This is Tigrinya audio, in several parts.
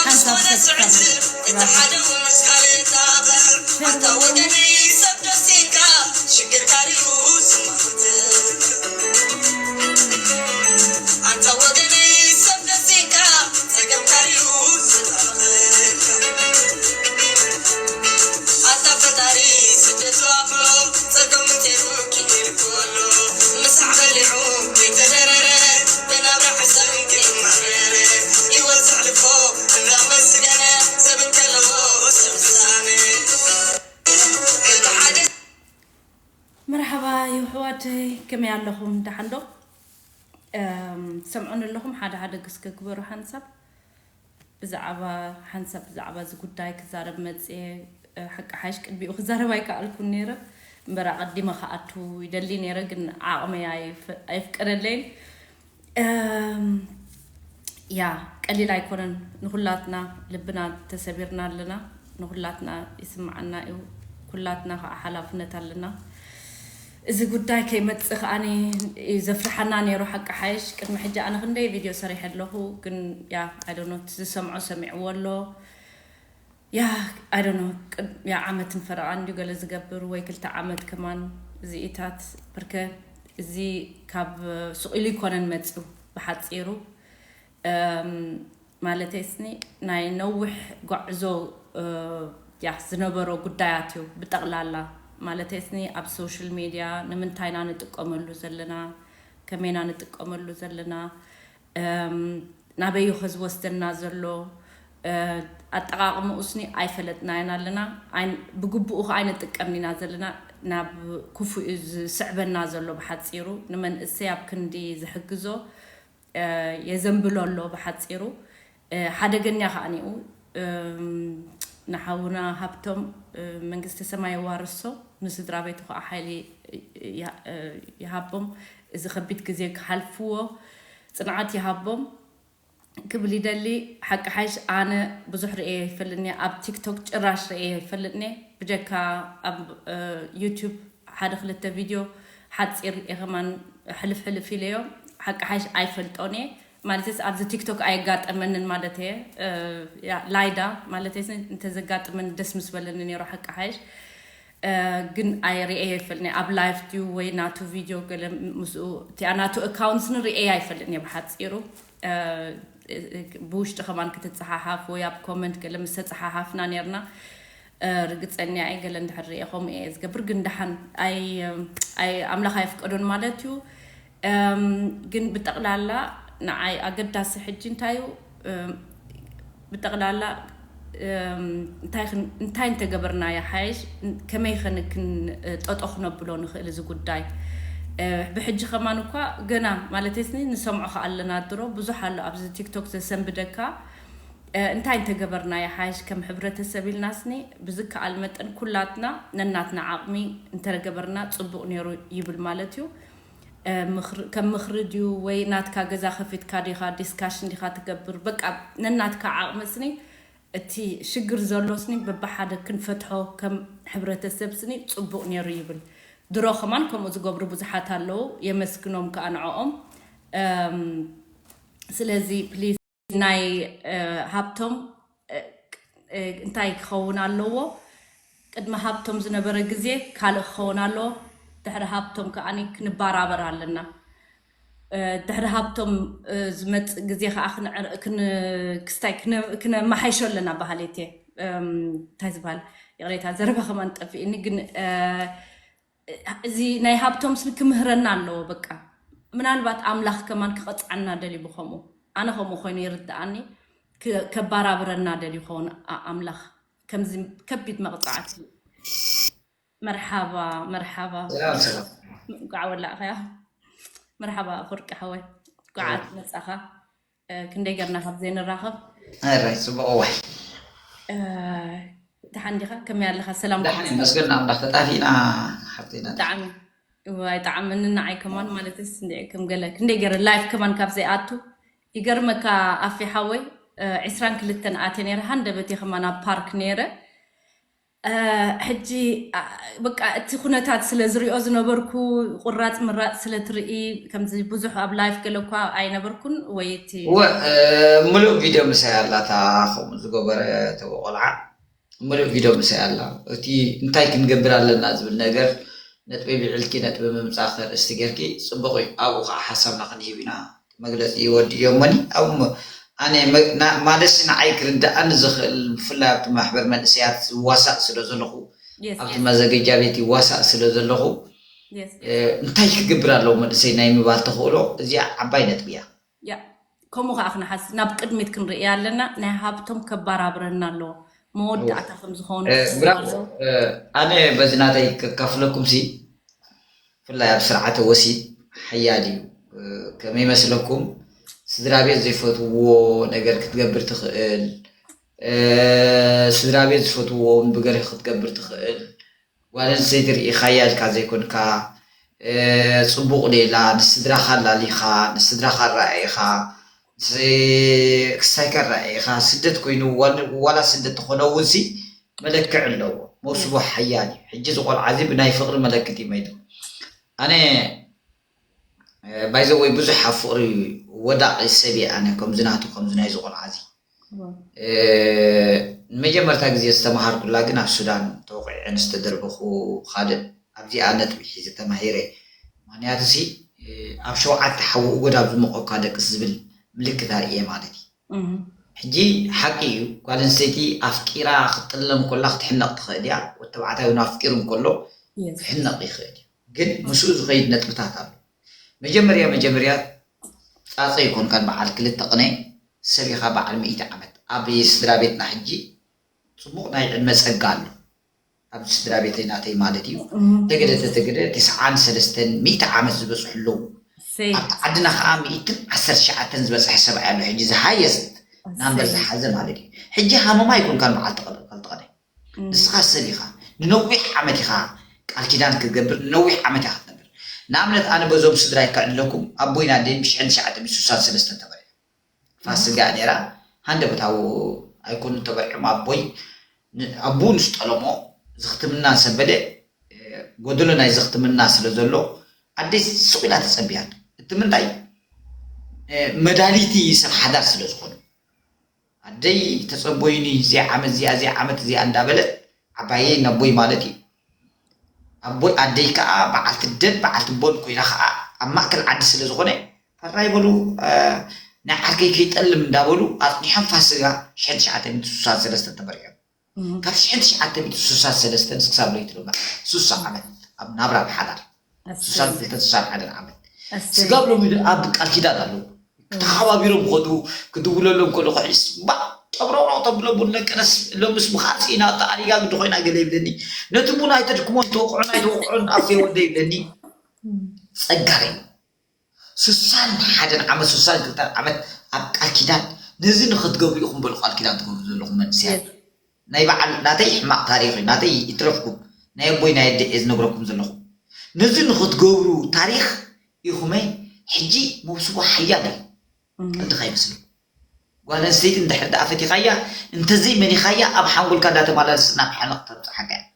ሓንሳብ ሰብስክራይብ መርሓባ የሕዋተይ፣ ከመይ ኣለኹም? ደሓን ዶ? እም፣ ትሰምዑኒ ኣለኹም? ሓደ ሓደ ግስከ ግበሩ ሓንሳብ። ብዛዕባ ሓንሳብ ብዛዕባ እዚ ጉዳይ ክዛረብ መጽየ፣ እ፣ ሓቂ ሓይሽ ቅድሚኡ ክዛረብ ኣይከኣልኩን ነይረ። እምበር ኣቐዲመ ክኣቱ ይደሊ ነይረ፣ ግን ዓቕመይ ኣይፍ-፣ ኣይፍቀደለይን። እም፣ ያ፣ ቀሊል ኣይኮነን። ንኹላትና ልብና ተሰቢርና ኣለና። ንኹላትና ይስምዓና እዩ። ኩላትና ከዓ ሓላፍነት ኣለና። እዚ ጉዳይ ከይመጽእ ከዓኒ እዩ ዘፍርሓና ነይሩ። ሓቂ ሓይሽ ቅድሚ ሕጂ ኣነ ክንደይ ቪድዮ ሰሪሐ ኣለኹ፣ ግን ያ፣ I don't know፣ እቲ ዝሰምዖ ሰሚዕዎ ኣሎ። ያ፣ I don't know፣ ቅድ-፣ ያ፣ ዓመትን ፈረቓን እንድዩ ገለ ዝገብር፣ ወይ ክልተ ዓመት ከማን እዚኢታት፣ ብርከ እዚ ካብ ሱቕ ኢሉ ይኮነን መጽዩ ብሓጺሩ። እም፣ ማለተይስኒ ናይ ነዊሕ ጓዕዞ፣ እ፣ ያ፣ ዝነበሮ ጉዳያት እዩ ብጠቕላላ። ማለተይስኒ ኣብ ሶሻል ሚድያ ንምንታይ ኢና ንጥቀመሉ ዘለና፣ ከመይ ኢና ንጥቀመሉ ዘለና፣ እም፣ ናበይ ኸ ዝወስደና ዘሎ፣ እ፣ ኣጠቓቕምኡስኒ ኣይፈለጥናዮን ኣለና። ኣይ-፣ ብግቡኡ ኸዓ ኣይንጥቀምን ኢና ዘለና። ናብ ክፉእ እዩ ዝስዕበና ዘሎ ብሓጺሩ። ንመንእሰይ ኣብ ክንዲ ዝሕግዞ፣ እ፣ የዘንብሎ ኣሎ ብሓጺሩ። እ፣ ሓደገኛ ከዓኒኡ፣ እም፣ ንሓውና ሃብቶም፣ እ፣ መንግስተ ሰማይ የዋርሶ፣ ንስድራ ቤቱ ከኣ ሓይሊ ይ-፣ ያ-፣ እ፣ ይሃቦም። እዚ ከቢድ ግዜ ክሓልፍዎ ጽንዓት ይሃቦም ክብል ይደሊ። ሓቂ ሓይሽ ኣነ ብዙሕ ርእየ ይፈልጥኒ፣ ኣብ ቲክቶክ ጭራሽ ርእየ ይፈልጥኒ። ብጀካ ኣብ፣ እ፣ ዩቱብ ሓደ ክልተ ቪድዮ ሓጺር እየ ከማን ሕልፍ ሕልፍ ኢለዮ። ሓቂ ሓይሽ ኣይፈልጦን እየ። ማለትስ ኣብዚ ቲክቶክ ኣየጋጠመንን ማለት እየ። እ፣ ያ፣ ላይዳ ማለት እየ፣ እንተዘጋጥመን ደስ ምስ በለኒ ነይሩ ሓቂ ሓይሽ። እ፣ ግን ኣይርእየ ይፈልኒ ኣብ ላይፍ ድዩ ወይ ናቱ ቪድዮ ገለ ምስኡ እቲኣ ናቱ ኣካውንትስ ንርእየ ኣይፈልጥን እየ ብሓጺሩ። እ፣ ብውሽጢ ከማን ክትጸሓሓፍ ወይ ኣብ ኮመንት ገለ ምስ ተጸሓሓፍና ነይርና። እ፣ ርግጸኛ እየ ገለ እንድሕር ርእየ ከምኡ እየ ዝገብር፣ ግን ደሓን ኣይ-፣ ኣይ-፣ ኣምላኽ ኣይፍቀዶን ማለት እዩ። እም፣ ግን ብጠቕላላ ንዓይ ኣገዳሲ ሕጂ እንታይ እዩ? እም፣ ብጠቕላላ፣ እም፣ እንታይ ክን-፣ እንታይ እንተገበርና ይሓይሽ? ከመይ ኸን-፣ ክን-፣ ጠጦ ክነብሎ ንኽእል እዚ ጉዳይ? እ፣ ብሕጂ ከማን እኳ ገና፣ ማለተይስኒ፣ ንሰምዖ ከኣ ኣለና ድሮ፣ ብዙሕ ኣሎ ኣብዚ ቲክቶክ ዘሰንብደካ። እ፣ እንታይ እንተገበርና ይሓይሽ? ከም ሕብረተሰብ ኢልናስኒ ብዝከኣል መጠን ኩላትና ነናትና ዓቕሚ እንተገበርና ጽቡቕ ነይሩ ይብል ማለት እዩ። እ፣ ምኽሪ-፣ ከም ምኽሪ ድዩ ወይ ናትካ ገዛ ከፊትካ ዲኻ ዲስካሽን ዲኻ ትገብር? በቃ ነናትካ ዓቕሚ ስኒ እቲ ሽግር ዘሎ ስኒ በብሓደ ክንፈትሖ ከም ሕብረተሰብ ስኒ ጽቡቕ ነይሩ ይብል። ድሮ ከማን ከምኡ ዝገብሩ ብዙሓት ኣለዉ፣ የመስግኖም ከኣ ንዕኦም። እም፣ ስለዚ ፕሊዝ ናይ፣ እ፣ ሃብቶም፣ እ፣ እ፣ እንታይ ክኸውን ኣለዎ? ቅድሚ ሃብቶም ዝነበረ ግዜ ካልእ ክኸውን ኣለዎ። ድሕሪ ሃብቶም ከኣ ክንባራበር ኣለና። እ፣ ድሕሪ ሃብቶም፣ እ፣ ዝመጽእ ግዜ ከኣ ክንዕር-፣ ክን-፣ ክስታይ ክነ-፣ ክነመሓይሾ ኣለና በሃሊት እየ። እም፣ እንታይ ዝበሃል? ይቕሬታ፣ ዘረባ ከማን ጠፊእኒ፣ ግን፣ እ፣ እዚ ናይ ሃብቶም ስኒ ክምህረና ኣለዎ። በቃ ምናልባት ኣምላኽ ከማን ክቐጽዓና ደልዩ ብኸምኡ፣ ኣነ ከምኡ ኮይኑ ይርድኣኒ፣ ክ-፣ ከባራብረና ደልዩ ይኸውን ኣ-፣ ኣምላኽ ከምዚ ከቢድ መቕጻዕቲ። መርሓባ፣ መርሓባ። ሰላም፣ ሰላም። እንኳዕ ወላእኸያ። መርሓባ ፍርቂ ሓወይ፣ እንኳዕ ኣይ። መጻኻ። እ፣ ክንደይ ገርና ካብ ዘይንራኸብ። ኣራይ፣ ጽቡቕ እዋይ። እ፣ ደሓን ዲኻ? ከመይ ኣለኻ? ሰላም ደሓን ዲኻ? ይመስገን ኣምላኽ። ተጣፊእና ሓፍተይና። ብጣዕሚ። እዋይ፣ ጣዕሚ ንዓይ ከማን ማለትስ እንደ ከም ገለ ክንደይ ገረ ላይፍ ከማን ካብ ዘይኣቱ ይገርመካ ኣፌ ሓወይ፣ እ፣ ዕስራን ክልተን ኣትየ ነይረ፣ ሃንደበቴ ከማን ኣብ ፓርክ ነይረ። ሕጂ በቃ እቲ ኩነታት ስለ ዝሪኦ ዝነበርኩ፣ ቁራፅ ምራፅ ስለ ትርኢ፣ ከምዚ ብዙሕ ኣብ ላይፍ ገለ እኳ ኣይነበርኩን ወይ እቲ እወ ምሉእ ቪድዮ ምሳይ ኣላታ። ከምኡ ዝገበረ ተበ ቆልዓ ምሉእ ቪድዮ ምሳይ ኣላ። እቲ እንታይ ክንገብር ኣለና ዝብል ነገር ነጥቢ ብዕልኪ ነጥቢ ምምፃእ ከርእስቲ ጌርኪ ፅቡቕ እዩ። ኣብኡ ከዓ ሓሳብና ክንህብ ኢና። መግለፂ ወዲእዮሞኒ ኣብ ኣነ ማለሲ ንዓይ ክርዳእኒ ዝኽእል ብፍላይ ኣብቲ ማሕበር መንእሰያት ዝዋሳእ ስለ ዘለኹ ኣብቲ መዘገጃ ቤት ይዋሳእ ስለ ዘለኹ እንታይ ክገብር ኣለዎ መንእሰይ ናይ ምባል ተኽእሎ እዚኣ ዓባይ ነጥቢ እያ። ከምኡ ከዓ ክንሓስ ናብ ቅድሚት ክንርእያ ኣለና። ናይ ሃብቶም ከባራብረና ኣለዎ መወዳእታ ከምዝኾኑ ኣነ በዚ ናተይ ከካፍለኩም ሲ ብፍላይ ኣብ ስርዓተ ወሲብ ሓያል እዩ። ከመይ መስለኩም? ስድራ ቤት ዘይፈትውዎ ነገር ክትገብር ትኽእል። ስድራ ቤት ዝፈትውዎ እውን ብገርህ ክትገብር ትኽእል። ጓል ኣንስተይቲ ርኢኻያ ኢልካ ዘይኮንካ፣ ጽቡቕ ሌላ ንስድራኻ ኣላሊኻ ንስድራኻ ኣረኣኢኻ ክስታይ ከረኣኢኻ ስደት ኮይኑ ዋላ ስደት ተኾነ እውን ሲ መለክዕ ኣለዎ። መውስቦ ሓያል እዩ። ሕጂ እዚ ቆልዓ እዚ ብናይ ፍቕሪ መለክት እዩ መይቱ። ኣነ ባይዘወይ ብዙሕ ኣብ ፍቕሪ ወዳቒ ሰብ እየ ኣነ ከምዚ ናቱ ከምዚ ናይዚ ቆልዓ እዚ። ንመጀመርታ ግዜ ዝተምሃርኩላ ግን ኣብ ሱዳን ተወቒዐ ንዝተደርበኹ ካልእ ኣብዚኣ ነጥቢ ሒዘ ተማሂረ። ምኽንያቱ ሲ ኣብ ሸውዓተ ሓዊ እጎድ ኣብ ዝሞቐ እኳ ደቅስ ዝብል ምልክት ኣርእየ ማለት እዩ። ሕጂ ሓቂ እዩ ጓል ኣንስተይቲ ኣፍቂራ ክትጥለም ከላ ክትሕነቕ ትኽእል እያ። ወዲ ተባዕታይ እውን ኣፍቂሩ እንከሎ ክሕነቕ ይኽእል እዩ። ግን ምስኡ ዝኸይድ ነጥብታት ኣሎ። መጀመርያ መጀመርያ ፃፀ ይኮንካን በዓል ክልተ ቅነ ሰብ ኢኻ በዓል ሚእቲ ዓመት ኣብ ስድራ ቤትና ሕጂ ፅቡቕ ናይ ዕድመ ፀጋ ኣሎ። ኣብዚ ስድራ ቤተይ ናተይ ማለት እዩ። ተገደ ተተገደ ተስዓን ሰለስተን ሚእቲ ዓመት ዝበፅሑ ኣለዉ። ኣብቲ ዓድና ከዓ ሚእትን ዓሰርተ ትሽዓተን ዝበፅሐ ሰብኣይ ኣሎ። ሕጂ ዝሃየስት ናምበር ዝሓዘ ማለት እዩ። ሕጂ ሃመማ ይኮንካን በዓል ተቐልቀልተቐደ ንስኻ ሰብ ኢኻ። ንነዊሕ ዓመት ኢኻ ቃል ኪዳን ክትገብር ንነዊሕ ዓመት ኢኻ ክትነብር። ንኣብነት ኣነ በዞም ስድራይ ከዕልለኩም ኣቦይን ኣደይን ብሽሕን ትሽዓተ ሚእትን ስሳን ሰለስተን ተበሪዖም። ፋስጋ ነይራ ሃንደበታዊ ኣይኮኑን ተበሪዖም ኣቦይ ኣቡ ንስጠለሞ ዝኽትምና ሰበደ ጎደሎ ናይ ዝኽትምና ስለ ዘሎ ኣደይ ስቕ ኢላ ተጸቢያን እቲ ምንታይ መዳሊቲ ሰብ ሓዳር ስለ ዝኾኑ ኣደይ ተጸቦይኒ እዚኣ ዓመት እዚኣ እዚኣ ዓመት እዚኣ እንዳበለት ዓባየይ ነቦይ ማለት እዩ ኣቦይ ኣደይ ከዓ በዓልቲ ደን በዓልቲ ቦን ኮይና ከዓ ኣብ ማእከል ዓዲ ስለ ዝኾነ ፈራይ በሉ ናይ ዓርከይ ከይጠልም እንዳበሉ ኣፅኒሖም ፋስጋ ሽሕን ትሽዓተ ሚእቲ ስሳን ሰለስተን ተመሪዖም ካብ ሽሕን ትሽዓተ ሚእቲ ስሳን ሰለስተን ክሳብ ለይቲ ሎሚ ስሳ ዓመት ኣብ ናብራ ብሓዳር ስሳን ክልተ ስሳን ሓደን ዓመት ስጋብ ሎሚ ኣብ ቃል ኪዳን ኣለዉ ተሓባቢሮም ከዱ ክድውለሎም ከለኹ ሕስ ባ ጠብረውረው ተብሎ ቡን ደቀነስ ሎምስ ብኻልሲ ኢና ተኣሪጋ ግዲ ኮይና ገለ ይብለኒ ነቲ ቡን ኣይተድክሞን ተወቅዑን ኣይተወቅዑን ኣፌ ወደ ይብለኒ ጸጋሪ ስሳን ሓደን ዓመት ስሳን ክልተን ዓመት ኣብ ቃል ኪዳን ነዚ ንክትገብሩ ኢኹም በሉ ቃል ኪዳን ትገብሩ ዘለኹም መንስያት ናይ በዓል ናተይ ሕማቕ ታሪኽ እዩ ናተይ ይትረፍኩም ናይ ኣቦይ ናይ ኣደ እየ ዝነግረኩም ዘለኹ ነዚ ንክትገብሩ ታሪኽ ኢኹመ ሕጂ መውስቦ ሓያል እዩ ቀልዲ ከይመስል ጓል ኣንስተይቲ እንድሕር ደኣ ፈቲኻያ እንተዘይ መኒኻያ ኣብ ሓንጎልካ እንዳተመላለስ ናብ ሕመቕ ተብፅሓካ እያ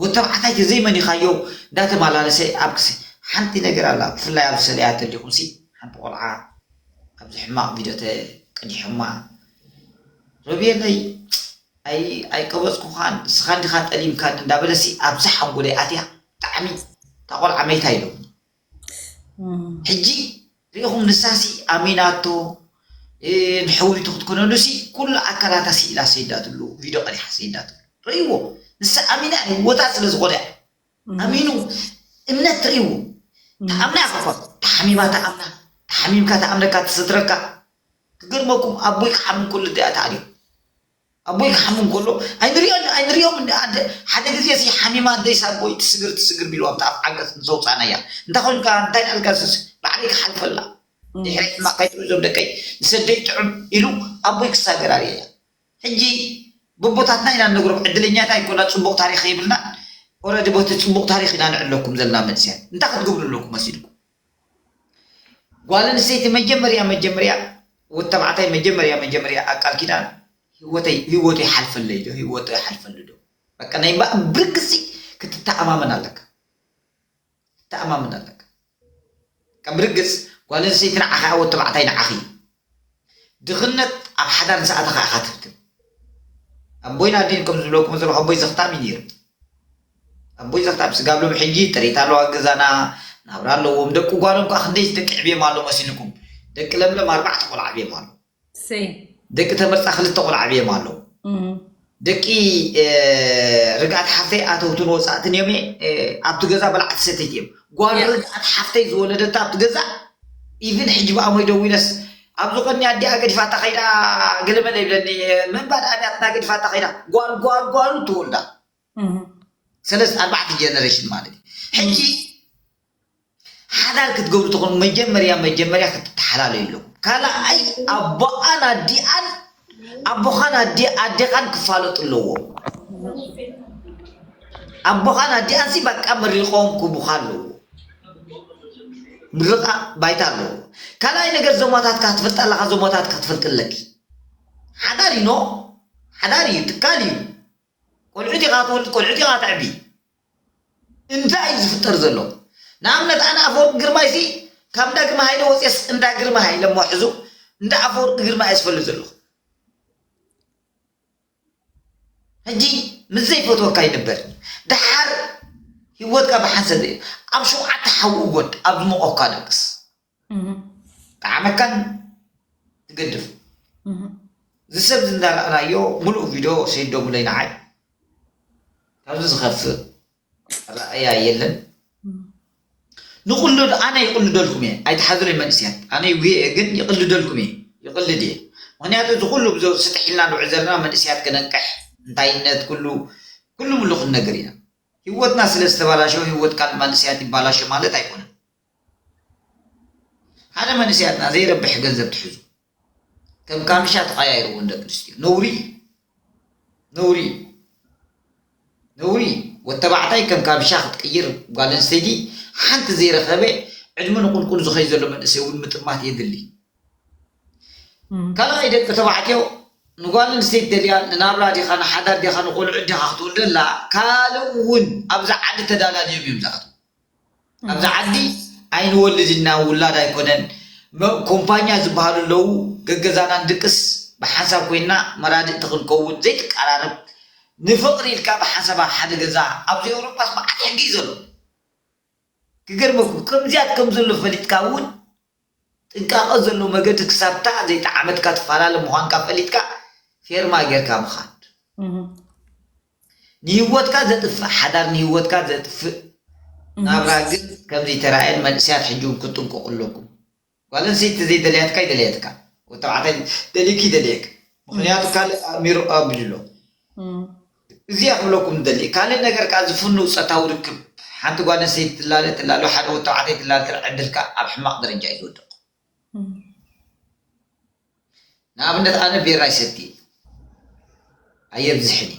ወተባዕታይ ተዘይ መኒኻዮ እንዳተመላለሰ ኣብ ክሲ ሓንቲ ነገር ኣላ ብፍላይ ኣብ ሰለያ ተሊኹም ሲ ሓንቲ ቆልዓ ኣብዚ ሕማቕ ቪድዮ ተቀዲሖማ ሮቤለይ ኣይቀበፅኩኻን ንስኻ እንዲኻ ጠሊምካኒ እንዳበለሲ ኣብዛ ሓንጎለይ ኣትያ ብጣዕሚ እታ ቆልዓ መይታ ኢሎም ሕጂ ሪኢኹም ንሳሲ ኣሚናቶ ንሕውይቱ ክትኮነሉሲ ኩሉ ኣካላታ ስኢላ ሰይዳትሉ ቪድዮ ቀዲሓ ሰይዳትሉ ርእይዎ ንሳ ኣሚና ህይወታ ስለ ዝኾነ ኣሚኑ እምነት ትርእይዎ ተኣምና ኢኻ እኳ ተሓሚማ ተኣምና ተሓሚምካ ተኣምነካ ትስድረካ ክገርመኩም ኣቦይ ክሓምን ኩሉ እዚኣ ተኣልዮ ኣቦይ ክሓምም ከሎ ኣይንሪኦን ኣይንሪኦም ሓደ ግዜ ሲ ሓሚማ ኣደይስ ኣቦይ ትስግር ትስግር ቢሉ ኣብቲ ኣፍ ዓገስ ንሰውፃእናያ እንታይ ኮይንካ እንታይ ናልካ ስስ ባዕለይ ክሓልፈላ ድሕሪ ሕማቕ ከይትብሉ እዞም ደቀይ ንሰደይ ጥዑም ኢሉ ኣቦይ ክሳገር ኣርእየያ ሕጂ በቦታትና ኢና ንነግሮም ዕድለኛታ ኣይኮና ፅቡቕ ታሪክ የብልና ኦረዲ ቦቲ ፅቡቕ ታሪክ ኢና ንዕለኩም ዘለና መንስያት እንታይ ክትገብሩ ኣለኩም መሲልኩም ጓል ኣንስተይቲ መጀመርያ መጀመርያ ወተባዕታይ መጀመርያ መጀመርያ ኣብ ቃል ኪዳን ህይወተይ ህይወቱ ይሓልፈለይ ዶ ህይወቱ ይሓልፈሉ ዶ በቃ ናይ እምበኣር ብርግጽ ክትተኣማመን ኣለካ። ተኣማመን ኣለካ። ከም ብርግጽ ጓል ኣንስተይቲ ንዓኻ ወዲ ተባዕታይ ንዓኺ እዩ። ድኽነት ኣብ ሓዳር ምስ ኣተኻ ኢኻ ትፍትን። ኣቦይን ኣዴን ከም ዝብለኩም ዘለኹ ኣቦይ ዘኽታም እዩ ነይሩ። ኣቦይ ዘኽታም ስጋብ ሎም ሕጂ ጥሪት ኣለዋ ገዛና ናብራ ኣለዎም። ደቂ ጓሎም ከዓ ክንደይ ደቂ ዕብዮም ኣሎ መሲልኩም። ደቂ ለምለም ኣርባዕተ ቆልዓ ዕብዮም ኣሎ። ደቂ ተመርፃ ክልተ ቆልዓ ዕብዮም ኣሎ። ደቂ ርግኣት ሓፍተይ ኣተውትን ወፃእትን እዮም። ኣብቲ ገዛ በላዕቲ ሰተይቲ እዮም። ጓል ርግኣት ሓፍተይ ዝወለደታ ኣብቲ ገዛ ኢቭን ሕጂ ብኣሞይ ደዊለስ ኣብዚ ቀኒ ኣዲኣ ገዲፋታ ከይዳ ገለመለ ይብለኒ። ምንባድ ኣብያትና ገዲፋታ ከይዳ ጓል ጓል ጓሉ ትወልዳ ሰለስተ ኣርባዕተ ጀነሬሽን ማለት እዩ። ሕጂ ሓዳር ክትገብሩ ተኾኑ መጀመርያ መጀመርያ ክትተሓላለዩ ኣለኩም። ካልኣይ ኣቦኣን ኣዲኣን ኣቦኻን ኣዴኻን ክፋለጡ ኣለዎም። ኣቦኻን ኣዲኣን ሲ በቃ መሪቆም ክቡኻ ኣለዎ። ምርቃ ባይታ ኣለዎ። ካልኣይ ነገር ዞማታትካ ትፈልጥ ኣለኻ፣ ዞማታትካ ትፈልጥ ኣለኪ። ሓዳር እዩ ኖ ሓዳር እዩ ትካል እዩ። ቆልዑት ኢኻ ትወልድ፣ ቆልዑት ኢኻ ተዕቢ። እንታይ እዩ ዝፍጠር ዘሎ? ንኣብነት ኣነ ኣፈወርቂ ግርማይ ሲ ካብ እንዳ ግርማ ሃይለ ወፅየስ እንዳ ግርማ ሃይለ እሞ ሕዙ እንዳ ኣፈወርቂ ግርማይ እየ ዝፈልጥ ዘለኹ። ሕጂ ምስ ዘይፈትወካ ይንበር። ደሓር ህይወትካ ብሓንሰብ ኣብ ሸውዓተ ሓዊ እወድ ኣብ ዝሞቐካ ደቅስ። ጠዓመካን ትገድፍ። እዚ ሰብ እዚ እንዳረኣናዮ ሙሉእ ቪድዮ ሰይዶሙለይ ንዓይ ካብዚ ዝኸፍእ ረኣያ የለን። ንቕልድ ኣነ ይቕልደልኩም እየ ኣይትሓዙለይ መንእስያት ኣነ ይጉየ እየ ግን ይቕልደልኩም እየ ይቕልድ እየ። ምክንያቱ እዚ ኩሉ ብዞ ስጥሕ ኢልና ንውዕል ዘለና መንእስያት ክነንቅሕ እንታይነት ኩሉ ኩሉ ሙሉ ክንነግር ኢና። ህይወትና ስለ ዝተባላሸወ ህይወት ካልእ መንእስያት ይባላሸ ማለት ኣይኮነን። ሓደ መንእስያትና ዘይረብሕ ገንዘብ ትሕዙ ከም ካምሻ ተቐያይርዎ ንደቂ ኣንስትዮ ነውሪ እዩ። ነውሪ እዩ። ነውሪ እዩ። ወተባዕታይ ከም ካምሻ ክትቅይር ጓል ኣንስተይቲ ሓንቲ ዘይረኸበ ዕድመ ንቁልቁል ዝኸይ ዘሎ መንእሰይ እውን ምጥማት የድሊ። ካልኣይ ደቂ ተባዕትዮ ንጓል ኣንስተይቲ ደልያ ንናብራ ዲኻ ንሓዳር ዲኻ ንቆልዑ ዲኻ ክትውልደላ ካልእ እውን ኣብዚ ዓዲ ተዳላልዮም እዮም ዝኣትዉ። ኣብዚ ዓዲ ኣይንወልድ ኢና ውላድ ኣይኮነን። ኮምፓኛ ዝበሃሉ ኣለዉ ገገዛና ንድቅስ ብሓንሳብ ኮይና መራድእቲ ክንከውን ዘይትቀራረብ ንፍቕሪ ኢልካ ብሓንሳብ ኣብ ሓደ ገዛ ኣብዚ ኤውሮጳስ መዓት ሕጊ እዩ ዘሎ። ክገርመኩም ከምዚያት ከም ዘሎ ፈሊጥካ እውን ጥንቃቐ ዘሎ መገዲ ክሳብታ ዘይጠዓመትካ ትፈላለ ምዃንካ ፈሊጥካ ፌርማ ጌርካ ምኻድ። ንህይወትካ ዘጥፍእ ሓዳር ንህይወትካ ዘጥፍእ ናብራ ግን ከምዚ ተራእየን መንእስያት ሕጂ እውን ክትጥንቀቑ ኣለኩም። ጓል ኣንስተይቲ ዘይደለያትካ ይደለያትካ ወተባዕታይ ደሊክ ይደለየክ ምክንያቱ ካልእ ኣእሚሮ ኣቢሉ ኣሎ። እዚኣ ክብለኩም ደሊ ካልእ ነገር ከዓ ዝፍንው ፀታዊ ርክብ ሓንቲ ጓል ኣንስተይቲ ትላለ ትላለ ሓደ ወተባዕታይ ትላለ ትላ ዕድልካ ኣብ ሕማቕ ደረጃ እዩ ዝወድቕ። ንኣብነት ኣነ ቤራ ይሰቲ ኣየብዝሕን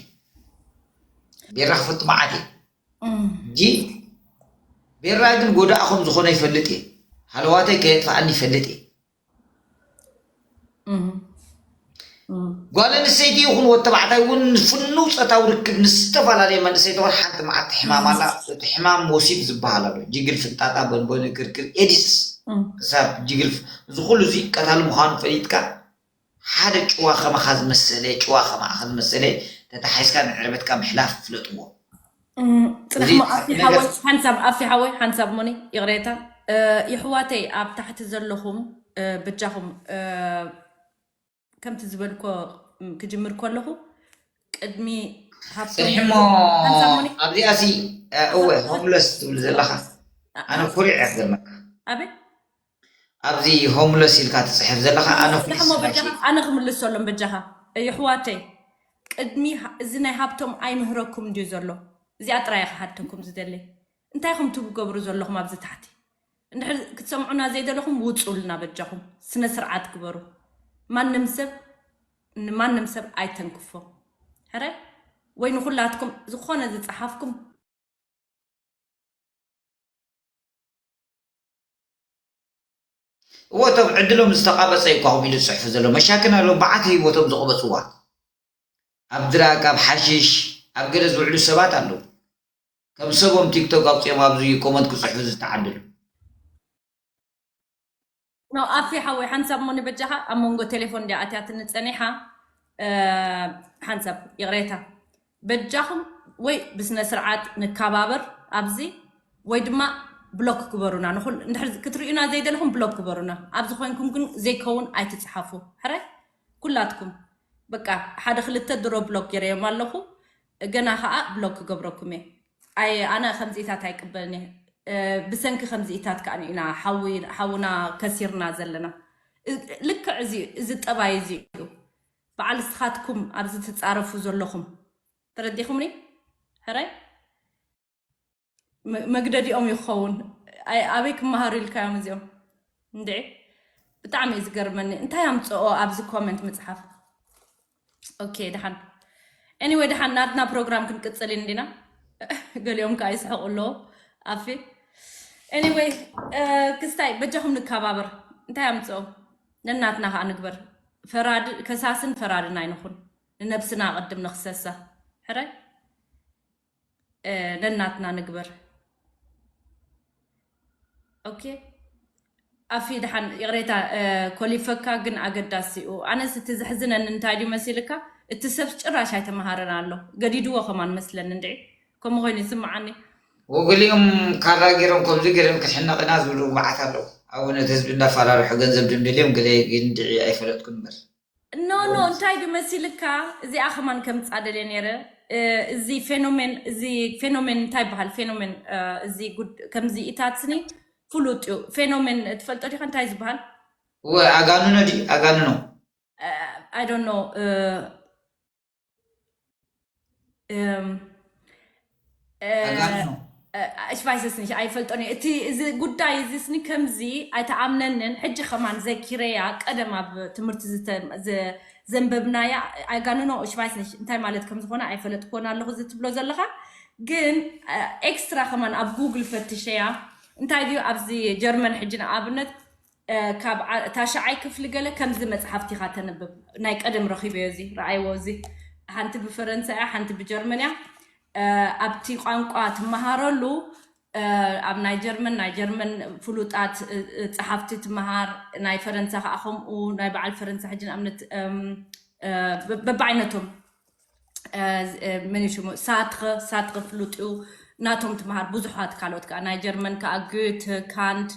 ቤራ ክፈቱ መዓት እየ እንጂ ቤራ ግን ጎዳእ ከም ዝኾነ ይፈልጥ እየ። ሃለዋተይ ከየጥፍኣኒ ይፈልጥ እየ። ጓል ኣንስተይቲ ይኹን ወተባዕታይ እውን ፍኑው ፆታዊ ርክብ ምስ ዝተፈላለየ መንእሰይ ተኾን ሓንቲ መዓልቲ ሕማም ኣላ። እቲ ሕማም ወሲብ ዝበሃል ኣሎ። ጅግል፣ ፍንጣጣ፣ በንበኒ፣ ክርክር፣ ኤድስ ክሳብ ጅግል እዚ ኩሉ እዚ ቀታሊ ምዃኑ ፈሊጥካ ሓደ ጭዋ ከማኻ ዝመሰለ ጭዋ ከማኻ ዝመሰለ ተታሒዝካ ንዕርበትካ ምሕላፍ ፍለጥዎ። ፅናሕሞ ኣፊ ሓወይ ሓንሳብ ኣፊ ሓወይ ሓንሳብ ሞኒ ይቕሬታ። የሕዋተይ ኣብ ታሕቲ ዘለኹም በጃኹም ከምቲ ዝበልኮ ክጅምር ከለኹ ቅድሚ ሃብቶም ፅንሕሞ ሓንሳብ ሞኒ ኣብዚኣ ሲ እወ ሆምለስ ትብል ዘለኻ ኣነ ኩሪዕ እየ ክገርመካ። ኣበይ ኣብዚ ሆምለስ ኢልካ ትፅሕፍ ዘለኻ ኣነ ኩሪዕ ፅናሕሞ በጃኻ ኣነ ክምልሰሎም በጃኻ የሕዋተይ ቅድሚ እዚ ናይ ሃብቶም ኣይምህረኩም እንድዩ ዘሎ። እዚኣ ጥራይ ክሓተኩም ዝደሊ እንታይ ኹም ትገብሩ ዘለኹም ኣብዚ ታሕቲ እንድሕር ክትሰምዑና ዘይደለኹም ውፁልና በጃኹም ስነ ስርዓት ግበሩ። ማንም ሰብ ንማንም ሰብ ኣይተንክፎ። ሕረ ወይ ንኹላትኩም ዝኾነ ዝፀሓፍኩም እወ እቶም ዕድሎም ዝተቓበፀ እዩ እኳ ከምኡ ኢሉ ዝፅሕፉ ዘሎ መሻክን ኣለዉ በዓት ህይወቶም ዝቕበፅዋ ኣብ ድራግ ኣብ ሓሽሽ ኣብ ገለ ዝውዕሉ ሰባት ኣለዉ። ከም ሰቦም ቲክቶክ ኣውፂኦም ኣብዚ ኮመንት ክፅሕፉ ዝተዓደሉ። ኖ ኣፊ ሓወይ ሓንሳብ ሞኒ በጃኻ ኣብ መንጎ ቴሌፎን እንዲያ ኣትያትኒ ጸኒሓ። ሓንሳብ ይቕሬታ በጃኹም ወይ ብስነ ስርዓት ንከባበር ኣብዚ ወይ ድማ ብሎክ ግበሩና። ንኹል ክትርእዩና ዘይደለኹም ብሎክ ግበሩና። ኣብዚ ኮይንኩም ግን ዘይከውን ኣይትጽሓፉ። ሕራይ ኩላትኩም በቃ ሓደ ክልተ ድሮ ብሎክ ገይረዮም ኣለኹ። ገና ከዓ ብሎክ ክገብረኩም እየ። ኣይ ኣነ ከምዚኢታት ኣይቅበልን እየ። ብሰንኪ ከምዚኢታት ከዓ ኢና ሓውና ከሲርና ዘለና። ልክዕ እዚ እዚ ጠባይ እዚ እዩ። በዓል ንስኻትኩም ኣብዚ ትፃረፉ ዘለኹም ተረዲኹምኒ? ሕራይ መግደዲኦም ይኸውን። ኣበይ ክመሃሩ ኢልካዮም እዚኦም? እንድዒ ብጣዕሚ እዩ ዝገርመኒ። እንታይ ኣምፅኦ ኣብዚ ኮመንት ምፅሓፍ? ኦኬ ደሓን። ኤኒወይ ደሓን ናትና ፕሮግራም ክንቅፅል ኢና እንዲና። ገሊኦም ከዓ ይስሕቁ ኣለዉ ኣፊ። ኤኒወይ ክስታይ በጃኹም ንከባበር። እንታይ ኣምፅኦ? ነናትና ከዓ ንግበር። ፈራድ ከሳስን ፈራድን ኣይንኹን። ንነብስና ቅድም ንክሰሳ። ሕራይ ነናትና ንግበር። ኦኬ ኣፊ ደሓን ይቕሬታ ኮሊፈካ ግን ኣገዳሲ እዩ። ኣነስ እቲ ዘሕዝነኒ እንታይ ድዩ መሲልካ እቲ ሰብ ጭራሽ ኣይተመሃረን ኣሎ ገዲድዎ ከማን መስለኒ እንድዒ ከምኡ ኮይኑ ይስምዓኒ። ወገሊኦም ካራ ገይሮም ከምዚ ገይሮም ክትሕነቕና ዝብሉ መዓት ኣለዉ። ኣብ እውነት ህዝቢ እንዳፈራርሑ ገንዘብ ድም ደልዮም ገለ እንድዒ ኣይፈለጥኩን እምበር ኖ ኖ እንታይ ድዩ መሲልካ እዚኣ ከማን ከምፃ ደልየ ነይረ። እዚ ፌኖሜን እዚ ፌኖሜን እንታይ ይበሃል ፌኖሜን እዚ ከምዚኢታት ስኒ ፍሉጥ እዩ። ፌኖሜን ትፈልጦ ዲኻ እንታይ ዝበሃል? እወ ኣጋንኖ ድዩ ኣጋንኖ? I don't know። ኣጋንኖ እሽቫይሰስ ንሽ ኣይፈልጦን እየ። እቲ እዚ ጉዳይ እዚ ስኒ ከምዚ ኣይተኣምነንን። ሕጂ ከማን ዘኪረያ ቀደም ኣብ ትምህርቲ ዘንበብናያ ኣጋንኖ እሽቫይስ ንሽ እንታይ ማለት ከም ዝኾነ ኣይፈለጥኩዎን ኣለኹ እዚ ትብሎ ዘለኻ ግን ኤክስትራ ከማን ኣብ ጉግል ፈትሸያ እንታይ ድዩ ኣብዚ ጀርመን ሕጂ ንኣብነት ካብ ታሽዓይ ክፍሊ ገለ ከምዚ መፅሓፍቲ ኢኻ ተንብብ ናይ ቀደም ረኺበዮ እዚ ረኣይዎ እዚ ሓንቲ ብፈረንሳ እያ ሓንቲ ብጀርመን እያ ኣብቲ ቋንቋ ትመሃረሉ ኣብ ናይ ጀርመን ናይ ጀርመን ፍሉጣት ፀሓፍቲ ትመሃር ናይ ፈረንሳ ከዓ ከምኡ ናይ በዓል ፈረንሳ ሕጂ ንኣብነት በብዓይነቶም መን ሽሙ ሳትኸ ሳትኸ ፍሉጥ እዩ ናቶም ትመሃር ብዙሓት ካልኦት ከዓ ናይ ጀርመን ከዓ ግት ካንት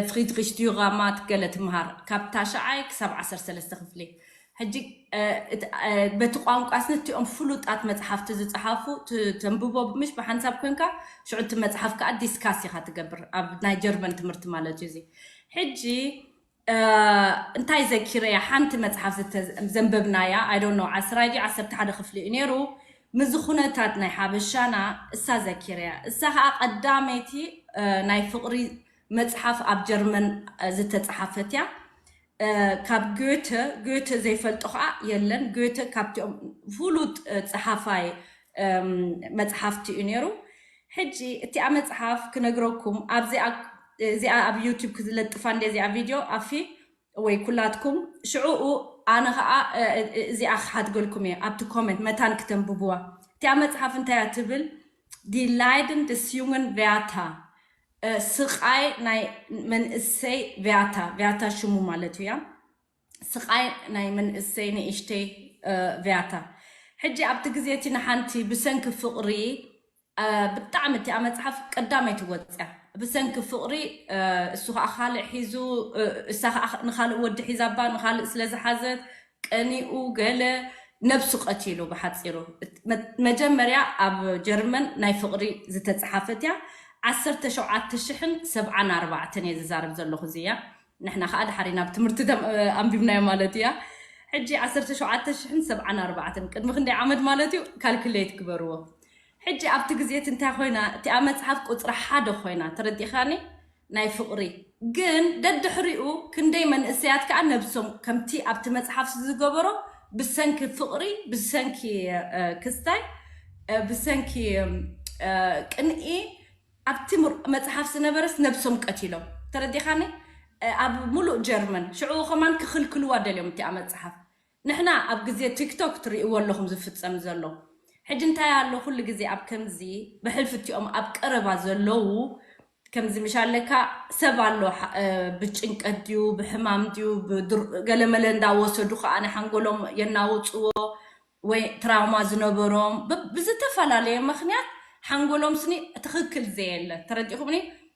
ፍሪድሪሽ ዲራማት ገለ ትመሃር ካብ ታሽዓይ ክሳብ ዓሰርተ ሰለስተ ክፍሊ ሕጂ በቲ ቋንቋ ስንቲኦም ፍሉጣት መፅሓፍቲ ዝፀሓፉ ተንብቦ ብምሽ ብሓንሳብ ኮንካ ሽዑ እቲ መፅሓፍ ከዓ ዲስካስ ኢካ ትገብር ኣብ ናይ ጀርመን ትምህርቲ ማለት እዩ እዚ ሕጂ እንታይ ዘኪረያ ሓንቲ መፅሓፍ ዘንበብናያ ኣይ ዶንት ኖ ዓስራይ ድዩ ዓሰርተ ሓደ ክፍሊ እዩ ነይሩ ምዚ ኩነታት ናይ ሓበሻና እሳ ዘኪረያ እሳ ከዓ ቀዳመይቲ ናይ ፍቅሪ መፅሓፍ ኣብ ጀርመን ዝተፅሓፈት እያ ካብ ጎተ ጎተ ዘይፈልጦ ከዓ የለን ጎተ ካብቲኦም ፍሉጥ ፀሓፋይ መፅሓፍቲ እዩ ነይሩ ሕጂ እቲኣ መፅሓፍ ክነግረኩም ኣብዚኣ እዚኣ ኣብ ዩቱብ ክዝለጥፋ እንደ እዚኣ ቪድዮ ኣፊ ወይ ኩላትኩም ሽዑኡ ኣነ ከዓ እዚኣ ክሓትገልኩም እየ ኣብቲ ኮመንት መታን ክተንብብዋ እቲኣ መፅሓፍ እንታይ እያ ትብል Die Leiden des jungen Werther ስቃይ ናይ መንእሰይ ቪያታ ቪያታ ሽሙ ማለት እዩ ስቃይ ናይ መንእሰይ ንእሽተይ ቪያታ ሕጂ ኣብቲ ግዜ እቲ ንሓንቲ ብሰንኪ ፍቅሪ ብጣዕሚ እቲኣ መፅሓፍ ቀዳመይቲ ወፅያ ብሰንኪ ፍቅሪ እሱ ከዓ ካልእ ሒዙ እሳ ከዓ ንካልእ ወዲ ሒዛባ ንካልእ ስለዝሓዘት ቀኒኡ ገለ ነብሱ ቀቲሉ ብሓፂሩ መጀመርያ ኣብ ጀርመን ናይ ፍቅሪ ዝተፅሓፈት እያ ዓሰርተ ሸውዓተ ሽሕን ሰብዓን ኣርባዕተን እየ ዝዛረብ ዘለኹ እዚያ ንሕና ከዓ ድሓሪ ናብ ትምህርቲ ኣንቢብናዮ ማለት እያ ሕጂ ዓሰርተ ሸውዓተ ሽሕን ሰብዓን ኣርባዕተን ቅድሚ ክንደይ ዓመት ማለት እዩ ካልኩሌት ግበርዎ ሕጂ ኣብቲ ግዜ እቲ እንታይ ኮይና እቲኣ መፅሓፍ ቁፅሪ ሓደ ኮይና ተረዲኻኒ ናይ ፍቕሪ ግን ደድሕሪኡ ክንደይ መንእሰያት ከዓ ነብሶም ከምቲ ኣብቲ መፅሓፍ ዝገበሮ ብሰንኪ ፍቕሪ ብሰንኪ ክስታይ ብሰንኪ ቅንኢ ኣብቲ መፅሓፍ ዝነበረስ ነብሶም ቀቲሎም ተረዲኻኒ ኣብ ሙሉእ ጀርመን ሽዑ ከማን ክኽልክልዋ ደልዮም እቲኣ መፅሓፍ ንሕና ኣብ ግዜ ቲክቶክ ትርእይዎ ኣለኹም ዝፍፀም ዘሎ ሕጂ እንታይ ኣሎ፣ ኩሉ ግዜ ኣብ ከምዚ ብሕልፊ እቲኦም ኣብ ቀረባ ዘለዉ ከምዚ ምሽ ኣለካ፣ ሰብ ኣሎ፣ ሓ- እ፣ ብጭንቀት ድዩ፣ ብሕማም ድዩ፣ ብድር- ገለመለ እንዳወሰዱ ከኣ ንሓንጎሎም የናውፅዎ፣ ወይ ትራውማ ዝነበሮም ብ- ብዝተፈላለየ ምክንያት ሓንጎሎም ስኒ ትኽክል ዘየለ፣ ተረዲኹምኒ?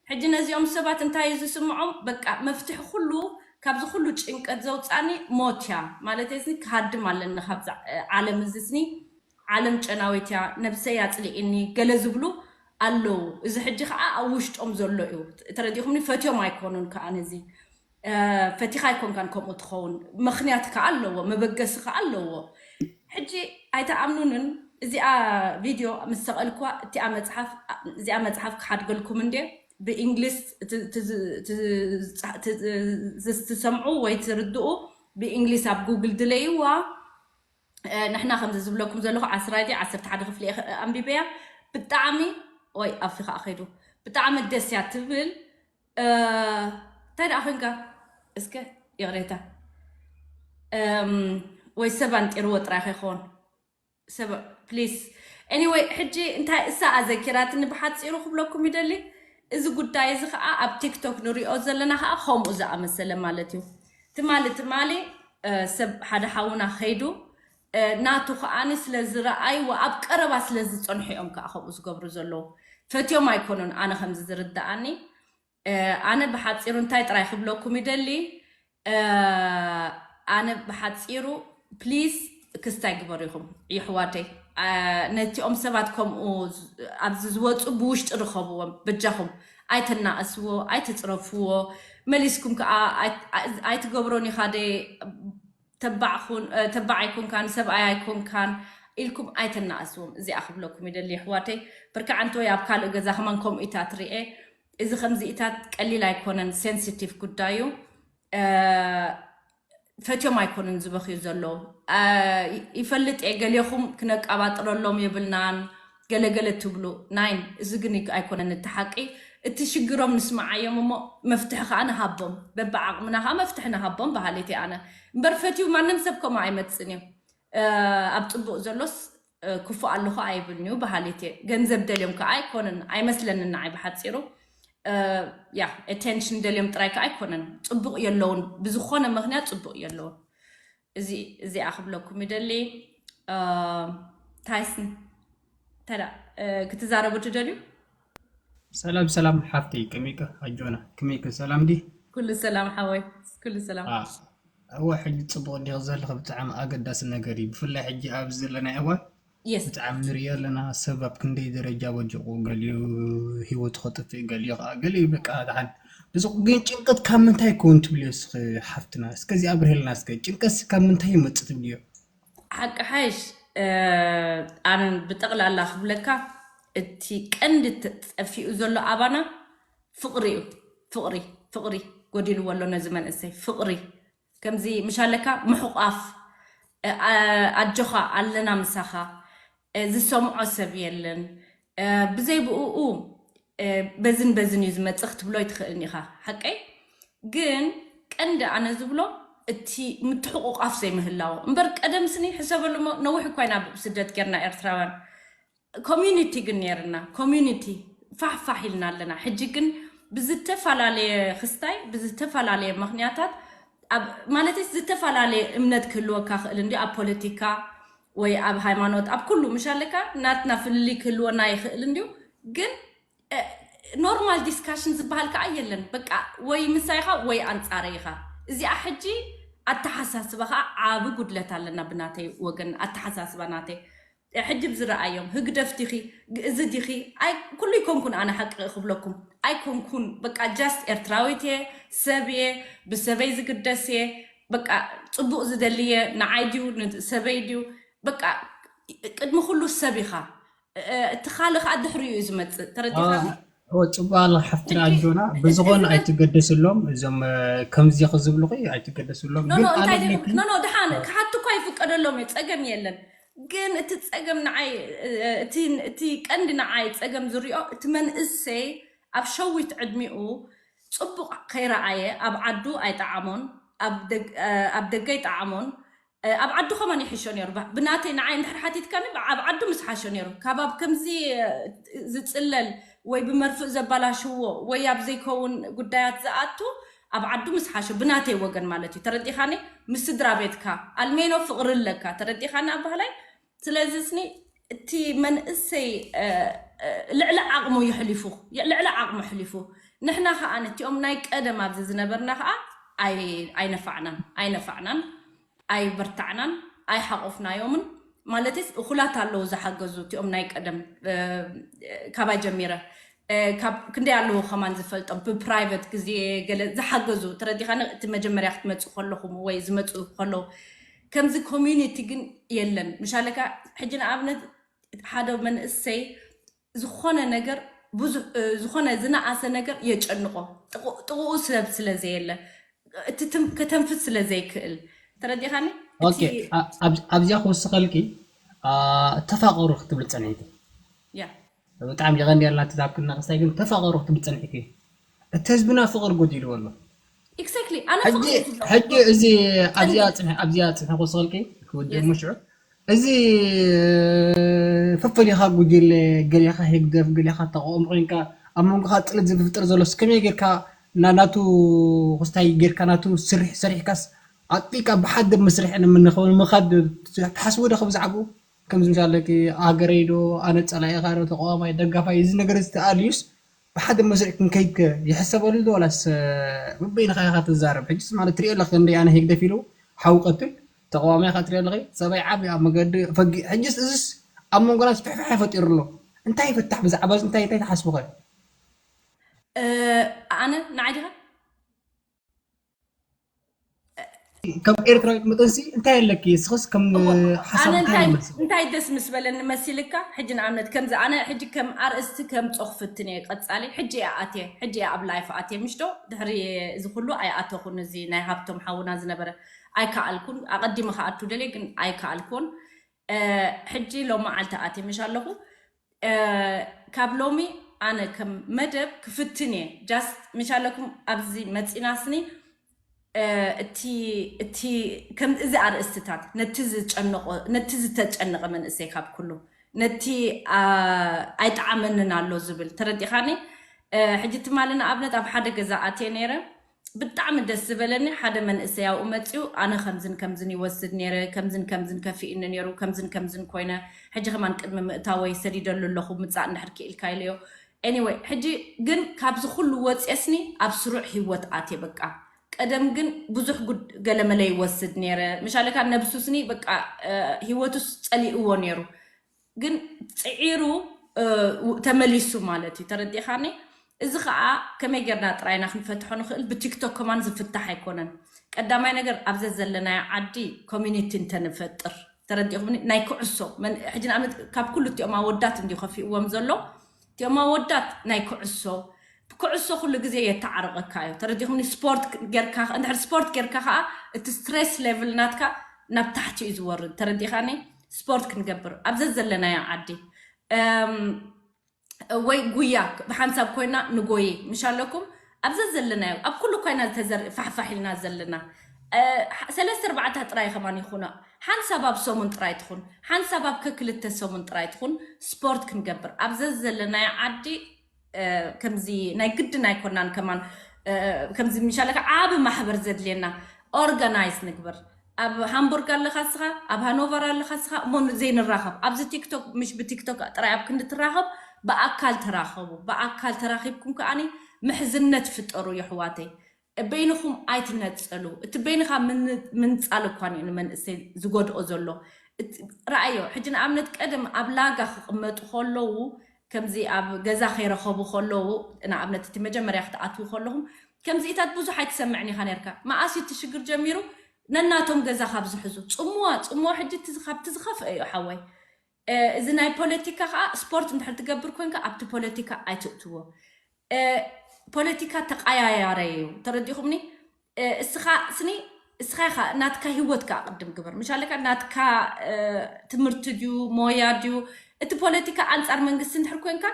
ሕጂ ነዚኦም ሰባት እንታይ እዩ ዝስምዖም? በቃ መፍትሒ ኩሉ፣ ካብዚ ኩሉ ጭንቀት ዘውፃኒ ሞት እያ ማለት እየ። ስኒ ክሃድም ኣለኒ ካብዛ እ፣ ዓለም እዚ ስኒ፣ ዓለም ጨናዊት እያ፣ ነብሰይ ኣፅሊእኒ፣ ገለ ዝብሉ ኣለዉ። እዚ ሕጂ ከዓ ኣብ ውሽጦም ዘሎ እዩ። ተረዲኹምኒ? ፈትዮም ኣይኮኑን ከዓ ነዚ እ፣ ፈቲኻ ኣይኮንካን ከምኡ ትኸውን። ምኽንያት ከዓ ኣለዎ፣ መበገሲ ከዓ ኣለዎ። ሕጂ ኣይተኣምኑንን። እዚኣ ቪድዮ ምስ ሰቐልኩዋ እቲኣ መፅሓፍ፣ እዚኣ መፅሓፍ ክሓድገልኩም እንዴ፣ ብእንግሊዝ ት- ት- ት- ት- ት- ትሰምዑ ወይ ትርድኡ፣ ብእንግሊዝ ኣብ ጉግል ድለይዋ። እ፣ ንሕና ከምዚ ዝብለኩም ዘለኹ ዓስራይ ዓሰርተ ሓደ ክፍሊ እየ ኣንቢበያ። ብጣዕሚ፣ ወይ ኣፊ ከዓ ከይዱ፣ ብጣዕሚ ደስ እያ ትብል። እ፣ እንታይ ደኣ ኮንካ? እስከ ይቕሬታ። እም፣ ወይ ሰብ ኣንጢርዎ ጥራይ ከይኸውን። ሰብ ፕሊስ። ኤኒወይ፣ ሕጂ እንታይ እሳ ኣዘኪራትኒ ብሓፂሩ ክብለኩም ይደሊ። እዚ ጉዳይ እዚ ከዓ ኣብ ቲክቶክ ንሪኦ ዘለና ከዓ ከምኡ ዝኣመሰለ ማለት እዩ። ትማሊ ትማሊ እ፣ ሰብ ሓደ ሓውና ከይዱ እ፣ ናቱ ከዓኒ ስለ ዝረኣይዎ ኣብ ቀረባ ስለ ዝፀንሑ እዮም ከዓ ከምኡ ዝገብሩ ዘለዉ። ፈትዮም ኣይኮኑን፣ ኣነ ከምዚ ዝርድኣኒ። እ፣ ኣነ ብሓፂሩ እንታይ ጥራይ ክብለኩም ይደሊ፣ እ፣ ኣነ ብሓፂሩ ፕሊዝ ክስታይ ግበሩ ኢኹም የሕዋተይ። እ፣ ነቲኦም ሰባት ከምኡ ዝ- ኣብዚ ዝወፁ ብውሽጢ ርኸብዎም በጃኹም። ኣይተናእስዎ፣ ኣይትፅረፍዎ። መሊስኩም ከዓ ኣይ- ኣይ- ኣይትገብሮን ኢኻ ደ ተባዕ ኩን እ፣ ተባዕ ኣይኮንካን ሰብኣይ ኣይኮንካን ኢልኩም ኣይተናእስዎም። እዚኣ ክብለኩም ይደሊ ኣሕዋተይ። ብርክዓንቲ ወይ ኣብ ካልእ ገዛ ከማን ከምኡ ኢታ ትርኤ። እዚ ከምዚ ኢታት ቀሊል ኣይኮነን፣ ሴንሲቲቭ ጉዳዩ። እ፣ ፈትዮም ኣይኮኑን ዝበኽዩ ዘለዉ። እ፣ ይፈልጥ እየ፣ ገሌኹም ክነቃባጥረሎም የብልናን ገለገለ ትብሉ። ናይን፣ እዚ ግን ኣይኮነን እቲ ሓቂ። እቲ ሽግሮም ንስምዓዮም እሞ መፍትሒ ከዓ ንሃቦም። በብዓቕምና ከዓ መፍትሒ ንሃቦም በሃሊት እየ ኣነ። እምበር ፈትዩ ማንም ሰብ ከምኡ ኣይመፅን እዩ። እ፣ ኣብ ፅቡቕ ዘሎስ እ፣ ክፉእ ኣለኹ ኣይብልን እዩ በሃሊት እየ። ገንዘብ ደልዮም ከዓ ኣይኮንን ኣይመስለንን ንዓይ ብሓፂሩ። እ፣ ያ ኣቴንሽን ደልዮም ጥራይ ከዓ ኣይኮነን። ፅቡቕ የለውን፣ ብዝኾነ ምኽንያት ፅቡቕ የለውን። እዚ እዚኣ ክብለኩም ይደሊ። እ፣ ታይስን ተዳ እ፣ ክትዛረቡ ትደልዩ? ሰላም ሰላም ሓፍተይ፣ ከመይከ ኣጆና፣ ከመይከ ሰላም ዲ? ኩሉ ሰላም ሓወይ፣ ኩሉ ሰላም። አ፣ እወ፣ ሕጂ ጽቡቕ ዲኺ ዘለኺ? ብጣዕሚ ኣገዳሲ ነገር እዩ። ብፍላይ ሕጂ ኣብዚ ዘለናዮ እዋን የስ ብጣዕሚ ንሪኦ ኣለና። ሰብ ኣብ ክንደይ ደረጃ ወዲቑ፣ ገሊኡ ህይወቱ ከጥፍእ፣ ገሊኡ ከዓ፣ ገሊኡ በቃ ደሓን። ብዙ ግን ጭንቀት ካብ ምንታይ ይከውን ትብልዮ እስኺ ሓፍትና? እስከ እዚ ኣብርሄልና እስከ። ጭንቀትሲ ካብ ምንታይ ይመጽእ ትብልዮ? ሓቂ ሓይሽ እ፣ ኣነ ብጠቕላላ ክብለካ እቲ ቀንዲ ተ- ጠፊኡ ዘሎ ኣባና ፍቕሪ እዩ። ፍቕሪ ፍቕሪ ጎዲልዎ ኣሎ ነዚ መንእሰይ። ፍቕሪ ከምዚ ምሽ ኣለካ ምሕቋፍ እ፣ ኣ- ኣጆኻ ኣለና ምሳኻ እ፣ ዝሰምዖ ሰብ የለን እ፣ ብዘይ ብእኡ እ፣ በዝን በዝን እዩ ዝመፅእ ክትብሎ ኣይትኽእልን ኢኻ። ሓቀይ ግን ቀንዲ ኣነ ዝብሎ እቲ ምትሕቑቋፍ ዘይምህላው እምበር ቀደም ስኒ ሕሰበሉ እሞ ነዊሕ እኳ ኢና ስደት ጌርና ኤርትራውያን ኮሚዩኒቲ ግን ነይርና ኮሚዩኒቲ ፋሕፋሕ ኢልና ኣለና። ሕጂ ግን ብዝተፈላለየ ክስታይ ብዝተፈላለየ ምክንያታት ኣብ ማለት ዝተፈላለየ እምነት ክህልወካ ክእል እንዲ ኣብ ፖለቲካ ወይ ኣብ ሃይማኖት ኣብ ኩሉ ምሽ ኣለካ ናትና ፍልልይ ክህልወና ይኽእል እንዲዩ ግን ኖርማል ዲስካሽን ዝበሃል ከዓ የለን። በቃ ወይ ምሳይ ኢኻ ወይ ኣንፃረይ ኢኻ። እዚኣ ሕጂ ኣተሓሳስባ ከዓ ዓብ ጉድለት ኣለና ብናተይ ወገን ኣተሓሳስባ ናተይ ሕጂ ብዝረኣዮም ህግደፍ ዲኺ ግእዚ ዲኺ ኣይ ኩሉ ይኮንኩን ኣነ ሓቂ ክብለኩም ኣይኮንኩን በቃ ጃስት ኤርትራዊት እየ ሰብ እየ ብሰበይ ዝግደስ እየ በቃ ፅቡቅ ዝደሊ እየ ንዓይ ድዩ ንሰበይ ድዩ በቃ ቅድሚ ኩሉ ሰብ ኢኻ እቲ ካልእ ከዓ ድሕሪኡ እዩ ዝመፅእ ተረዲኻ እወ ፅቡቅ ኣለ ሓፍትና ኣጆና ብዝኾነ ኣይትገደስሎም እዞም ከምዚ ክዝብልኹ ኣይትገደስሎም ግን ኖኖ እንታይ ኖኖ ድሓን ክሓቱ እኳ ይፍቀደሎም እዩ ፀገም የለን ግን እቲ ፀገም ንዓይ እቲ ቀንዲ ንዓይ ፀገም ዝሪኦ እቲ መንእሰይ ኣብ ሸዊት ዕድሚኡ ፅቡቅ ከይረኣየ ኣብ ዓዱ ኣይጠዓሞን ኣብ ደገ ኣይጠዓሞን ኣብ ዓዱ ከማን ይሕሾ ነይሩ። ብናተይ ንዓይ እንድሕር ሓቲትካኒ ኣብ ዓዱ ምስ ሓሾ ነይሩ። ካብ ኣብ ከምዚ ዝፅለል ወይ ብመርፍእ ዘባላሽዎ ወይ ኣብ ዘይከውን ጉዳያት ዝኣቱ ኣብ ዓዱ ምስ ሓሾ፣ ብናተይ ወገን ማለት እዩ። ተረዲኻኒ? ምስ ስድራ ቤትካ ኣልሜኖ ፍቕሪ ኣለካ። ተረዲኻኒ ኣባህላይ? ስለዚ ስኒ እቲ መንእሰይ ልዕሊ ዓቕሙ ይሕሊፉ፣ ልዕሊ ዓቕሙ ሕሊፉ። ንሕና ከዓ ነቲኦም ናይ ቀደም ኣብዚ ዝነበርና ከዓ ኣይነፋዕናን ኣይነፋዕናን ኣይበርታዕናን ኣይሓቆፍናዮምን። ማለትስ እኹላት ኣለዉ ዝሓገዙ እቲኦም ናይ ቀደም ካባይ ጀሚረ ካብ ክንደይ ኣለዉ ከማን ዝፈልጦም ብፕራይቨት ግዜ ገለ ዝሓገዙ። ተረዲኻ? እቲ መጀመርያ ክትመፁ ከለኹም ወይ ዝመፁ ከለዉ ከምዚ ኮሚኒቲ ግን የለን። ምሻለካ ሕጂ ንኣብነት ሓደ መንእሰይ ዝኾነ ነገር ብዙ ዝኾነ ዝነኣሰ ነገር የጨንቆ ጥቕኡ ሰብ ስለ ዘየለ እቲ ከተንፍስ ስለ ዘይክእል። ተረዲኻኒ? ኣብዚኣ ክውስኸልኪ ተፋቀሩ ክትብል ፀኒሕኪ። ብጣዕሚ የቐንየልና ትዛብክልና ክስታይ ግን ተፋቀሩ ክትብል ፀኒሕኪ። እቲ ህዝብና ፍቕር ጎዲልዎ ኣሎ። Exactly። ሕጂ እዚ ኣብዚኣ ፅንሒ ክውስኸልኪ ክውድእ ምሽዑ እዚ ፈፈሊኻ ጉጅለ ገሊኻ ህግደፍ ገሊኻ ተቃውሞ ኮይንካ ኣብ መንጎኻ ጥልት ዝፍጥር ዘሎስ ከመይ ጌርካ ናቱ ክስታይ ጌርካ ናቱ ስርሕ ሰሪሕካስ ኣጥቢቃ ብሓደ መስርሕ ንምንኸው ንምኻድ ትሓስቡ ዶ ብዛዕባኡ? ከምዚ ምሻለኪ ሃገረይ ዶ ኣነ ጸላኢኻ ዶ ተቃዋማይ ደጋፋይ እዚ ነገር እዚ ተኣልዩስ ብሓደ መስርዕ ክንከይድ ከ ይሕሰበሉ ዶ ዋላስ በበይንኻ ኢኻ ትዛረብ? ሕጅስ ማለት ትሪኦ ኣለኺ ክንደይ ኣነ ህግደፍ ኢሉ ሓው ቀትል ተቃዋማይ ኢኻ ትሪኦ ኣለኺ ሰብኣይ ዓቢ ኣብ መገዲ ፈጊ ሕጅስ እዝስ ኣብ መንጎና ስፍሕፍሕ ፈጢሩ ኣሎ እንታይ ይፍታሕ ብዛዕባ እዚ እንታይ እንታይ ትሓስቡ ከ? ኣነ ንዓይ ዲኻ ከም ኤርትራዊት መጠንሲ እንታይ ኣለኪ እስኽስ ከም ሓሳብ እንታይ ይመስል? እንታይ ደስ ምስ በለኒ መሲልካ? ሕጂ ንኣብነት ከምዚ ኣነ ሕጂ ከም ኣርእስቲ ከምጾ ክፍትን እየ ቀጻሊ። ሕጂ እየ ኣትየ፣ ሕጂ እየ ኣብ ላይፍ ኣትየ ምሽ ዶ? ድሕሪ እዚ ኩሉ ኣይኣተኹን። እዚ ናይ ሃብቶም ሓውና ዝነበረ ኣይከኣልኩን። ኣቐዲመ ክኣቱ ደልየ ግን ኣይከኣልኩን። ሕጂ ሎም መዓልቲ ኣትየ ምሽ ኣለኹ። ካብ ሎሚ ኣነ ከም መደብ ክፍትን እየ just ምሻለኩም ኣብዚ መፂና ስኒ እቲ እቲ ከም እዚ ኣርእስትታት ነቲ ዝጨነቆ ነቲ ዝተጨነቀ መንእሰይ ካብ ኩሉ ነቲ ኣይጠዓመንን ኣሎ ዝብል ተረዲኻኒ። ሕጂ ትማሊ ንኣብነት ኣብ ሓደ ገዛ ኣትየ ነይረ። ብጣዕሚ ደስ ዝበለኒ ሓደ መንእሰይ ኣብኡ መፂኡ ኣነ ከምዝን ከምዝን ይወስድ ነይረ ከምዝን ከምዝን ከፊእኒ ነይሩ ከምዝን ከምዝን ኮይነ ሕጂ ከማን ቅድሚ ምእታወይ ሰዲደሉ ኣለኹ ምፃእ እንድሕር ክኢልካ ኢለዮ። Anyway ሕጂ ግን ካብዚ ኩሉ ወፅየስኒ ኣብ ስሩዕ ሂወት ኣትየ በቃ። ቀደም ግን ብዙሕ ጉድ ገለመለ ይወስድ ነይረ ምሻለካ ነብሱስኒ በቃ ሂወቱስ ፀሊእዎ ነይሩ። ግን ፅዒሩ ተመሊሱ ማለት እዩ። ተረዲኻኒ? እዚ ከዓ ከመይ ጌርና ጥራይና ክንፈትሖ ንኽእል? ብቲክቶክ ከማን ዝፍታሕ ኣይኮነን። ቀዳማይ ነገር ኣብዘ ዘለናዮ ዓዲ ኮሚኒቲ እንተንፈጥር ተረዲኹምኒ? ናይ ኩዕሶ ሕጂ ንኣብነት ካብ ኩሉ እቲኦም ኣወዳት እንዲዩ ከፊእዎም ዘሎ። እቲኦም ኣወዳት ናይ ኩዕሶ ኩዕሶ ኩሉ ግዜ የተዓርቐካ እዩ። ተረዲኹምኒ? ስፖርት ጌርካ እንድሕር ስፖርት ጌርካ ከዓ እቲ ስትሬስ ሌቭል ናትካ ናብ ታሕቲ እዩ ዝወርድ። ተረዲኻኒ? ስፖርት ክንገብር ኣብዘ ዘለናዮ ዓዲ ወይ ጉያ ብሓንሳብ ኮይና ንጎይ ምሽ ኣለኩም ኣብዘ ዘለናዮ ኣብ ኩሉ ኮይና ዝተዘርኢ ፋሕፋሕ ኢልና ዘለና ሰለስተ ኣርባዕተ ጥራይ ከማን ይኹና ሓንሳብ ኣብ ሰሙን ጥራይ ትኹን ሓንሳብ ኣብ ከክልተ ሰሙን ጥራይ ትኹን ስፖርት ክንገብር ኣብዘ ዘለናዮ ዓዲ ከምዚ ናይ ግድን ኣይኮናን ከማን ከምዚ ምሻለካ ዓቢ ማሕበር ዘድልየና ኦርጋናይዝ ንግበር ኣብ ሃምቡርግ ኣለኻ ስኻ ኣብ ሃኖቨር ኣለኻ ስኻ እሞ ዘይንራኸብ ኣብዚ ቲክቶክ ምሽ ብቲክቶክ ጥራይ ኣብ ክንዲ ትራኸብ ብኣካል ተራኸቡ ብኣካል ተራኺብኩም ከኣኒ ምሕዝነት ፍጠሩ የሕዋተይ በይንኹም ኣይትነፀሉ እቲ በይንኻ ምንፃል እኳ እዩ ንመንእሰይ ዝጎድኦ ዘሎ ረኣዮ ሕጂ ንኣብነት ቀደም ኣብ ላጋ ክቕመጡ ከለዉ ከምዚ ኣብ ገዛ ከይረኸቡ ከለዉ ንኣብነት እቲ መጀመርያ ክትኣትዉ ከለኹም ከምዚኢታት ብዙሕ ኣይትሰምዕን ኢኻ ነርካ መኣስ እቲ ሽግር ጀሚሩ ነናቶም ገዛ ካብ ዝሕዙ ፅምዋ ፅምዋ ሕጂ ካብቲ ዝኸፍአ እዩ ሓወይ እዚ ናይ ፖለቲካ ከዓ ስፖርት እንድሕር ትገብር ኮንካ ኣብቲ ፖለቲካ ኣይትእትዎ ፖለቲካ ተቃያያረ እዩ ተረዲኹምኒ እስኻ ስኒ እስኻ ኢኻ ናትካ ህይወትካ ኣቅድም ግበር ምሻለካ ናትካ ትምህርቲ ድዩ ሞያ ድዩ እቲ ፖለቲካ ኣንፃር መንግስቲ እንድሕር ኮንካ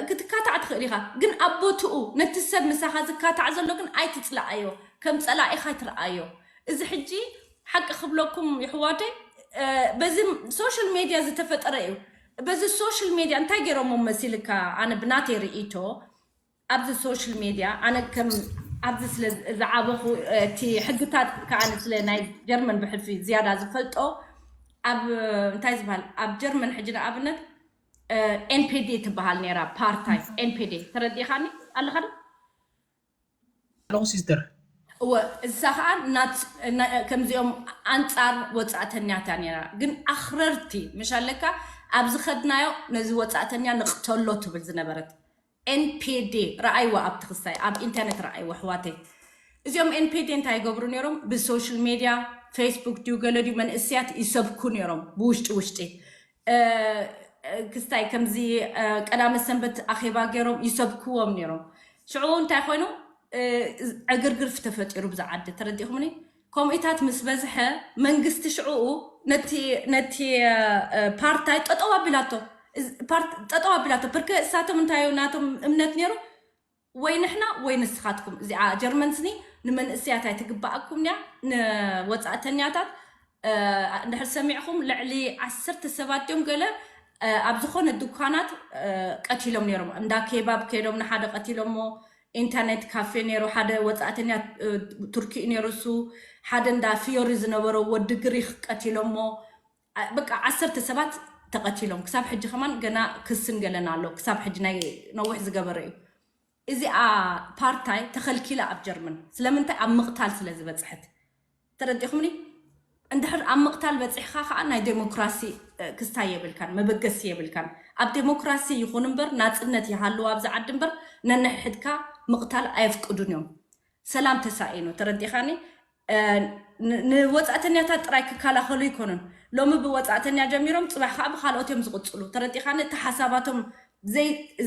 ክትካታዕ ትኽእል ኢኻ ግን ኣብ ቦትኡ ነቲ ሰብ ምሳኻ ዝካታዕ ዘሎ ግን ኣይትፅላኣዮ ከም ፀላኢኻ ትረኣዮ እዚ ሕጂ ሓቂ ክብለኩም ይሕዋተይ፣ በዚ ሶሻል ሜድያ ዝተፈጠረ እዩ። በዚ ሶሻል ሜድያ እንታይ ገይሮሞ መሲልካ? ኣነ ብናተይ ርእይቶ ኣብዚ ሶሻል ሜድያ ኣነ ከም ኣብዚ ስለ ዝዓበኹ እቲ ሕግታት ከዓ ስለ ናይ ጀርመን ብሕልፊ ዝያዳ ዝፈልጦ ኣብ እንታይ ዝበሃል ኣብ ጀርመን ሕጂ ንኣብነት ኤንፒዲ ትበሃል ነይራ ፓርታይ ኤንፒዲ ተረዲኻኒ ኣለኻ ዶ? ኣለኹ ሲስተር። እወ እሳ ከዓ ከምዚኦም ኣንፃር ወፃእተኛታ ነይራ ግን ኣኽረርቲ ምሻለካ ኣብ ዝኸድናዮ ነዚ ወፃእተኛ ንቕተሎ ትብል ዝነበረት ኤንፒዲ ረኣይዋ ኣብቲ ክስታይ ኣብ ኢንተርነት ረኣይዋ ኣሕዋተይ። እዚኦም ኤንፒዲ እንታይ ይገብሩ ነይሮም? ብሶሻል ሜድያ ፌስቡክ ድዩ ገለ ድዩ መንእስያት ይሰብኩ ነይሮም ብውሽጢ ውሽጢ ክስታይ ከምዚ ቀዳመ ሰንበት ኣኼባ ገይሮም ይሰብክዎም ነይሮም። ሽዑ እንታይ ኮይኑ ዕግርግርፍ ተፈጢሩ ብዛ ዓዲ ተረዲእኹምኒ። ከምኡታት ምስ በዝሐ መንግስቲ ሽዑኡ ነቲ ፓርታይ ጠጠው ኣቢላቶ ጠጠው ኣቢላቶ ፕርከ እሳቶም እንታይ ናቶም እምነት ነይሩ ወይ ንሕና ወይ ንስኻትኩም እዚኣ ጀርመን ስኒ ንመንእስያት ኣይትግባኣኩም እያ ንወፃእተኛታት እንድሕር ሰሚዕኹም ልዕሊ ዓሰርተ ሰባት እዮም ገለ ኣብ ዝኾነ ድኳናት ቀቲሎም ነይሮም እንዳ ኬባብ ከይዶም ንሓደ ቀቲሎሞ ኢንተርኔት ካፌ ነይሩ ሓደ ወፃእተኛ ቱርኪ እዩ ነይሩ እሱ ሓደ እንዳ ፍዮሪ ዝነበሮ ወዲ ግሪክ ቀቲሎሞ በቃ ዓሰርተ ሰባት ተቐቲሎም ክሳብ ሕጂ ከማን ገና ክስን ገለን ኣሎ ክሳብ ሕጂ ናይ ነዊሕ ዝገበረ እዩ እዚኣ ፓርታይ ተኸልኪላ ኣብ ጀርመን ስለምንታይ ኣብ ምቕታል ስለ ዝበፅሐት ተረዲኹምኒ እንድሕር ኣብ ምቕታል በፂሕካ ከዓ ናይ ዴሞክራሲ ክስታይ የብልካን መበገሲ የብልካን ኣብ ዴሞክራሲ ይኹን እምበር ናፅነት ይሃልው ኣብዚ ዓዲ እምበር ነንሕድካ ምቕታል ኣየፍቅዱን እዮም ሰላም ተሳኢኑ ተረዲኻኒ ንወፃእተኛታት ጥራይ ክከላኸሉ ይኮኑን ሎሚ ብወፃእተኛ ጀሚሮም ፅባሕ ከዓ ብካልኦት እዮም ዝቕፅሉ ተረዲኻኒ እቲ ሓሳባቶም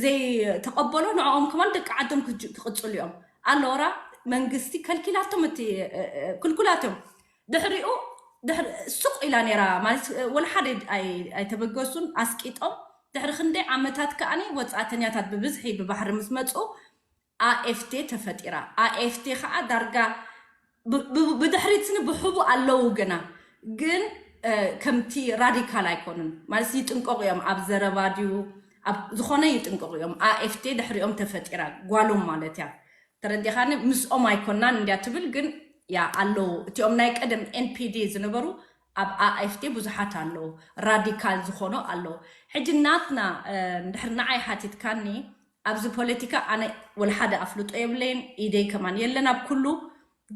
ዘይተቐበሎ ንዕኦም ከማን ደቂ ዓዶም ክቕፅሉ እዮም ኣለወራ መንግስቲ ከልኪላቶም እቲ ክልኩላት እዮም ድሕሪኡ ሱቕ ኢላ ነይራ ማለት ወላ ሓደ ኣይተበገሱን ኣስቂጦም ድሕሪ ክንደይ ዓመታት ከዓኒ ወፃእተኛታት ብብዝሒ ብባሕሪ ምስ መፁ ኣኤፍቴ ተፈጢራ ኣኤፍቴ ከዓ ዳርጋ ብድሕሪት ስኒ ብሕቡ ኣለዉ ገና ግን ከምቲ ራዲካል ኣይኮኑን ማለት ይጥንቀቑ እዮም ኣብ ዘረባ ድዩ ዝኾነ ይጥንቀቑ እዮም ኣኤፍቴ ድሕሪኦም ተፈጢራ ጓሎም ማለት እያ ተረዲኻኒ ምስኦም ኣይኮናን እንድያ ትብል ግን ያ ኣለዉ እቲኦም ናይ ቀደም ኤንፒዲ ዝነበሩ ኣብ ኣኤፍቴ ብዙሓት ኣለዉ ራዲካል ዝኾኑ ኣለዉ ሕጂ ናትና እንድሕር ንዓይ ሓቲትካኒ ኣብዚ ፖለቲካ ኣነ ወላ ሓደ ኣፍልጦ የብለይን ኢደይ ከማን የለን ኣብ ኩሉ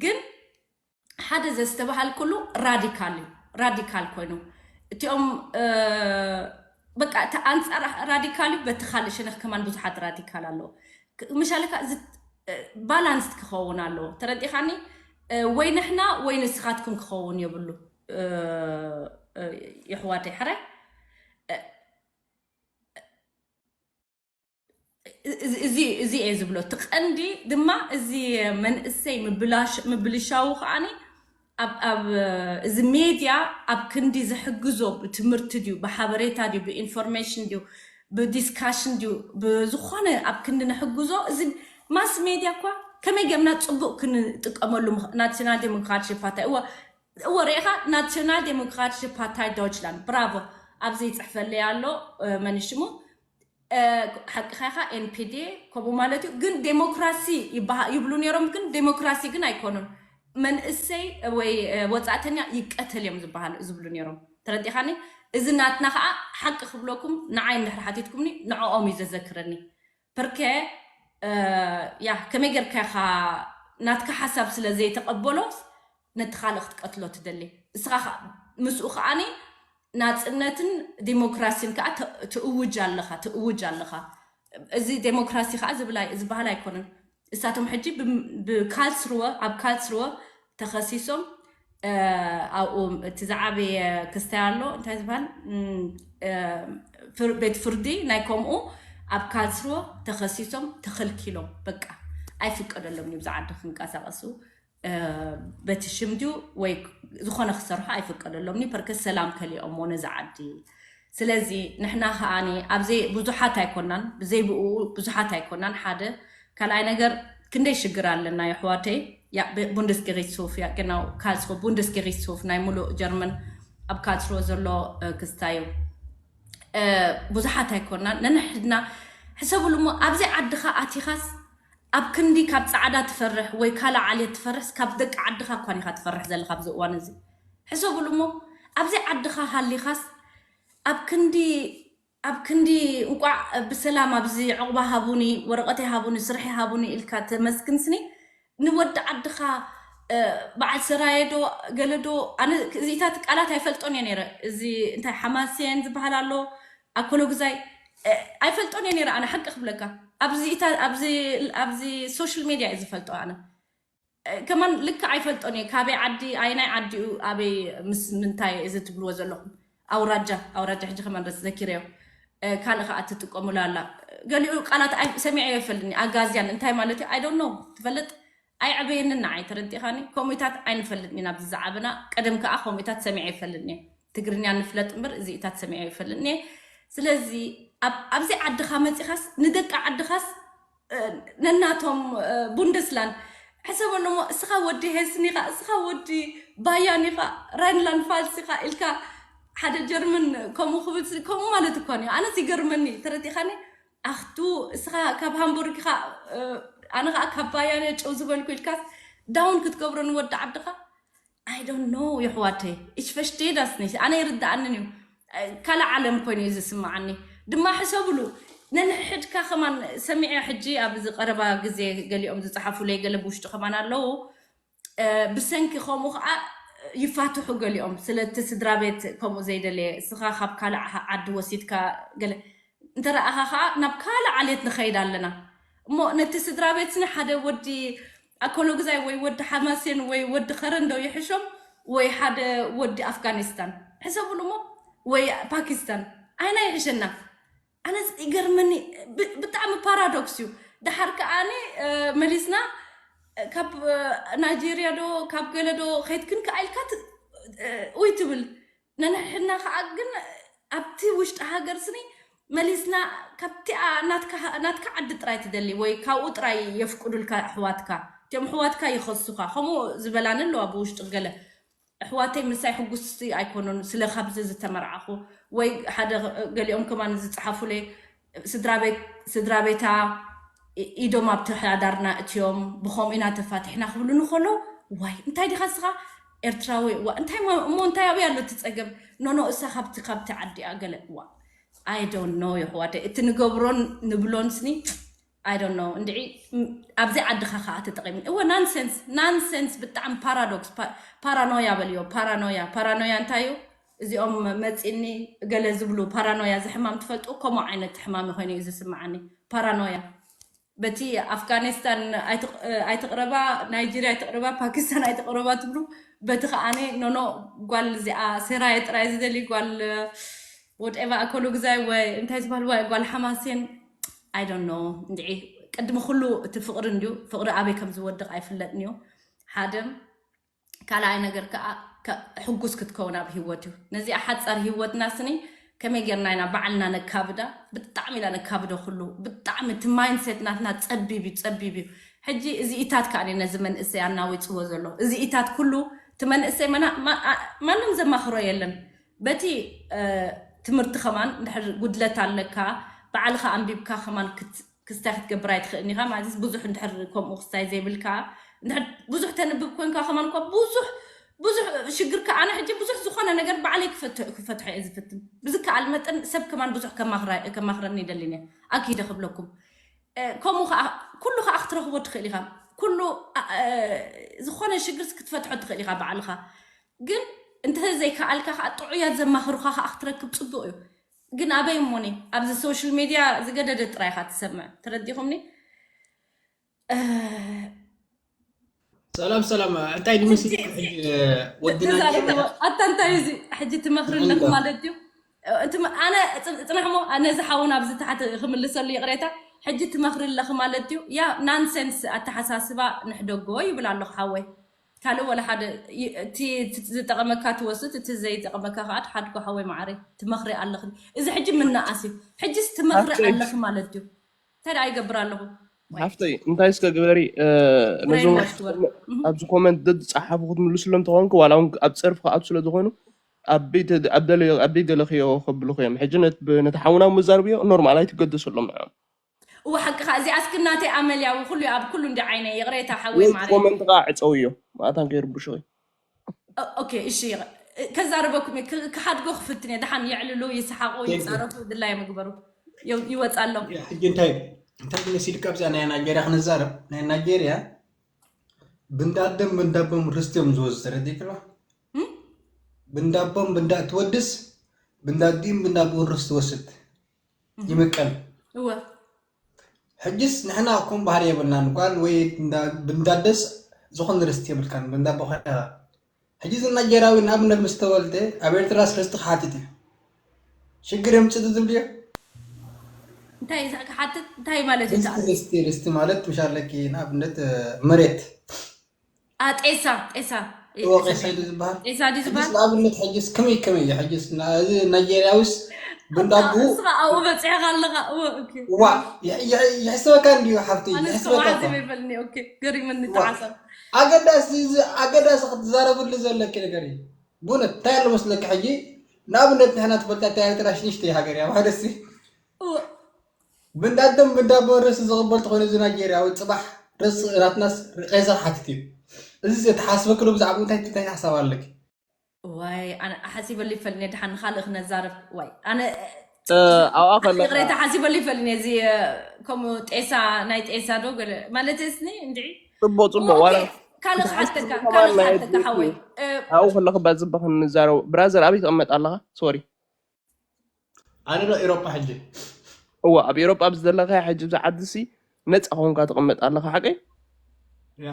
ግን ሓደ ዘስተባሃልኩሉ ራዲካል እዩ ራዲካል ኮይኑ እቲኦም በቃ እቲ ኣንፃር ራዲካል እዩ በቲ ካልእ ሸነኽ ከማን ብዙሓት ራዲካል ኣለዉ ምሻለካ ባላንስድ ክኸውን ኣለዎ ተረዲኻኒ ወይ ንሕና ወይ ንስኻትኩም ክኸውን የብሉ ይሕዋተይ ሕራይ እዚ እየ ዝብሎ እቲ ቀንዲ ድማ እዚ መንእሰይ ምብልሻው ከዓኒ ኣብ እዚ ሜድያ ኣብ ክንዲ ዝሕግዞ ብትምህርቲ ድዩ ብሓበሬታ ድዩ ብኢንፎርሜሽን ድዩ ብዲስካሽን ድዩ ብዝኾነ ኣብ ክንዲ ንሕግዞ እዚ ማስ ሜድያ እኳ ከመይ ገምና ፅቡቅ ክንጥቀመሉ ናሽናል ዴሞክራቲክ ፓርታይ እወ እወ ርኢኻ ናሽናል ዴሞክራቲክ ፓርታይ ዶችላንድ ብራቮ ኣብዚ ይፅሕፈለይ ኣሎ መንሽሙ ሓቅኻ ኢኻ ኤንፒዲ ከምኡ ማለት እዩ ግን ዴሞክራሲ ይብሉ ነይሮም ግን ዴሞክራሲ ግን ኣይኮኑን መንእሰይ ወይ ወፃእተኛ ይቀተል እዮም ዝበሃሉ ዝብሉ ነይሮም ተረዲኻኒ እዚ ናትና ከዓ ሓቂ ክብለኩም ንዓይ እንድሕር ሓቲትኩምኒ ንዕኦም እዩ ዘዘክረኒ ፐርከ ያ ከመይ ጌርካ ኢኻ ናትካ ሓሳብ ስለ ዘይተቐበሎ ነቲ ካልእ ክትቀትሎ ትደሊ እስኻ ምስኡ ከዓኒ ናፅነትን ዲሞክራሲን ከዓ ትእውጅ ኣለኻ ትእውጅ ኣለኻ እዚ ዴሞክራሲ ከዓ ዝበሃል ኣይኮነን እሳቶም ሕጂ ብካልስርወ ኣብ ካልስርወ ተኸሲሶም ኣብኡ እቲ ዝዓበየ ክስታይ ኣሎ እንታይ ዝበሃል ቤት ፍርዲ ናይ ከምኡ ኣብ ካልስርወ ተኸሲሶም ተኸልኪሎም በቃ ኣይፍቀደሎም እዩ ብዛ ዓዲ ክንቀሳቀሱ በቲ ሽም ድዩ ወይ ዝኾነ ክሰርሑ ኣይፍቀደሎም ኒ ፐርከስ ሰላም ከሊኦሞ ነዚ ዓዲ ስለዚ ንሕና ከዓኒ ኣብዘይ ብዙሓት ኣይኮናን ብዘይ ብኡ ብዙሓት ኣይኮናን ሓደ ካልኣይ ነገር ክንደይ ሽግር ኣለና የሕዋተይ Ja, Bundesgerichtshof, ja, genau, Karlsruhe Bundesgerichtshof ናይ ሙሉእ ጀርመን ኣብ ካርልስሩወ ዘሎ ክስታይ እዩ። ብዙሓት ኣይኮና ነንሕድና ሕሰብሉ እሞ ኣብዚ ዓድኻ ኣቲኻስ ኣብ ክንዲ ካብ ፃዕዳ ትፈርሕ ወይ ካልእ ዓሌት ትፈርሕስ ካብ ደቂ ዓድኻ እኳን ኢኻ ትፈርሕ ዘለኻ ኣብዚ እዋን እዚ። ሕሰብሉ እሞ ኣብዚ ዓድኻ ሃሊኻስ ኣብ ክንዲ ኣብ ክንዲ እንቋዕ ብሰላም ኣብዚ ዕቑባ ሃቡኒ፣ ወረቐተይ ሃቡኒ፣ ስርሐይ ሃቡኒ ኢልካ ተመስግንስኒ፣ ንወዲ ዓድኻ በዓል ሰራየ ዶ ገለ ዶ፣ ኣነ እዚታት ቃላት ኣይፈልጦን እየ ነይረ። እዚ እንታይ ሓማሴን ዝበሃል ኣሎ ኣኮሎግዛይ ኣይፈልጦን እየ ነይረ። ኣነ ሓቂ ክብለካ ኣብዚ ሶሻል ሜድያ እየ ዝፈልጦ ኣነ። ከማን ልክዕ ኣይፈልጦን እየ ካበይ ዓዲ ኣይናይ ዓዲኡ ኣበይ ምስ ምንታይ እዚ ትብልዎ ዘለኹም ኣውራጃ ኣውራጃ ሕጂ ከማን ረስ ዘኪረዮ ካልእ ከዓ ትጥቀሙላ ኣላ። ገሊኡ ቃላት ሰሚዐ የፈልኒ ኣጋዝያን እንታይ ማለት እዩ ኣይዶን ነው ትፈልጥ። ኣይዕበየንን ንዓይ ተረዲኻኒ። ከምኡታት ኣይንፈልጥን ኢና ኣብዚ ዝዓበና ቀደም ከዓ ከምኡታት ሰሚዐ ይፈልጥን እየ። ትግርኛ ንፍለጥ እምበር እዚኢታት ሰሚዐ ይፈልጥን እየ። ስለዚ ኣብዚ ዓድኻ መፂኻስ ንደቂ ዓድኻስ ነናቶም ቡንደስላን ሕሰበሉ እሞ እስኻ ወዲ ሄስን ኢኻ እስኻ ወዲ ባያን ኢኻ ራይንላንድ ፋልስ ኢኻ ኢልካ ሓደ ጀርመን ከምኡ ክብል ከምኡ ማለት እኳ እዩ። ኣነስ ይገርመኒ ተረዲኻኒ። ኣኽቱ እስኻ ካብ ሃምቡርግ ኢኻ ኣነ ከዓ ካብ ባያን ጨው ዝበልኩ ኢልካስ ዳውን ክትገብሮ ንወዲ ዓድኻ I don't know የሕዋተይ። Ich verstehe das nicht ኣነ ይርድኣንን እዩ። ካልእ ዓለም ኮይኑ እዩ ዝስምዓኒ። ድማ ሕሰብሉ ነንሕድካ ከማን ሰሚዐ ሕጂ ኣብዚ ቀረባ ግዜ ገሊኦም ዝፀሓፉለይ ገለ ብውሽጢ ከማን ኣለዉ። ብሰንኪ ከምኡ ከዓ ይፋትሑ ገሊኦም ስለቲ ስድራ ቤት ከምኡ ዘይደለየ እስኻ ካብ ካልእ ዓዲ ወሲድካ ገለ እንተረኣኻ ከዓ ናብ ካልእ ዓሌት ንኸይድ ኣለና እሞ ነቲ ስድራ ቤት ስኒ ሓደ ወዲ ኣኮሎግዛይ ወይ ወዲ ሓማሴን ወይ ወዲ ከረን ዶ ይሕሾም ወይ ሓደ ወዲ ኣፍጋኒስታን ሕሰቡሉ እሞ ወይ ፓኪስታን ኣይና ይሕሸና። ኣነ ይገርመኒ ብጣዕሚ ፓራዶክስ እዩ። ድሓር ከዓኒ መሊስና ካብ ናይጄርያ ዶ ካብ ገለ ዶ ከይትክን ከዓ ኢልካ ውይ ትብል ነንሕድና ከዓ ግን ኣብቲ ውሽጢ ሃገር ስኒ መሊስና ካብቲኣ ናትካ ዓዲ ጥራይ ትደሊ ወይ ካብኡ ጥራይ የፍቅዱልካ ኣሕዋትካ እቲኦም ኣሕዋትካ ይኸሱኻ ከምኡ ዝበላኒ ኣለዋ ብውሽጢ ገለ ኣሕዋተይ ምሳይ ሕጉስቲ ኣይኮኑን ስለ ካብዚ ዝተመርዓኹ ወይ ሓደ ገሊኦም ከማን ዝፀሓፉለይ ስድራ ቤታ ኢዶም ኣብቲ ሓዳርና እትዮም ብኸምኡ ኢና ተፋቲሕና ክብሉ ንከሎ ዋይ እንታይ ዲኻ ስኻ ኤርትራዊ ዋ እንታይ እሞ እንታይ ኣብይ ኣሎ እቲ ፀገም ኖኖ እሳ ካብቲ ካብቲ ዓዲኣ ገለ ዋ I don't know የሕዋተይ እቲ ንገብሮን ንብሎን ስኒ I don't know እንድዒ ኣብዚ ዓድኻ ከዓ ተጠቂምን እወ nonsense nonsense ብጣዕሚ ፓራዶክስ paranoia በልዮ paranoia paranoia እንታይ እዩ እዚኦም መፂኒ ገለ ዝብሉ paranoia ዝሕማም ትፈልጡ ከምኡ ዓይነት ሕማሚ ኮይኑ እዩ ዝስምዓኒ paranoia በቲ ኣፍጋኒስታን ኣይትቕረባ ናይጀርያ ኣይትቕረባ ፓኪስታን ኣይትቕረባ ትብሉ በቲ ከዓኒ ኖኖ ጓል እዚኣ ሴራየ ጥራይ ዝደሊ ጓል ወድኤባ ኣኮሎግዛይ ወይ እንታይ ዝበሃል ዋይ ጓል ሓማሴን I don't know እንድዒ ቅድሚ ኩሉ እቲ ፍቕሪ እንድዩ ፍቕሪ ኣበይ ከም ዝወድቕ ኣይፍለጥን እዩ ሓደ ካልኣይ ነገር ከዓ ሕጉስ ክትከውን ኣብ ህይወት እዩ ነዚኣ ሓፃር ህይወትና ስኒ ከመይ ጌርና ኢና ባዕልና ነካብዳ ብጣዕሚ ኢና ነካብዶ ኩሉ ብጣዕሚ እቲ mindset ናትና ፀቢብ እዩ ፀቢብ እዩ ሕጂ እዚ ኢታት ከዓ ነዚ መንእሰይ ኣናዊፅዎ ዘሎ እዚ ኢታት ኩሉ እቲ መንእሰይ ማንም ዘማኽሮ የለን በቲ ትምህርቲ ከማን እንድሕር ጉድለት ኣለካ ባዕልካ ኣንቢብካ ከማን ክስታይ ክትገብር ኣይትኽእልን ኢኻ ማለት ብዙሕ እንድሕር ከምኡ ክስታይ ዘይብልካ እንድሕር ብዙሕ ተንብብ ኮንካ ከማን እኳ ብዙሕ ብዙሕ ሽግር ከኣነ ሕጂ ብዙሕ ዝኾነ ነገር ባዕለይ ክፈትሖ እየ ዝፍትን ብዝከኣል መጠን ሰብ ከማን ብዙሕ ከማኽረኒ ይደልን እየ ኣኪደ ክብለኩም ከምኡ ከዓ ኩሉ ከዓ ክትረኽቦ ትኽእል ኢኻ ኩሉ ዝኾነ ሽግርስ ክትፈትሖ ትኽእል ኢኻ ባዕልኻ ግን እንተ ዘይከኣልካ ከዓ ጥዑያት ዘማኽሩኻ ከዓ ክትረክብ ፅቡቅ እዩ ግን ኣበይ እሞኒ ኣብዚ social media ዝገደደ ጥራይ ኢኻ ትሰምዕ ተረዲኹምኒ ሰላም ሰላም እንታይ ድምሲ ወድና ኣታ እንታይ እዚ ሕጂ ትመኽሪ ኣለክ ማለት እዩ ኣነ ፅናሕሞ ነዚ ሓውን ኣብዚ ታሕቲ ክምልሰሉ ይቕሬታ ሕጂ ትመኽሪ ኣለክ ማለት እዩ ያ nonsense ኣተሓሳስባ ንሕደጎ ይብል ኣለኹ ሓወይ ካልእ ወላ ሓደ እቲ ዝጠቐመካ ትወስድ እቲ ዘይጠቐመካ ከዓ ትሓድጎ ሓወይ ማዕረ ትመኽሪ ኣለኽ እዚ ሕጂ ምናኣስ እዩ ሕጂስ ትመኽሪ ኣለኽ ማለት እዩ እንታይ ደኣ ይገብር ኣለኹ ሓፍተይ እንታይ እስከ ግበሪ፣ ነዞም ኣብዚ ኮመንት ደዝፀሓፉ ክትምልስሎም ተኾንኩ፣ ዋላ እውን ኣብ ፀርፊ ክኣቱ ስለ ዝኾኑ ኣብ ቤት ደለኽዮ ከብልኹ እዮም። ሕጂ ነቲ ሓውና መዛርብዮ ኖርማል ኣይትገደሰሎም ንዕኦም። እወ ሓቅኻ፣ እዚኣ እስኪ እናተይ ኣመልያዊ ኩሉ ኣብ ኩሉ እንዲ ዓይነ ይቕሬታ ሓወይ ማረ። ኮመንት ኸዓ ዕፀውዮ ማእታን ከይርብሹኺ። ኦኬ እሺ፣ ከዛረበኩም ክሓድጎ ክፍትን እየ። ደሓን የዕልሉ፣ ይስሓቑ፣ ይፃረፉ፣ ድላዮም ይግበሩ፣ ይወፃሎም። ሕጂ እንታይ እንታይ መሲልካ ኣብዚኣ ናይ ናይጀርያ ክንዛረብ። ናይ ናይጀርያ ብንዳደም ብንዳቦም ርስቲ እዮም ዝወስዱ። ተረዲእክሎ? ብንዳቦም ብንዳ ትወድስ ብንዳዲም ብንዳቦን ርስቲ ወስድ ይምቀል። እወ ሕጅስ ንሕና እኮም ባህሪ የብልናን። ጓል ወይ ብንዳደስ ዝኾነ ርስቲ የብልካን። ብንዳቦ ኮይና ሕጂ እዚ ናይጀርያዊ ንኣብነት ምስ ተወልደ ኣብ ኤርትራስ ርስቲ ክሓትት እዩ። ሽግር የምፅእ ዝብል እዩ። እንታይ ክሓትት እንታይ ማለት እዩ? ርስቲ ርስቲ ማለት ምሻለኪ ንኣብነት መሬት ጤሳ ጤሳ ጤሳ ድዩ ዝበሃል? ጤሳ ድዩ ዝበሃል? ንኣብነት ሕጅስ ከመይ ከመይ እዩ? ሕጅስ እዚ ናይጀርያዊስ ብንዳቡ እስኻ ኣብኡ በፂሕኻ ኣለኻ። ዋ ይሕስበካ እንዲዩ ሓፍተይ፣ ይሕስበካ። ገሪመኒ ተዓሰብ። ኣገዳሲ ኣገዳሲ ክትዛረብሉ ዘለኪ ነገር እዩ። ብእውነት እንታይ ኣሎ መስለኪ? ሕጂ ንኣብነት ንሕና ትፈልጣ እታ ኤርትራ ሽንሽቲ ሃገር እያ ማለት ብንዳደም ብንዳቦ ርእሲ ዝቕበል ተኾይኑ እዚ ናይጀርያዊ ፅባሕ ርእሲ ናትናስ ሬሳ ክሓትት እዩ። እዚ ተሓስበክሉ ብዛዕባ እንታይ እንታይ ሓሳብ ኣለኪ? ዋይ ኣነ ሓሲበሉ ይፈልኒ ደሓን ንኻልእ ክነዛርብ ዋይ ኣነ ኣብኣ ከለካ ይቕሬታ ሓሲበሉ ይፈልኒ እዚ ከምኡ ጤሳ ናይ ጤሳ ዶ ገለ ማለት ስኒ እንድዒ ጽቡቅ ጽቡቅ ዋላ ካልእ ክሓተካ ካልእ ክሓተካ ሓወይ ኣብኡ ከለኹ ባዝባ ክንዛረቡ ብራዘር ኣበይ ትቕመጥ ኣለኻ ሶሪ ኣነ ዶ ኤሮጳ ሕጂ እዋ ኣብ ኤሮጳ ኣብዚ ዘለኻዮ ሕጂ ኣብዚ ዓዲ ሲ ነፃ ኮንካ ትቕመጥ ኣለኻ ሓቀይ ያ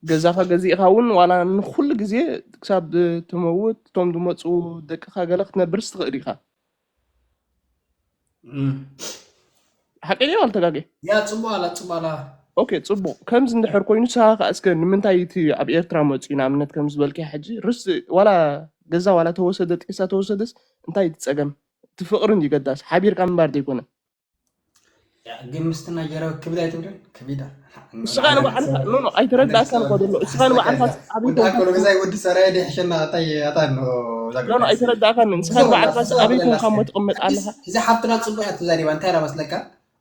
ገዛኻ ገዚእኻ እውን ዋላ ንኩሉ ግዜ ክሳብ ትመውት እቶም ዝመፁ ደቅኻ ገለ ክትነብርስ ትኽእል ኢኻ እም። ሓቀይ ድየ ዋላ ተጋጌ ያ ጽቡቅ ኣላ ጽቡቅ ኣላ ኦኬ ጽቡቅ ከምዚ እንድሕር ኮይኑ ንስኻ ከኣ እስከ ንምንታይ እቲ ኣብ ኤርትራ መፅኡ ንኣብነት ከም ዝበልክያ ሕጂ ርስ ዋላ ገዛ ዋላ ተወሰደ ጤሳ ተወሰደስ እንታይ እቲ ፀገም እቲ ፍቅሪ እንድዩ ገዳስ ሓቢርካ ምንባር ዘይኮነ ግን ምስቲ ናይጀርያዊ ክብድ ኣይትብልን ክቢዳ እስኻ ንባዕልካ ኖ ኖ ኣይተረዳእካን እኮ ዘሎ እስኻ ንባዕልካ ዓብይ ወዲ ኣኮሎ ገዛይ ወዲ ሰራየ ደሕሸና ኣታይ ኣታ ኖ ኖ ኖ ኣይተረዳእካን እስኻ ንባዕልካ ዓብይ ኮንካ እሞ ትቕመጥ ኣለኻ እዚ ሓፍትና ጽቡቅ እያ ተዛሪባ እንታይ ኢላ መስለካ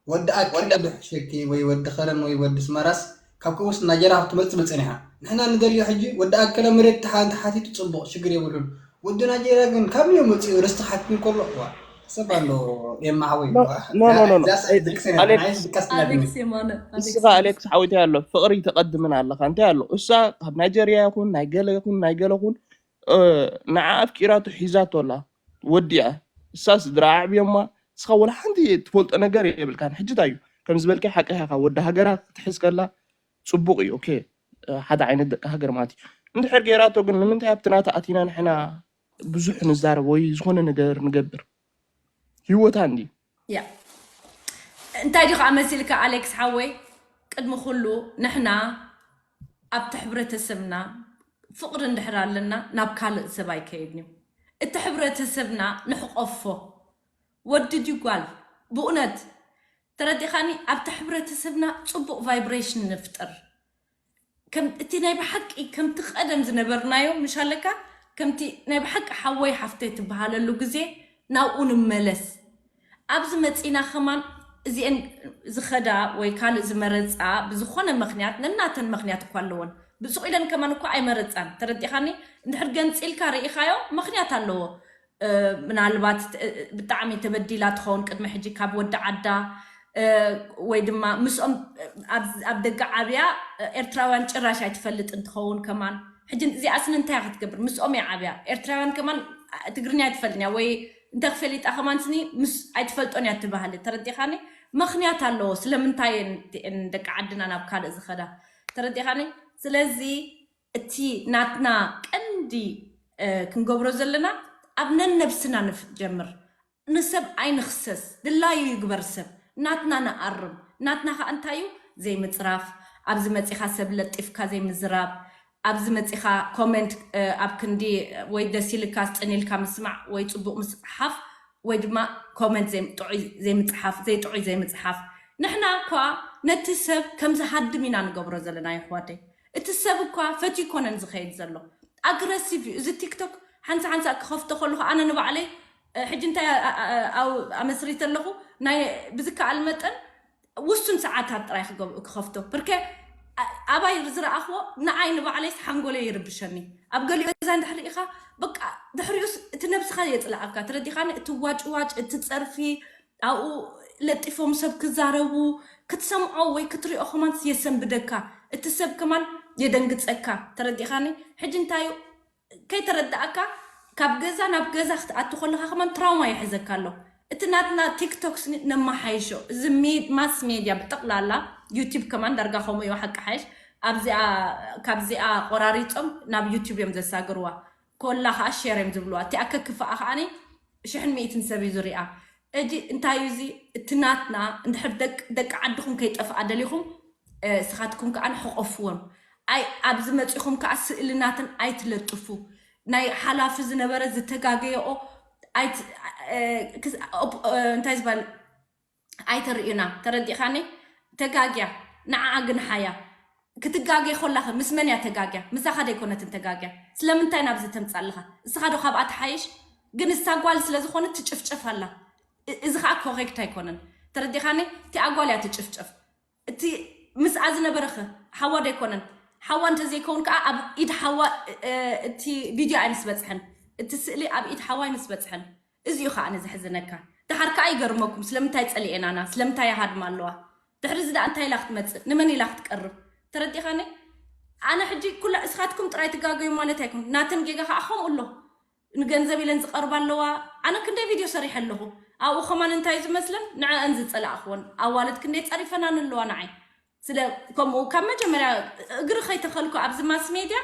ወዲ ኣከለ ዶ ሕሸኪ ወይ ወዲ ከረን ወይ ወዲ ስመራስ ካብ ከውስ ናጀራ ክትመጽእ መጸኒኻ ንሕና ንደልዮ ሕጂ ወዲ ኣከለ መሬት ተሓንቲ ሓቲቱ ጽቡቕ ሽግር የብሉን ወዲ ናጀራ ግን ካብ ንዮ መጽኡ ርስቲ ሓትት ከሎ ዋ ሰብ ኣሎ ኤማ ሓወይ no no no no Alex እስኻ ኣሌክስ ሓዊታይ ኣሎ ፍቕሪ ተቐድምን ኣለኻ እንታይ ኣሎ እሳ ካብ ናይጀርያ ይኹን ናይ ገለ ይኹን ናይ ገለ ኹን ንዓ ኣፍቂራቶ ሒዛቶ ኣላ ወዲኣ እሳ ስድራ ኣዕብዮማ እስኻ ወላ ሓንቲ ትፈልጦ ነገር የብልካን ሕጂ እንታይ እዩ ከም ዝበልካይ ሓቅኻ ኢኻ ወዲ ሃገራ ክትሕዝ ከላ ጽቡቕ እዩ ኦኬ ሓደ ዓይነት ደቂ ሃገር ማለት እዩ እንድሕር ገይራቶ ግን ንምንታይ ኣብቲ ናታ ኣቲና ንሕና ብዙሕ ንዛረብ ወይ ዝኾነ ነገር ንገብር ህይወታ እንዲ ያ እንታይ ዲኻ መሲልካ ኣሌክስ ሓወይ ቅድሚ ኩሉ ንሕና ኣብቲ ሕብረተሰብና ፍቕሪ እንድሕር ኣለና ናብ ካልእ ሰብ ኣይከይድን እዩ እቲ ሕብረተሰብና ንሕቆፎ ወዲ ድዩ ጓል ብእውነት ተረዲኻኒ ኣብቲ ሕብረተሰብና ፅቡቕ vibration ንፍጥር እቲ ናይ ብሓቂ ከምቲ ቀደም ዝነበርናዮ ምሽ ኣለካ ከምቲ ናይ ብሓቂ ሓወይ ሓፍተይ ትበሃለሉ ግዜ ናብኡ ንመለስ ኣብዚ መፂና ከማን እዚአን ዝኸዳ ወይ ካልእ ዝመረፃ ብዝኾነ ምክንያት ነናተን ምክንያት እኳ ኣለዎን ብስቕ ኢለን ከማን እኳ ኣይመረፃን ተረዲኻኒ እንድሕር ገንፂልካ ርኢኻዮ ምክንያት ኣለዎ ምናልባት ብጣዕሚ ተበዲላ ትኸውን ቅድሚ ሕጂ ካብ ወዲ ዓዳ ወይ ድማ ምስኦም ኣብ ደገ ዓብያ ኤርትራውያን ጭራሽ ኣይትፈልጥን ትኸውን ከማን ሕጂ እዚኣስኒ እንታይ ክትገብር ምስኦም እያ ዓብያ ኤርትራውያን ከማን ትግርኛ ኣይትፈልጥን እያ ወይ እንተ ክፈሊጣ ከማን ስኒ ምስ ኣይትፈልጦን እያ ትባህል ተረዲኻኒ ምክንያት ኣለዎ ስለምንታይ ደቂ ዓድና ናብ ካልእ ዝኸዳ ተረዲኻኒ ስለዚ እቲ ናትና ቀንዲ ክንገብሮ ዘለና ኣብ ነነብስና ንጀምር ንሰብ ኣይንኽሰስ ድላዩ ይግበር ሰብ ናትና ንኣርም ናትና ከዓ እንታይ እዩ ዘይምፅራፍ ኣብዚ መፂኻ ሰብ ለጢፍካ ዘይምዝራብ ኣብዚ መፂኻ ኮመንት ኣብ ክንዲ ወይ ደስ ኢልካ ስጥን ኢልካ ምስማዕ ወይ ፅቡቅ ምስፅሓፍ ወይ ድማ ኮመንት ጥዑይ ዘይምፅሓፍ ዘይጥዑይ ዘይምፅሓፍ ንሕና እኳ ነቲ ሰብ ከም ዝሃድም ኢና ንገብሮ ዘለና፣ ይሕዋተይ። እቲ ሰብ እኳ ፈትዩ ኮነን ዝኸይድ ዘሎ፣ ኣግረሲቭ እዩ። እዚ ቲክቶክ ሓንሳ ሓንሳ ክኸፍቶ ከለኹ ኣነ ንባዕለይ፣ እ፣ ሕጂ እንታይ ኣ- ኣ- ኣ- ኣው ኣመስሪተ ኣለኹ፣ ናይ ብዝከኣል መጠን ውሱን ሰዓታት ጥራይ ክገብ- ክኸፍቶ። ብርከ ኣ- ኣባይ ዝረኣኽዎ ንዓይ ንባዕለይስ ሓንጎለይ ይርብሸኒ። ኣብ ገሊኡ ገዛ እንድሕር ኢኻ፣ በቃ፣ ድሕሪኡስ እቲ ነብስኻ የጽልኣካ። ተረዲኻኒ? እቲ ዋጭዋጭ፣ እቲ ጸርፊ፣ ኣብኡ ለጢፎም ሰብ ክዛረቡ ክትሰምዖ ወይ ክትሪኦ ከማን የሰንብደካ። እቲ ሰብ ከማን የደንግጸካ። ተረዲኻኒ? ሕጂ እንታይ እዩ? ከይተረዳእካ ካብ ገዛ ናብ ገዛ ክትኣቱ ከለኻ ከማን ትራውማ ይሕዘካ ኣሎ። እቲ ናትና ቲክቶክ ስኒ ነመሓይሾ። እዚ ሚ- ማስ ሜድያ ብጠቕላላ፣ ዩቲብ ከማን ዳርጋ ከምኡ እዩ። ሓቂ ሓይሽ ኣብዚኣ፣ ካብዚኣ ቆራሪጾም ናብ ዩቲብ እዮም ዘሳግርዋ። ኮላ ከዓ ሼር እዮም ዝብልዋ። እቲኣ ከክፍኣ ከዓኒ ሽሕን ሚእትን ሰብ እዩ ዝሪኣ። እጂ እንታይ እዩ እዚ? እቲ ናትና እንድሕር ደቅ- ደቂ ዓድኹም ከይጠፍኣ ደሊኹም፣ እ፣ ስኻትኩም ከዓ ንሕቆፍዎም። ኣይ ኣብዚ መፂኹም ከዓ ስእሊ ናተን ኣይትለጥፉ። ናይ ሓላፊ ዝነበረ ዝተጋገየኦ ኣይት- እ፣ ክስ- ኦፕ- እ፣ እንታይ ዝበሃል ኣይተርእዩና። ተረዲእኻኒ? ተጋግያ ንዓኣ ግን ሓያ ክትጋገ ኮላኸ ምስ መን እያ ተጋግያ? ምሳኻ ደይኮነትን ተጋግያ። ስለምንታይ ናብዚ ተምፅእ ኣለኻ? እስኻ ዶ ካብኣ ትሓይሽ? ግን እሳ ጓል ስለ ዝኾነት ትጭፍጨፍ ኣላ። እ- እዚ ከዓ ኮሬክት ኣይኮነን። ተረዲኻኒ? እቲኣ ጓል እያ ትጭፍጨፍ። እቲ ምስኣ ዝነበረኸ ሓዋ ዶ ኣይኮነን? ሓዋ እንተዘይከውን ከዓ ኣብ ኢድ ሓዋ እ- እ- እቲ ቪድዮ ኣይምስ በፅሐን፣ እቲ ስእሊ ኣብ ኢድ ሓዋ ኣይምስ በፅሐን። እዚ እዩ ከዓ ነዘሕዝነካ። ድሓር ከዓ ይገርመኩም ስለምንታይ ፀሊኤናና ስለምንታይ ይሃድማ ኣለዋ። ድሕሪ እዚ ደኣ እንታይ ኢላ ክትመፅእ? ንመን ኢላ ክትቀርብ? ተረዲኻኒ? ኣነ ሕጂ ኩላ እስኻትኩም ጥራይ ትጋገዩ ማለት ኣይኮን። ናተን ጌጋ ከዓ ከምኡ ኣሎ። ንገንዘብ ኢለን ዝቐርባ ኣለዋ። ኣነ ክንደይ ቪድዮ ሰሪሐ ኣለኹ። ኣብኡ ከማን እንታይ ዝመስለን ንዕአን ዝፀላእኽወን ኣዋልድ ክንደይ ፀሪፈናን ኣለዋ ንዓይ። ስለ ከምኡ ካብ መጀመርያ እግሪ ከይተኸልኩ ኣብዚ ማስ ሜድያ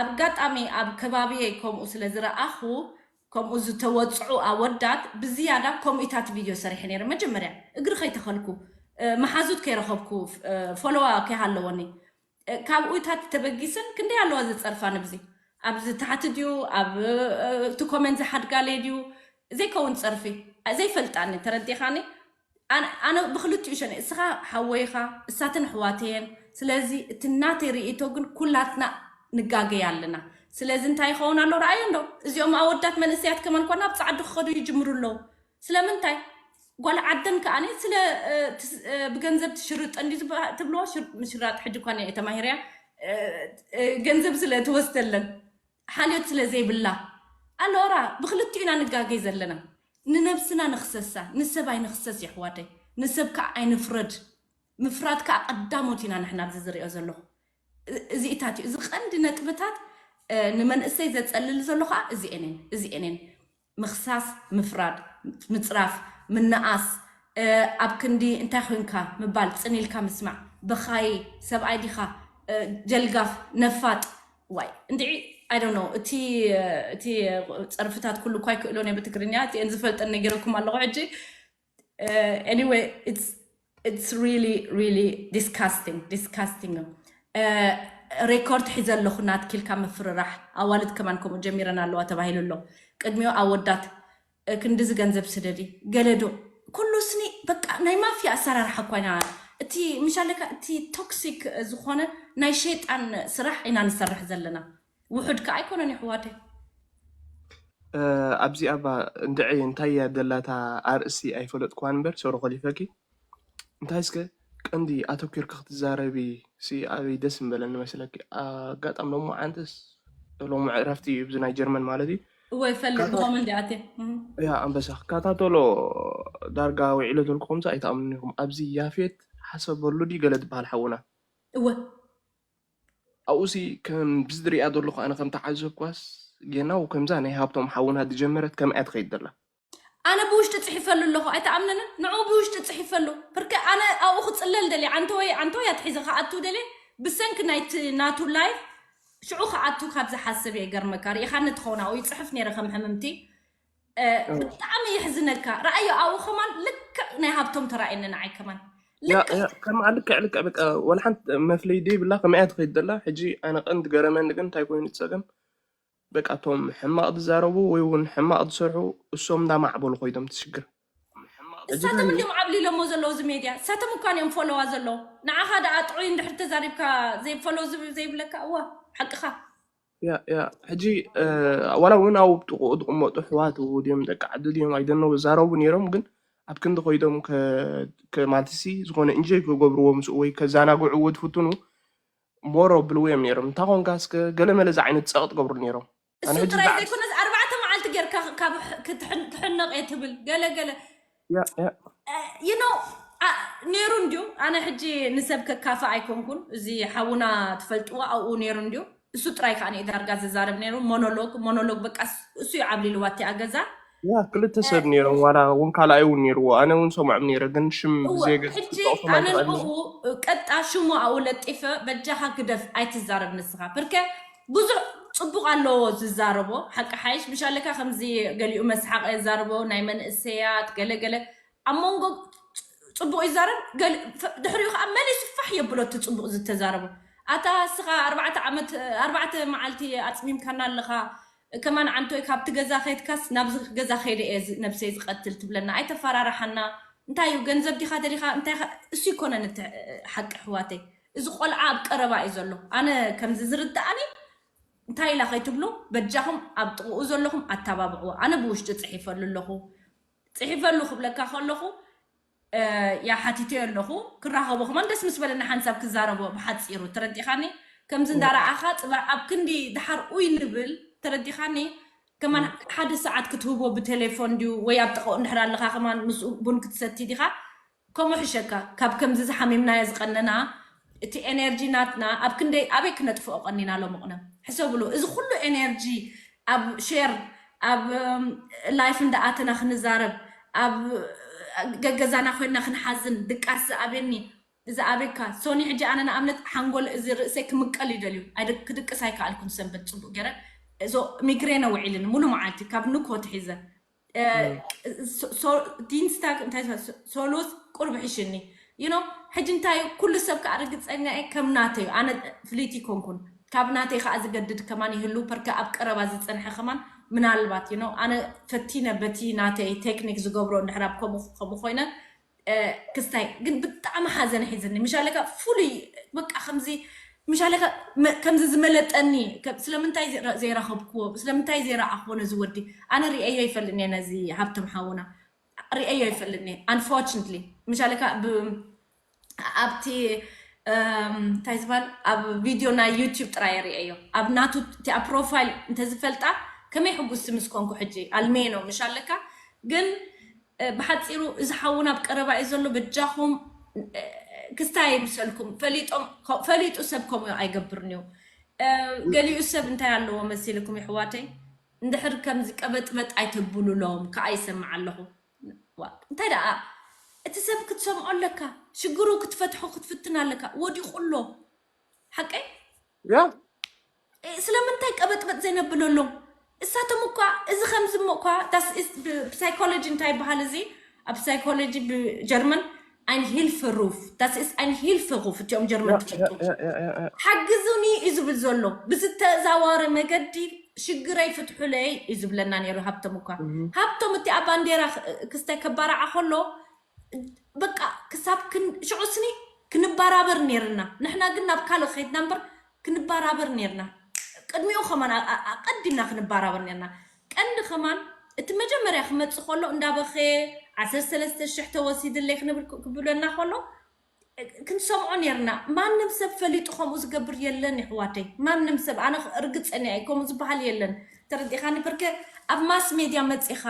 ኣብ ኣጋጣሚ ኣብ ከባቢየ ከምኡ ስለ ዝረኣኹ ከምኡ ዝተወፅዑ ኣወዳት ብዝያዳ ከምኡታት ቪድዮ ሰሪሐ ነይረ። መጀመርያ እግሪ ከይተኸልኩ እ፣ መሓዙት ከይረኸብኩ እ፣ ፎሎዋ ከይሃለወኒ እ፣ ካብኡታት ተበጊሰን ክንደይ ኣለዋ ዝፀርፋ ንብዚ ኣብዚ ታሕቲ ድዩ ኣብ እ፣ እቲ ኮመንት ዝሓድጋለይ ድዩ ዘይከውን ፀርፊ ዘይፈልጣኒ ተረዲኻኒ። ኣነ ኣነ ብክልቲኡ ሸነ እስኻ ሓወይኻ እሳትን ኣሕዋተየን። ስለዚ እቲ ናተይ ርእይቶ ግን ኩላትና ንጋገይ ኣለና። ስለዚ እንታይ ይኸውን ኣሎ ረኣዮ እንዶ እዚኦም ኣወዳት መንእሰያት ከመን ኮና ኣብ ፃዕዱ ክኸዱ ይጅምሩ ኣለዉ። ስለምንታይ ጓል ዓደን ከኣኒ ስለ እ፣ ትስ- እ፣ ብገንዘብ ትሽርጠ እንዲ ዝበሃ- ትብልዎ ሽር- ምሽራጥ ሕጂ እኳ እየ ተማሂረያ እ፣ እ፣ ገንዘብ ስለ ትወስደለን ሓልዮት ስለ ዘይብላ ኣሎራ ብክልቲኡ ኢና ንጋገይ ዘለና። ንነብስና ንኽሰሳ ንሰብ ኣይንኽሰስ የሕዋተይ። ንሰብ ከዓ ኣይንፍረድ። ምፍራድ ከዓ ቀዳሞት ኢና ንሕና ኣብዚ ዝሪኦ ዘለኹ። እ- እዚኢታት እዩ እዚ ቀንዲ ነጥብታት እ፣ ንመንእሰይ ዘፀልል ዘሎ ከዓ እዚኤንን እዚኤንን ምኽሳስ ምፍራድ ምፅራፍ ምንኣስ እ፣ ኣብ ክንዲ እንታይ ኮንካ ምባል ፅን ኢልካ ምስማዕ በኻይ ሰብኣይ ዲኻ እ፣ ጀልጋፍ ነፋጥ ዋይ እንድዒ I don't know እቲ እቲ ፀርፍታት ኩሉ እኳ ይክእሎን እየ ብትግርኛ እቲአን ዝፈልጠን ነጊረኩም ኣለኹ ሕጂ anyway it's it's really really disgusting disgusting ነው። ሬኮርድ ሒዘ ኣለኹ ናትኪ ኢልካ ምፍርራሕ ኣዋልድ ከማን ከምኡ ጀሚረን ኣለዋ ተባሂሉ ኣሎ። ቅድሚኡ ኣወዳት ክንድዚ ገንዘብ ስደዲ ገለዶ ኩሉ ስኒ በቃ ናይ ማፍያ ኣሰራርሓ እኳ ኢና እቲ ምሻለካ እቲ ቶክሲክ ዝኾነ ናይ ሸይጣን ስራሕ ኢና ንሰርሕ ዘለና። ውሑድ ከ ኣይኮነን ይሕዋተይ። ኣብዚኣ ባ እንድዒ እንታይ እያ ደላታ ኣርእሲ ኣይፈለጥኩዋን እምበር ሶሮ ከሊፈኪ እንታይ እስከ ቀንዲ ኣተኪርኪ ክትዛረቢ ሲ ኣበይ ደስ ምበለኒ መስለኪ ኣጋጣሚ ሎሚ ዓንተስ ሎሚ ዕረፍቲ እዩ ብዚ ናይ ጀርመን ማለት እዩ እወ ይፈልጥ ብኸም እንዲ ኣትየ ያ ኣንበሳ ክከታተሎ ዳርጋ ውዒለ ተልኩ ከምዚ ኣይትኣምኑን ኢኹም ኣብዚ ያፌት ሓሰበሉ ድዩ ገለ ዝበሃል ሓውና እወ ኣብኡሲ ከም ብዝድሪኣ ዘለኹ ኣነ ከም ተዓዘብኳስ ጌናው ከምዛ ናይ ሃብቶም ሓውና ዝጀመረት ከምኣ ትኸይድ ዘላ ኣነ ብውሽጢ ፅሒፈሉ ኣለኹ ኣይተኣምነንን ንዑ ብውሽጢ ፅሒፈሉ ብርከ ኣነ ኣብኡ ክፅለል ደልየ ዓንተወይ ዓንተወይ ኣትሒዘ ክኣቱ ደልየ ብሰንኪ ናይቲ ናቱ ላይፍ ሽዑ ክኣቱ ካብ ዝሓስብ እየ ገርመካ ርኢኻኒ ትኸውን ኣብኡ ይፅሕፍ ነይረ ከም ሕምምቲ ብጣዕሚ የሕዝነካ ረኣዮ ኣብኡ ከማን ልክዕ ናይ ሃብቶም ተራእየኒ ንዓይ ከማን ከምኣ ልክዕ ልክዕ በቃ ወላ ሓንቲ መፍለይ ደይብላ ከምኣ ትኸይድ ዘላ ሕጂ ኣነ ቀንዲ ገረመኒ ግን እንታይ ኮይኑ ፀገም በቃ እቶም ሕማቕ ዝዛረቡ ወይ እውን ሕማቕ ዝሰርሑ እሶም እንዳማዕበሉ ኮይዶም ትሽግር እሳቶም እንዲም ዓብሊሎሞ ዘለዉ እዚ ሜድያ። እሳቶም እኳ እዮም ፎሎዋ ዘለዉ። ንዓኻ ደኣ ጥዑይ እንድሕር ተዛሪብካ ዘይፈሎ ዝብል ዘይብለካ፣ እዋ፣ ሓቅኻ። ያ ያ ሕጂ ዋላ እውን ኣብ ጥቕኡ ዝቕመጡ ኣሕዋቱ ድዮም ደቂ ዓዲ ድዮም ኣይደነው ዛረቡ ነይሮም። ግን ኣብ ክንዲ ኮይዶም ማለትሲ ዝኾነ እንጆይ ክገብርዎ ምስኡ ወይ ከዘናግዕዎ ዝፍትኑ ሞሮ ብልዎ እዮም ነይሮም። እንታይ ኮንካ እስከ ገለ መለ ዝዓይነት ፀቕጥ ገብሩ ነይሮም። ኣነ እሱ ሕጂ ጥራይ ብዓል- ዘይኮነስ ኣርባዕተ መዓልቲ ጌርካ ካብ ክ- ክትሕን- ክሕነቕ እየ ትብል ገለ ገለ ያ ያ you know ነይሩ እንድዩ። ኣነ ሕጂ ንሰብ ከካፍእ ኣይኮንኩን። እዚ ሓውና ትፈልጥዎ ኣብኡ ነይሩ እንድዩ። እሱ ጥራይ ከዓ ዳርጋ ዝዛረብ ነይሩ። ሞኖሎግ ሞኖሎግ በቃ እሱ እዩ ዓብሊልዋ እቲኣ ገዛ። ያ ክልተ ሰብ ነይሮም ዋላ እውን ካልኣይ እውን ነይርዎ። ኣነ እውን ሰምዖም ነይረ ግን ሽም እወ ብዘይገ ሕጂ ክጠቕሶም ኣነ ኣይክኣልን። ንኡ ቀጣ ሽሙ ኣብኡ ለጢፈ በጃኻ ግደፍ ኣይትዛረብ ንስኻ። ብርከ ብዙሕ ፅቡቕ ኣለዎ ዝዛረቦ ሓቂ ሓይሽ ምሻለካ ከምዚ ገሊኡ መስሓቕ የዛርቦ ናይ መንእሰያት ገለገለ ኣብ መንጎ ፅቡቕ ይዛረብ ገሊ- ፈ- ድሕሪኡ ከዓ መሊሱ ፋሕ የብሎ እቲ ፅቡቕ ዝተዛረቦ። ኣታ እስኻ ኣርባዕተ ዓመት ኣርባዕተ መዓልቲ ኣፅሚምካና ኣለኻ ከማን ዓንቶይ ካብቲ ገዛ ከይድካስ ናብዚ ገዛ ከይደ እየ ዝ- ነብሰይ ዝቐትል ትብለና ኣይተፈራርሓና። እንታይ እዩ ገንዘብ ዲኻ ደሊኻ እንታይ ኸ- እሱ ይኮነን እቲ ሓቂ ኣሕዋተይ። እዚ ቆልዓ ኣብ ቀረባ እዩ ዘሎ። ኣነ ከምዚ ዝርድኣኒ እንታይ ኢላ ከይትብሉ በጃኹም ኣብ ጥቕኡ ዘለኹም ኣተባብዕዎ። ኣነ ብውሽጢ ፅሒፈሉ ኣለኹ። ፅሒፈሉ ክብለካ ከለኹ ያ ሓቲተዮ ኣለኹ። ክራኸቦ ከማን ደስ ምስ በለኒ ሓንሳብ ክዛረቦ ብሓፂሩ ተረዲኻኒ። ከምዚ እንዳረኣኻ ፅባሕ ኣብ ክንዲ ድሓር ኡይ ንብል ተረዲኻኒ። ከማን ሓደ ሰዓት ክትህቦ ብቴሌፎን ድዩ ወይ ኣብ ጥቕኡ እንድሕር ኣለኻ ከማን ምስኡ ቡን ክትሰቲ ዲኻ ከምኡ ሕሸካ። ካብ ከምዚ ዝሓሚምናዮ ዝቐነና እቲ ኤነርጂ ናትና ኣብ ክንደይ ኣበይ ክነጥፍኦ ቀኒና ሎምቕነ ሕሰብሉ። እዚ ኩሉ ኤነርጂ ኣብ ሼር ኣብ ላይፍ እንዳኣተና ክንዛረብ ኣብ ገገዛና ኮይና ክንሓዝን ድቃስ ዝኣበኒ ዝኣበካ ሶኒ ሕጂ ኣነ ንኣብነት ሓንጎል እዚ ርእሰይ ክምቀል ይደልዩ ክድቅስ ኣይከኣልኩን ሰንበት ፅቡቅ ገረ ሚግሬነ ውዒልን ሙሉ መዓልቲ ካብ ንኮት ሒዘ ዲንስታግ እንታይ ሶሉስ ቁርብ ሕሽኒ you know ሕጂ እንታይ ኩሉ ሰብ ከዓ ርግፀኛ እየ ከም ናተይ ኣነ ፍልይቲ ኮንኩን ካብ ናተይ ከዓ ዝገድድ ከማን ይህሉ ፐርከ ኣብ ቀረባ ዝፀንሐ ከማን ምናልባት you know ኣነ ፈቲነ በቲ ናተይ ቴክኒክ ዝገብሮ እንድሕር ኣብ ከምኡ ከምኡ ኮይነ ክስታይ ግን ብጣዕሚ ሓዘን ሒዝኒ ምሻለካ ፍሉይ በቃ ከምዚ ምሻለካ ከምዚ ዝመለጠኒ ስለምንታይ ዘይረኸብክዎ ስለምንታይ ዘይረኣኽዎ ነዚ ወዲ ኣነ ርእዮ ይፈልጥኒ ነዚ ሃብቶም ሓውና ርእዮ ይፈልጥኒ unfortunately ምሻለካ ኣብቲ እንታይ ዝበሃል ኣብ ቪድዮ ናይ ዩቲብ ጥራይ ርእዮ ኣብ ናቱ እቲኣ ፕሮፋይል እንተዝፈልጣ ከመይ ሕጉስቲ ምስ ኮንኩ ሕጂ ኣልሜኖ ምሻለካ ግን ብሓፂሩ እዚ ሓውና ኣብ ቀረባ እዩ ዘሎ በጃኹም ክስታይ ይምሰልኩም ፈሊጦም ፈሊጡ ሰብ ከምኡ ኣይገብርን እዩ ገሊኡ ሰብ እንታይ ኣለዎ መሲልኩም ይሕዋተይ እንድሕር ከምዚ ቀበጥበጥ ኣይተብሉሎም ከዓ ይሰምዕ ኣለኹ እንታይ ደኣ እቲ ሰብ ክትሰምዖ ኣለካ ሽግሩ ክትፈትሖ ክትፍትን ኣለካ ወዲቁ ኣሎ ሓቀይ ያ ስለምንታይ ቀበጥበጥ ዘይነብለሎም እሳቶም እኳ እዚ ከምዚ እሞ እኳ ሳይኮሎጂ እንታይ ይበሃል እዚ ኣብ ሳይኮሎጂ ብጀርመን ein Hilferuf das ist ein Hilferuf እቲኦም ጀርመን ትፈልጡ ሓግዙኒ እዩ ዝብል ዘሎ ብዝተዛዋሪ መገዲ ሽግረይ ፍትሑለይ እዩ ዝብለና ነይሩ ሃብቶም እኳ ሃብቶም እቲኣ ባንዴራ ክስታይ ከባርዓ ከሎ በቃ ክሳብ ሽዑስኒ ክንበራበር ነይርና ንሕና ግን ናብ ካልእ ከይድና እምበር ክንበራበር ነይርና ቅድሚኡ ከማን ኣቀዲምና ክንበራበር ነይርና ቀንዲ ከማን እቲ መጀመርያ ክመፅእ ከሎ እንዳበኸየ ዓሰርተ ሰለስተ ሽሕ ተወሲድለይ ክንብል ክብለና ከሎ ክንሰምዖ ነይርና ማንም ሰብ ፈሊጡ ከምኡ ዝገብር የለን ይሕዋተይ ማንም ሰብ ኣነ ርግፀኒ ኣይ ከምኡ ዝበሃል የለን ተረዲኻኒ ብርከ ኣብ ማስ ሜድያ መፂኻ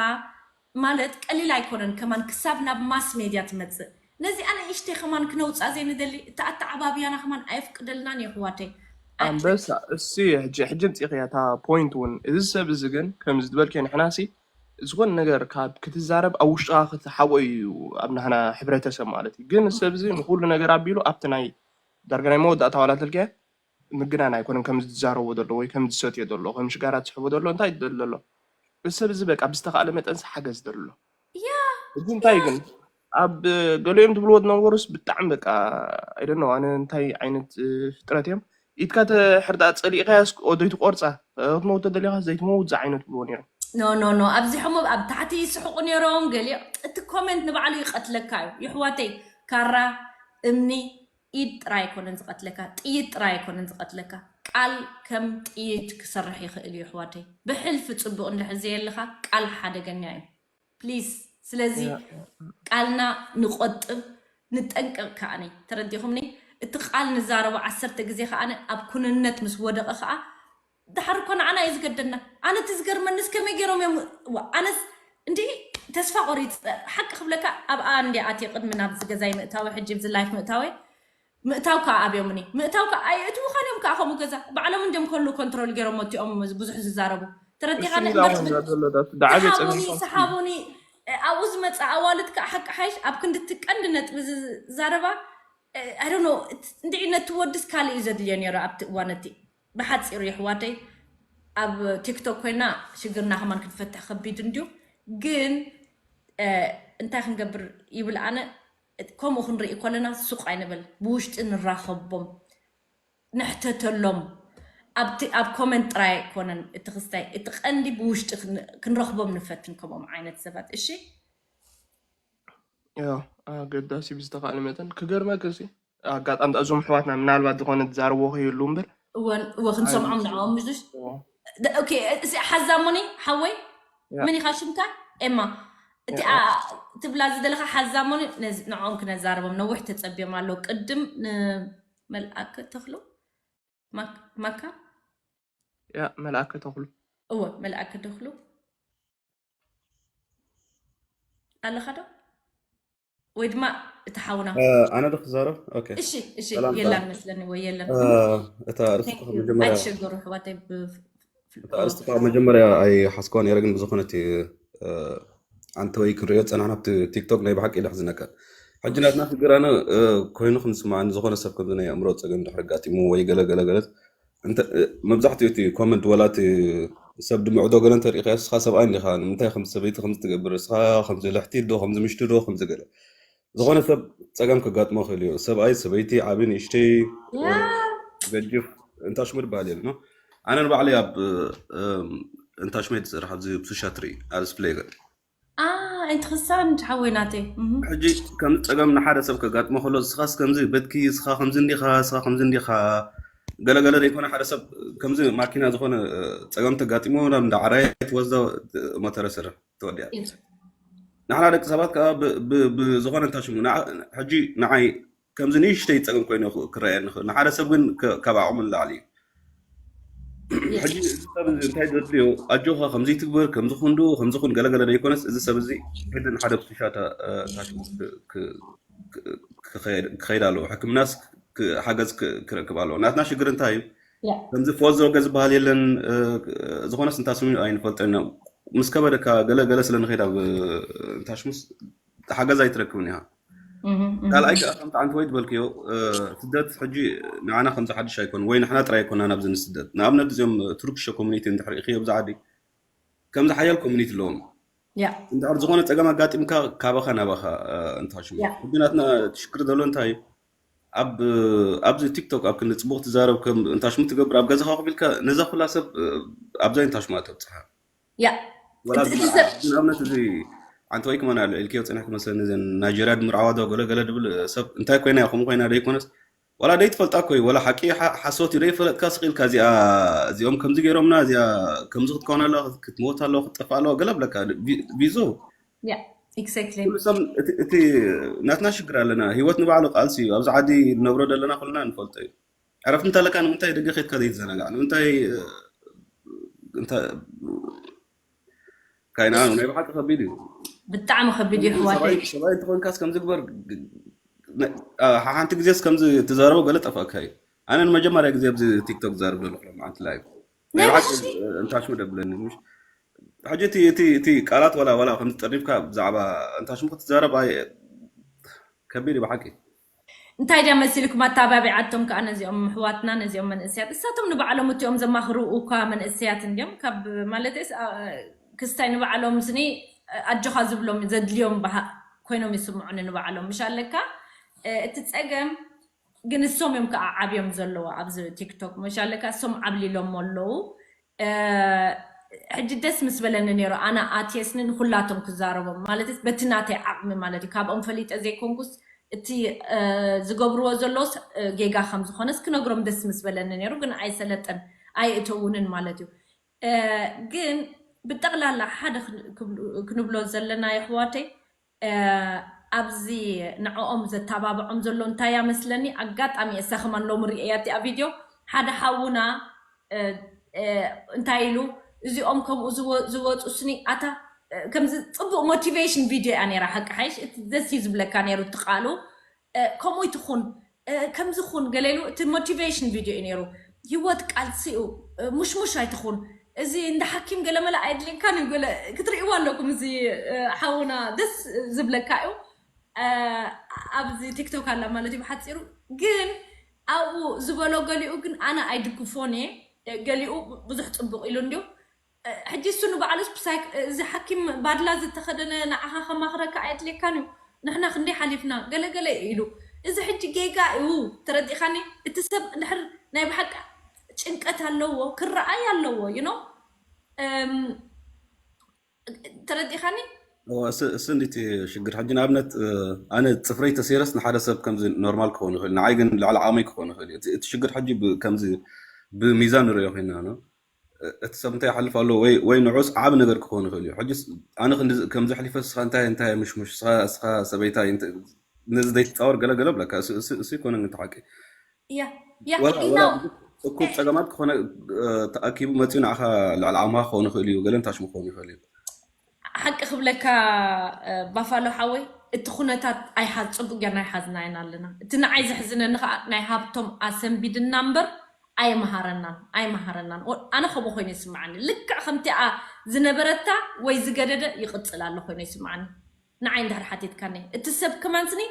ማለት ቀሊል ኣይኮነን ከማን ክሳብ ናብ ማስ ሜድያ ትመፅእ ነዚኣ ንእሽተይ ከማን ክነውፃ ዘይንደሊ እቲ ኣተዓባብያና ከማን ኣየፍቅደልናን የሕዋተይ ኣንበሳ እሱ ሕጂ ሕጂ ምፅእኽያ እታ ፖይንት እውን እዚ ሰብ እዚ ግን ከምዚ ዝበልከ ንሕናሲ ዝኾነ ነገር ካብ ክትዛረብ ኣብ ውሽጥኻ ክትሓቦ እዩ ኣብ ናህና ሕብረተሰብ ማለት እዩ ግን ሰብ እዚ ንኩሉ ነገር ኣቢሉ ኣብቲ ናይ ዳርጋ ናይ መወዳእታ ዋላ ተልከ ምግናን ኣይኮነን ከም ዝዛረቦ ዘሎ ወይ ከም ዝሰትዮ ዘሎ ከም ሽጋራ ዝስሕቦ ዘሎ እንታይ ይደል ዘሎ እዚ ሰብ እዚ በቃ ብዝተኻእለ መጠንስ ሓገዝ ደሎ ያ እዚ እንታይ ግን ኣብ ገሊኦም ትብልዎ ዝነበሩስ ብጣዕሚ በቃ ኣይደኖ ኣነ እንታይ ዓይነት ፍጥረት እዮም ኢድካ ተሕርዳ ፀሊእካ ያስ ኦዶይ ትቆርፃ ክትመውት ተደሊካ ዘይትመውት ዝዓይነት ብልዎ ነይሮም ኖ ኖ ኖ ኣብዚሖሞ ኣብ ታሕቲ ይስሕቁ ነይሮም። ገሊኦ እቲ ኮመንት ንባዕሉ ይቀትለካ እዩ። ይሕዋተይ፣ ካራ፣ እምኒ፣ ኢድ ጥራይ ኣይኮነን ዝቀትለካ፣ ጥይት ጥራይ ኣይኮነን ዝቀትለካ። ቃል ከም ጥይት ክሰርሕ ይኽእል እዩ። ይሕዋተይ፣ ብሕልፊ ጽቡቅ እንድሕር ዘየለካ፣ ቃል ሓደገኛ እዩ። ፕሊስ። ስለዚ ቃልና ንቆጥብ፣ ንጠንቀቅ ከዓኒ። ተረዲኹምኒ? እቲ ቃል ንዛረቦ ዓሰርተ ግዜ ከዓኒ ኣብ ኩንነት ምስ ወደቐ ከኣ ድሓር እኮ ንዓና እዩ ዝገደና። ኣነ እቲ ዝገርመኒ እስከመይ ገይሮም እዮም ዋ፣ ኣነስ እንዲ ተስፋ ቆሪፅ። ሓቂ ክብለካ ኣብኣ እንዲ ኣትየ ቅድሚ ናብዚ ገዛይ ምእታወ ሕጂ ብዚ ላይፍ ምእታወ ምእታው ከዓ ኣብዮምኒ ምእታው ከዓ ኣይእትውኻን እዮም ከዓ ከምኡ ገዛ ባዕሎም እንዲም ከሉ ኮንትሮል ገይሮም እቲኦም ብዙሕ ዝዛረቡ ተረዲኻኒ። ስሚላ እንዳ ኮይና ዘሎ ዳት ዳዓበ ሰሓቡኒ ጸሚም ሰሓቡኒ ኣብኡ ዝመፀ ኣዋልድ ከዓ ሓቂ ሓይሽ ኣብ ክንዲ እቲ ቀንዲ ነጥቢ ዝዛረባ ኣይ ዶንት ኖ። እንድዒ ነቲ ወድስ ካልእ እዩ ዘድልዮ ነይሩ ኣብቲ እዋን እቲ። ብሓፂሩ የሕዋተይ ኣብ ቲክቶክ ኮይና ሽግርና ከማን ክትፈትሕ ከቢድ እንድዩ። ግን እንታይ ክንገብር ይብል ኣነ። ከምኡ ክንርኢ ከለና ሱቕ ኣይንበል፣ ብውሽጢ ንራኸቦም፣ ንሕተተሎም። ኣብቲ ኣብ ኮመንት ጥራይ ኣይኮነን እቲ ክስታይ፣ እቲ ቀንዲ ብውሽጢ ክን- ክንረኽቦም ንፈትን ከምኦም ዓይነት ሰባት። እሺ። ያ ኣገዳሲ ብዝተኻእለ መጠን ክገርመክሲ ኣጋጣሚ እዞም ኣሕዋትና ምናልባት ዝኾነ ዝዛረብዎ ከይህሉ እምበር እወ እወ ክንሰምዖም ንዕኦም ምሽ ኦኬ። እዚ ሓዛሞኒ ሓወይ ያ መን ኢኻ ሽምካ? ኤማ እቲ ያ ኣ- ትብላ ዝደለኻ ሓዛሞኒ ነዚ- ንዕኦም ክነዛርቦም ነዊሕ ተጸብዮም ኣለዉ። ቅድም ንመልኣከ ተኽሉ ማክ- ማካ ያ መልኣከ ተኽሉ እወ መልኣከ ተኽሉ ኣለኻ ዶ ወይ ድማ እቲ ሓውና ኣነ ዶ ክዛረብ? ኦኬ። እሺ እሺ ሰላም የላን ሰላም። መስለኒ ወይ የለን እታ ኣርእስቲ Thank ካብ you መጀመርያ ኣይትሸገሩ ኣሕዋተይ ብ- እታ ኣርእስቲ ካብ መጀመርያ ኣይሓዝኳን ነይረ፣ ግን ብዝኾነ እቲ ኣንተ ወይ ክንሪኦ ዝፀናሕና ኣብቲ ቲክቶክ ናይ ብሓቂ ኢለ ሕዝነካ። ሕጂ ናትና ሽግር ኣነ ኮይኑ ክንስማዓኒ ዝኾነ ሰብ ከምዚ ናይ ኣእምሮ ፀገም ድሕሪ ኣጋጢሙ ወይ ገለ ገለ ገለ እንተ መብዛሕትኡ እቲ ኮመንት ወላ እቲ ሰብ ድምዕዶ ገለ እንተሪኢኻዮ ንስኻ ሰብኣይ እንዲኻ ንምንታይ ከም ሰበይቲ ከምዚ ትገብር ንስኻ ከምዚ ልሕቲ ዶ ከምዚ ምሽቲ ዶ ከምዚ ገለ ዝኾነ ሰብ ፀገም ከጋጥሞ ይኽእል እዩ። ሰብኣይ፣ ሰበይቲ፣ ዓቢ፣ ንእሽተይ፣ ያ ገጅፍ እንታሽሙ ዝበሃል የለ። ኣነ ንባዕለይ ኣብ እንታሽመ ዝሰርሕ ኣብዚ ብሱሻ ትሪ ኣብ ስፕሌገር አ እንት ክሳን ሓወይ ናተይ እህ። ሕጂ ከምዚ ፀገም ንሓደ ሰብ ከጋጥሞ ከሎ ንስኻስ ከምዚ በትኪ እስኻ ከምዚ እንዲኻ እስኻ ከምዚ እንዲኻ ገለገለ ዘይኮነ ሓደ ሰብ ከምዚ ማኪና ዝኾነ ፀገም ተጋጢሞ ናብ እንዳ ዓራየት ወስዶ ሞተረ ስርሕ ተወዲኣ። ንሕና ደቂ ሰባት ከዓ ብ- ብ- ብዝኾነ እንታይ ሽሙ ንዓ- ሕጂ ንዓይ ከምዚ ንእሽተይ ፀገም ኮይኑ ይኽ- ክረኣየኒ ይኽእል። ንሓደ ሰብ ግን ከ- ካብ ዓቕሙ ንላዕሊ እዩ። ሕጂ እዚ ሰብ እዚ እንታይ ዘድልዮ ኣጆኻ ከምዚ ትግበር ከምዚ ኩን ዶ ከምዚ ኩን ገለገለ ዘይኮነስ እዚ ሰብ እዚ ግድን ሓደ ብትሻታ እንታይ ሽሙ ክ- ክ- ክ- ክኸይድ ክኸይድ ኣለዎ። ሕክምናስ ክ- ሓገዝ ክ- ክረክብ ኣለዎ። ናትና ሽግር እንታይ እዩ? ያ ከምዚ ፎዝ ሮገ ዝበሃል የለን። ዝኾነስ እንታስሙ ኣይንፈልጦ ኢና። ምስ ከበደካ ገለ ገለ ስለ ንኸይድ ኣብ እንታሽሙስ ሓገዝ ኣይትረክብን ኢኻ። እህ፣ እህ። ካልኣይ ከዓ ከምቲ ዓንተ ወይ ዝበልክዮ ስደት ሕጂ ንዓና ከምዚ ሓድሽ ኣይኮን ወይ ንሕና ጥራይ ኣይኮና ናብዚ ንስደት። ንኣብነት እዚኦም ቱርክሾ ኮሚኒቲ እንድሕር ኢኽዮ ብዛ ዓዲ ከምዚ ሓያል ኮሚኒቲ ኣለዎም። ያ እንድሕር ዝኾነ ፀገም ኣጋጢምካ ካባኻ ናባኻ እንታሽሙ ያ ሕጂ ናትና ትሽክር ዘሎ እንታይ እዩ? ኣብ ኣብዚ ቲክቶክ ኣብ ክንዲ ፅቡቅ ትዛረብ ከም እንታሽሙ ትገብር ኣብ ገዛኻ ኮፍ ኢልካ ነዛ ኩላ ሰብ ኣብዛ እንታሽማ ተብፅሓ ያ ወላ እቲ እቲ ዝመርዓ ሰብ ንኣብነት እዚ ዓንተ ወይ ክመን ኣሎ ኢልክዮ ፅንሕቲ መሰለኒ እዘን ናይጀርያ ድምርዓዋ ዶ ገለ ገለ ድብል ሰብ እንታይ ኮይና እያ ከምኡ ኮይና ዶ ይኮነስ ዋላ ደይትፈልጣ እኮ እዩ ወላ ሓቂ ሓ- ሓሶት እዩ ደይፈለጥካ ስቕ ኢልካ እዚኣ እዚኦም ከምዚ ገይሮምና እዚኣ ከምዚ ክትከውን ኣለዋ ክትመወት ኣለዋ ክትጠፍእ ኣለዋ ገለ ብለካ ቪ- ቪዞ ያ ኤግዛክትሊ ኩሉ ሰብ እቲ እቲ ናትና ሽግር ኣለና። ህይወት ንባዕሉ ቃልሲ እዩ። ኣብዚ ዓዲ ንነብሮ ዘለና ኩልና ንፈልጦ እዩ። ዕረፍቲ እንተለካ ንምንታይ ደገ ኬድካ ዘይትዘናጋዕ? ንምንታይ እንታይ ካይና ናይ ብሓቂ ከቢድ እዩ። ብጣዕሚ ከቢድ እዩ ሰብኣይ ኣሕዋተይ። ሰብኣይ እንተኾንካስ ከምዚ ግበር ሓንቲ ግዜስ ከምዚ ትዛረቦ ገለ ጠፋእካ እዩ። ኣነ ንመጀመርያ ግዜ ኣብዚ ቲክቶክ ዝዛረብ ዘለኹ ሎምዓንቲ ላይቭ ናይ ናይ ብሓቂ ብሓቂ እንታሽሙ ደብለኒ ምሽ ሕጂ እቲ እቲ እቲ ቃላት ዋላ ዋላ ከም ዝጠሪፍካ ብዛዕባ እንታሽሙ ክትዛረብ ኣይ ከቢድ እዩ ብሓቂ። እንታይ ድያ መሲልኩም ኣተባቢዓቶም ከዓ ነዚኦም ኣሕዋትና ነዚኦም መንእስያት እሳቶም ንባዕሎም እቲኦም ዘማኽሩ እኳ መንእስያት እንዲዮም ካብ ማለትስ ክስታይ ንባዕሎም ስኒ ኣጆኻ ዝብሎም ዘድልዮም ባህ ኮይኖም ይስምዑኒ ንባዕሎም ምሽ ኣለካ። እቲ ፀገም ግን እሶም እዮም ከዓ ዓብዮም ዘለዎ ኣብዚ ቲክቶክ ምሽ ኣለካ እሶም ዓብሊሎም ኣለዉ። ሕጂ ደስ ምስ በለኒ ነይሩ ኣነ ኣትየስኒ ንኩላቶም ክዛረቦም ማለት በቲ ናተይ ዓቕሚ ማለት እዩ ካብኦም ፈሊጠ ዘይኮንኩስ እቲ ዝገብርዎ ዘለውስ ጌጋ ከም ዝኾነስ ክነግሮም ደስ ምስ በለኒ ነይሩ ግን ኣይሰለጠን ኣይእተውንን ማለት እዩ ግን ብጠቕላላ ሓደ ክንብሎ ዘለና የሕዋተይ ኣብዚ ንዕኦም ዘተባብዖም ዘሎ እንታይ እያ መስለኒ ኣጋጣሚ እሳ ከማን ሎሚ ርእያ እቲኣ ቪድዮ ሓደ ሓውና እንታይ ኢሉ እዚኦም ከምኡ ዝወፁ ስኒ ኣታ ከምዚ ፅቡቅ ሞቲቬሽን ቪድዮ እያ ነራ ሓቂ ሓይሽ እቲ ደስ እዩ ዝብለካ ነሩ ትቃሉ ከምኡ ይትኹን ከምዚ ኹን ገለ ኢሉ እቲ ሞቲቬሽን ቪድዮ እዩ ነሩ ህይወት ቃልሲ እዩ ሙሽሙሽ ኣይትኹን እዚ እንደ ሓኪም ገለመለ ኣየድልየካን እዩ ገለ ክትርእይዎ ኣለኩም እዚ ሓውና ደስ ዝብለካ እዩ ኣብዚ ቲክቶክ ኣላ ማለት እዩ ብሓፂሩ ግን ኣብኡ ዝበሎ ገሊኡ ግን ኣነ ኣይድግፎን እየ ገሊኡ ብዙሕ ፅቡቅ ኢሉ እንዲሁ ሕጂ እሱ ንባዕሉስ ብሳይ እዚ ሓኪም ባድላ ዝተኸደነ ንዓኻ ከማኽረካ ኣየድልየካን እዩ ንሕና ክንደይ ሓሊፍና ገለገለ ኢሉ እዚ ሕጂ ጌጋ እዩ ተረዲኻኒ እቲ ሰብ እንድሕር ናይ ብሓቂ ጭንቀት ኣለዎ ክረኣይ ኣለዎ you know ተረዲኻኒ እስ እንዲት ሽግር ሕጂ ንኣብነት ኣነ ፅፍረይ ተሰይረስ ንሓደ ሰብ ከምዚ ኖርማል ክኸውን ይኽእል ንዓይ ግን ልዕሊ ዓቕመይ ክኸውን ይኽእል እዩ እቲ ሽግር ሕጂ ከምዚ ብሚዛን ንሪኦ ኮይና እቲ ሰብ እንታይ ይሓልፍ ኣሎ ወይ ንዑስ ዓብ ነገር ክኸውን ይኽእል እዩ ሕጂ ኣነ ከምዚ ሕሊፈ ስኻ እንታይ እንታይ ምሽሙሽ ስኻ ሰበይታ ነዚ ዘይትፃወር ገለገለ ብለካ እሱ ይኮነ ንተሓቂ እኩብ ፀገማት ክኾነ ተኣኪቡ መፅኡ ንዓኻ ልዕሊ ዓቕምኻ ክኸውን ይኽእል እዩ ገለ ንታሽሙ ክኸውን ይኽእል እዩ ሓቂ ክብለካ ባፋሎ ሓወይ እቲ ኩነታት ኣይሓዝ ፅቡቅ ጌርና ኣይሓዝና ኢና ኣለና እቲ ንዓይ ዘሕዝነኒ ከዓ ናይ ሃብቶም ኣሰንቢድና እምበር ኣይመሃረናን ኣይመሃረናን ኣነ ከምኡ ኮይኑ ይስምዓኒ ልክዕ ከምቲኣ ዝነበረታ ወይ ዝገደደ ይቅፅል ኣሎ ኮይኑ ይስምዓኒ ንዓይ እንድሕር ሓቲትካኒ እቲ ሰብ ከማንስኒ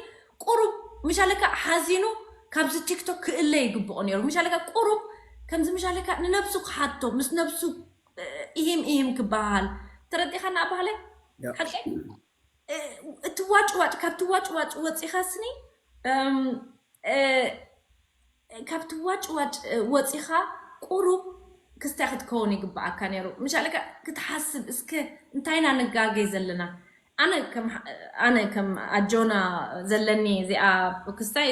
ቁሩብ ምሻለካ ሓዚኑ ካብዚ ቲክቶክ ክእለ ይግብኦ ነይሩ ምሻለካ ቁሩብ ከምዚ ምሻለካ ንነብሱ ክሓቶ ምስ ነብሱ ኢሂም ኢሂም ክበሃል ተረዲኻና ኣባህለይ ሓቂ እቲ ዋጭ ዋጭ ካብቲ ዋጭ ዋጭ ወፂኻ ስኒ ካብቲ ዋጭ ዋጭ ወፂኻ ቁሩብ ክስታይ ክትከውን ይግባኣካ ነይሩ ምሻለካ ክትሓስብ እስከ እንታይና ንጋገይ ዘለና ኣነ ከም ኣነ ከም ኣጆና ዘለኒ እዚኣ ክስታይ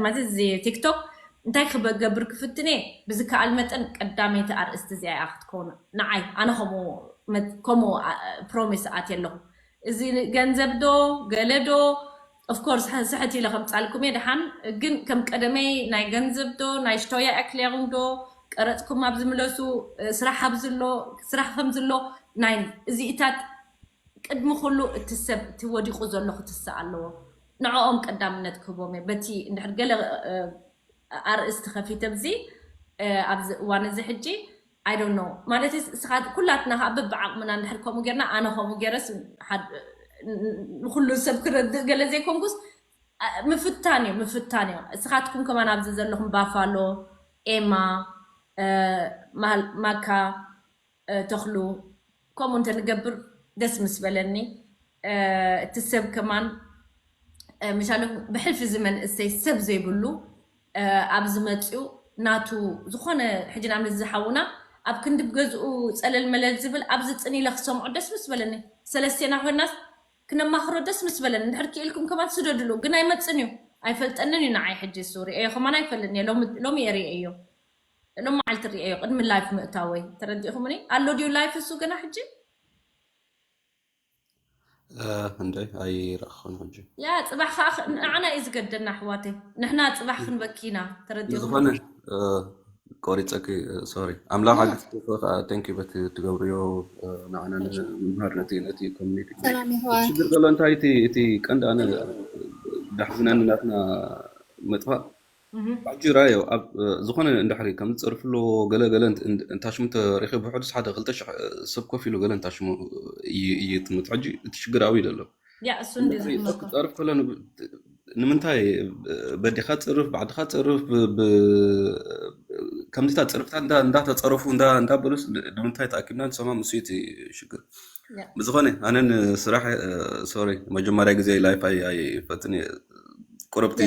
ማለት እዚ ቲክቶክ እንታይ ክገብር ክፍትነ ብዝከኣል መጠን ቀዳመይቲ ኣርእስቲ እዚኣ ክትከውን ንዓይ ኣነ ከምኡ ከምኡ ፕሮሚስ ኣት ኣለኹ እዚ ገንዘብ ዶ ገለ ዶ ኦፍኮርስ ስሕት ኢለ ከምፃልኩም እየ ድሓን ግን ከም ቀደመይ ናይ ገንዘብ ዶ ናይ ሽቶያ ኤክሌሩም ዶ ቀረፅኩም ኣብ ዝምለሱ ስራሕ ኣብ ዝሎ ስራሕ ከም ዝሎ ናይ እዚኢታት ቅድሚ ኩሉ እቲ ሰብ እቲ ወዲቁ ዘሎ ክትስእ ኣለዎ ንዕኦም ቀዳምነት ክህቦም እየ በቲ እንድሕር ገለ ኣርእስቲ ከፊተ ብዚ ኣብዚ እዋን እዚ ሕጂ I don't know ማለት ስኻ ኩላትና ከዓ በብዓቅምና እንድሕር ከምኡ ጌርና ኣነ ከምኡ ጌረስ ንኩሉ ሰብ ክረድእ ገለ ዘይኮንኩስ ምፍታን እዩ ምፍታን እዩ እስኻትኩም ከማን ኣብዚ ዘለኹም ባፋሎ ኤማ ማካ ተኽሉ ከምኡ እንተንገብር ደስ ምስ በለኒ እቲ ሰብ ከማን ምሻሎም ብሕልፊ እዚ መንእሰይ ሰብ ዘይብሉ ኣብ ዝመፅኡ ናቱ ዝኾነ ሕጂ ንኣብነት ዝሓውና ኣብ ክንዲ ገዝኡ ፀለል መለል ዝብል ኣብዚ ፅን ኢለ ክሰምዖ ደስ ምስ በለኒ ሰለስቴና ኮይናስ ክነማኽሮ ደስ ምስ በለኒ እንድሕር ክኢልኩም ከማን ስደድሉ ግን ኣይመፅን እዩ ኣይፈልጠንን እዩ ንዓይ ሕጂ እሱ ርእዮ ከማን ኣይፈልጥን እየ ሎሚ እየ ርእዮ ሎም መዓልቲ ርእዮ ቅድሚ ላይፍ ምእታወይ ተረዲእኹምኒ ኣሎ ድዩ ላይፍ እሱ ገና ሕጂ እንደ ኣይረእኹን ሕጂ ያ ፅባሕ ከዓ ንዓና እዩ ዝገደና ኣሕዋተይ ንሕና ፅባሕ ክንበኪና ተረዲእኹም ዝኾነ ቆሪፀኪ ሶሪ ኣምላኽ ኣግዝኪ ከዓ ቴንኪ በቲ ትገብርዮ ንዓና ንምምሃር ነቲ ነቲ ኮሚኒቲ ሰላም ይሕዋት ሽግር ዘሎ እንታይ እቲ ቀንዲ ኣነ ዳሕዝነኒ ናትና መጥፋእ ሕጂ ራዮ ኣብ ዝኾነ እንድሕሪ ከም ዝፀርፍሎ ገለ ገለ እንታሽሙ ተሪኺ ብሕዱስ ሓደ ክልተ ሽሕ ሰብ ኮፍ ኢሉ ገለ እንታሽሙ ይትምት ሕጂ እቲ ሽግር ኣብይ ዘሎ ያ እሱ እንደዚ ክፀርፍ ከሎ ንምንታይ በዲኻ ፅርፍ ባዕድኻ ፅርፍ ከምዚታ ፅርፍታት እንዳተፀረፉ እንዳበሉስ ንምንታይ ተኣኪብና ንሰማ ምስ እቲ ሽግር ብዝኾነ ኣነን ስራሕ ሶሪ መጀመርያ ግዜ ላይፍ ኣይፈትን ቁረብቲ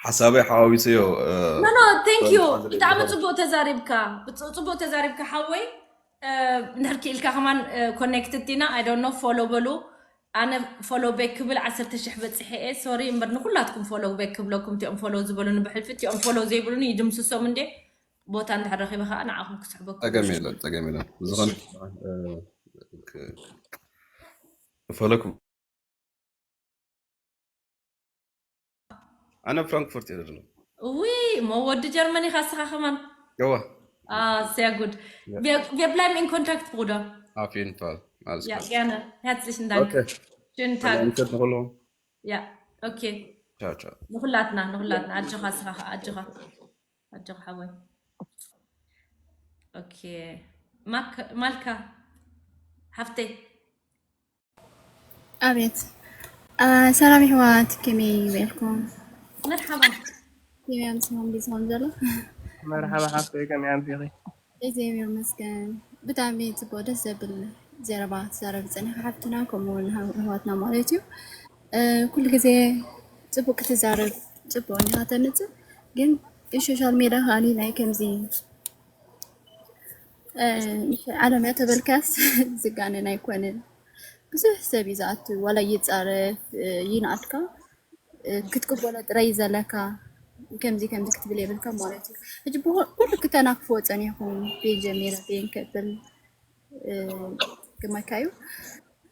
ሓሳበይ ሓዋዊሰዮ ኖ ኖ ቴንክ ዩ ብጣዕሚ ጽቡቅ ተዛሪብካ ጽቡቅ ተዛሪብካ ሓወይ እንድሕር ክኢልካ ከማን ኮኔክትድ ዲና? I don't know። ፎሎ በሉ። ኣነ ፎሎ ቤክ ክብል ዓሰርተ ሽሕ በፂሐ እየ። ሶሪ እምበር ንኩላትኩም ፎሎ ቤክ ክብለኩም፣ እቲኦም ፎሎ ዝበሉኒ ብሕልፊ፣ እቲኦም ፎሎ ዘይብሉኒ ይድምስሶም እንዴ። ቦታ እንድሕር ረኺበ ከዓ ንዓኹም ክስሕበኩም። ጸገም የለን፣ ጸገም የለን። ብዝኾነ ፎሎኩም ኣነ ፍራንክፈርት እየ ዘሎ። ውይ እሞ ወዲ ጀርመን ኢኻ እስኻ ከማን። እዋ። Ah, sehr gut. Wir, wir bleiben in Kontakt, Bruder. Auf jeden Fall. Alles Ja, klar. Gerne. Herzlichen Dank. Okay. Schönen Tag. Dann schön noch. Ja, okay. Ciao, ciao. ንኹላትና ንኹላትና ኣጆኻ እስኻ ኸዓ ኣጆኻ ኣጆኻ ሓወይ። ኦኬ ማክ- ማልካ ሓፍተይ። ኣቤት። ኣ፣ ሰላም ይሕዋት፣ ከመይ ውዒልኩም? መርሓባ። ከመይ ኣምሲኹም? ቢዝኹም ዘሎ? መርሓባ ሓፍተይ፣ ከመይ ኣምሲኺ? እግዚኣብሔር ይመስገን። ብጣዕሚ ጽቡቅ፣ ደስ ዘብል ዘረባ ትዛረቢ ጸኒኻ ሓፍትና፣ ከምኡ እውን ኣሕዋትና ማለት እዩ። እ፣ ኩሉ ግዜ ጽቡቅ ክትዛረብ ጽቡቅ እንዲኻ ተምጽእ፣ ግን ሶሻል ሜድያ ከኣኒ ናይ ከምዚ እ፣ ዓለም እያ ተበልካስ ዝጋነን ኣይኮነን። ብዙሕ ሰብ እዩ ዝኣቱ፣ ዋላ ይጻረፍ እ፣ ይንኣድካ እ፣ ክትቅበሎ ጥራይ እዩ ዘለካ። ከምዚ ከምዚ ክትብል የብልካ ማለት እዩ። ሕጂ ብኹ- ኩሉ ክተናክፍዎ ጸኒሕኩም ቤን ጀሚረ ቤን ከብል እ፣ ግመካ እዩ።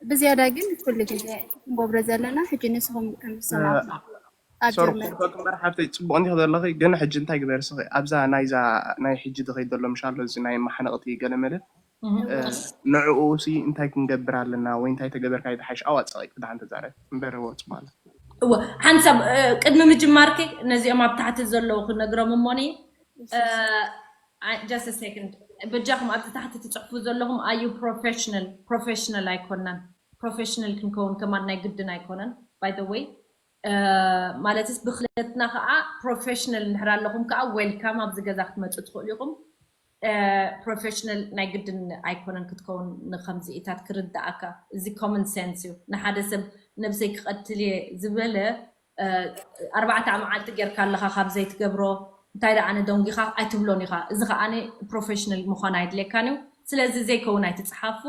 ብዝያዳ ግን ኩሉ ግዜ ክንገብሮ ዘለና ሕጂ ንስኹም ከም ዝሰማዕኩም ኣብ ሶሪ ጀርመን ክሕተኪ እምበር ሓፍተይ፣ ፅቡቅ እንዲክ ዘለኺ፣ ግን ሕጂ እንታይ ግበር ስኺ ኣብዛ ናይዛ ናይ ሕጂ ዝኸይድ ዘሎ ምሻሎ እዚ ናይ መሓነቕቲ ገለመለ ንዕኡ ሲ እንታይ ክንገብር ኣለና ወይ እንታይ ተገበርካ ይትሓሽ ኣዋፀቂ ክዳን ተዛረብ እምበር ወ ፅቡቅ ኣሎ። እወ ሓንሳብ እ፣ ቅድሚ ምጅማርኪ ነዚኦም ኣብ ታሕቲ ዘለዉ ክነግሮም እሞኒ just a second በጃኹም ኣብዚ ታሕቲ ትፅሕፉ ዘለኹም ኣዩ ፕሮፌሽናል ፕሮፌሽናል ኣይኮናን ፕሮፌሽናል ክንከውን ከማን ናይ ግድን ኣይኮነን by the way ማለትስ ብክለትና ከዓ ፕሮፌሽናል እንድሕር ኣለኹም ከዓ ዌልካም ኣብዚ ገዛ ክትመፁ ትኽእሉ ኢኹም ፕሮፌሽናል ናይ ግድን ኣይኮነን ክትከውን ንከምዚኢታት ክርዳኣካ እዚ common sense እዩ ንሓደ ሰብ ነብሰይ ክቀትል እየ ዝበለ ኣርባዕተ መዓልቲ ጌርካ ኣለካ ካብ ዘይትገብሮ እንታይ ደኣ ኣነ ደንጊካ ኣይትብሎን ኢካ እዚ ከዓ ፕሮፌሽናል ምኳን ኣይድልየካን እዩ ስለዚ ዘይከውን ኣይትፅሓፉ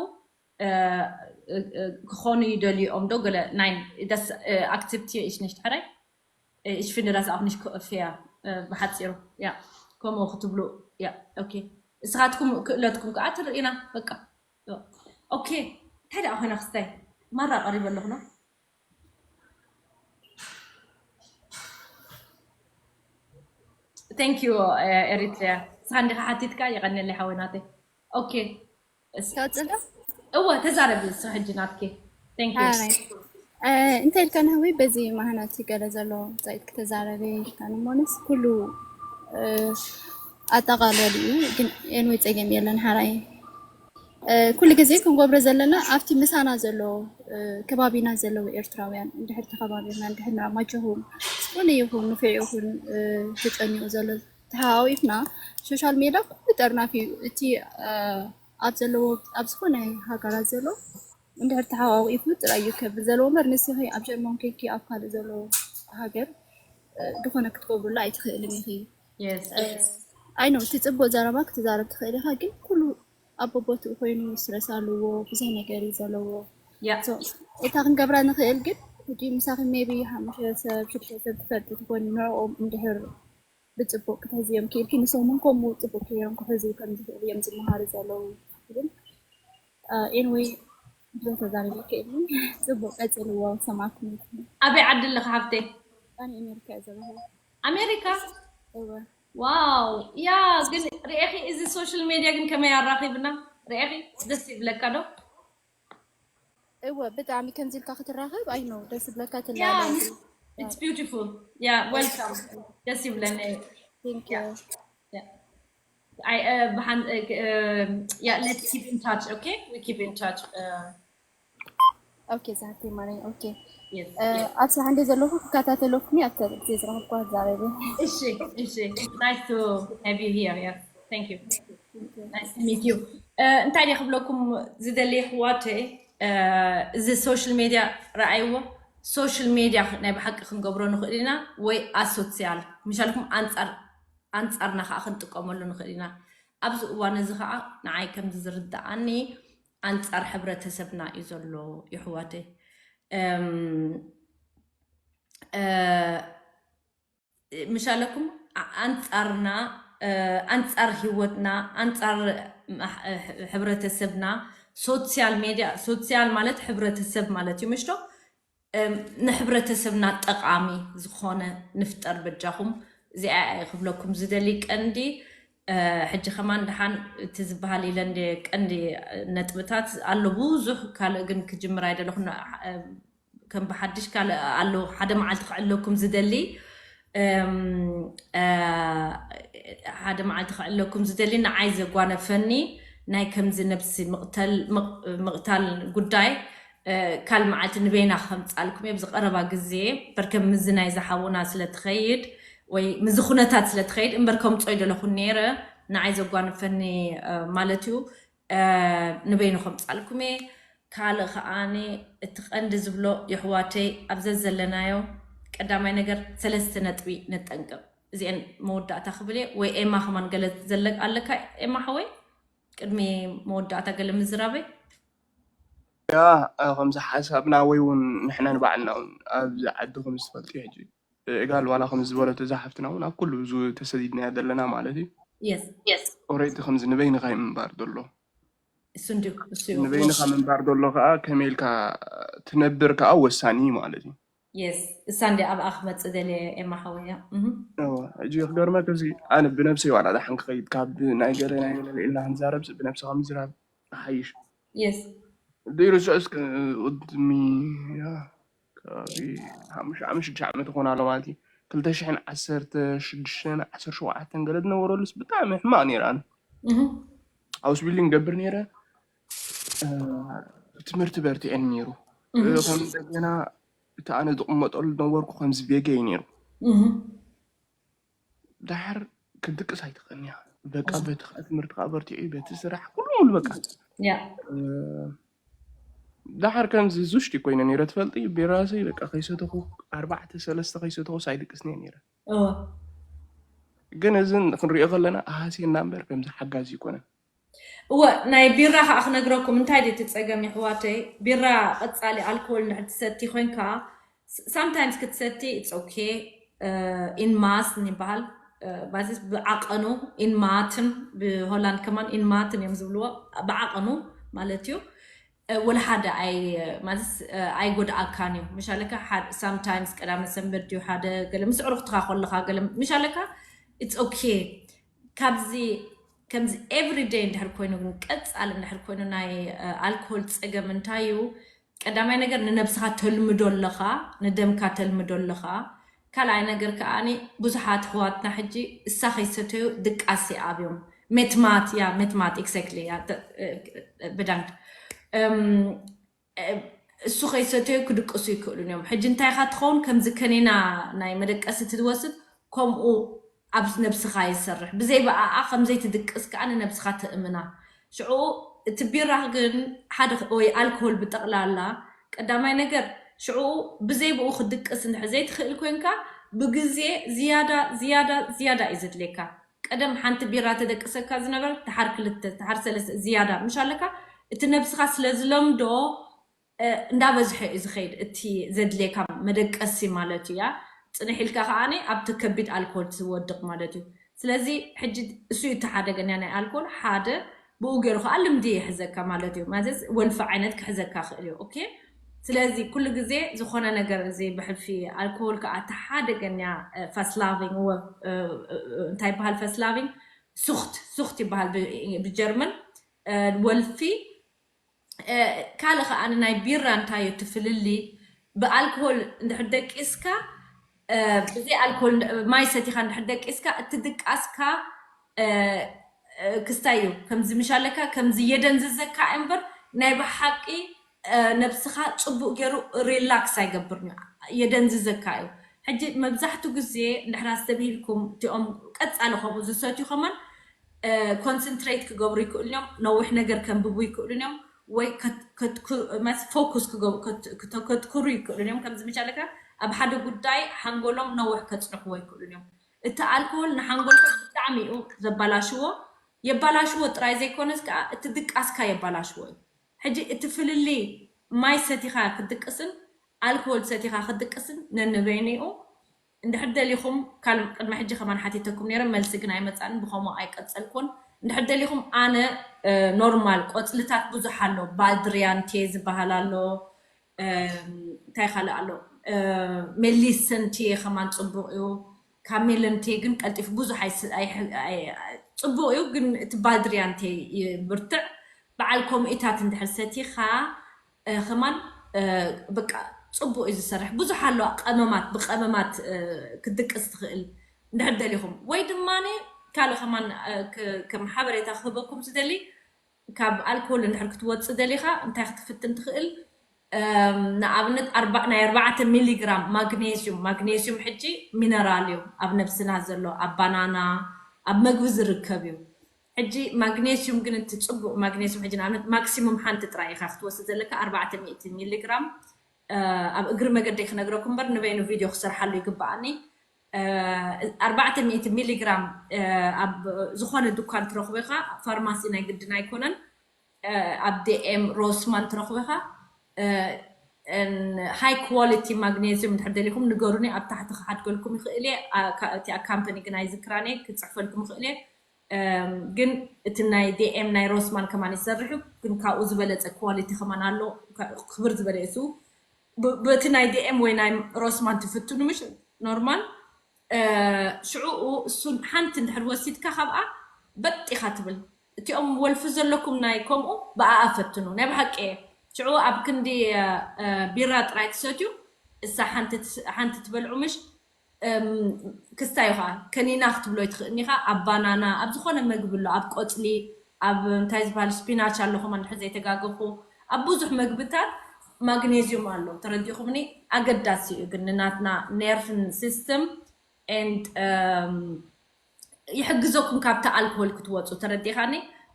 ክኾኑ ይደልዮም ዶ ገለ ናይ das akzeptiere ich nicht ሕራይ ich finde das auch nicht fair ብሓፂሩ ያ ከምኡ ክትብሉ ያ okay እስኻትኩም ክእለትኩም ከዓ ትርእና በቃ okay እንታይ ደኣ ኮይና ክስታይ ማራ ቀሪበ ኣለኹ ነው thank you ኤሪትሪያ ንስኻ እንዲኻ ሓቲትካ የቐንየለይ ሓወይ ናተይ okay ቀፅሎ እወ ተዛረቢ ንስኺ ሕጂ ናትኪ thank you ሓራይ እንታይ ኢልካ ናህወይ በዚ ማህናት ገለ ዘሎ ፃኢት ክተዛረበ ኢልካ ንሞንስ ኩሉ ኣጠቃለሉ እዩ ግን ኤንወይ ፀገም የለን ሓራይ ኩሉ ግዜ ክንገብሮ ዘለና ኣብቲ ምሳና ዘሎ ከባቢና ዘለዉ ኤርትራውያን እንድሕር ተኸባቢርና እንድሕር ንኣማቸኹም ዝኾነ ይኹን ንፍዕ ይኹን ተጨኒቑ ዘሎ ተሓዋዊፍና ሶሻል ሜዳ ኩሉ ጠርናፍ እዩ እቲ ኣብ ዘለዎ ኣብ ዝኾነ ሃገራት ዘሎ እንድሕር ተሓዋዊፉ ጥራይ እዩ ከብል ዘለዎ እምበር ንስኺ ኣብ ጀርመን ኮንኪ ኣብ ካልእ ዘሎ ሃገር ዝኾነ ክትገብሩላ ኣይትኽእልን ኢኺ Yes. ኣይ ነው እቲ ፅቡቅ ዘረባ ክትዛረብ ትኽእል ኢኻ ግን ኩሉ ኣብ ቦቦትኡ ኮይኑ ስትረስ ኣለዎ ብዙሕ ነገር እዩ ዘለዎ Yeah. So፣ እታ ክንገብራ ንኽእል ግን ሕጂ ምሳኺ ሜቢ ሓሙሽተ ሰብ ሽዱሽተ ሰብ ትፈልጢ ትኾኒ ንዕኦም እንድሕር ብፅቡቅ ክትሕዝዮም ክኢልኪ ንሶም እውን ከምኡ ፅቡቅ ገይሮም ክሕዙ ከም ዝኽእሉ እዮም ዝመሃሩ ዘለዉ ግን ኤንወይ ብዙሕ ተዛሪበ ክእል ጽቡቅ ቀፅልዎ ሰማዕኩም ኣበይ ዓዲ ኣለኻ ሓፍተይ ኣነ ኣሜሪካ እየ ዘለኹ ኣሜሪካ እወ ዋው ያ ግን ርኤኺ እዚ ሶሻል ሜድያ ግን ከመይ ኣራኺብና ርኤኺ ደስ ይብለካ ዶ እወ ብጣዕሚ ከምዚ ኢልካ ክትራኸብ ኣይ ነው ደስ ይብለካ Yeah, ትላለች it's beautiful. Yeah, welcome. ደስ ይብለኒ። Thank Yeah. you. Yeah. I uh, behind uh, uh, yeah, let's keep in touch, okay? We keep in touch. Uh, Okay, ዛቲ ማለት okay. Yes. ኣብ ስራሕ እንደ ዘለኹ ክከታተለኩም ኣብቲ ግዜ ዝረኸብኩ ኣዛረቢ እሺ እሺ nice to have you here. Yes. Thank you. Nice to meet you. Uh, እንታይ ድየ ክብለኩም ዝደሊ ኣሕዋተይ እዚ ሶሻል ሜድያ ረኣይዎ ሶሻል ሜድያ ናይ ብሓቂ ክንገብሮ ንኽእል ኢና ወይ ኣሶሲያል ምሻልኩም ኣንፃር ኣንፃርና ከዓ ክንጥቀመሉ ንኽእል ኢና ኣብዚ እዋን እዚ ከዓ ንዓይ ከምዚ ዝርድኣኒ ኣንጻር ሕብረተሰብና እዩ ዘሎ ይሕዋተይ። እም፣ እ፣ ምሻለኩም ኣ-፣ ኣንጻርና፣ እ፣ ኣንጻር ህይወትና፣ ኣንጻር ማሕ-፣ እ፣ ሕብረተሰብና፣ ሶሲያል ሜድያ፣ ሶሲያል ማለት ሕብረተሰብ ማለት እዩ፣ ምሽቶ? እም፣ ንሕብረተሰብና ጠቓሚ ዝኾነ ንፍጠር በጃኹም። እዚኣ እየ ክብለኩም ዝደሊ ቀንዲ። እ፣ ሕጂ ከማን ደሓን እቲ ዝበሃል ኢለ እንደ ቀንዲ ነጥብታት ኣሎ ብዙሕ፣ ካልእ ግን ክጅምር ኣይደለኹን። እ፣ ከም ብሓድሽ ካልእ ኣሎ፣ ሓደ መዓልቲ ክዕለኩም ዝደሊ። እም፣ እ፣ ሓደ መዓልቲ ክዕለኩም ዝደሊ ንዓይ ዘጓነፈኒ ናይ ከምዚ ነብሲ ምቕተል-፣ ምቕ-፣ ምቕታል ጉዳይ፣ እ፣ ካል መዓልቲ ንበይና ከምጻልኩም እየ። ብዚ ቀረባ ግዜ በርከም ምዚ ናይ ዝሓውና ስለ ትኸይድ ወይ ምዚ ኩነታት ስለ ትኸይድ እምበር ከምጾ ይደለኹን ነይረ። ንዓይ ዘጓንፈኒ፣ እ፣ ማለት እዩ። እ፣ ንበይኑ ከምጻልኩም እየ። ካልእ ከዓኒ እቲ ቀንዲ ዝብሎ የሕዋተይ ኣብ ዘዘለናዮ ቀዳማይ ነገር ሰለስተ ነጥቢ ንጠንቀቕ። እዚአን መወዳእታ ክብል እየ። ወይ ኤማ ከማን ገለ ዘለቅ ኣለካ ኤማ ሓወይ? ቅድሚ መወዳእታ ገለ ምዝራበይ? ያ፣ እ፣ ከምዚ ሓሳብና ወይ እውን ንሕና ንባዕልና እውን ኣብዚ ዓዲ ከም ዝትፈልጥዮ ሕጂ፣ እ፣ እጋል ዋላ ከም ዝበለቶ እዛ ሓፍትና እውን ኣብ ኩሉ ብዙ ተሰዲድናዮ ዘለና ማለት እዩ። የስ የስ ኦሬዲ ከምዚ ንበይንኻ እዩ ምንባር ዘሎ። እሱ እንዲሁ እሱ እዩ። ንበይንኻ ምንባር ዘሎ ከዓ ከመይ ኢልካ ትነብር ከዓ ወሳኒ እዩ ማለት እዩ። የስ እሳ እንዲ ኣብኣ ክመፅእ ደልየ ኤማ ሓወያ። እህ። እዎ፣ ሕጂ ክገርመክ እዚ ኣነ ብነብሰይ ዋላ ደሓን ክኸይድ ካብ ናይ ገለ ናይ ገለ ኢልና ክንዛረብ ብነብስኻ ምዝራብ ይሓይሽ። የስ ድዩ ርሱዕስ ቅድሚ ያ፣ ከባቢ ሓሙሽተ ዓመት ሽዱሽተ ዓመት ይኾን ኣሎ ማለት እዩ። ክልተ ሽሕን ዓሰርተ ሽዱሽተን ዓሰርተ ሸውዓተን ገለ ዝነበረሉስ ብጣዕሚ ሕማቕ ነይረ ኣነ። እህ። ሃውስ ቢልዲንግ ገብር ነይረ። እ፣ ትምህርቲ በርቲዐን ነይሩ። እህ። እ፣ ከም እንደገና እቲ ኣነ ዝቕመጠሉ ዝነበርኩ ከምዚ ቤገ እዩ ነይሩ። እህ። ዳሕር ክትድቅስ ኣይትኽእልን እያ። በቃ በቲ ከዓ ትምህርቲ ከዓ በርቲዑ በቲ ስራሕ ኩሉ ሙሉ በቃ ያ እ፣ ዳሕር ከምዚ ዙሽቲ ኮይነ ነይረ ትፈልጢ። ቢራሲ በቃ ከይሰተኹ ኣርባዕተ ሰለስተ ከይሰተኹስ ኣይድቅስን እየ ነይረ። እወ ግን እዚ ክንሪኦ ከለና ኣሃስየና እምበር ከምዚ ሓጋዚ ይኮነን። እወ ናይ ቢራ ከዓ ክነግረኩም እንታይ ድዩ እቲ ፀገም የሕዋተይ፣ ቢራ ቀፃሊ ኣልኮል እንድሕር ትሰቲ ኮይንካ ሳምታይምስ ክትሰቲ it's okay። ኢንማስ ይበሃል ማለት ብዓቐኑ ኢንማትን ብሆላንድ ከማን ኢንማትን እዮም ዝብልዎ ብዓቐኑ ማለት እዩ። ወላ ሓደ ኣይ ማለት ኣይጎድኣካን እዩ ምሻለካ። ሳምታይምስ ቀዳመ ሰንበት ድዩ ሓደ ገለ ምስ ዕሩኽትኻ ከለኻ ገለ ምሻለካ it's okay። ካብዚ ከምዚ everyday እንድሕር ኮይኑ ግን ቀፃሊ እንድሕር ኮይኑ ናይ ኣልኮል ፀገም እንታይ እዩ? ቀዳማይ ነገር ንነብስኻ ተልምዶ ኣለኻ፣ ንደምካ ተልምዶ ኣለኻ። ካልኣይ ነገር ከዓ ብዙሓት ኣሕዋትና ሕጂ እሳ ከይሰተዩ ድቃስ ይኣብዮም። ሜትማት ያ ሜትማት exactly ያ ብዳንክ እሱ ከይሰተዩ ክድቅሱ ይክእሉን እዮም። ሕጂ እንታይ ኢኻ ትኸውን ከምዚ ከኒና ናይ መደቀሲ ትወስድ ከምኡ ኣብ ነብስኻ ይሰርሕ። ብዘይ ብኣኣ ከምዘይትድቅስ ከዓ ንነብስኻ ተእምና። ሽዑ እቲ ቢራ ግን ሓደ ወይ ኣልኮል ብጠቕላላ ቀዳማይ ነገር ሽዑ ብዘይ ብኡ ክድቅስ እንድሕር ዘይትኽእል ኮንካ ብግዜ ዝያዳ ዝያዳ ዝያዳ እዩ ዘድልየካ። ቀደም ሓንቲ ቢራ ተደቅሰካ ዝነበረ ተሓር ክልተ ተሓር ሰለስተ ዝያዳ ምሽ ኣለካ። እቲ ነብስኻ ስለ ዝለምዶ እንዳበዝሐ እዩ ዝኸይድ እቲ ዘድልየካ መደቀሲ ማለት እዩ። ያ ፅንሕ ኢልካ ከዓ ኣብቲ ከቢድ ኣልኮል ትወድቕ ማለት እዩ። ስለዚ ሕጂ እሱ እዩ ተሓደገኛ ናይ ኣልኮል ሓደ ብኡ ገይሩ ከዓ ልምዲ ይሕዘካ ማለት እዩ። ማለት ወልፊ ዓይነት ክሕዘካ ክእል እዩ። ኦኬ ስለዚ ኩሉ ግዜ ዝኾነ ነገር እዚ ብሕልፊ ኣልኮል ከዓ ተሓደገኛ ፋስት ላቪንግ እንታይ ይበሃል ፋስት ላቪንግ ሱክት ሱክት ይበሃል ብጀርመን ወልፊ ካልእ ከዓ ናይ ቢራ እንታይ እዩ ትፍልሊ ብኣልኮል እንድሕር ደቂስካ ብዘይ ኣልኮል ማይ ሰቲኻ እንድሕር ደቂስካ እቲ ድቃስካ ክስታይ እዩ ከምዚ ምሽ ኣለካ ከምዚ የደንዝዘካ እምበር ናይ ብሓቂ ነብስኻ ፅቡቅ ገይሩ ሪላክስ ኣይገብርን እዩ የደንዝዘካ እዩ። ሕጂ መብዛሕቱ ግዜ እንድሕር ኣስተብሂልኩም እቲኦም ቀፃሊ ከምኡ ዝሰትዩ ከማን ኮንሰንትሬት ክገብሩ ይክእሉ እዮም። ነዊሕ ነገር ከንብቡ ይክእሉ እዮም ወይ ፎኩስ ከትኩሩ ይክእሉ እዮም። ከምዚ ምሽ ኣለካ ኣብ ሓደ ጉዳይ ሓንጎሎም ነዊሕ ከፅንሕዎ ይክእሉ እዮም። እቲ ኣልኮል ንሓንጎልካ ብጣዕሚ እዩ ዘባላሽዎ። የባላሽዎ ጥራይ ዘይኮነስ ከዓ እቲ ድቃስካ የባላሽዎ እዩ። ሕጂ እቲ ፍልልይ ማይ ሰቲኻ ክትድቅስን ኣልኮል ሰቲኻ ክትድቅስን ነንበይኒኡ እንድሕር ደሊኹም፣ ካልእ ቅድሚ ሕጂ ከማን ሓቲተኩም ነይረ፣ መልሲ ግን ኣይመጻእን፣ ብኸምኡ ኣይቀጸልኩን። እንድሕር ደሊኹም ኣነ ኖርማል ቆጽልታት ብዙሕ ኣሎ፣ ባልድሪያንቴ ዝበሃል ኣሎ፣ እንታይ ካልእ ኣሎ፣ ሜሊሰንቴ ከማን ጽቡቕ እዩ። ካሜለንቴ ግን ቀልጢፉ ብዙሕ ኣይስ- ኣይ- ኣይ- ኣይ- ጽቡቕ እዩ፣ ግን እቲ ባልድሪያንቴ ይብርትዕ። በዓል ኮምኢታት እንድሕር ሰቲኻ ከማን በቃ ጽቡቕ እዩ ዝሰርሕ። ብዙሕ ኣሎ ቀመማት፣ ብቀመማት ክትድቅስ ትኽእል እንድሕር ደሊኹም። ወይ ድማ ካልእ ከማን ከም ሓበሬታ ክህበኩም ዝደሊ፣ ካብ ኣልኮል እንድሕር ክትወጽእ ደሊኻ እንታይ ክትፍትን ትኽእል? ንኣብነት ናይ ኣርባዕተ ሚሊግራም ማግኔዝዩም። ማግኔዝዩም ሕጂ ሚነራል እዩ፣ ኣብ ነብስና ዘሎ፣ ኣብ ባናና፣ ኣብ መግቢ ዝርከብ እዩ። ሕጂ ማግኔዝዩም ግን እቲ ጽቡቕ ማግኔዝዩም ሕጂ ንኣብነት ማክሲሙም ሓንቲ ጥራይ ኢኻ ክትወስድ ዘለካ፣ ኣርባዕተ ሚእቲ ሚሊግራም። ኣብ እግሪ መገደይ ክነግረኩም እምበር ንበይኑ ቪድዮ ክሰርሓሉ ይግብኣኒ። ኣርባዕተ ሚእቲ ሚሊግራም ኣብ ዝኾነ ድኳን ትረኽቦ ኢኻ፣ ፋርማሲ ናይ ግድን ኣይኮነን። ኣብ ዲኤም ሮስማን ትረኽቦ ኢኻ። ሃይ ኳሊቲ ማግኔዝዩም እንድሕር ደሊኹም ንገሩኒ፣ ኣብ ታሕቲ ክሓድገልኩም ይኽእል እየ። እቲኣ ካምፓኒ ግን ኣይዝክራን እየ፣ ክፅሕፈልኩም ይኽእል እየ። ግን እቲ ናይ ዲኤም ናይ ሮስማን ከማን ይሰርሑ፣ ግን ካብኡ ዝበለፀ ኳሊቲ ከማን ኣሎ። ክብር ዝበለ እሱ በቲ ናይ ዲኤም ወይ ናይ ሮስማን ትፍትኑ ምሽ ኖርማል። ሽዕኡ እሱን ሓንቲ እንድሕር ወሲድካ ካብኣ በጢኻ ትብል። እቲኦም ወልፊ ዘለኩም ናይ ከምኡ ብኣኣ ፈትኑ። ናይ ብሓቂ እየ። ሽዕኡ ኣብ ክንዲ ቢራ ጥራይ ትሰትዩ፣ እሳ ሓንቲ ትበልዑ ምሽ ክስታይ ኸዓ ከኒና ክትብሎ ይትኽእልኒ ኻ። ኣብ ባናና፣ ኣብ ዝኾነ መግቢ ኣሎ፣ ኣብ ቆፅሊ፣ ኣብ እንታይ ዝበሃል ስፒናች ኣሎ፣ ከማን ድሕር ዘይተጋገኹ፣ ኣብ ብዙሕ መግብታት ማግኔዝዩም ኣሎ። ተረዲኹምኒ? ኣገዳሲ እዩ ግን ንናትና ኔርቭን ሲስተም ኤንድ ይሕግዘኩም ካብቲ ኣልኮል ክትወፁ። ተረዲኻኒ?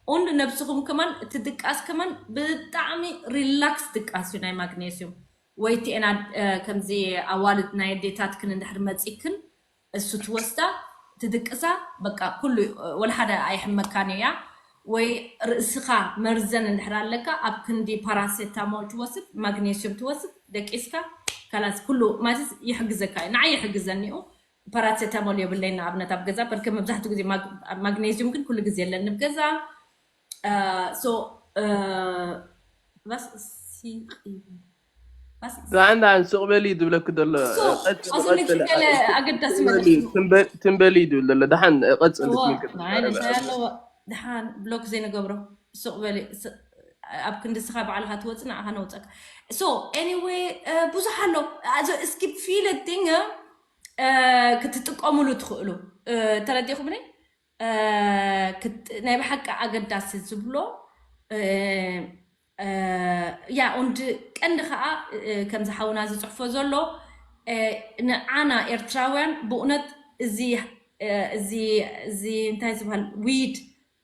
ኡንድ ነብስኹም ከማን እቲ ድቃስ ከማን ብጣዕሚ ሪላክስ ድቃስ እዩ ናይ ማግኔዝዩም። ወይ እቲ ኤና ከምዚ ኣዋልድ ናይ ኣዴታትክን እንድሕር መፂክን እሱ ትወስዳ ትድቅሳ በቃ ኩሉ ወላ ሓደ ኣይሕመካን እያ። ወይ ርእስኻ መርዘን እንድሕር ኣለካ ኣብ ክንዲ ፓራሴታሞል ትወስድ፣ ማግኔስዩም ትወስድ፣ ደቂስካ ካላስ ኩሉ ማለት ይሕግዘካ እዩ። ንዓይ ይሕግዘኒ እዩ። ፓራሴታሞል የብለይን ንኣብነት ኣብ ገዛ በርከ መብዛሕትኡ ግዜ ማግኔስዩም ግን ኩሉ ግዜ የለን ኣብ ገዛ። ሶ ደሓን ደሓን ስቕ በሊ ድብለኪ ዘሎ ኣገዳሲ ትንበሊ ድብል ዘሎ ደሓን ቀፅል ኣለዎ። ደሓን ብሎክ ዘይንገብሮ ስቕ በሊ ኣብ ክንዲ ስኻ ባዕልኻ ትወፅእ ንዓኻ ነውፀካ። ሶ ኤኒወይ ብዙሕ ኣሎ። እስኪ ፊለቲንግ ክትጥቀሙሉ ትኽእሉ። ተረዲኹምኒ? ናይ ብሓቂ ኣገዳሲ ዝብሎ ያ ኦንድ ቀንዲ ከዓ ከምዚ ሓውና ዝፅሕፎ ዘሎ ንዓና ኤርትራውያን ብእውነት እዚ እዚ እዚ እንታይ ዝበሃል ዊድ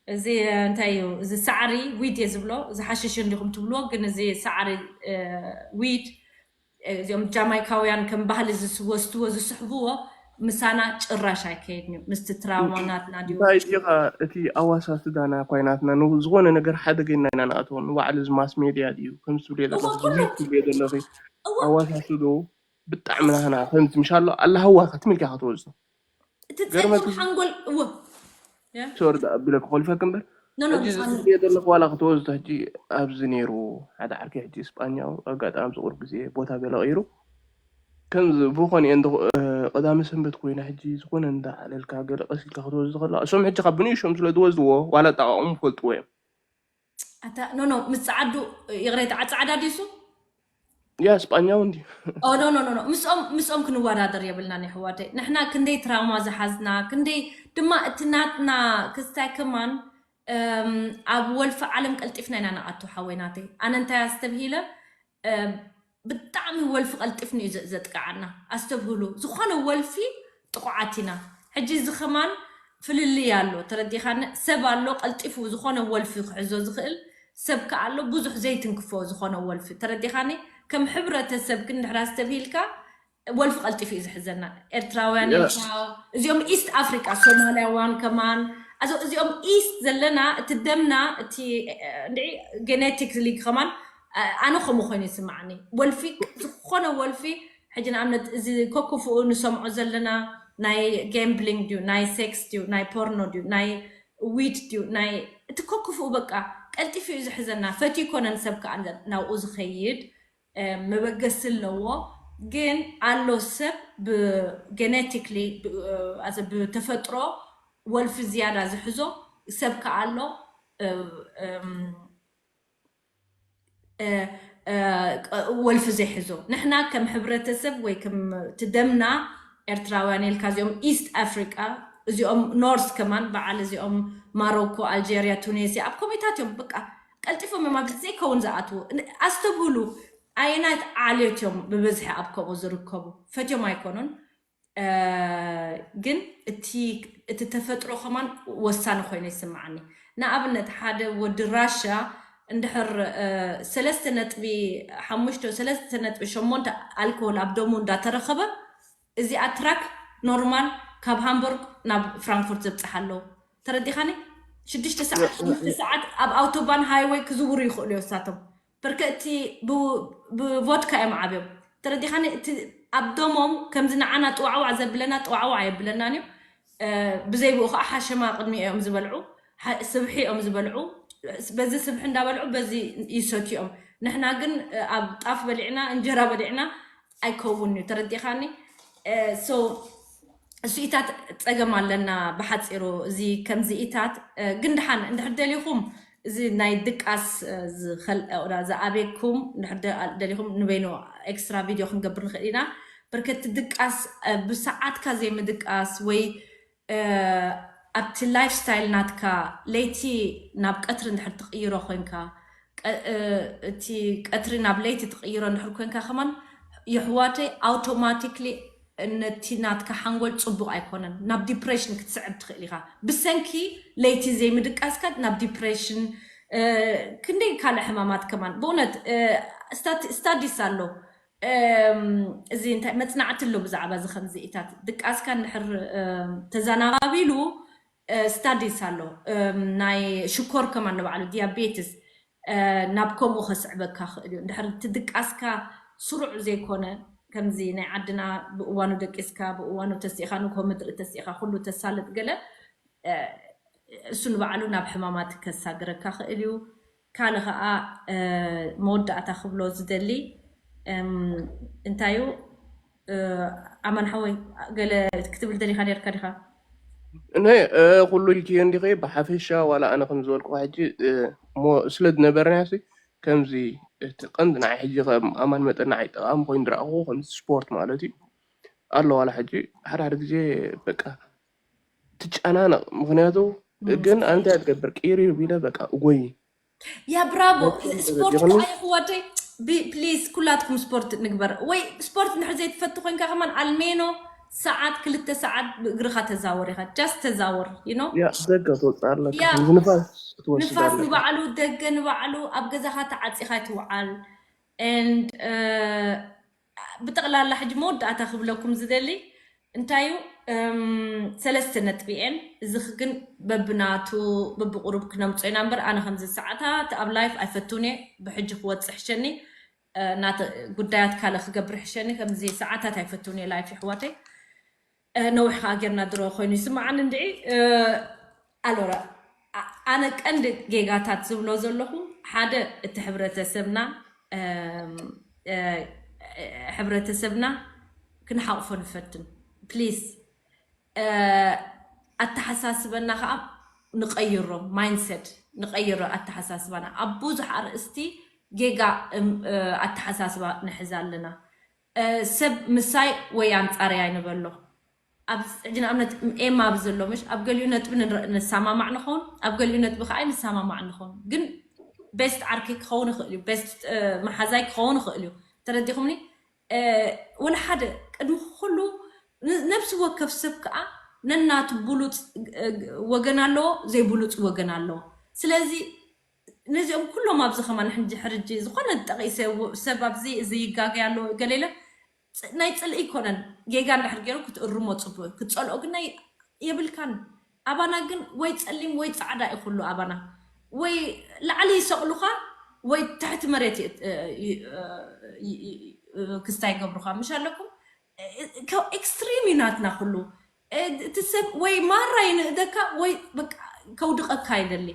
እዚ እንታይ እዩ እዚ ሳዕሪ ዊድ እየ ዝብሎ። እዚ ሓሽሽ እንዲኹም ትብልዎ ግን እዚ ሳዕሪ ዊድ እዚኦም ጃማይካውያን ከም ባህሊ ዝወስድዎ ዝስሕብዎ ምሳና ጭራሽ ኣይከይድን እዩ። ምስቲ ትራውማ ናትና ድዩ እንታይ ኢኻ እቲ ኣዋሳስዳና እኳ ናትና ዝኾነ ነገር ሓደገና ኢና ንኣትዎ ንባዕሉ እዚ ማስ ሜድያ ድዩ ከምዚ ትብሉ የለኹ ትብሉ ዘለኺ ኣዋሳስዶ ብጣዕሚ ናህና ከምዚ ምሻሎ ኣላህዋ ክትምልኪ ክትወዝዶ እቲ ጸሊም ሓንጎል እወ ሶሪ ኣቢለ ክኾልፈክ እምበር ሕጂ ዝብልዮ ዘለኹ ዋላ ክትወዝቶ ሕጂ ኣብዚ ነይሩ ሓደ ዓርኪ ሕጂ ስጳኛው ኣጋጣሚ ኣብዚ ቁሩብ ግዜ ቦታ ገለ ቀይሩ ከምዚ ብኾነ እየ እንዶ ቀዳሚ ሰንበት ኮይና ሕጂ ዝኾነ እንዳዓለልካ ገለ ቀስ ኢልካ ክትወዝዶ ከለካ እሶም ሕጂ ካብ ብንእሾም ስለ ዝወዝድዎ ዋላ ኣጠቃቕሙ ይፈልጥዎ እዮም ኣታ ኖ ኖ ምስ ጸዓዱ ይቕሬታ ዓ- ጸዓዳ ድዩ እሱ ያ ስጳኛው እንዲ ኦ ኖ ኖ ኖ ኖ ምስኦም ምስኦም ክንወዳደር የብልናን የሕዋተይ ንሕና ክንደይ ትራውማ ዝሓዝና ክንደይ ድማ እቲ ናትና ክስታይ ከማን እም፣ ኣብ ወልፊ ዓለም ቀልጢፍና ኢና ንኣቱ ሓወይ ናተይ ኣነ እንታይ ኣስተብሂለ እም፣ ብጣዕሚ ወልፊ ቀልጢፍኒ እዩ ዘ- ዘጥቅዓና ኣስተብህሉ ዝኾነ ወልፊ ጥቑዓት ኢና ሕጂ እዚ ከማን ፍልልይ ኣሎ ተረዲኻኒ ሰብ ኣሎ ቀልጢፉ ዝኾነ ወልፊ ክሕዞ ዝኽእል ሰብ ከኣ ኣሎ ብዙሕ ዘይትንክፎ ዝኾነ ወልፊ ተረዲኻኒ ከም ሕብረተሰብ ግን ድሕር ኣስተብሂልካ ወልፊ ቀልጢፉ እዩ ዝሕዘና ኤርትራውያን እዚኦም ኢስት ኣፍሪቃ ሶማልያዋን ከማን ኣዞ እዚኦም ኢስት ዘለና እቲ ደምና እቲ እንድዒ ጌኔቲክሊ ከማን ኣነ ከምኡ ኮይኑ ይስማዓኒ። ወልፊ ዝኾነ ወልፊ ሕጂ ንኣብነት እዚ ከክፉኡ ንሰምዖ ዘለና ናይ ጋምብሊንግ ድዩ ናይ ሴክስ ድዩ ናይ ፖርኖ ድዩ ናይ ዊድ ድዩ ናይ እቲ ከክፉኡ በቃ ቀልጢፉ እዩ ዝሕዘና። ፈትዩ ይኮነን ሰብ ከዓ ናብኡ ዝኸይድ መበገሲ ኣለዎ። ግን ኣሎ ሰብ ብጌኔቲክሊ ብተፈጥሮ ወልፊ ዝያዳ ዝሕዞ ሰብ ከዓ ኣሎ ወልፊ ዘይሕዞ። ንሕና ከም ሕብረተሰብ ወይ ከም ትደምና ኤርትራውያን ኢልካ እዚኦም ኢስት ኣፍሪቃ እዚኦም ኖርስ ከማን በዓል እዚኦም ማሮኮ ኣልጀርያ ቱኒስያ ኣብ ኮሚታት እዮም በቃ ቀልጢፎም እዮም ኣብዚ ዘይከውን ዝኣትዉ። ኣስተብህሉ ኣየናት ዓሌት እዮም ብብዝሒ ኣብ ከምኡ ዝርከቡ ፈትዮም ኣይኮኑን። ግን እቲ ተፈጥሮ ከማን ወሳኒ ኮይኑ ይስምዓኒ። ንኣብነት ሓደ ወዲ ራሻ እንድሕር ሰለስተ ነጥቢ ሓሙሽተ ሰለስተ ነጥቢ ሸሞንተ ኣልኮል ኣብ ደሙ እንዳተረኸበ እዚኣ ትራክ ኖርማል ካብ ሃምቡርግ ናብ ፍራንክፉርት ዘብፅሓ ኣለዉ። ተረዲኻኒ? ሽዱሽተ ሰዓት ሽዱሽተ ሰዓት ኣብ ኣውቶባን ሃይወይ ክዝውሩ ይኽእሉ እዮም እሳቶም። በርከ እቲ ብቮድካ እዮም ዓብዮም። ተረዲኻኒ? እቲ ኣብ ደሞም ከምዚ ንዓና ጥዋዕዋዕ ዘብለና ጥዋዕዋዕ የብለናን እዩ። ብዘይ ብኡ ከዓ ሓሸማ ቅድሚ እዮም ዝበልዑ፣ ስብሒ እዮም ዝበልዑ። በዚ ስብሒ እንዳበልዑ በዚ ይሰትዮም። ንሕና ግን ኣብ ጣፍ በሊዕና እንጀራ በሊዕና ኣይከውን እዩ። ተረዲኻኒ? እሱኢታት ፀገም ኣለና። ብሓፂሩ እዚ ከምዚ ኢታት ግን ድሓን እንድሕር ደሊኹም እዚ ናይ ድቃስ ዝኣቤኩም እንድሕር ደሊኹም ንበይኑ ኤክስትራ ቪድዮ ክንገብር ንኽእል ኢና። በርከቲ ድቃስ ብሰዓትካ ዘይምድቃስ ወይ ኣብቲ ላይፍ ስታይል ናትካ ለይቲ ናብ ቀትሪ እንድሕር ትቕይሮ ኮንካ እቲ ቀትሪ ናብ ለይቲ ትቕይሮ እንድሕር ኮንካ ከማን የሕዋተይ ኣውቶማቲክሊ ነቲ ናትካ ሓንጎል ፅቡቅ ኣይኮነን። ናብ ዲፕሬሽን ክትስዕብ ትኽእል ኢኻ ብሰንኪ ለይቲ ዘይምድቃስካ ናብ ዲፕሬሽን ክንደይ ካልእ ሕማማት ከማን ብእውነት ስታዲስ ኣሎ። እዚ እንታይ መፅናዕቲ ኣሎ ብዛዕባ እዚ ከምዚኢታት ድቃስካ እንድሕር ተዘናባቢሉ ስታዲስ ኣሎ። ናይ ሽኮር ከማን ንባዕሉ ዲያቤትስ ናብ ከምኡ ከስዕበካ ክእል እዩ። እንድሕር እቲ ድቃስካ ስሩዕ ዘይኮነ ከምዚ ናይ ዓድና ብእዋኑ ደቂስካ ብእዋኑ ተሲእካ ንግሆ ምድሪ ተሲእካ ኩሉ ተሳልጥ ገለ እሱ ንባዕሉ ናብ ሕማማት ከሳግረካ ክእል እዩ። ካልእ ከዓ መወዳእታ ክብሎ ዝደሊ እንታይ እዩ ኣማን ሓወይ ገለ ክትብል ደሊካ ነርካ ዲካ? እነ ኩሉ ኢልክዮ እንዲኸ ብሓፈሻ ዋላ ኣነ ከም ዝበልኩ ሕጂ እሞ ስለ ዝነበረና ሲ ከምዚ እቲ ቀንዲ ንዓይ ሕጂ ከም ኣማን መጠን ንዓይ ጠቃሚ ኮይኑ ዝረኣኹ ከምዚ ስፖርት ማለት እዩ ኣሎ ዋላ ሕጂ ሓደ ሓደ ግዜ በቃ ትጨናነቕ ምክንያቱ ግን ኣንተ ትገብር ቅይር ቢለ በቃ እጎይ ያ ብራቮ ስፖርት ከዓ ይሕዋተይ ፕሊዝ ኩላትኩም ስፖርት ንግበር ወይ ስፖርት እንድሕር ዘይትፈቱ ኮንካ ከማን ኣልሜኖ ሰዓት ክልተ ሰዓት ብእግርኻ ተዛወር ኢኻ ጃስት ተዛወር you know ያ ደገ ትወፅእ ኣለካ ያ። ንፋስ ክትወስድ ንፋስ ኣለካ ንባዕሉ ደገ ንባዕሉ ኣብ ገዛኻ ተዓፂኻ ኣይትውዓል and ብጠቕላላ ሕጂ መወዳእታ ክብለኩም ዝደሊ እንታይ እዩ ሰለስተ ነጥቢ እየን እዚ ግን በብናቱ በብቁሩብ ክነምፆ ኢና እምበር ኣነ ከምዚ ሰዓታት ኣብ ላይፍ ኣይፈትውን እየ ብሕጂ ክወፅእ ሕሸኒ ናተ ጉዳያት ካልእ ክገብር ሕሸኒ ከምዚ ሰዓታት ኣይፈትውን እየ ላይፍ ይሕዋተይ ነዊሕ ከዓ ጌርና ድሮ ኮይኑ ይስምዓኒ እንድዒ ኣሎረ ኣነ ቀንዲ ጌጋታት ዝብሎ ዘለኹ ሓደ እቲ ሕብረተሰብና ሕብረተሰብና ክንሓቕፎ ንፈትን ፕሊስ ኣተሓሳስበና ከዓ ንቀይሮ ማይንሰት ንቀይሮ ኣተሓሳስባና ኣብ ብዙሕ ኣርእስቲ ጌጋ ኣተሓሳስባ ንሕዝ ኣለና ሰብ ምሳይ ወይ ኣንፃርያ ይንበሎ ኣብዚ ሕጂ ንኣብነት ኤማ ኣብዚ ዘሎ ምሽ ኣብ ገሊኡ ነጥቢ ንሰማማዕ ንኸውን ኣብ ገሊኡ ነጥቢ ከዓ ንሰማማዕ ንኸውን ግን ቤስት ዓርኪ ክኸውን ይኽእል እዩ ቤስት መሓዛይ ክኸውን ይኽእል እዩ ተረዲኹምኒ ወላ ሓደ ቅድሚ ኩሉ ነብሲ ወከፍ ሰብ ከዓ ነናቱ ብሉፅ ወገን ኣለዎ ዘይብሉፅ ወገን ኣለዎ ስለዚ ነዚኦም ኩሎም ኣብዚ ከማን ሕጂ ሕርጂ ዝኾነ ጠቂሰ ሰብ ኣብዚ እዚ ይጋገ ኣሎ ገሌለ ናይ ፅልኢ ይኮነን ጌጋ እንድሕር ገይሩ ክትእርሞ ፅቡቅ ክትፀልኦ ግን ናይ የብልካን ኣባና ግን ወይ ጸሊም ወይ ጻዕዳ እዩ ኩሉ ኣባና። ወይ ላዕሊ ይሰቕሉኻ ወይ ትሕቲ መሬት ይ- እ፣ ይ- እ፣ ክስታይ ይገብሩኻ። ምሽ ኣለኩም? ኤክስትሪም እዩ ናትና ኩሉ። እቲ ሰብ ወይ ማራ ይንእደካ ወይ በቃ ከውድቐካ ይደሊ።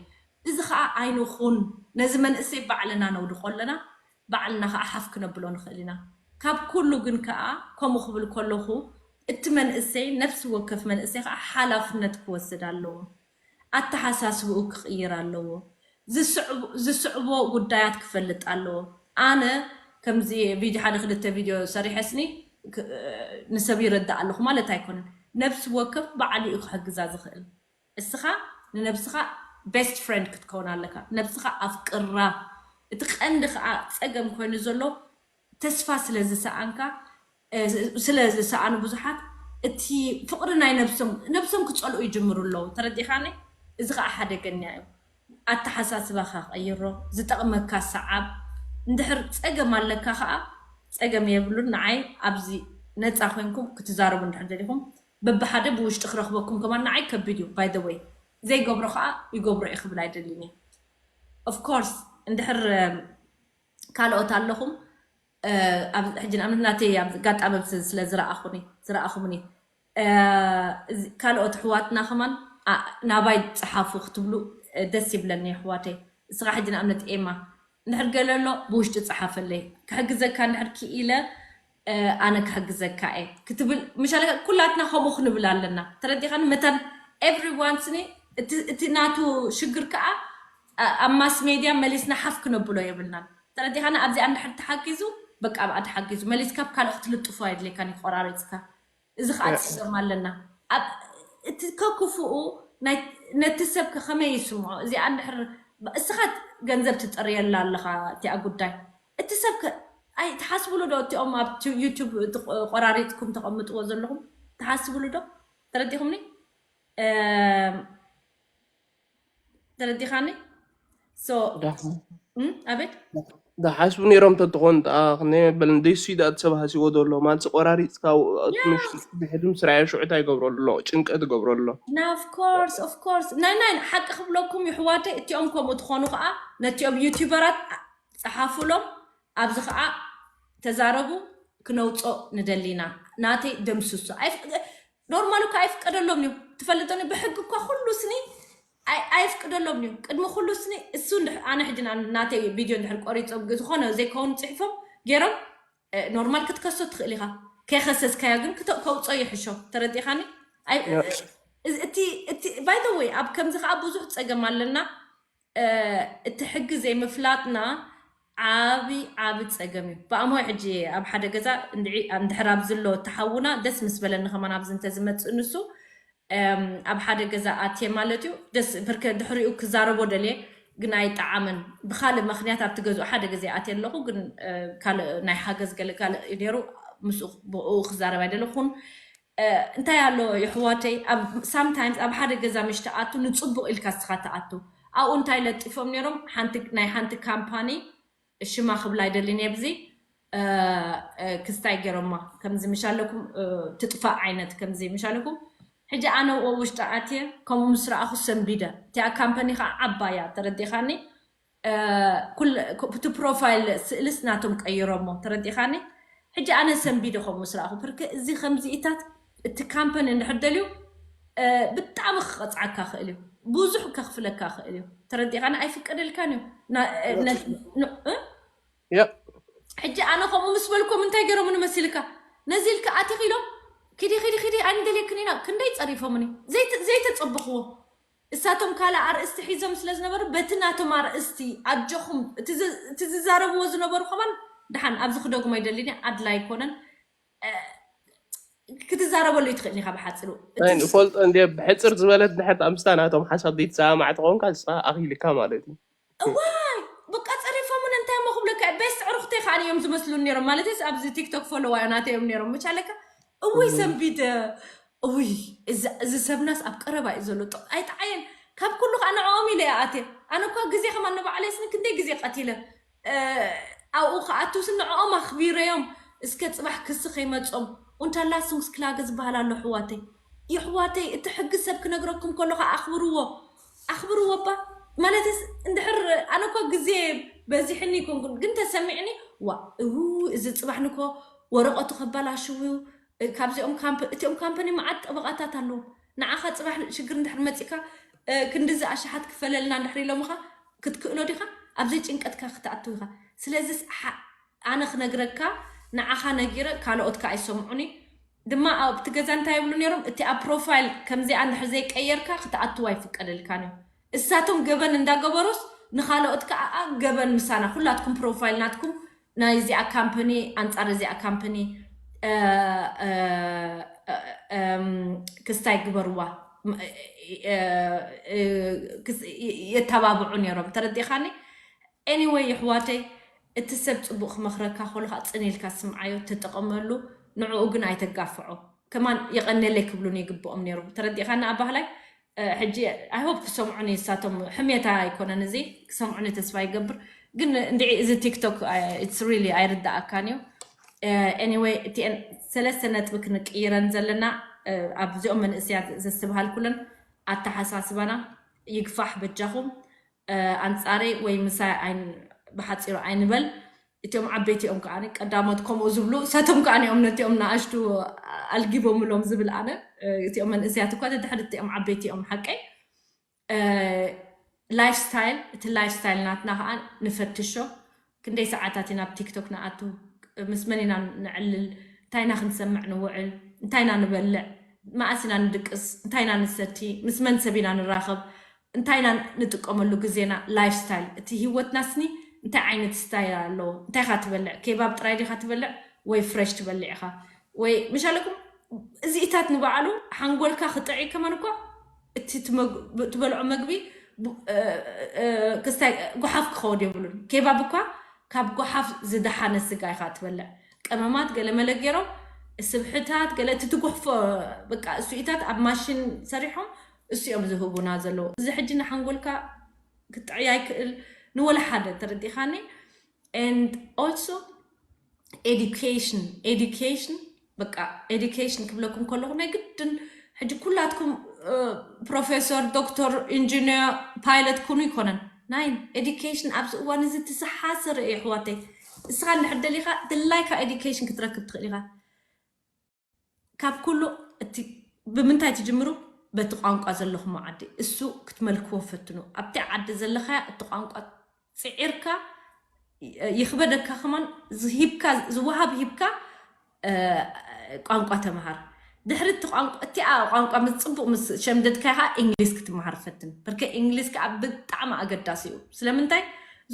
እዚ ከዓ ኣይንኹን። ነዚ መንእሰይ ባዕልና ነውድቆ ኣለና። ባዕልና ከዓ ሓፍ ክነብሎ ንኽእል ኢና። ካብ ኩሉ ግን ከዓ ከምኡ ክብል ከለኹ እቲ መንእሰይ፣ ነፍሲ ወከፍ መንእሰይ ከዓ ሓላፍነት ክወስድ ኣለዎ። ኣተሓሳስብኡ ክቕይር ኣለዎ። ዝስዕቡ- ዝስዕቦ ጉዳያት ክፈልጥ ኣለዎ። ኣነ ከምዚ ቪድዮ፣ ሓደ ክልተ ቪድዮ ሰሪሐስኒ ክ- ንሰብ ይረዳእ ኣለኹ ማለት ኣይኮነን። ነብሲ ወከፍ ባዕሉ እዩ ክሕግዛ ዝኽእል። እስኻ ንነብስኻ ቤስት ፍሬንድ ክትከውን ኣለካ። ነብስኻ ኣፍቅራ። እቲ ቀንዲ ከዓ ፀገም ኮይኑ ዘሎ ተስፋ ስለ ዝሰኣንካ፣ እ፣ ስለ ዝሰኣኑ ብዙሓት እቲ ፍቕሪ ናይ ነብሶም ነብሶም ክፀልኡ ይጅምሩ ኣለዉ። ተረዲኻኒ? እዚ ከዓ ሓደገኛ እዩ። ኣተሓሳስባኻ ቀይሮ፣ ዝጠቕመካ ሰዓብ። እንድሕር ፀገም ኣለካ ከዓ ፀገም የብሉን። ንዓይ ኣብዚ ነፃ ኮይንኩም ክትዛረቡ እንድሕር ደሊኹም በብሓደ ብውሽጢ ክረኽበኩም ከማን ንዓይ ከቢድ እዩ። By the way ዘይገብሮ ከዓ ይገብሮ እየ ክብል ኣይደልን እየ። Of course እንድሕር ካልኦት ኣለኹም። ኣብ ሕጂ ንኣብነት ናተይ ኣብ ጋጣሚ ስለ ዝረኣኹኒ ዝረኣኹምኒ ካልኦት ኣሕዋትና ከማን ናባይ ጸሓፉ ክትብሉ ደስ ይብለኒ ኣሕዋተይ። እስኻ ሕጂ ንኣብነት ኤማ እንድሕር ገለ ኣሎ ብውሽጢ ጸሓፈለይ ክሕግዘካ እንድሕር ክኢለ ኣነ ክሕግዘካ እየ ክትብል ምሻለ ኩላትና ከምኡ ክንብል ኣለና። ተረዲኻኒ? መታን everyone ስኒ እቲ ናቱ ሽግር ከዓ ኣብ mass media መሊስና ሓፍ ክነብሎ የብልናን። ተረዲኻኒ? ኣብዚኣ እንድሕር ተሓጊዙ በቃ ኣብኣ ተሓጊዙ መሊስካ ኣብ ካልእ ክትልጥፎ ኣየድልየካን እዩ ቆራሪፅካ። እዚ ከዓ ፀገም ኣለና። እቲ ከክፉኡ ነቲ ሰብ ከመይ ይስምዖ? እዚኣ እንድሕር እስኻ ገንዘብ ትጥርየላ ኣለኻ እቲኣ ጉዳይ እቲ ሰብ ኣይ ትሓስብሉ ዶ? እቲኦም ኣብ YouTube ቆራሪፅኩም ተቐምጥዎ ዘለኹም ትሓስብሉ ዶ? ተረዲኹምኒ? ተረዲኻኒ? ኣቤት ዝሓስቡ ነይሮም ተትኾን በል እንደሱ ኢዳ እቲ ሰብ ሃሲዎ ዘሎ ማለት ቆራሪፅካ ብሕድም ስራየ ሽዑ እንታይ ይገብሮ ኣሎ? ጭንቀት ይገብሮ ኣሎ። Of course of course ናይ ናይ ሓቂ ክብለኩም ይሕዋተይ እቲኦም ከምኡ ትኾኑ ከዓ ነቲኦም ዩቲበራት ፀሓፉሎም ኣብዚ ከዓ ተዛረቡ ክነውፅኦ ንደሊና ናተይ ደምስሶ ኖርማል እኳ ኣይፍቀደሎም እዩ ትፈልጦኒ ብሕጊ እኳ ኩሉ ስኒ ኣይፍቅደሎም እዩ ቅድሚ ኩሉ ስኒ እሱ ኣነ ሕጂ ናተይ ቪድዮ እንድሕር ቆሪፆም ዝኾነ ዘይከውን ፅሒፎም ገይሮም ኖርማል ክትከሶ ትኽእል ኢኻ ከይከሰስካዮ ግን ከውፅኦ ይሕሾ ተረዲኻኒ እቲ እቲ by the way ኣብ ከምዚ ከዓ ብዙሕ ፀገም ኣለና እቲ ሕጊ ዘይምፍላጥና ዓቢ ዓቢ ፀገም እዩ ብኣሞ ሕጂ ኣብ ሓደ ገዛ እንድሕር ኣብዚ ዘሎ ተሓውና ደስ ምስ በለኒ ከማን ኣብዚ እንተዝመፅእ ንሱ ኣብ ሓደ ገዛ ኣትየ ማለት እዩ ደስ ብርከ ድሕሪኡ ክዛረቦ ደልየ ግን ኣይጠዓመን ብካልእ ምክንያት ኣብቲ ገዝኡ ሓደ ግዜ ኣትየ ኣለኹ ግን ካልእ ናይ ሓገዝ ገለ ካልእ ነይሩ ምስኡ ብኡ ክዛረብ ኣይደለኹን እንታይ ኣሎ ይሕዋተይ ኣብ sometimes ኣብ ሓደ ገዛ ምሽ ትኣቱ ንፅቡቅ ኢልካ ስኻ ትኣቱ ኣብኡ እንታይ ለጢፎም ነይሮም ናይ ሓንቲ ካምፓኒ ሽማ ክብላ ኣይደልን እየ ብዚ ክስታይ ገይሮማ ከምዚ ምሻለኩም ትጥፋእ ዓይነት ከምዚ ምሻለኩም ሕጂ ኣነ ዎ ውሽጢ ኣትየ ከምኡ ምስ ረኣኹ ሰንቢደ እቲኣ ካምፓኒ ከዓ ዓባያ ተረዲኻኒ እቲ ፕሮፋይል ስእልስ ናቶም ቀይሮሞ ተረዲኻኒ ሕጂ ኣነ ሰንቢደ ከምኡ ምስ ረኣኹ ብርክ እዚ ከምዚኢታት እቲ ካምፓኒ እንድሕር ደልዩ ብጣዕሚ ክቐፅዓካ ክእል እዩ ብዙሕ ከኽፍለካ ክእል እዩ ተረዲኻኒ ኣይፍቀደልካን እዩ ሕጂ ኣነ ከምኡ ምስ በልኩም እንታይ ገይሮም ንመሲልካ ነዚ ኢልካ ኣቲኺ ኢሎም ኪዲ ኪዲ ኪዲ ኣይንደልየክን ኢና ክንደይ ፀሪፎምኒ ዘይተፀብኽዎ እሳቶም ካልእ ኣርእስቲ ሒዞም ስለ ዝነበሩ በቲ ናቶም ኣርእስቲ ኣጆኹም እቲ ዝዛረብዎ ዝነበሩ ከማን ድሓን ኣብዚ ክደግሞ ይደሊኒ ኣድላ ኣይኮነን ክትዛረበሉ ይትኽእል ኢኻ ብሓፂሩ ፈልጦ እንደ ብሕፅር ዝበለት ድሕር ኣምስታ ናቶም ሓሳብ ዘይተሰማማዕ ተኾንካ ንስኻ ኣኺልካ ማለት እዩ እዋይ በቃ ፀሪፎምን እንታይ ሞ ክብለካ ቤስት ዕሩኽተይ ከዓ እዮም ዝመስሉን ነይሮም ማለት ኣብዚ ቲክቶክ ፎሎዋ ናተይ እዮም ነይሮም ምቻለካ እውይ ሰንቢደ እውይ እዚ ሰብናስ ኣብ ቀረባ እዩ ዘሎ ኣይጠዓየን ካብ ኩሉ ከዓ ንዕኦም ኢለ እያ ኣትየ ኣነ እኳ ግዜ ከማን ንባዕለይ ስኒ ክንደይ ግዜ ቀቲለ ኣብኡ ክኣትውስ ንዕኦም ኣኽቢረዮም እስከ ፅባሕ ክሲ ከይመፆም ኡንታላ ስንግስ ክላገ ዝበሃል ኣሎ ኣሕዋተይ የሕዋተይ፣ እቲ ሕጊ ሰብ ክነግረኩም ከሎ ከዓ ኣኽብርዎ፣ ኣኽብርዎ እባ። ማለትስ እንድሕር ኣነ እኳ ግዜ በዚሕኒ ይኮንኩን፣ ግን ተሰሚዕኒ፣ ዋ፣ እው፣ እዚ ፅባሕ ንኮ ወረቐቱ ከባላሽው እዩ። ካብዚኦም ካምፕ-፣ እቲኦም ካምፓኒ መዓት ጠበቓታት ኣለዉ። ንዓኻ ፅባሕ ሽግር እንድሕር መፂካ፣ እ፣ ክንድዚ ኣሽሓት ክፈለልና እንድሕር ኢሎምኻ ክትክእሎ ዲኻ? ኣብዘይ ጭንቀትካ ክትኣትው ኢኻ። ስለዚ ስ-፣ ሓ-፣ ኣነ ክነግረካ፣ ንዓኻ ነጊረ፣ ካልኦትካ ኣይሰምዑኒ። ድማ ኣብቲ ገዛ እንታይ ይብሉ ነይሮም? እቲ ኣብ ፕሮፋይል ከምዚኣ እንድሕር ዘይቀየርካ ክትኣትው ኣይፍቀደልካን እዩ። እሳቶም ገበን እንዳገበሩስ ንኻልኦት ከዓ ገበን ምሳና፣ ኩላትኩም ፕሮፋይል ናትኩም ናይ እዚኣ ካምፕኒ ኣንጻር እዚኣ ካምፕኒ፣ እ፣ እ፣ እ፣ እም፣ ክስታይ ግበርዋ፣ ም-፣ እ፣ እ፣ ክስ-፣ የ-፣ የተባብዑ ነይሮም። ተረዲኻኒ? ኤኒወይ፣ የሕዋተይ፣ እቲ ሰብ ጽቡቕ ክመኽረካ ከሎ ከዓ ጽን ኢልካ ስምዓዮ፣ ተጠቐመሉ። ንዕኡ ግን ኣይተጋፍዖ። ከማን የቐኔለይ ክብሉን ይግብኦም ነይሩ። ተረዲእኻኒ ኣባህላይ? እ፣ ሕጂ፣ I hope ክሰምዑኒ፣ ንሳቶም ሕሜታ ኣይኮነን እዚ፣ ክሰምዑኒ ተስፋ ይገብር። ግን እንድዒ እዚ ቲክቶክ፣ እ፣ it's really ኣይርዳኣካን እዩ። እ፣ ኤኒወይ፣ እቲአን ሰለስተ ነጥቢ ክንቅይረን ዘለና፣ እ፣ ኣብዚኦም መንእሰያት ዘስተብሃልኩለን ኣተሓሳስባና ይግፋሕ በጃኹም። እ፣ ኣንጻረይ ወይ ምሳይ ኣይን-፣ ብሓጺሩ ኣይንበል። እቲኦም ዓበይቲ እዮም ከኣ ቀዳሞት ከምኡ ዝብሉ፣ እሳቶም ከኣ እዮም ነቲኦም ንኣሽቱ ኣልጊቦምሎም ዝብል ኣነ። እ፣ እቲኦም መንእሰያት እኳ ደድሕሪ እቲኦም ዓበይቲ እዮም ሓቀይ። እ፣ ላይፍ ስታይል፣ እቲ ላይፍ ስታይል ናትና ከኣ ንፈትሾ። ክንደይ ሰዓታት ኢና ኣብ ቲክቶክ ንኣቱ? ምስ መን ኢና ንዕልል? እንታይ ኢና ክንሰምዕ ንውዕል? እንታይ ኢና ንበልዕ? መኣስ ኢና ንድቅስ? እንታይ ኢና ንሰቲ? ምስ መን ሰብ ኢና ንራኸብ? እንታይ ኢና ንጥቀመሉ ግዜና? ላይፍ ስታይል፣ እቲ ህይወትና ስኒ እንታይ ዓይነት ስታይል ኣለዎ? እንታይ ኢኻ ትበልዕ? ኬባብ ጥራይ ዲኻ ትበልዕ ወይ ፍሬሽ ትበልዕ ኢኻ? ወይ ምሻለኩም እዚኢታት ንባዕሉ ሓንጎልካ ክጥዒ ከማን እኳ እቲ ትመግ-፣ ትበልዖ መግቢ ቡ-፣ እ፣ እ፣ ክስታይ ጎሓፍ ክኸውን የብሉን። ኬባብ እኳ ካብ ጎሓፍ ዝደሓነ ስጋ ኢኻ ትበልዕ። ቀመማት ገለ መለ ገይሮም፣ ስብሕታት ገለ እቲ ትጉሕፎ፣ በቃ እሱኢታት ኣብ ማሽን ሰሪሖም እሱ እዮም ዝህቡና ዘለዉ። እዚ ሕጂ ንሓንጎልካ ክጥዕይ ኣይክእል ንወላ ሓደ፣ ተረዲኻኒ? And also education፣ education፣ በቃ ኤዱኬሽን ክብለኩም ከለኹ ናይ ግድን ሕጂ ኩላትኩም፣ እ፣ ፕሮፌሰር፣ ዶክተር፣ ኢንጂነር፣ ፓይለት ኩኑ ይኮነን። ናይ ኤዱኬሽን ኣብዚ እዋን እዚ ተሰሓሰረ እዩ፣ ኣሕዋተይ። እስኻ እንድሕር ደሊኻ ድላይካ ኤዱኬሽን ክትረክብ ትኽእል ኢኻ። ካብ ኩሉ እቲ ብምንታይ ትጅምሩ? በቲ ቋንቋ ዘለኹሞ ዓዲ። እሱ ክትመልክዎ ፈትኑ። ኣብቲ ዓዲ ዘለኻያ እቲ ቋንቋ ጽዒርካ፣ ይኽበደካ ከማን ዝሂብካ፣ ዝወሃብ ሂብካ፣ እ፣ ቋንቋ ተምሃር። ድሕሪ እቲ ቋንቋ፣ እቲኣ ቋንቋ ምስ ጽቡቕ ምስ ሸምደድካያ ከኣ እንግሊዝ ክትምሃር ፈትን። በርከ እንግሊዝ ከኣ ብጣዕሚ ኣገዳሲ እዩ። ስለምንታይ?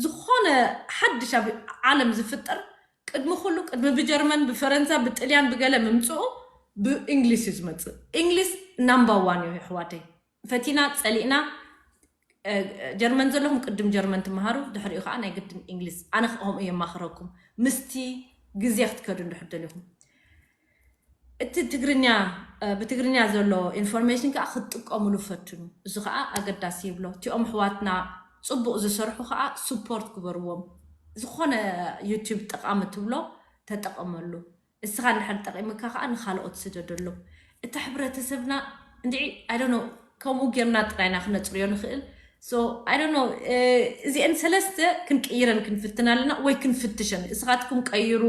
ዝኾነ ሓድሽ ኣብ ዓለም ዝፍጠር ቅድሚ ኩሉ፣ ቅድሚ ብጀርመን፣ ብፈረንሳ፣ ብጥልያን፣ ብገለ ምምጽኡ ብእንግሊዝ እዩ ዝመጽእ። እንግሊዝ ናምበር ዋን እዩ፣ ኣሕዋተይ። ፈቲና ጸሊእና፣ እ፣ ጀርመን ዘለኹም ቅድም ጀርመን ትመሃሩ፣ ድሕሪኡ ከኣ ናይ ግድን እንግሊዝ። ኣነ ከምኡ እየ የማኽረኩም፣ ምስቲ ግዜ ክትከዱ እንድሕር ደሊኹም። እቲ ትግርኛ፣ እ፣ ብትግርኛ ዘሎ ኢንፎርሜሽን ከኣ ክትጥቀምሉ ፈትኑ። እዚ ከኣ ኣገዳሲ ይብሎ። እቲኦም ኣሕዋትና ጽቡቕ ዝሰርሑ ከኣ ሱፖርት ግበርዎም። ዝኾነ ዩቲዩብ ጠቓሚ ትብሎ ተጠቐመሉ። እስኻ እንድሕር ጠቒምካ ከኣ ንኻልኦት ስደደሎም። እቲ ሕብረተሰብና እንድዒ፣ I don't know፣ ከምኡ ጌርና ጥራይና ክነጽርዮ ንኽእል። So, I don't know፣ እ፣ እዚአን ሰለስተ ክንቅይረን ክንፍትን ኣለና ወይ ክንፍትሸን። እስኻትኩም ቀይሩ፣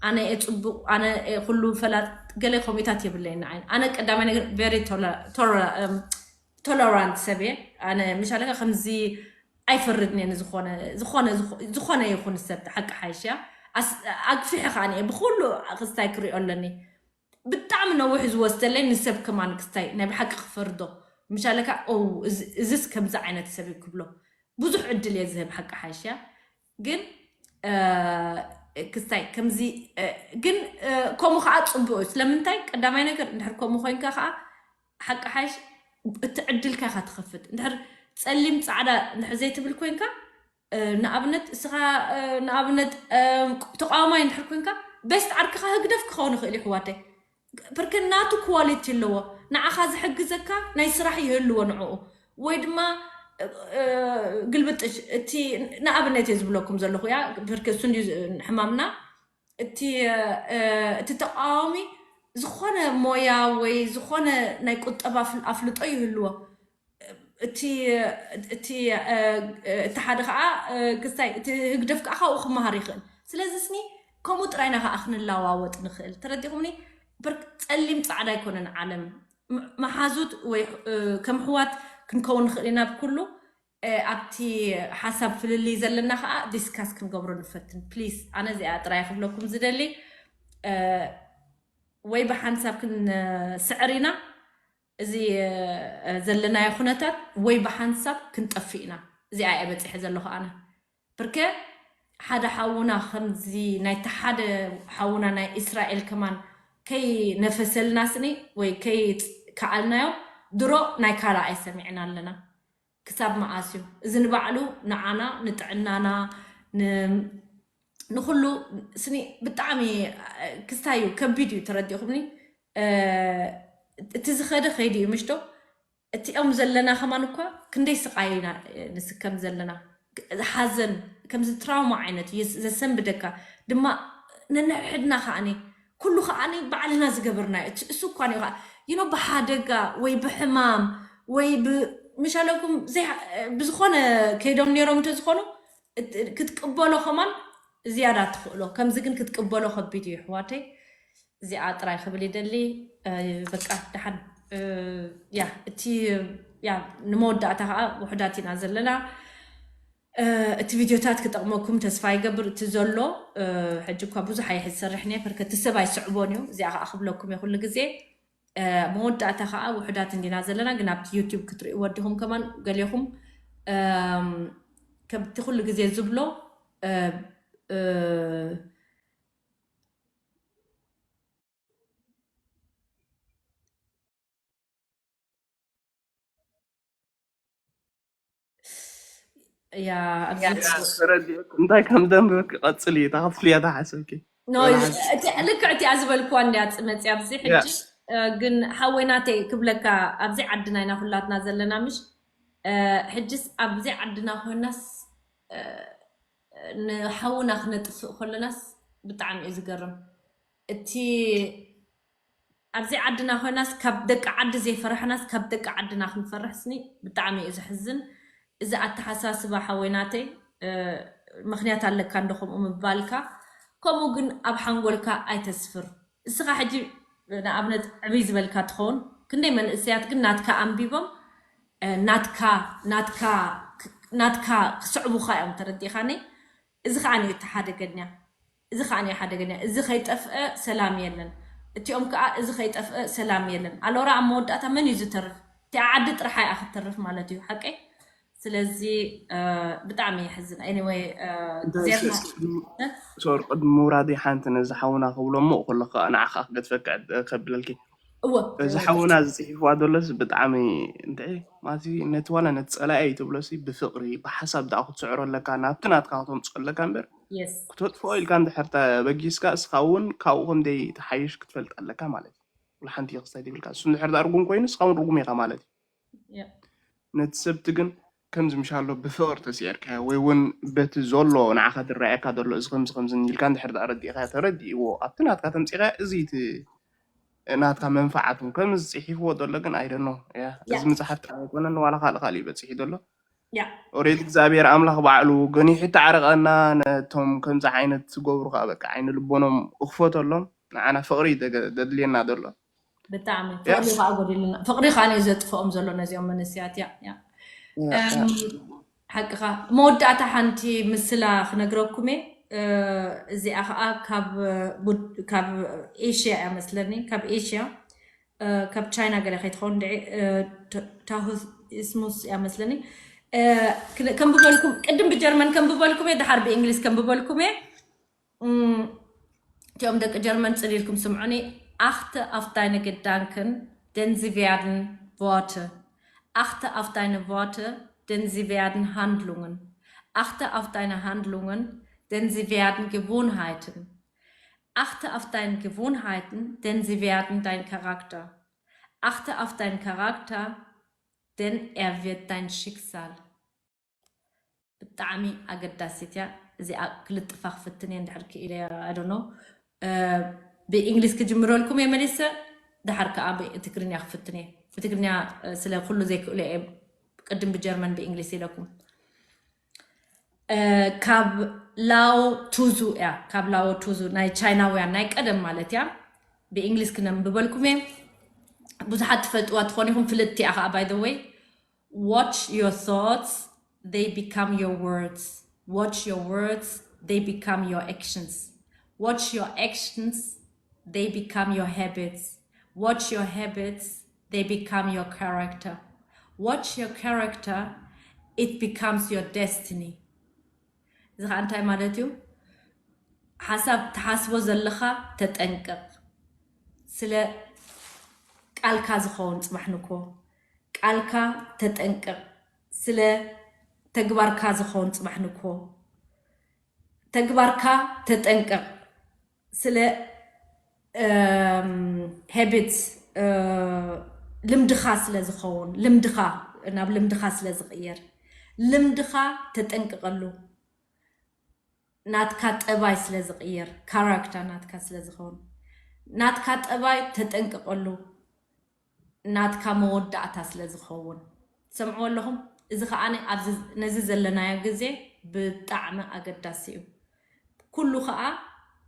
ኣነ እየ ጽቡቕ፣ ኣነ እየ ኩሉ ፈላጥ፣ ገለ ከምኡታት የብለይን ንዓይ። ኣነ ቀዳማይ ነገር very ቶለ-፣ ቶለ-፣ እም፣ ቶለራንት ሰብ እየ። ኣነ ምሻለካ ከምዚ ኣይፈርድን እየ ንዝኾነ፣ ዝኾነ፣ ዝኾ-፣ ዝኾነ ይኹን ሰብ፣ ሓቂ ሓይሽ እያ። ኣስ-፣ ኣግፊሐ ከኣ እየ ብኹሉ ክስታይ ክሪኦ ኣለኒ። ብጣዕሚ ነዊሕ ዝወስደለይ ንሰብ ከማን ክስታይ ናይ ብሓቂ ክፈርዶ። ምሻለካ፣ ኦ፣ እዚ፣ እዚስ ከምዚ ዓይነት ሰብ እዩ ክብሎ። ብዙሕ ዕድል እየ ዝህብ፣ ሓቂ ሓይሽ እያ። ግን፣ እ፣ ክስታይ ከምዚ፣ እ፣ ግን፣ እ፣ ከምኡ ከኣ ጽቡቕ እዩ። ስለምንታይ? ቀዳማይ ነገር፣ እንድሕር ከምኡ ኮይንካ ከኣ ሓቂ ሓይሽ እቲ ዕድልካ ኢኻ ትኸፍት። እንድሕር ጸሊም ጻዕዳ እንድሕር ዘይትብል ኮይንካ፣ እ፣ ንኣብነት እስኻ፣ እ፣ ንኣብነት፣ እ፣ ተቃዋማይ እንድሕር ኮይንካ፣ ቤስት ዓርክኻ ህግደፍ ክኸውን ይኽእል እዩ፣ ኣሕዋተይ። ብርክ ናቱ ኳሊቲ ኣለዎ። ንዓኻ ዝሕግዘካ ናይ ስራሕ ይህልዎ ንዕኡ። ወይ ድማ፣ እ፣ እ፣ ግልብጥሽ፣ እቲ ንኣብነት እየ ዝብለኩም ዘለኹ እያ፣ ብርክ እሱ እንድዩ ዝ-፣ ሕማምና። እቲ፣ እ፣ እቲ ተቃዋሚ ዝኾነ ሞያ ወይ ዝኾነ ናይ ቁጠባ ኣፍልጦ ይህልዎ። እቲ እቲ እቲ ሓደ ከዓ ክስታይ እቲ ህግደፍ ከዓ ካብኡ ክመሃር ይኽእል። ስለዚ ስኒ ከምኡ ጥራይና ከዓ ክንለዋወጥ ንኽእል። ተረዲኹምኒ? ጸሊም ጻዕዳ ኣይኮነን ዓለም። መሓዙት ወይ ከም ኣሕዋት ክንከውን ንኽእል ኢና ብኩሉ። ኣብቲ ሓሳብ ፍልልይ ዘለና ከዓ ዲስካስ ክንገብሮ ንፈትን ፕሊስ። ኣነ እዚኣ ጥራይ ክብለኩም ዝደሊ፣ ወይ ብሓንሳብ ክንስዕር ኢና እዚ ዘለናዮ ኩነታት፣ ወይ ብሓንሳብ ክንጠፍእ ኢና። እዚኣ እየ በፂሐ ዘለኹ ኣነ። ብርከ ሓደ ሓውና ከምዚ ናይቲ ሓደ ሓውና ናይ እስራኤል ከማን ከይነፈሰልና ስኒ ወይ ከይከኣልናዮ ድሮ ናይ ካልኣይ ሰሚዕና ኣለና። ክሳብ መኣስ እዩ እዚ ንባዕሉ ንዓና ንጥዕናና ንኩሉ ስኒ ብጣዕሚ ክስታይ እዩ፣ ከቢድ እዩ። ተረዲኹምኒ? እቲ ዝኸደ ከይዲ እዩ ምሽቶ። እቲኦም ዘለና ከማን እኳ ክንደይ ስቃይ ኢና ንስከም ዘለና። ሓዘን ከምዚ ትራውማ ዓይነት እዩ ዘሰንብደካ ድማ። ነንሕድና ከዓኒ ኩሉ ከዓኒ ባዕልና ዝገበርናዮ እሱ እኳ እዩ ከዓ ይኖ ብሓደጋ ወይ ብሕማም ወይ ምሻለኩም ብዝኾነ ከይዶም ነይሮም እንተዝኾኑ ክትቅበሎ ከማን ዝያዳ ትኽእሎ። ከምዚ ግን ክትቅበሎ ከቢድ እዩ ኣሕዋተይ። እዚኣ ጥራይ ክብል ይደሊ። በቃ ደሓን ያ እቲ ያ ንመወዳእታ ከዓ ውሕዳት ኢና ዘለና። እቲ ቪድዮታት ክጠቕመኩም ተስፋ ይገብር። እቲ ዘሎ ሕጂ እኳ ብዙሕ ኣይሕ ዝሰርሕ ነ ርከ እቲ ሰብ ኣይስዕቦን እዩ። እዚኣ ከዓ ክብለኩም እየ ኩሉ ግዜ። መወዳእታ ከዓ ውሕዳት እንዲና ዘለና፣ ግን ኣብቲ ዩቲብ ክትርእይዎ ወዲኹም ከማን ገሌኹም ከምቲ ኩሉ ግዜ ዝብሎ ያ ኣብዚ ተረዲእኩ። እንታይ ከም ዘንብበኪ ቀጽሊ፣ እታ ክትፍልያ ተሓሰብኪ። ኖ፣ ወላ ሓንቲ። እቲ ልክዕ እቲኣ ዝበልኩዋ እንድያ መጽያ ኣብዚ ሕጂ። ያ። እ፣ ግን ሓወይ ናተይ ክብለካ፣ ኣብዚ ዓድና ኢና ኩላትና ዘለና ምሽ? እ፣ ሕጅስ ኣብዚ ዓድና ኮይናስ፣ እ፣ ንሓውና ክነጥፍእ ከለናስ ብጣዕሚ እዩ ዝገርም። እቲ ኣብዚ ዓድና ኮይናስ ካብ ደቂ ዓዲ ዘይፈራሕናስ ካብ ደቂ ዓድና ክንፈርሕ ስኒ ብጣዕሚ እዩ ዘሕዝን። እዚ ኣተሓሳስባ ሓወይ ናተይ፣ እ፣ ምኽንያት ኣለካ እንዶ ከምኡ ምባልካ። ከምኡ ግን ኣብ ሓንጎልካ ኣይተስፍር። እስኻ ሕጂ ንኣብነት ዕብይ ዝበልካ ትኸውን፣ ክንደይ መንእሰያት ግን ናትካ ኣንቢቦም፣ እ፣ ናትካ፣ ናትካ፣ ናትካ ክስዕቡኻ እዮም፣ ተረዲእኻኒ? እዚ ከዓ እዩ እቲ ሓደገኛ። እዚ ከዓ እዩ ሓደገኛ። እዚ ከይጠፍአ ሰላም የለን። እቲኦም ከዓ እዚ ከይጠፍአ ሰላም የለን። ኣሎራ ኣብ መወዳእታ መን እዩ ዝተርፍ? እቲኣ ዓዲ ጥራሕ እያ ክትተርፍ ማለት እዩ። ሓቀይ? ስለዚ፣ እ፣ ብጣዕሚ የሕዝን። ኤኒወይ፣ እ፣ እንታይ ዜና ሶሪ፣ ቅድሚ ምውራደይ ሓንቲ ነዚ ሓውና ክብሎ እሞ ከሎ ከዓ ንዓኻ ክገድፈካ ከብለልኪ። እወ። እዚ ሓውና ዝጽሒፍዋ ዘሎስ ብጣዕሚ እንታይ ማለት እዩ፣ ነቲ ዋላ ነቲ ጸላኢ ኣይትብሎሲ፣ ብፍቕሪ፣ ብሓሳብ ደኣ ክትስዕሮ ኣለካ፣ ናብቲ ናትካ ከተምጽኦ ኣለካ እምበር፣ የስ። ክተጥፍኦ ኢልካ እንድሕር ተበጊስካ፣ እስኻ እውን ካብኡ ከም ዘይትሓይሽ ክትፈልጥ ኣለካ ማለት እዩ። ወላ ሓንቲ ክስታይ ዘይብልካ። እሱ እንድሕር ደኣ ርጉም ኮይኑ፣ እስኻ እውን ርጉም ኢኻ ማለት እዩ። ያ። ነቲ ሰብቲ ግን ከምዚ ምሻሎ ብፍቕሪ ተስዒርካዮ ወይ እውን በቲ ዘሎ ንዓኻ ዝረኣየካ ዘሎ እዚ ከምዚ ከምዚ ኢልካ እንድሕር ደኣ ኣረዲእካዮ፣ ተረዲእዎ፣ ኣብቲ ናትካ ተምጺእካዮ፣ እዚ እቲ ናትካ መንፍዓት እውን ከምዚ ጽሒፍዎ ዘሎ ግን፣ I don't know፣ ያ፣ ያ። እዚ መጽሓፍ ጥራይ ኣይኮነን፣ ዋላ ካልእ ካልእ እዩ በጺሑ ዘሎ። ያ። ኦሬዲ እግዚኣብሔር ኣምላኽ ባዕሉ ገኒሑ ተዓረቐና፣ ነቶም ከምዚ ዓይነት ዝገብሩ ከዓ በቃ ዓይኒ ልቦኖም እኽፈተሎም። ንዓና ፍቕሪ እዩ ዘገ-፣ ዘድልየና ዘሎ። ብጣዕሚ። ያ። ፍቕሪ ከዓ ጎዲሉና። ፍቕሪ ከዓ እዩ ዘጥፍኦም ዘሎ ነዚኦም መንእሰያት። ያ፣ ያ። ያ፣ ያ። እም፣ ሓቅኻ። መወዳእታ ሓንቲ ምስላ ክነግረኩም እየ። እ፣ እዚኣ ከዓ ካብ፣ እ፣ ቡድ-፣ ካብ ኤሽያ እያ መስለኒ። ካብ ኤሽያ፣ እ፣ ካብ ቻይና ገለ ከይትኸውን ድዒ፣ እ፣ ተ-፣ ታሁሲዝሙስ እያ መስለኒ። እ፣ ክነ-፣ ከንብበልኩም፣ ቅድም ብጀርመን ከንብበልኩም እየ፣ ድሓር ብእንግሊዝ ከንብበልኩም እየ። እም፣ እቲኦም ደቂ ጀርመን ጽን ኢልኩም ስምዑኒ። Achte auf deine Gedanken, denn sie werden Worte. Achte auf deine Worte, denn sie werden Handlungen. Achte auf deine Handlungen, denn sie werden Gewohnheiten. Achte auf deine Gewohnheiten, denn sie werden dein Charakter. Achte auf deinen Charakter, denn er wird dein Schicksal. ብጣዕሚ ኣገዳሲት እያ። እዚኣ ክልጥፋ ክፍትን እየ እንድሕር ክኢለ፣ I don't know። እ፣ ብእንግሊዝ ክጅምረልኩም እየ መሊሰ፣ ድሓር ከዓ ብትግርኛ ክፍትን እየ። ብትግርኛ ስለ ኩሉ ዘይክእሉ እየ ቅድም ብጀርመን ብእንግሊዝ ኢለኩም። ካብ ላኦ ቱዙ እያ፣ ካብ ላኦ ቱዙ ናይ ቻይናውያን ናይ ቀደም ማለት እያ። ብእንግሊዝ ክነንብበልኩም እየ። ብዙሓት ትፈልጥዋ ትኾን ኢኹም፣ ፍልጥቲ እያ ከዓ። By the way, watch your thoughts, they become your words. Watch your words, they become your actions. Watch your actions, they become your habits. Watch your habits, they become your character. Watch your character, it becomes your destiny. እዚ ከዓ እንታይ ማለት እዩ? ሓሳብ ትሓስቦ ዘለኻ ተጠንቀቕ። ስለ ቃልካ ዝኸውን ጽባሕ ንኮ፣ ቃልካ ተጠንቀቕ። ስለ ተግባርካ ዝኸውን ጽባሕ ንኮ፣ ተግባርካ ተጠንቀቕ። ስለ ሄቢት፣ ልምድኻ ስለ ዝኸውን፣ ልምድኻ ናብ ልምድኻ ስለ ዝቕየር፣ ልምድኻ ተጠንቀቐሉ። ናትካ ጠባይ ስለ ዝቕየር፣ ካራክተር ናትካ ስለ ዝኸውን፣ ናትካ ጠባይ ተጠንቀቐሉ። ናትካ መወዳእታ ስለ ዝኸውን። ትሰምዕዎ ኣለኹም? እዚ ከዓ ነዚ ዘለናዮ ግዜ ብጣዕሚ ኣገዳሲ እዩ። ኩሉ ከዓ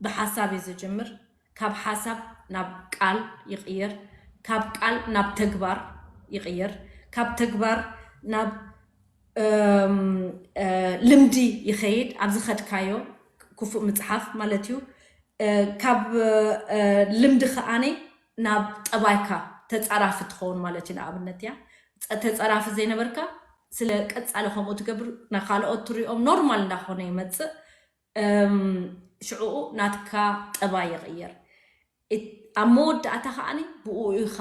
ብሓሳብ እዩ ዝጅምር። ካብ ሓሳብ ናብ ቃል ይቕየር፣ ካብ ቃል ናብ ተግባር ይቕየር፣ ካብ ተግባር ናብ ልምዲ ይኸይድ። ኣብ ዝኸድካዮ ክፉእ ምፅሓፍ ማለት እዩ። ካብ ልምዲ ከዓኒ ናብ ጠባይካ ተፃራፊ ትኸውን ማለት እዩ። ንኣብነት እያ፣ ተፃራፊ ዘይነበርካ ስለ ቀፃሊ ከምኡ ትገብር፣ ናይ ካልኦት ትሪኦም ኖርማል እንዳኾነ ይመፅእ። ሽዕኡ ናትካ ጠባይ ይቕየር። ኣብ መወዳእታ ከዓኒ ብኡ ኢኻ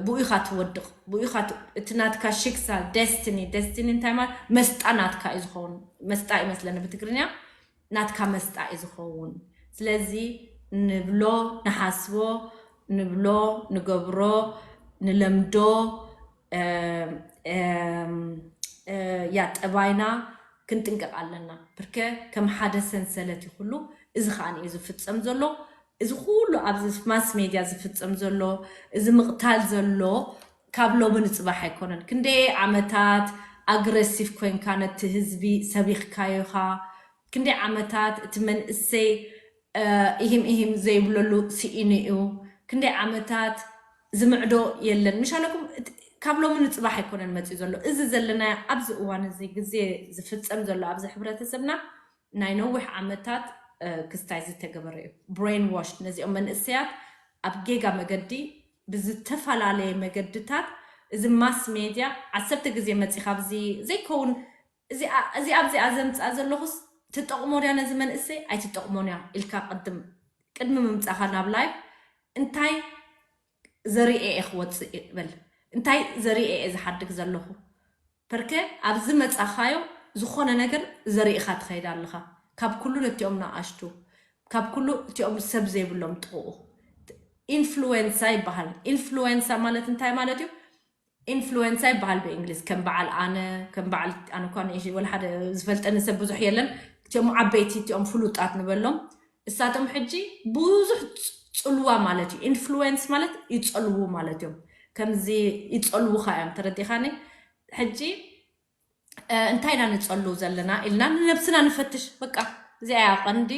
ብኡ ኢኻ ትወድቕ። ብኡ ኢኻ እቲ ናትካ ሽክሳል፣ ደስቲኒ። ደስቲኒ እንታይ ማለት? መስጣ ናትካ እዩ ዝኸውን። መስጣ ይመስለኒ ብትግርኛ፣ ናትካ መስጣ እዩ ዝኸውን። ስለዚ ንብሎ፣ ንሓስቦ፣ ንብሎ፣ ንገብሮ፣ ንለምዶ፣ ያ ጠባይና ክንጥንቀቕ ኣለና። ብርከ ከም ሓደ ሰንሰለት እዩ ኩሉ። እዚ ከዓ እዩ ዝፍፀም ዘሎ። እዚ ኩሉ ኣብዚ ማስ ሜድያ ዝፍፀም ዘሎ፣ እዚ ምቕታል ዘሎ ካብ ሎሚ ንፅባሕ ኣይኮነን። ክንደይ ዓመታት ኣግረሲቭ ኮይንካ ነቲ ህዝቢ ሰቢኽካዮ ኢኻ። ክንደይ ዓመታት እቲ መንእሰይ ኢሂም ኢሂም ዘይብለሉ ስኢኑ እዩ። ክንደይ ዓመታት ዝምዕዶ የለን። ምሻለኩም ካብ ሎሚ ንፅባሕ ኣይኮነን መፅዩ ዘሎ። እዚ ዘለናዮ ኣብዚ እዋን እዚ ግዜ ዝፍፀም ዘሎ ኣብዚ ሕብረተሰብና ናይ ነዊሕ ዓመታት ክስታይ ዝተገበረ እዩ። ብሬን ዋሽ ነዚኦም መንእሰያት ኣብ ጌጋ መገዲ ብዝተፈላለየ መገድታት እዚ ማስ ሜድያ ዓሰርተ ግዜ መፂኻ ኣብዚ ዘይከውን እዚኣ ኣብዚኣ ዘምፅኣ ዘለኹስ ትጠቕሞ ድያ ነዚ መንእሰይ ኣይትጠቕሞን እያ ኢልካ ቅድም ቅድሚ ምምፃኻ ናብ ላይፍ እንታይ ዘርኤ እየ ክወፅእ በል። እንታይ ዘርኤ እየ ዝሓድግ ዘለኹ? ፐርከ ኣብዚ መፃኻዮ ዝኾነ ነገር ዘርኢኻ ትኸይድ ኣለኻ። ካብ ኩሉ ነቲኦም ንኣሽቱ፣ ካብ ኩሉ እቲኦም ሰብ ዘይብሎም ጥቕኡ ኢንፍሉዌንሳ ይበሃል። ኢንፍሉዌንሳ ማለት እንታይ ማለት እዩ? ኢንፍሉዌንሳ ይበሃል ብእንግሊዝ። ከም በዓል ኣነ፣ ከም በዓል ኣነ እኳ ንእሽ ወላ ሓደ ዝፈልጠኒ ሰብ ብዙሕ የለን። እቲኦም ዓበይቲ፣ እቲኦም ፍሉጣት ንበሎም። እሳቶም ሕጂ ብዙሕ ጽልዋ ማለት እዩ። ኢንፍሉዌንስ ማለት ይጸልዉ ማለት እዮም። ከምዚ ይጸልዉኻ እዮም። ተረዲኻኒ? ሕጂ እንታይ ኢና ንጸሉ ዘለና ኢልና ንነብስና ንፈትሽ። በቃ እዚኣ እያ ቀንዲ።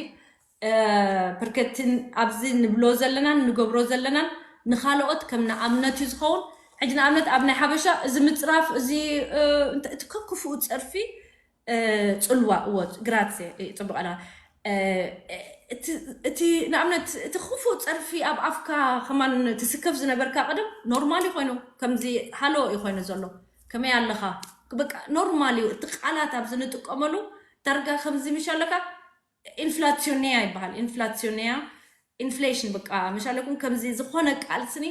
ብርከትን ኣብዚ ንብሎ ዘለናን ንገብሮ ዘለናን ንኻልኦት ከም ንኣብነት እዩ ዝኸውን። ሕጂ ንኣብነት ኣብ ናይ ሓበሻ እዚ ምፅራፍ እዚ እቲ ከክፉኡ ፀርፊ ፅልዋ እዎ ግራትስ ፅቡቅ ኣላ። እቲ ንኣብነት እቲ ክፉእ ፀርፊ ኣብ ኣፍካ ከማን ትስከፍ ዝነበርካ ቀደም ኖርማል ኮይኑ ከምዚ ሃሎ እዩ ኮይኑ ዘሎ። ከመይ ኣለኻ? በቃ ኖርማል እዩ። እቲ ቃላት ኣብዚ ንጥቀመሉ ዳርጋ ከምዚ ምሽ ኣለካ ኢንፍላሲዮንያ ይበሃል። ኢንፍላሲዮንያ ኢንፍሌሽን በቃ ምሽ ኣለኩም ከምዚ ዝኾነ ቃል ስኒ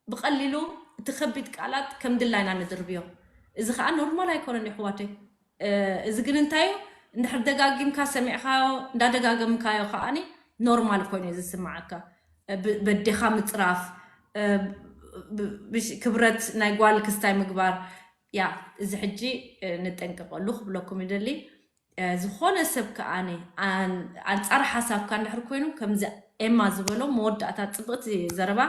ብቐሊሉ እቲ ከቢድ ቃላት ከም ድላይና ንድርብዮ። እዚ ከዓ ኖርማል ኣይኮነን ይሕዋተይ። እዚ ግን እንታይ እዩ? እንድሕር ደጋጊምካ ሰሚዕካዮ እንዳደጋገምካዮ ከዓኒ ኖርማል ኮይኑ እዩ ዝስማዓካ። በዴኻ ምፅራፍ፣ ክብረት ናይ ጓል ክስታይ ምግባር። ያ እዚ ሕጂ ንጠንቀቀሉ ክብለኩም ይደሊ። ዝኾነ ሰብ ከዓኒ ኣንፃር ሓሳብካ እንድሕር ኮይኑ ከምዚ ኤማ ዝበሎ መወዳእታ ጽብቕቲ ዘረባ፣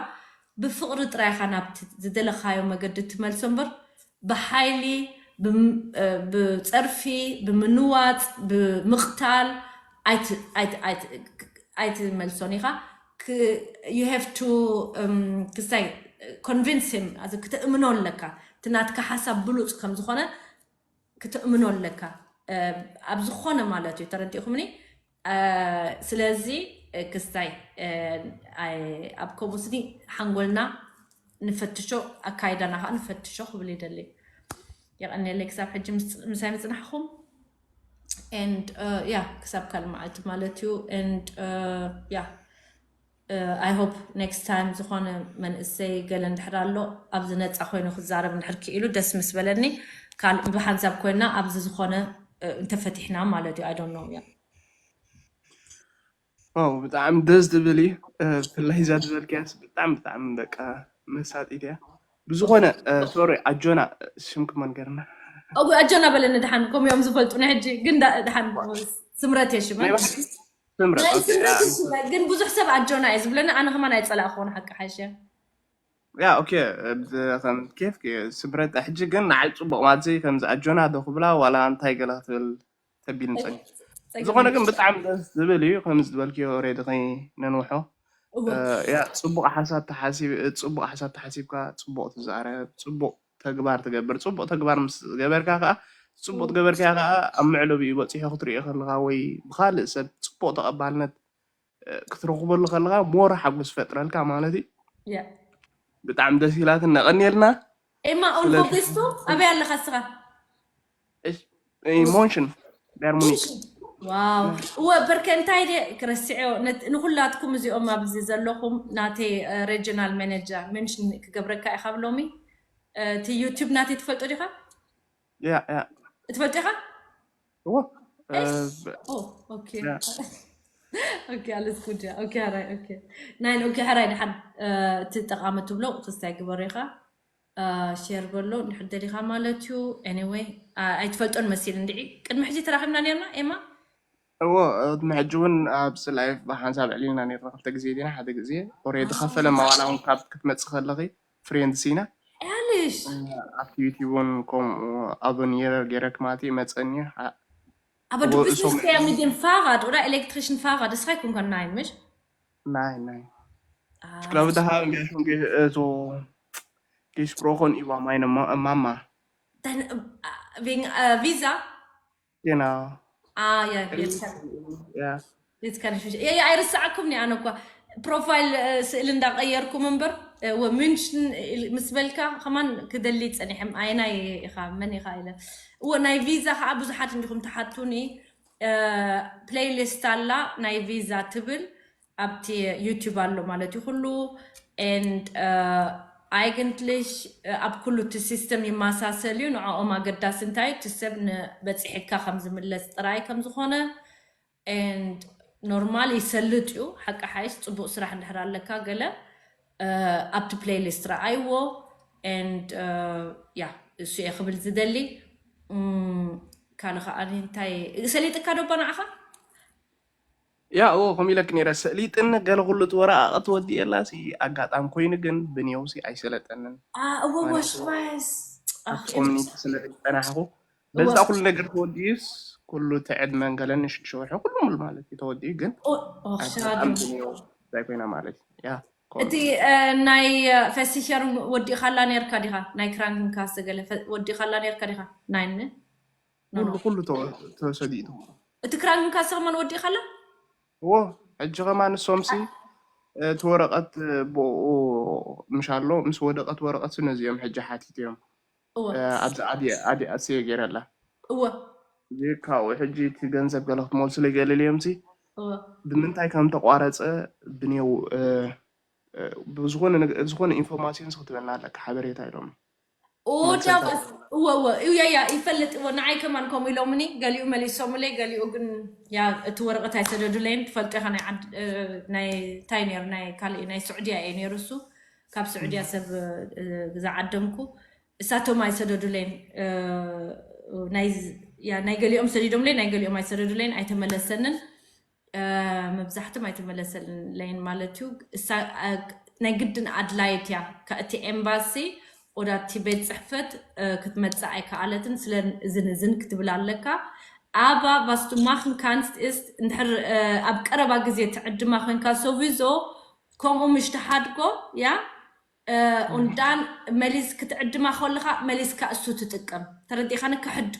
ብፍቕሪ ጥራይ ኢኻ ናብቲ ዝደለኻዮ መገዲ ትመልሶ እምበር፣ ብሓይሊ፣ ብም-፣ እ፣ ብጸርፊ፣ ብምንዋጽ፣ ብምቕታል ኣይት-፣ ኣይት-፣ ኣይት-፣ ኣይትመልሶን ኢኻ። ክ-፣ you have to፣ እም፣ ክስታይ convince him፣ ኣዚ ክተእምኖ ኣለካ። እቲ ናትካ ሓሳብ ብሉጽ ከም ዝኾነ ክተእምኖ ኣለካ። እ፣ ኣብ ዝኾነ ማለት እዩ፣ ተረዲእኩምኒ? እ፣ ስለዚ፣ እ፣ ክስታይ፣ እ፣ ኣይ-፣ ኣብ ከምኡ ስኒ ሓንጎልና ንፈትሾ፣ ኣካይዳና ከዓ ንፈትሾ ክብል ይደሊ። የቐንየለይ ክሳብ ሕጂ ምስ-፣ ምሳይ ምጽናሕኹም። And, እ፣ ያ፣ ክሳብ ካልእ መዓልቲ ማለት እዩ። And፣ እ፣ ያ፣ እ፣ I hope next time ዝኾነ መንእሰይ ገለ እንድሕር ኣሎ፣ ኣብዚ ነጻ ኮይኑ ክዛረብ እንድሕር ክኢሉ ደስ ምስ በለኒ። ካልእ ብሓንሳብ ኮይና ኣብዚ ዝኾነ፣ እ፣ እንተፈቲሕና ማለት እዩ። I don't know፣ ያ። ዋው፣ ብጣዕሚ ደስ ዝብል እዩ። እ፣ ብፍላይ እዛ ዝበልክያስ ብጣዕሚ፣ ብጣዕሚ በቃ መሳጢት እያ። ብዝኾነ፣ እ፣ ሶሪ፣ ኣጆና፣ እ፣ ሽምኪ መንገርና። ኦጉ ኣጆና በለኒ ድሓን፣ ከምኡ እዮም ዝፈልጡና ሕጂ። ግን ዳ-፣ ድሓን ስምረት እየ ሽመይ። ናይ ባሕሪ ስምረት፣ ናይ ኦኬ፣ ስምረት ያ። እየ ሽመይ። ግን ብዙሕ ሰብ ኣጆና እየ ዝብለኒ፣ ኣነ ከማን ኣይጸላእኹዎን፣ ሓቂ ሓይሽ እያ። ያ፣ ኦኬ፣ ብ-፣ ከም ኬፍ፣ ኬ-፣ ስምረት፣ ሕጂ ግን ንዓይ ጽቡቕ ማለት ከምዚ ኣጆና ዶ ክብላ ዋላ እንታይ ገለ ክትብል ተቢልኒ ጸኒሑ። ጸገም ዝኾነ ግን የለን። ብጣዕሚ ደስ ዝብል እዩ፣ ከምዚ ዝበልክዮ ኦሬዲ ከይነንውሖ። እወ። እ፣ ያ፣ ጽቡቕ ሓሳብ ተሓሲብ-፣ ጽቡቕ ሓሳብ ተሓሲብካ፣ ጽቡቕ ትዛረብ፣ ጽቡቕ ተግባር ትገብር። ጽቡቕ ተግባር ምስ ገበርካ ከኣ፣ ጽቡቕ እወ። ትገበርካ ከኣ ኣብ መዕለቢኡ በጺሑ ክትሪኦ ከለኻ ወይ ብኻልእ ሰብ ጽቡቕ ተቐባልነት፣ እ፣ ክትረኽበሉ ከለኻ ሞር ሓጎስ ይፈጥረልካ ማለት እዩ። ያ። ብጣዕሚ ደስ ኢላትን ነቐንየልና። ኤማ ኦል ስለዚ ሆቴስቶ ኣበይ ኣለኻ እስኻ? እሽ፣ እ፣ ሞንሽን፣ ባየር ሙኒክ። ዋው። እወ፣ በርከ እንታይ ድየ ክረስዕዮ? ነት-፣ ንኹላትኩም እዚኦም ኣብዚ ዘለኹም ናተይ፣ እ፣ ሬጅናል ማኔጀር ሜንሽን ክገብረካ እየ ካብ ሎሚ። እ፣ እቲ ዩቲዩብ ናተይ ትፈልጦ ዲኻ? ያ፣ ያ። ትፈልጦ ኢኻ? እወ፣ እ፣ እሽ። ብ-፣ ኦ፣ ኦኬ። ያ። ኦኬ፣ ኣለስ ጉድ እያ። ኦኬ፣ ሕራይ፣ ኦኬ። ናይን፣ ኦኬ፣ ሕራይ፣ ድሓን፣ እ፣ እቲ ጠቓሚ ትብሎ ክስታይ ግበሮ ኢኻ። እ፣ ሼር በሎ፣ እንድሕር ደሊኻ ማለት እዩ። ኤኒወይ፣ እ፣ ኣይትፈልጦን መሲል እንድዒ። ቅድሚ ሕጂ ተራኺብና ኔርና፣ ኤማ? እወ፣ ቅድሚ ሕጂ እውን ኣብዚ ላይፍ ብሓንሳብ ኣዕሊልና ኔርና፣ ክልተ ግዜ ዲና፣ ሓደ ግዜ። ኦሬዲ ዋው። ከፈለ መዋላ እውን ካብ ክትመጽእ ከለኺ፣ ፍሬንድስ ኢና። ያልሽ። እ፣ ኣብቲ ዩቲዩብ እውን ከምኡ ኣበኒየር ገይረክ ማለት እዩ፣ መጸኒ። ኣ-፣ ኣበ du እወ፣ bist እሶም nicht der mit dem Fahrrad, oder? Elektrischen Fahrrad, das reicht kann nein, nicht? Nein, nein. Ah, Ich glaube, das da haben wir schon ge-, äh, so gesprochen über meine Ma-, Mama. Dein, äh, wegen, äh, Visa? Genau. Ah, ja, jetzt kann, Ja. Jetzt kann ich mich. Ja, ja, ኣይርስዓኩም ኒ ኣነ እኳ ፕሮፋይል፣ እ፣ ስእሊ እንዳቀየርኩም እምበር፣ እ፣ ወ-፣ ሚንሽን ኢል-፣ ምስ በልካ ከማን ክደሊ ጸኒሐም። ኣይናይ ኢኻ፣ መን ኢኻ ኢለ። እወ፣ ናይ ቪዛ ከዓ ብዙሓት እንዲኹም ትሓቱኒ። እ፣ ፕሌይሊስት ኣላ ናይ ቪዛ ትብል ኣብቲ ዩቲዩብ ኣሎ ማለት እዩ ኩሉ። And, እ፣ ኣይግንትልሽ፣ እ፣ ኣብ ኩሉ እቲ ሲስተም ይመሳሰል እዩ። ንዕኦም ኣገዳሲ እንታይ እዩ? እቲ ሰብ ንበፂሕካ ከም ዝምለስ ጥራይ ከም ዝኾነ። And ኖርማል ይሰልጥ እዩ። ሓቂ ሓይሽ ጽቡቕ ስራሕ እንድሕር ኣለካ ገለ፣ እ፣ ኣብቲ ፕሌይሊስት ረኣይዎ። And፣ እ፣ ያ፣ እሱ እየ ክብል ዝደሊ። እም፣ ካልእ ከኣ እንታይ ሰሊጥካ ዶ እባ ንዓኻ? ያ፣ እዎ፣ ከምኡ ኢለክ ነይረ። ሰሊጥኒ ገለ ኩሉ እቲ ወረቓቕቲ ወዲኤላ ሲ ኣጋጣሚ ኮይኑ ግን ብኔው ሲ ኣይሰለጠንን። ኣ፣ እዎ፣ እዎ፣ ማለት ሽባይስ። ኣብቲ ኮሚኒቲ ስለ ዝጸናሕኩ፣ እዎ። በዛ ኩሉ ነገር ተወዲኡስ፣ ኩሉ እቲ ዕድመን ገለን ንሽዱሽተ ወርሒ ኩሉ ሙሉ ማለት እዩ ተወዲኡ፣ ግን ኦ፣ ኦ፣ ኣጋጣሚ ሻዱ። ብኔው እንታይ ኮይና ማለት እዩ። ያ፣ ኮም-፣ እቲ፣ እ፣ ናይ፣ እ፣ ፈሲሸር ወዲእኻላ ነርካ ዲኻ? ናይ ክራንክንካስ ገለ ፈ-፣ ወዲእኻላ ነርካ ዲኻ? ናይኒ? ኖ፣ ኩሉ፣ ኖ። ኩሉ ተወ-፣ ተሰዲዱ። እቲ ክራንክንካስ ከማን ወዲእኻላ? እዎ፣ ሕጂ ከማን ንሶምሲ፣ እ፣ እቲ ወረቐት፣ እ፣ ብኡ ምሽ ኣሎ፣ ምስ ወደቐት ወረቐት ሲ ነዚኦም ሕጂ ሓቲት እዮም። እወ። እ፣ ኣብዚ ኣዲ-፣ ኣዲ ኣስየ ገይረላ። እወ። እዚ ካብኡ ሕጂ እቲ ገንዘብ ገለ ክትመልሱለይ ገለ ኢለዮም ሲ፣ እወ። ብምንታይ ከም ተቋረጸ ብኔው፣ እ፣ እ፣ ብዝኾነ ነገ-፣ ዝኾነ ኢንፎርማሲዮን ሲ ክትበና ኣለካ፣ ሓበሬታ ኢሎም። ኡዳው መልሰልካ። እወ፣ እወ፣ እያ፣ እያ፣ ይፈልጥ፣ እወ፣ ንዓይ ከማን ከምኡ ኢሎምኒ፣ ገሊኡ መሊሶምለይ፣ ገሊኡ ግን፣ ያ፣ እቲ ወረቐት ኣይሰደዱለይን፣ ትፈልጦ ኢኻ፣ ናይ ዓድ-፣ እ፣ ናይ እንታይ ነይሩ፣ ናይ ካልእ፣ ናይ ስዑድያ እዩ ነይሩ እሱ፣ ካብ ስዑድያ እም። ሰብ፣ እ፣ ዝዓደምኩ፣ እሳቶም ኣይሰደዱለይን፣ እ፣ ናይ ዝ-፣ ያ፣ ናይ ገሊኦም ሰዲዶምለይ፣ ናይ ገሊኦም ኣይሰደዱለይን፣ ኣይተመለሰንን። መብዛሕትም ኣይተመለሰለይን ማለት እዩ። ናይ ግድን ኣድላይት እያ። እቲ ኤምባሲ ወዳ እቲ ቤት ፅሕፈት ክትመፅእ ኣይከኣለትን። ስለ እዝን እዝን ክትብል ኣለካ። Aber was du machen kannst ist, እንድሕር ኣብ ቀረባ ግዜ ትዕድማ ኮይንካ ሶቪዞ ከምኡ ምሽ ተሓድጎ ያ ኡንዳን መሊስ ክትዕድማ ከለካ መሊስካ እሱ ትጥቀም። ተረዲኻኒ?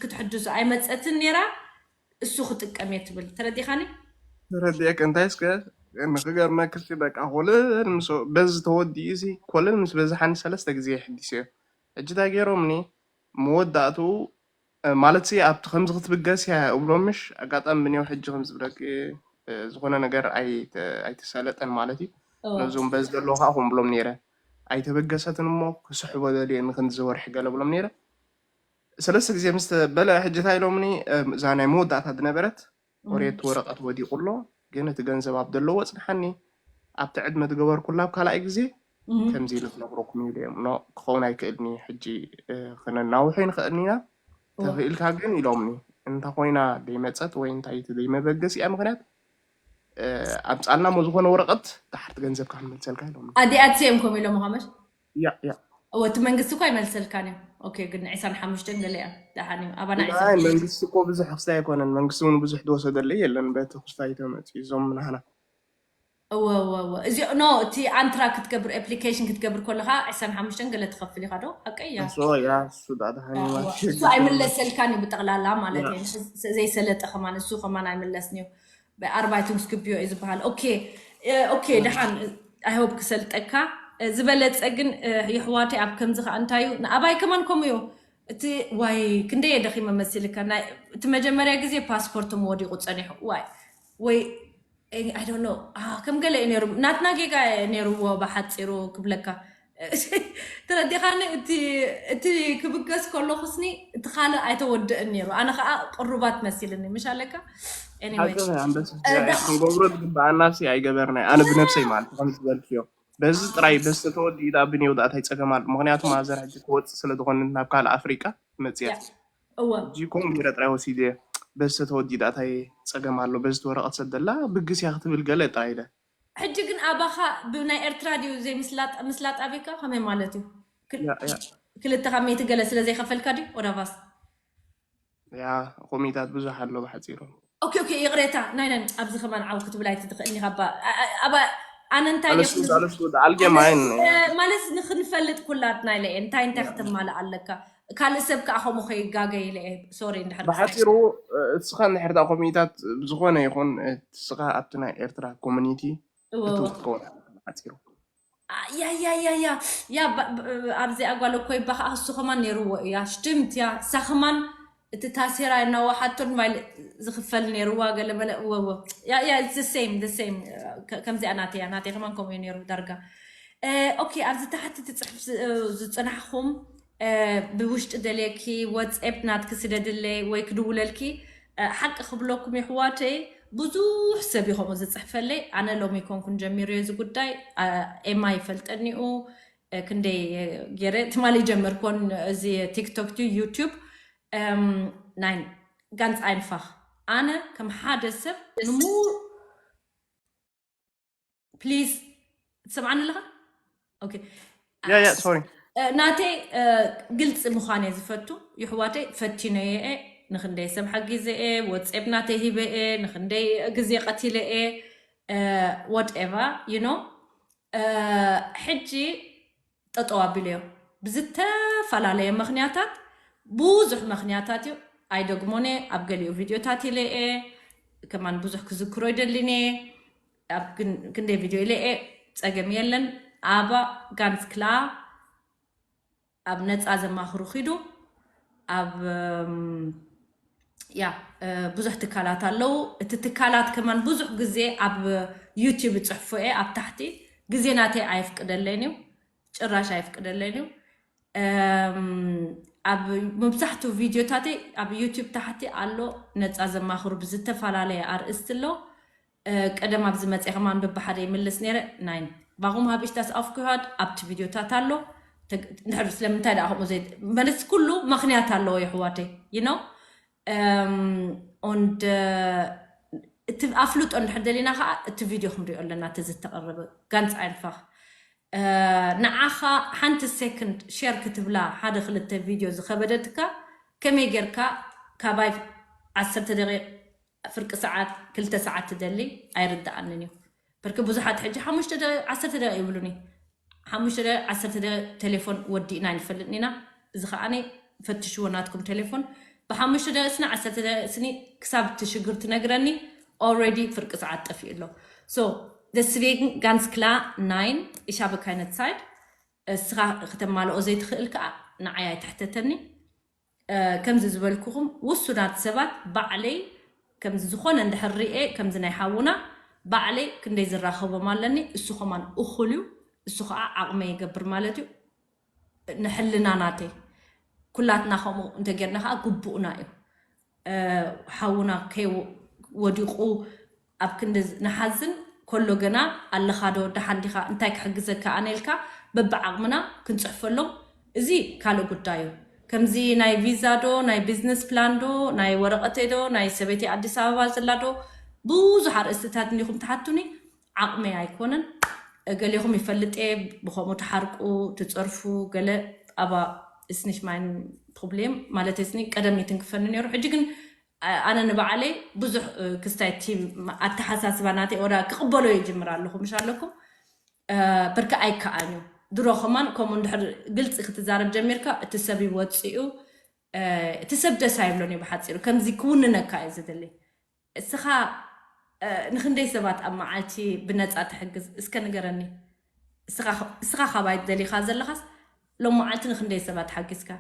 ክትሕድሱ ኣይመፀትን ነይራ፣ እሱ ክጥቀም እየ ትብል። ተረዲኻኒ? ተረዲእክ። እንታይ እስከ ንክገርመክሲ በቃ ኮልን ምስ በዚ ተወዲኡ ሲ ኮልን ምስ በዝሓኒ ሰለስተ ግዜ ይሕዲስ እዮ። ሕጂ እንታይ ገይሮምኒ መወዳእቱ ማለት ሲ ኣብቲ ከምዚ ክትብገስ እያ እብሎም ምሽ ኣጋጣሚ ብኔው ሕጂ ከምዚ ብለክ ዝኾነ ነገር ኣይተሰለጠን ማለት እዩ። ነዞም በዚ ዘለዎ ከዓ ከም ብሎም ነይረ ኣይተበገሰትን እሞ ክስሕቦ ደልየ ንክንዚ ወርሒ ገለ ብሎም ነይረ ሰለስተ ግዜ ምስ በለ ሕጂ እንታይ ኢሎምኒ እዛ ናይ መወዳእታ ዝነበረት ኦሬት ወረቀት ወዲቁ ኣሎ ግን እቲ ገንዘብ ኣብ ዘለዎ ፅንሓኒ ኣብቲ ዕድመ ዝገበርኩላ ኣብ ካልኣይ ግዜ ከምዚ ኢሉ ትነግረኩም ኢሉ እዮም ኖ ክኸውን ኣይክእልኒ ሕጂ ክነናውሑ ይንክእልኒ ኢና ተኽኢልካ ግን ኢሎምኒ እንተ ኮይና ደይመፀት ወይ እንታይ እቲ ደይመበገሲኣ ምክንያት ኣምፃልና ሞ ዝኾነ ወረቀት ድሓርቲ ገንዘብካ ክንመልሰልካ ኢሎም ኣዲኣትዮም ከም ኢሎም ሃመሽ ያ ያ እወ እቲ መንግስቲ እኮ ኣይመልሰልካን እዩ ኦኬ ግን ዕሳን ሓሙሽተን ገለ እያ ደሓን እዩ ኣባና ዕሳ ናይ መንግስቲ እኮ ብዙሕ ክስታይ ኣይኮነን መንግስቲ እውን ብዙሕ ዝወሰደለይ የለን በቲ ክስታይ ተመፂ እዞም ናህና እወ እወ እወ እዚ ኖ እቲ ኣንትራ ክትገብር application ክትገብር ከለካ ዕሳን ሓሙሽተን ገለ ትኸፍል ኢካ ዶ ሓቀይ እያ እሱ ያ እሱ ዳዳሃኒ ማለት እሱ ኣይምለሰልካን እዩ ብጠቕላላ ማለት እዩ ዘይሰለጠ ከማን እሱ ከማን ኣይምለስን እዩ ኣርባይቱን ስክብዮ እዩ ዝበሃል ኦኬ ኦኬ ደሓን I hope ክሰልጠካ ዝበለፀ ግን የሕዋተይ ኣብ ከምዚ ከዓ እንታይ እዩ ንኣባይ ከማን ከምኡ እዩ እቲ ዋይ ክንደይ የደኺመ መሲልካ እቲ መጀመርያ ግዜ ፓስፖርቶም ወዲቑ ፀኒሑ ዋይ ወይ I don't know ከም ገለ እዩ ነይሩ ናትና ጌጋ ነይርዎ ብሓፂሩ ክብለካ ተረዲኻኒ እቲ ክብገስ ከለኹስኒ እቲ ካልእ ኣይተወድእን ነይሩ ኣነ ከዓ ቅሩባት መሲልኒ ምሽ ኣለካ ክንገብሮ ዝግበኣና ሲ ኣይገበርና ኣነ ብነብሰይ ማለት ከም ዝበልክዮ በዚ ጥራይ በዚ ተወዲኡ ዳ ብን ወዳእታይ ፀገም ኣሎ ምክንያቱ ማዘር ሕጂ ክወፅእ ስለ ዝኾነ ናብ ካልእ ኣፍሪቃ መፅያ እወ ሕጂ ኮም ገይረ ጥራይ ወሲደ በዚ ተወዲኡ ዳእታይ ፀገም ኣሎ በዚ ወረቀት ሰደላ ብግስ እያ ክትብል ገለ ጥራይ ኢለ ሕጂ ግን ኣባኻ ብናይ ኤርትራ ድዩ ዘይምስላጥ ምስላጥ ኣቤካ ከመይ ማለት እዩ ያ ያ ክልተ ካብ ሚእቲ ገለ ስለ ዘይከፈልካ ድዩ ወዳቫስ ያ ኮሚታት ብዙሕ ኣሎ ብሓፂሩ ኦኬ ኦኬ ይቕሬታ ናይ ናይ ኣብዚ ከማን ዓው ክትብል ኣይትትኽእልኒ ካብ ኣባ ኣነ እንታይ ኣለሱ ኣለሱ ኣልጌ ማይን ማለት ንክንፈልጥ ኩላትና ኢለ እየ እንታይ እንታይ ክትማልእ ኣለካ ካልእ ሰብ ከዓ ከምኡ ከይጋገ ኢለ እየ ሶሪ እንድሕር ብሓፂሩ እስኻ እንድሕር ዳ ኮሚታት ዝኾነ ይኹን እስኻ ኣብቲ ናይ ኤርትራ ኮሚኒቲ እትው ክትከውን ሓፂሩ ያ ያ ያ ያ ያ ኣብዚ ኣጓለ ኮይባ ከዓ እሱ ከማን ነይርዎ እያ ሽትምት ያ እሳ ከማን እቲ ታሴራ እናወሓቶን ማይል ዝኽፈል ነይርዋ ገለ መለ እወ እወ ያ ያ it's the same the same ከምዚኣ ናተይ እያ ናተይ ከማን ከምኡ እዩ ነይሩ ዳርጋ ኦኬ ኣብዚ ታሕቲ ትፅሕፍ ዝፅናሕኹም ብውሽጢ ደልየኪ ወፅኤፕ ናትኪ ስደድለይ ወይ ክድውለልኪ ሓቂ ክብለኩም የሕዋተይ ብዙሕ ሰብ እዩ ከምኡ ዝፅሕፈለይ ኣነ ሎሚ ኮንኩን ጀሚሩ እዚ ጉዳይ ኤማ ይፈልጠኒኡ ክንደይ ገይረ ትማሊ ጀመርኮን እዚ ቲክቶክ ዩ ዩቱብ ናይ ጋንፅ ኣይንፋኽ ኣነ ከም ሓደ ሰብ ንሙ ፕሊዝ ትሰምዓኒ ኣለኻ ኦኬ ያ ያ ሶሪ ናተይ ግልፂ ምዃን እየ ዝፈቱ ይሕዋተይ ፈቲነዮ እየ ንክንደይ ሰብ ሓጊዘ እየ ወፅኤፕ ናተይ ሂበ እየ ንክንደይ ግዜ ቀቲለ እየ whatever you know ሕጂ ጠጠው ኣቢለዮ ብዝተፈላለየ ምክንያታት ብዙሕ ምክንያታት እዩ ኣይደግሞን እየ ኣብ ገሊኡ ቪድዮታት ኢለ እየ ከማን ብዙሕ ክዝክሮ ይደሊን እየ ኣብ ክንደይ ቪድዮ ኢለ እየ ፀገም የለን ኣባ ጋንስ ክላ ኣብ ነፃ ዘማኽሩ ኪዱ ኣብ ያ ብዙሕ ትካላት ኣለዉ እቲ ትካላት ከማን ብዙሕ ግዜ ኣብ ዩቲብ ይፅሕፎ እየ ኣብ ታሕቲ ግዜ ናተይ ኣየፍቅደለይን እዩ ጭራሽ ኣየፍቅደለይን እዩ ኣብ መብዛሕትኡ ቪድዮታተይ ኣብ ዩቲብ ታሕቲ ኣሎ ነፃ ዘማኽሩ ብዝተፈላለየ ኣርእስቲ ኣሎ ቀደም ኣብዚ መፅእ ከማን በብሓደ ይምልስ ነይረ ናይ ባኹም ሃብ እሽታስ ኣፍኩሃድ ኣብቲ ቪድዮታት ኣሎ እንድሕር ስለምንታይ ደኣ ከምኡ ዘይ ማለት ኩሉ ምክንያት ኣለዎ የሕዋተይ ይኖ und እቲ ኣፍልጦ እንድሕር ደሊና ከዓ እቲ ቪድዮ ክንሪኦ ኣለና። እቲ ዝተቐረበ ጋንፅ ኣይንፋኽ። ንዓኻ ሓንቲ ሴክንድ ሼር ክትብላ ሓደ ክልተ ቪድዮ ዝኸበደትካ ከመይ ጌርካ ካባይ ዓሰርተ ደቂቕ ፍርቂ ሰዓት ክልተ ሰዓት ትደሊ? ኣይርድኣንን እዩ። ብርክ ብዙሓት ሕጂ ሓሙሽተ ደቂቕ ዓሰርተ ደቂቕ ይብሉኒ። ሓሙሽተ ደቂቕ ዓሰርተ ደቂቕ ቴሌፎን ወዲእና ንፈልጥን ኢና። እዚ ከዓኒ ፈትሽዎ ናትኩም ቴሌፎን። ብሓሙሽተ ደቂቕ ስኒ ዓሰርተ ደቂቕ ስኒ ክሳብ እቲ ሽግር ትነግረኒ ኦልሬዲ ፍርቂ ሰዓት ጠፊኡ ኣሎ። So deswegen ganz klar nein, ich habe keine Zeit። እስኻ ከተማልኦ ዘይትኽእል ከዓ ንዓይ ኣይትሕተተኒ። ከምዚ ዝበልኩኹም ውሱናት ሰባት ባዕለይ ከምዚ ዝኾነ እንድሕር ርኤ ከምዚ ናይ ሓውና ባዕለይ ክንደይ ዝራኸቦም ኣለኒ። እሱ ከማን እኹል እዩ። እሱ ከዓ ዓቕመ ይገብር ማለት እዩ። ንሕልና ናተይ ኩላትና ከምኡ እንተጌርና ከዓ ግቡእና እዩ። ሓውና ከይወዲቑ ኣብ ክንዲ ንሓዝን ከሎ ገና ኣለኻ ዶ ደሓን ዲኻ እንታይ ክሕግዘካ ኣነ ኢልካ በብዓቕምና ክንፅሕፈሎም እዚ ካልእ ጉዳይ እዩ። ከምዚ ናይ ቪዛ ዶ ናይ ቢዝነስ ፕላን ዶ ናይ ወረቐተይ ዶ ናይ ሰበይቲ ኣዲስ ኣበባ ዘላ ዶ ብዙሕ ኣርእስትታት እንዲኹም ትሓቱኒ። ዓቕመይ ኣይኮነን። ገሌኹም ይፈልጥ እየ ብኸምኡ ትሓርቁ ትፀርፉ ገለ ኣባ እስኒሽ ማይን ፕሮብሌም ማለት እስኒ ቀደም ይትንክፈኒ ነይሩ። ሕጂ ግን ኣነ ንባዕለይ ብዙሕ ክስታይ እቲ ኣተሓሳስባ ናተይ ወዳ ክቕበሎ ይጅምር ኣለኹ ምሽ ኣለኩም። ብርክ ኣይከኣን እዩ። ድሮ ከማን ከምኡ እንድሕር ግልፂ ክትዛረብ ጀሚርካ እቲ ሰብ ይወፅኡ እቲ ሰብ ደስ ኣይብሎን እዩ። ብሓፂሩ ከምዚ ክውንነካ እዩ ዝደሊ። እስኻ ንክንደይ ሰባት ኣብ መዓልቲ ብነፃ ትሕግዝ እስከ ንገረኒ። እስኻ ካባይ ደሊኻ ዘለኻስ ሎም መዓልቲ ንክንደይ ሰባት ሓጊዝካ?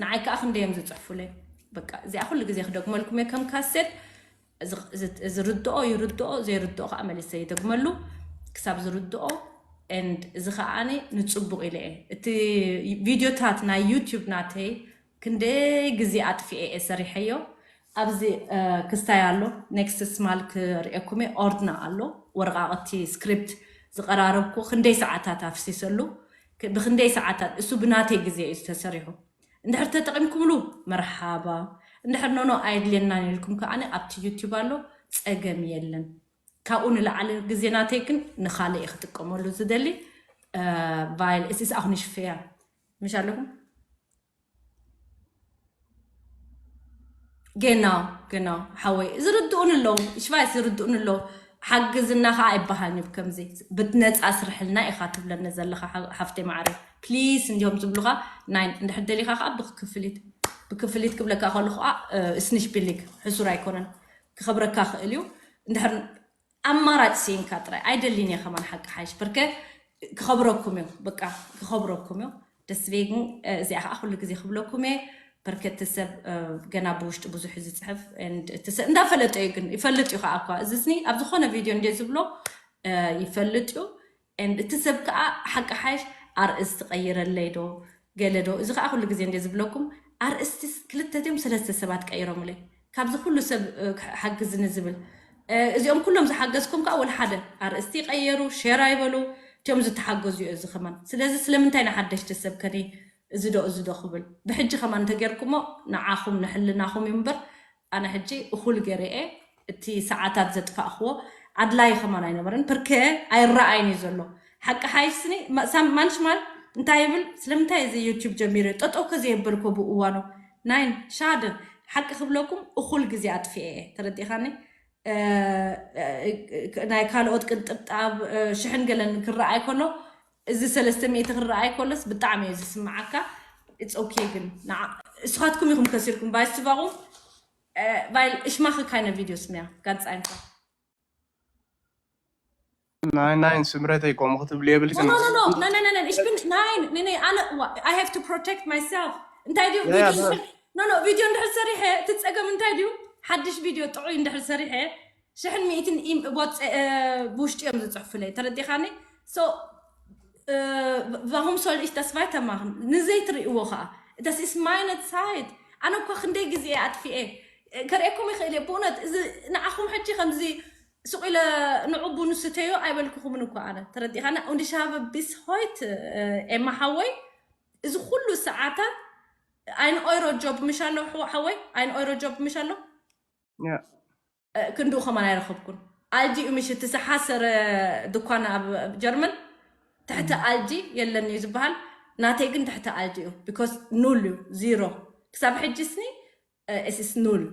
ንዓይ ከዓ ክንደይ እዮም ዝፅሕፉለይ። በቃ እዚኣ ኩሉ ግዜ ክደግመልኩም እየ ከም ካሴት። ዝርድኦ ይርድኦ ዘይርድኦ ከዓ መሊሰ ይደግመሉ ክሳብ ዝርድኦ። And እዚ ከዓኒ ንፅቡቕ ኢለ እየ እቲ ቪድዮታት ናይ ዩቲዩብ ናተይ ክንደይ ግዜ ኣጥፊኤ እየ ሰሪሐዮ። ኣብዚ ክስታይ ኣሎ ኔክስት ስማል ክርእየኩም እየ ኦርድና ኣሎ ወረቃቅቲ ስክሪፕት ዝቀራረብኩ ክንደይ ሰዓታት ኣፍሲሰሉ ብክንደይ ሰዓታት እሱ ብናተይ ግዜ እዩ ዝተሰሪሑ። እንድሕር ተጠቂምኩምሉ መርሓባ። እንድሕር ኖኖ ኣየድልየናን ኢልኩም ከዓኒ ኣብቲ ዩቲዩብ ኣሎ ፀገም የለን። ካብኡ ንላዕሊ ግዜ ናተይ ግን ንካልእ እየ ክጥቀመሉ ዝደሊ። ቫይል እሲስ ኣሁን ሽፍያ ምሽ ኣለኩም ጌና ጌና ሓወይ ዝርድኡን ኣለዉ ሽፋይ ዝርድኡን ኣለዉ። ሓግዝና ከዓ ኣይበሃልኒ ብከምዚ ብትነፃ ስርሕልና ኢኻ ትብለኒ ዘለካ ሓፍተይ ማዕረ ፕሊስ እንዲዮም ዝብሉካ ናይ እንድሕር ደሊካ ከዓ ብክፍሊት ብክፍሊት ክብለካ ከሉ ከዓ እስንሽ ቢሊግ ሕሱር ኣይኮነን ክኸብረካ ክእል እዩ። እንድሕር ኣማራጭ ሲንካ ጥራይ ኣይደሊን እየ ከማን ሓቂ ሓይሽ ብርከ ክኸብረኩም እዮም በቃ ክኸብረኩም እዮም። ደስቤግን እዚኣ ከዓ ኩሉ ግዜ ክብለኩም እየ። በርከቲ ሰብ ገና ብውሽጢ ብዙሕ እዩ ዝፅሕፍ እንዳፈለጠ እዩ ግን ይፈልጥ እዩ ከዓ እኳ እዚ ስኒ ኣብ ዝኾነ ቪድዮ እንደ ዝብሎ ይፈልጥ እዩ። እቲ ሰብ ከዓ ሓቂ ሓይሽ ኣርእስቲ ቀይረለይ ዶ ገለ ዶ እዚ ከዓ ኩሉ ግዜ እንደ ዝብለኩም ኣርእስቲ ክልተ ድዮም ሰለስተ ሰባት ቀይሮምለይ ካብዚ ኩሉ ሰብ ሓግዝኒ ዝብል እዚኦም ኩሎም ዝሓገዝኩም ከዓ ወላ ሓደ ኣርእስቲ ይቀየሩ ሼር ኣይበሉ እቲኦም ዝተሓገዙ እዩ እዚ ከማን ስለዚ ስለምንታይ ንሓደሽቲ ሰብ ከኒ እዚ ዶ እዚ ዶ ክብል ብሕጂ ከማን እንተጌርኩሞ ንዓኹም ንሕልናኹም እዩ እምበር ኣነ ሕጂ እኹል ገይረ እየ እቲ ሰዓታት ዘጥፋእኽዎ ኣድላይ ከማን ኣይነበረን ፕርከ ኣይረኣይን እዩ ዘሎ ሓቂ ሓይስኒ ማንሽማል እንታይ ይብል ስለምንታይ እዚ ዩቲብ ጀሚረ ጠጠው ከዘየበልኮ ብእዋኑ ናይን ሻደ ሓቂ ክብለኩም እኹል ግዜ ኣጥፊኤ እየ ተረዲኻኒ ናይ ካልኦት ቅንጥብጣብ ሽሕን ገለን ክረኣይ ከሎ እዚ ሰለስተ ሚእቲ ክረኣይ ከሎስ ብጣዕሚ እዩ ዝስምዓካ it's okay ግን እስኻትኩም ኢኹም ከሲርኩም ባይስባቑ weil ich mache keine Videos mehr ganz einfach Nein, nein, Sümrete, komm, du bleibst. No, no, no, no, nein, nein, nein, nein, ich bin, nein, nein, nein, أنا, I have to protect myself. እንታይ ድዩ? Ja, no, no, ቪድዮ እንድሕር ሰሪሐ እቲ ፀገም እንታይ ድዩ? ሓድሽ ቪድዮ ጥዑይ እንድሕር ሰሪሐ ሽሕን ሚእትን ብውሽጢ እዮም ዝፅሕፉለይ ተረዲኻኒ? So warum soll ich das weitermachen? ንዘይትርእይዎ ከዓ das ist meine Zeit. ኣነ እኳ ክንደይ ግዜ ኣጥፊኤ ከርእየኩም ይኽእል እየ ብእውነት እዚ ንዓኹም ሕጂ ከምዚ ስቕ ኢለ ንዑ ቡን ስተዮ ኣይበልኩኹምን እኮ ኣነ ተረዲኻና und ich habe bis heute ኤማ ሓወይ እዚ ኩሉ ሰዓታት ein Euro Job ምሽ ኣሎ ሓወይ ein Euro Job ምሽ ኣሎ Ja. ክንድኡ ከማን ኣይረኸብኩን። ኣልጂ እዩ ምሽ እቲ ዝሓሰረ ድኳን ኣብ ጀርመን ትሕቲ ኣልጂ የለን እዩ ዝበሃል። ናተይ ግን ትሕቲ ኣልጂ እዩ። Because ኑል እዩ፣ ዚሮ። ክሳብ ሕጂ ስኒ እስ ኑል።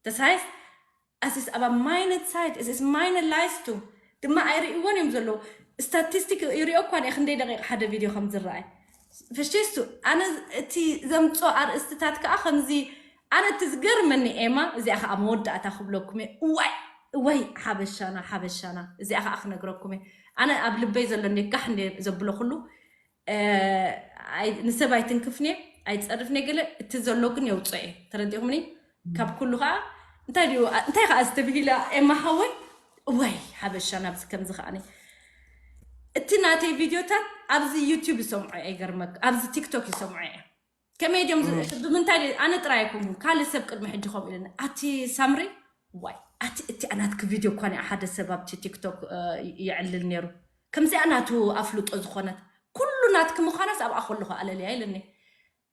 ተሳይስ ኣስስ ኣባ ማይነት ሳይት እስ ማይነት ላይስቱ ድማ ኣይርእይዎን እዮም ዘለዉ። ስታቲስቲክ ይሪኦ እኳ እየ ክንደይ ደቂቕ ሓደ ቪድዮ ከም ዝረኣይ። ፍሽቱ ኣነ እቲ ዘምፅኦ ኣርእስትታት ከዓ ከምዚ ኣነ እቲ ዝገርመኒ ኤማ እዚኣ ከዓ መወዳእታ ክብለኩም እየ። እዋይ እወይ ሓበሻና ሓበሻና እዚኣ ከዓ ክነግረኩም እየ። ኣነ ኣብ ልበይ ዘሎ እንደ ጋሕ እንደ ዘብሎ ኩሉ ንሰብ ኣይትንክፍኒ ኣይፀርፍኒ ገለ እቲ ዘሎ ግን የውፅኦ እየ። ተረዲኹምኒ? ካብ ኩሉ ከዓ እንታይ ድዩ እንታይ ከዓ ዝተብሂላ ኤማ ሓወይ እዋይ ሓበሻ ናብዚ ከምዚ ከዓ እቲ ናተይ ቪድዮታት ኣብዚ ዩቲዩብ ይሰምዖ እየ። ይገርመክ ኣብዚ ቲክቶክ ይሰምዖ እየ። ከመይ ድዮም ዝ- ብምንታይ ድዩ- ኣነ ጥራይ ኣይኮንኩም ካልእ ሰብ ቅድሚ ሕጂ ከምኡ ኢለኒ ኣቲ ሳምሪ ዋይ ኣቲ እቲ ኣናትክ ቪድዮ እኳ ኒኣ ሓደ ሰብ ኣብቲ ቲክቶክ እ፣ ይዕልል ነይሩ ከምዚኣ ናቱ ኣፍልጦ ዝኾነት ኩሉ ናትክ ምዃናስ ኣብኣ ከለኹ ኣለልያ ኢለኒ።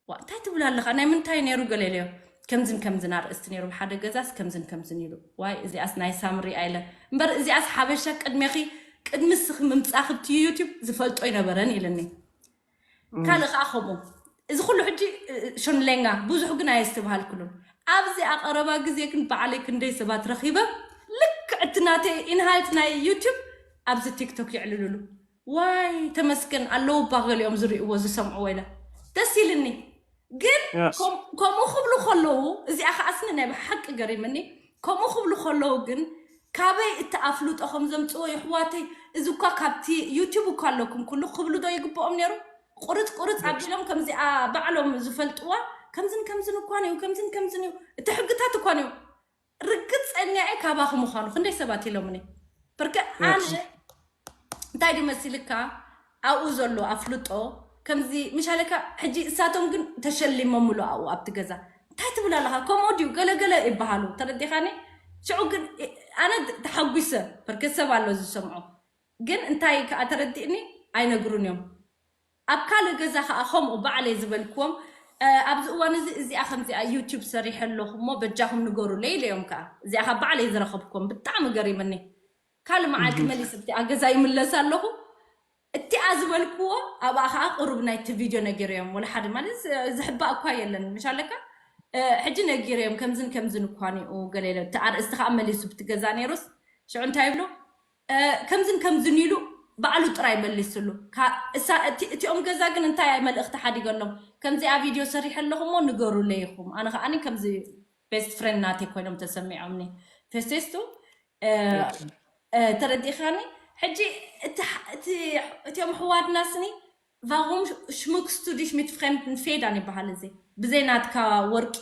ዋ እንታይ ትብል ኣለኻ ናይ ምንታይ ነይሩ ገለ ኢለዮ። ከምዝን ከምዝን ኣርእስቲ ነይሩ ብሓደ ገዛስ ከምዝን ከምዝን ኢሉ ዋይ እዚኣስ ናይ ሳምሪ ኣይለ እምበር እዚኣስ ሓበሻ ቅድሜኺ ቅድሚ ስኺ ምምፃእኺ ብቲ ዩቲብ ዝፈልጦ ኣይነበረን ኢልኒ። ካልእ ከዓ ከምኡ እዚ ኩሉ ሕጂ ሾንሌንጋ ብዙሕ ግን ኣየስተብሃልኩሉን። ኣብዚ ኣቐረባ ግዜ ግን ባዕለይ ክንደይ ሰባት ረኺበ ልክዕ እቲ ናተይ ኢንሃልት ናይ ዩቲብ ኣብዚ ቲክቶክ የዕልልሉ። ዋይ ተመስገን ኣለዉ እባ ገሊኦም ዝርእይዎ ዝሰምዕዎ ኢለ ደስ ኢልኒ። ግን Yes. ከም- ከምኡ ክብሉ ከለዉ እዚኣ ከዓስኒ ናይ ብሓቂ ገሪምኒ። ከምኡ ክብሉ ከለዉ ግን ካበይ እቲ ኣፍልጦ ከም ዘምፅዎ ይሕዋተይ እዚ እኳ ካብቲ ዩቲብ እኳ ኣለኩም ኩሉ ክብሉ ዶ ይግብኦም ነይሩ? ቁርፅ ቁርፅ ኣቢሎም ከምዚኣ ባዕሎም ዝፈልጥዋ ከምዝን ከምዝን እኳ ነዩ ከምዝን ከምዝን እዩ እቲ ሕግታት እኳ ነዩ። ርግፀኛ እየ ካባኹ ምዃኑ ክንደይ ሰባት ኢሎምኒ። ብርክ ኣነ እንታይ ድዩ መሲልካ ኣብኡ ዘሎ ኣፍልጦ ከምዚ ምሻለካ ሕጂ እሳቶም ግን ተሸሊሞምሉ ኣብኡ ኣብቲ ገዛ እንታይ ትብል ኣለኻ ከምኡ ድዩ ገለገለ ይበሃሉ ተረዲኻኒ። ሽዑ ግን ኣነ ተሓጒሰ በርከ ሰብ ኣሎ ዝሰምዖ ግን እንታይ ከዓ ተረዲእኒ ኣይነግሩን እዮም። ኣብ ካልእ ገዛ ከዓ ከምኡ ባዕለይ ዝበልክዎም ኣብዚ እዋን እዚ እዚኣ ከምዚኣ ዩቲብ ሰሪሐ ኣለኹ እሞ በጃኹም ንገሩለይ ኢለዮም ከዓ እዚኣ ካብ ባዕለይ ዝረኸብክዎም ብጣዕሚ ገሪምኒ። ካልእ መዓልቲ መሊስ ኣብቲኣ ገዛ ይምለስ ኣለኹ። እቲኣ ዝበልክዎ ኣብኣ ከዓ ቅሩብ ናይቲ ቪድዮ ነጊረዮም ወላ ሓደ ማለት ዝሕባእ እኳ የለን ምሽ ኣለካ ሕጂ ነጊረዮም ከምዝን ከምዝን እኳ ኒኡ ገለ ኢለ እቲ ኣርእስቲ ከዓ መሊሱ ብቲ ገዛ ነይሩስ ሽዑ እንታይ ይብሉ ከምዝን ከምዝን ኢሉ ባዕሉ ጥራይ መሊስሉ። እቲኦም ገዛ ግን እንታይ መልእኽቲ ሓዲገሎም ከምዚኣ ቪድዮ ሰሪሐ ኣለኹ እሞ ንገሩለይ ኢኹም ኣነ ከዓኒ ከምዚ ቤስት ፍሬንድ ናተይ ኮይኖም ተሰሚዖምኒ። ፌስቴስቱ ተረዲኻኒ። ሕጂ እቲኦም ኣሕዋትና ስኒ ቫኹም ሽሙክስቱ ዲሽ ሚት ፍሬንድ ንፌዳን ይበሃል እዚ ብዘይ ናትካ ወርቂ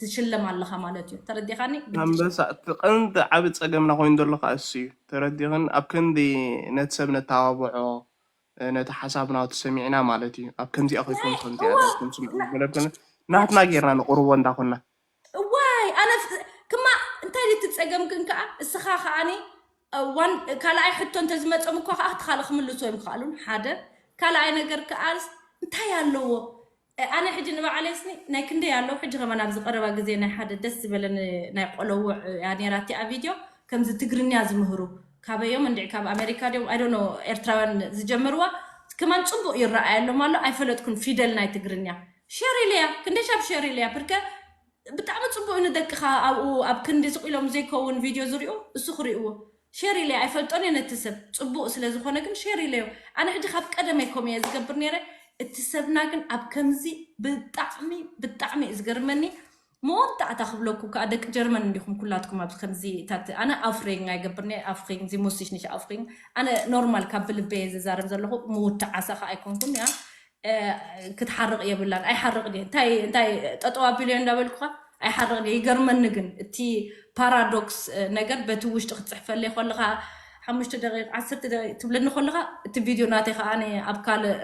ትሽለም ኣለኻ ማለት እዩ ተረዲኻኒ። ኣንበሳ እቲ ቀንዲ ዓቢ ጸገምና ኮይኑ ዘሎ ከዓ እሱ እዩ ተረዲኽን ኣብ ክንዲ ነቲ ሰብ ነተባብዖ ነቲ ሓሳብ ናቱ ሰሚዕና ማለት እዩ ኣብ ከምዚኣ ኮይኮም ከምዚኣ እዋ፣ ከምስምዑ ገለብከን ናትና ጌርና ንቕርቦ እንዳኮና እዋይ ኣነ ፍ- ክማ እንታይ ድዩ እቲ ጸገም ግን ከዓ እስኻ ከዓኒ ዋን ካልኣይ ሕቶ እንተዝመጾም እኳ ከዓ እቲ ካልእ ክምልሶ እዮም ክኣሉን ሓደ ካልኣይ ነገር ከዓ እንታይ ኣለዎ ኣነ ሕጂ ንባዕለይ ስኒ ናይ ክንደይ ኣለዉ ሕጂ ከማን ኣብዚ ቀረባ ግዜ ናይ ሓደ ደስ ዝበለኒ ናይ ቆለውዕ እያ ነይራ እቲኣ ቪድዮ ከምዚ ትግርኛ ዝምህሩ ካበዮም እንድዒ ካብ ኣሜሪካ ድዮም ኣይዶኖ ኤርትራውያን ዝጀመርዋ ከማን ፅቡቅ ይረኣየሎም ኣሎ ኣይፈለጥኩን ፊደል ናይ ትግርኛ ሸር ኢለያ ክንደይ ሻብ ሸር ኢለያ ብርከ ብጣዕሚ ፅቡቅ ንደቅኻ ኣብኡ ኣብ ክንዲ ዝቁሎም ዘይከውን ቪድዮ ዝሪኡ እሱ ክሪእዎ ሼር ኢለ ኣይፈልጦን እየ ነቲ ሰብ ፅቡቅ ስለዝኮነ ግን ሼር ኢለዮ ኣነ ሕጂ ካብ ቀደመይ ከምኡ እየ ዝገብር ነይረ እቲ ሰብና ግን ኣብ ከምዚ ብጣዕሚ ብጣዕሚ እዩ ዝገርመኒ መወዳእታ ክብለኩ ከዓ ደቂ ጀርመን እንዲኹም ኩላትኩም ኣብዚ ከምዚ ታት ኣነ ኣፍሬኝ ኣይገብር ነየ ኣፍሬኝ ዚ ሙስሽ ንሽ ኣፍሬኝ ኣነ ኖርማል ካብ ብልበየ ዝዛረብ ዘለኹ ምውትዓሳ ከዓ ኣይኮንኩን ያ ክትሓርቕ የብላን ኣይሓርቕ ድየ እንታይ እንታይ ጠጠው ኣቢለዮ እንዳበልኩኻ ኣይሓርቕ ድየ ይገርመኒ ግን እቲ ፓራዶክስ ነገር በቲ ውሽጢ ክትፅሕፈለይ ከለኻ ሓሙሽተ ደቂቕ ዓሰርተ ደቂቕ ትብለኒ ከለኻ እቲ ቪድዮ ናተይ ከዓ ኣብ ካልእ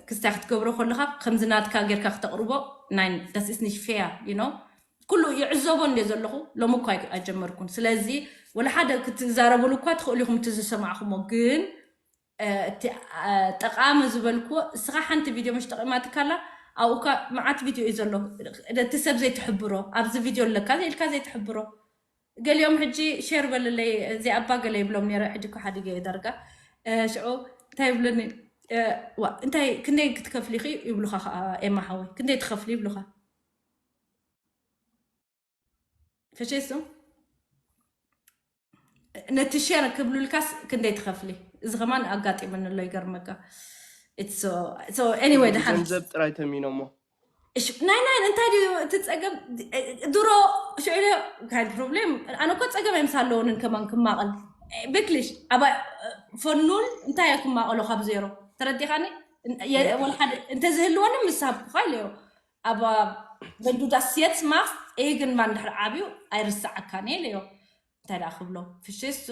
ክስታይ ክትገብሮ ከለኻ ከምዚ ናትካ ጌርካ ክተቕርቦ ናይ ዳስስ ንሽ ፌያ ዩ ኩሉ ይዕዘቦ እንደ ዘለኹ ሎም እኳ ኣጀመርኩን ስለዚ ወላ ሓደ ክትዛረበሉ እኳ ትኽእሉ ኢኹም እቲ ዝሰማዕኹሞ ግን እቲ ጠቃሚ ዝበልክዎ እስኻ ሓንቲ ቪድዮ ምሽ ጠቂማትካላ ኣብኡካ መዓት ቪድዮ እዩ ዘሎ እቲ ሰብ ዘይትሕብሮ ኣብዚ ቪድዮ ኣለካ ኢልካ ዘይትሕብሮ ገሊኦም ሕጂ ሼር በልለይ፣ እዚ ኣባ ገለ ይብሎም ነይረ፣ ሕጂ እኮ ሓዲገ እየ ዳርጋ። እ፣ ሽዑ እንታይ ይብሉኒ? እ፣ ዋ፣ እንታይ፣ ክንደይ ክትከፍሊ ኢኺ ይብሉኻ ኸዓ፣ ኤማ ሓወይ፣ ክንደይ ትኸፍሊ ይብሉኻ። ፈሸሱ ነቲ ሼር ክብሉልካስ ክንደይ ትኸፍሊ? እዚ ከማን ኣጋጢመኒ ኣሎ፣ ይገርመካ። It's so, so anyway፣ ድሓን ገንዘብ ጥራይ ተሚኖሞ። እሺ፣ ናይ ናይ እንታይ ድዩ እቲ ጸገም? ድሮ ሽዑ ኢለ፣ ካን ፕሮብሌም፣ ኣነ እኮ ጸገም ኣይምሳለዎንን ከማን ክማቐል። ቤክሊሽ፣ ኣባ ፈኑል እንታይ እየ ክማቐሎ ካብ ዜሮ? ተረዲኻኒ? የ-፣ ወላ ሓደ እንተዝህልወኒ ምስ ሃብኩኻ ኢለዮ። ኣባ፣ wenn du das jetzt machst, irgendwann ድሕሪ ዓብዩ ኣይርስዓካን እየ ኢለዮ። እንታይ ደኣ ክብሎ? ፍሽሱ።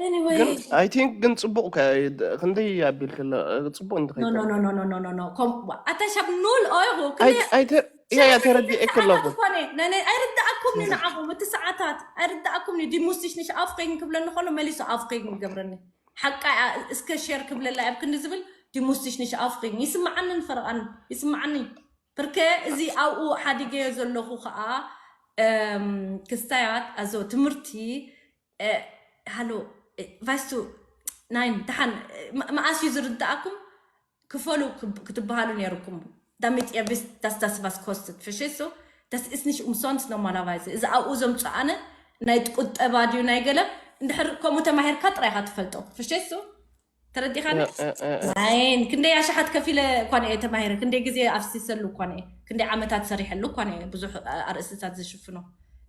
Anyway። ግን I think ግን ጽቡቕ ከ-፣ ክንደይ ኣቢልክለ ጽቡቕ እንተ No, no, ከይኮነ no, no, no, no, no, no. ኮም-፣ ኣታ ሻብ ኑል ኦይኹ። ኣይ- ኣይተ- ያ- ያ ተረዲኤ ከለኹ ኮነ። ነነ፣ ኣይርዳእኩም ዩ ንዓኹ። እቲ ሰዓታት ኣይርዳእኩም ዩ። ዲሙስቲሽ ንሽ ኣፍኸይን ክብለኒ ከሎ መሊሱ ኣፍኸይን ይገብረኒ። ሓቃ እያ፣ እስከ ሼር ክብለላ ኣብ ክንዲ ዝብል ዲሙስቲሽ ንሽ ኣፍኸይን ይስምዓንን ፈረቓን ይስምዓኒ። ብርከ እዚ ኣብኡ ሓዲገዮ ዘለኹ ከዓ፣ እም፣ ክስታያት ኣዞ ትምህርቲ፣ እ፣ ሃሎ፣ እ፣ ቫይስቱ ናይን ደሓን፣ እ፣ መ-፣ መኣስ እዩ ዝርዳእኩም? ክፈሉ ክብ-፣ ክትበሃሉ ነይርኩም። Damit ihr wisst, dass das was kostet. Verstehst du? Das ist nicht umsonst normalerweise። እዚ ኣብኡ ዘምፅኣነ ናይ ቁጠባ ድዩ ናይ ገለ፣ እንድሕር ከምኡ ተማሂርካ ጥራይ ኢኻ ትፈልጦ። Verstehst du? ተረዲኻኒ? እ፣ እ፣ እ፣ እ። ናይን ክንደይ ኣሽሓት ከፊለ እኳ እየ ተማሂረ፣ ክንደይ ግዜ ኣፍሲሰሉ እኳ እየ፣ ክንደይ ዓመታት ሰሪሐሉ እኳ እየ፣ ብዙሕ ኣርእስትታት ዝሽፍኖ።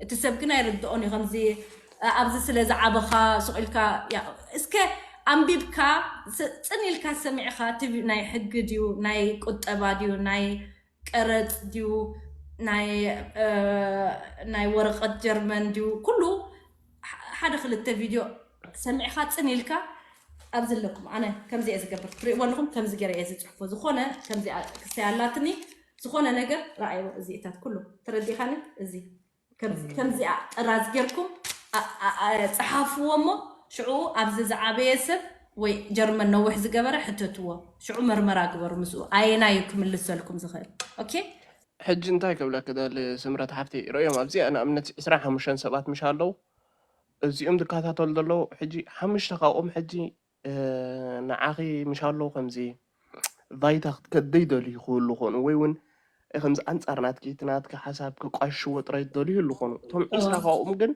እቲ ሰብ ግን ኣይርድኦን እዩ። ከምዚ ኣብዚ ስለ ዝዓበኻ ሱቕ ኢልካ፣ ያ፣ እስከ ኣንቢብካ፣ ስ-፣ ጽን ኢልካ ሰሚዕኻ፣ እቲ ቪ-፣ ናይ ሕጊ ድዩ፣ ናይ ቁጠባ ድዩ፣ ናይ ቀረጽ ድዩ፣ ናይ፣ እ፣ ናይ ወረቐት ጀርመን ድዩ፣ ኩሉ ሕ-፣ ሓደ ክልተ ቪድዮ ሰሚዕኻ ጽን ኢልካ፣ ኣብዚ ኣለኩም፣ ኣነ ከምዚ እየ ዝገብር፣ ትሪእዎ ኣለኹም፣ ከምዚ ገይረ እየ ዝጽሕፎ። ዝኾነ ከምዚ ክስታይ ኣላትኒ፣ ዝኾነ ነገር ረኣይዎ፣ እዚኢታት ኩሉ ተረዲኻኒ። እዚ ከም-፣ ከምዚኣ ጥራዝ ጌርኩም ኣ-፣ ኣ-፣ ኣ-፣ ጸሓፍዎ እሞ፣ ሽዑ ኣብዚ ዝዓበየ ሰብ ወይ ጀርመን ነዊሕ ዝገበረ ሕተትዎ። ሽዑ መርመራ ግበሩ ምስኡ፣ ኣየናይ እዩ ክምልሰልኩም ዝኽእል። ኦኬ? ሕጂ እንታይ ክብለኪ ደሊ ስምረት ሓፍተይ፣ ርእዮም ኣብዚኣ ንኣብነት ዕስራን ሓሙሽተን ሰባት ምሽ ኣለዉ፣ እዚኦም ዝከታተሉ ዘለዉ። ሕጂ ሓሙሽተ ካብኦም ሕጂ፣ እ፣ ንዓኺ ምሽ ኣለዉ ከምዚ ቫይታ ክትከደይ ደልዩ ክህሉ ኾኑ፣ ወይ እውን ከምዚ ኣንጻር ናትኪ፣ እቲ ናትኪ ሓሳብ ክቋሽሽዎ ጥራይ ደልዩ ይህሉ ኾኑ። እቶም ዕስራ ካብኦም ግን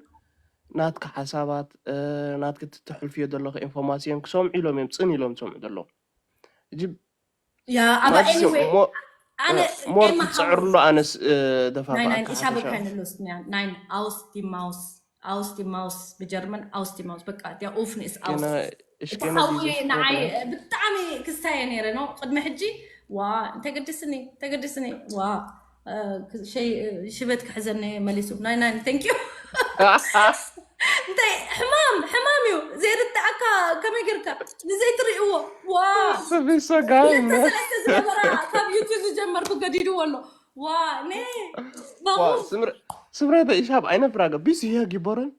ናትኪ ሓሳባት፣ እ፣ ናትኪ እትተሕልፍዮ ዘለኺ ኢንፎርማሲዮን ክሰምዑ ኢሎም እዮም፣ ጽን ኢሎም ዝሰምዑ ዘለዉ። ሕጂ Ja, aber ማለት anyway, ሞ-፣ ኣነ እ፣ ሞር ኤማ ክትጽዕርሉ ሓወይ፣ ኣነስ፣ እ፣ ናይ፣ ናይ፣ ደፋፍኣካ ich habe ሓፈሻ። keine Lust mehr. Nein, aus die Maus. Aus die Maus. ብጀርመን aus die Maus። በቃ፣ der Ofen ist aus። ገና እሽ እቲ ገና ሓዊ ዲዘ ንዓይ ፍቅረ ብጣዕሚ ክስታየ ነይረ ነው። ቅድሚ ሕጂ፣ ዋ፣ ተገድስኒ፣ ተገድስኒ፣ ዋ፣ እ፣ ክ-፣ ሸይ-፣ ሽበት ክሕዘኒ መሊሱ። ናይ፣ ናይ፣ thank you። እንታይ ሕማም፣ ሕማም እዩ። ዘይርዳእካ ከመይ ጌርካ? ንዘይትርእይዎ። ዋ። ስቢሶ ጋይ ክልተ ሰለስተ ዝነበራ ካብ ዩቱብ ዝጀመርኩ ገዲድዎ ኣሎ። ዋ፣ ኔ፣ ዋ፣ ባኹ። ስምረ-፣ ስምረተ ኢሻብ ኣይነፍራገ ቢስ ይሄ ጊቦረን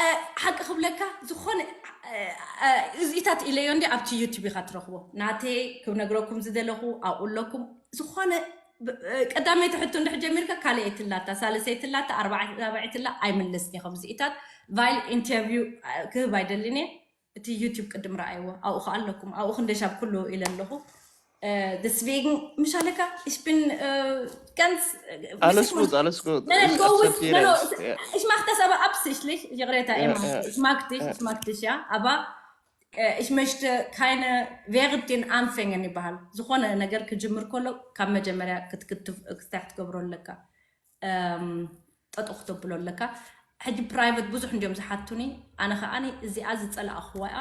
እ፣ ሓቂ ክብለካ፣ ዝኾነ፣ እ፣ እ፣ እዚኢታት ኢለዮ እንዲ ኣብቲ ዩቱብ ኢኻ ትረኽቦ። ናተይ ክነግረኩም ዝደለኹ ኣብኡ ኣለኩም። ዝኾነ፣ ብ-፣ እ፣ ቀዳመይቲ ሕቶ እንድሕር ጀሚርካ፣ ካልኣይቲ ላታ፣ ሳልሰይቲ ላታ፣ ኣርባዕ-፣ ራብዐይቲ ላ ኣይምለስን እየ። ከምዚኢታት ቫይል ኢንተርቪው፣ እ፣ ክህብ ኣይደልን እየ። እቲ ዩቱብ ቅድም ረኣይዎ፣ ኣብኡ ኸዓ ኣለኩም። ኣብኡ ክንደሻብ ኩሉ ኢለ ኣለኹ። Äh, deswegen, Michaelka, ich bin, äh, ganz, äh, wie Alles sagt man? Gut, alles gut. Nein, nein, Ich go with, akzeptiere no, no, es. ich, Ja. Ich mache das aber absichtlich, ich rede Ja, immer. ja, Ich mag dich, ja. Ich mag dich, ja, aber äh, ich möchte keine während den Anfängen überall. ዝኾነ ነገር ክጅምር ከሎ ካብ መጀመርያ ክት-፣ ክት-፣ ክስታይ ክትገብሮ ኣለካ። እም፣ ጠጠው ክተብሎ ኣለካ። ሕጂ ፕራይቨት ብዙሕ እንዲዮም ዝሓቱኒ። ኣነ ከዓኒ እዚኣ ዝጸላእኽዋ እያ።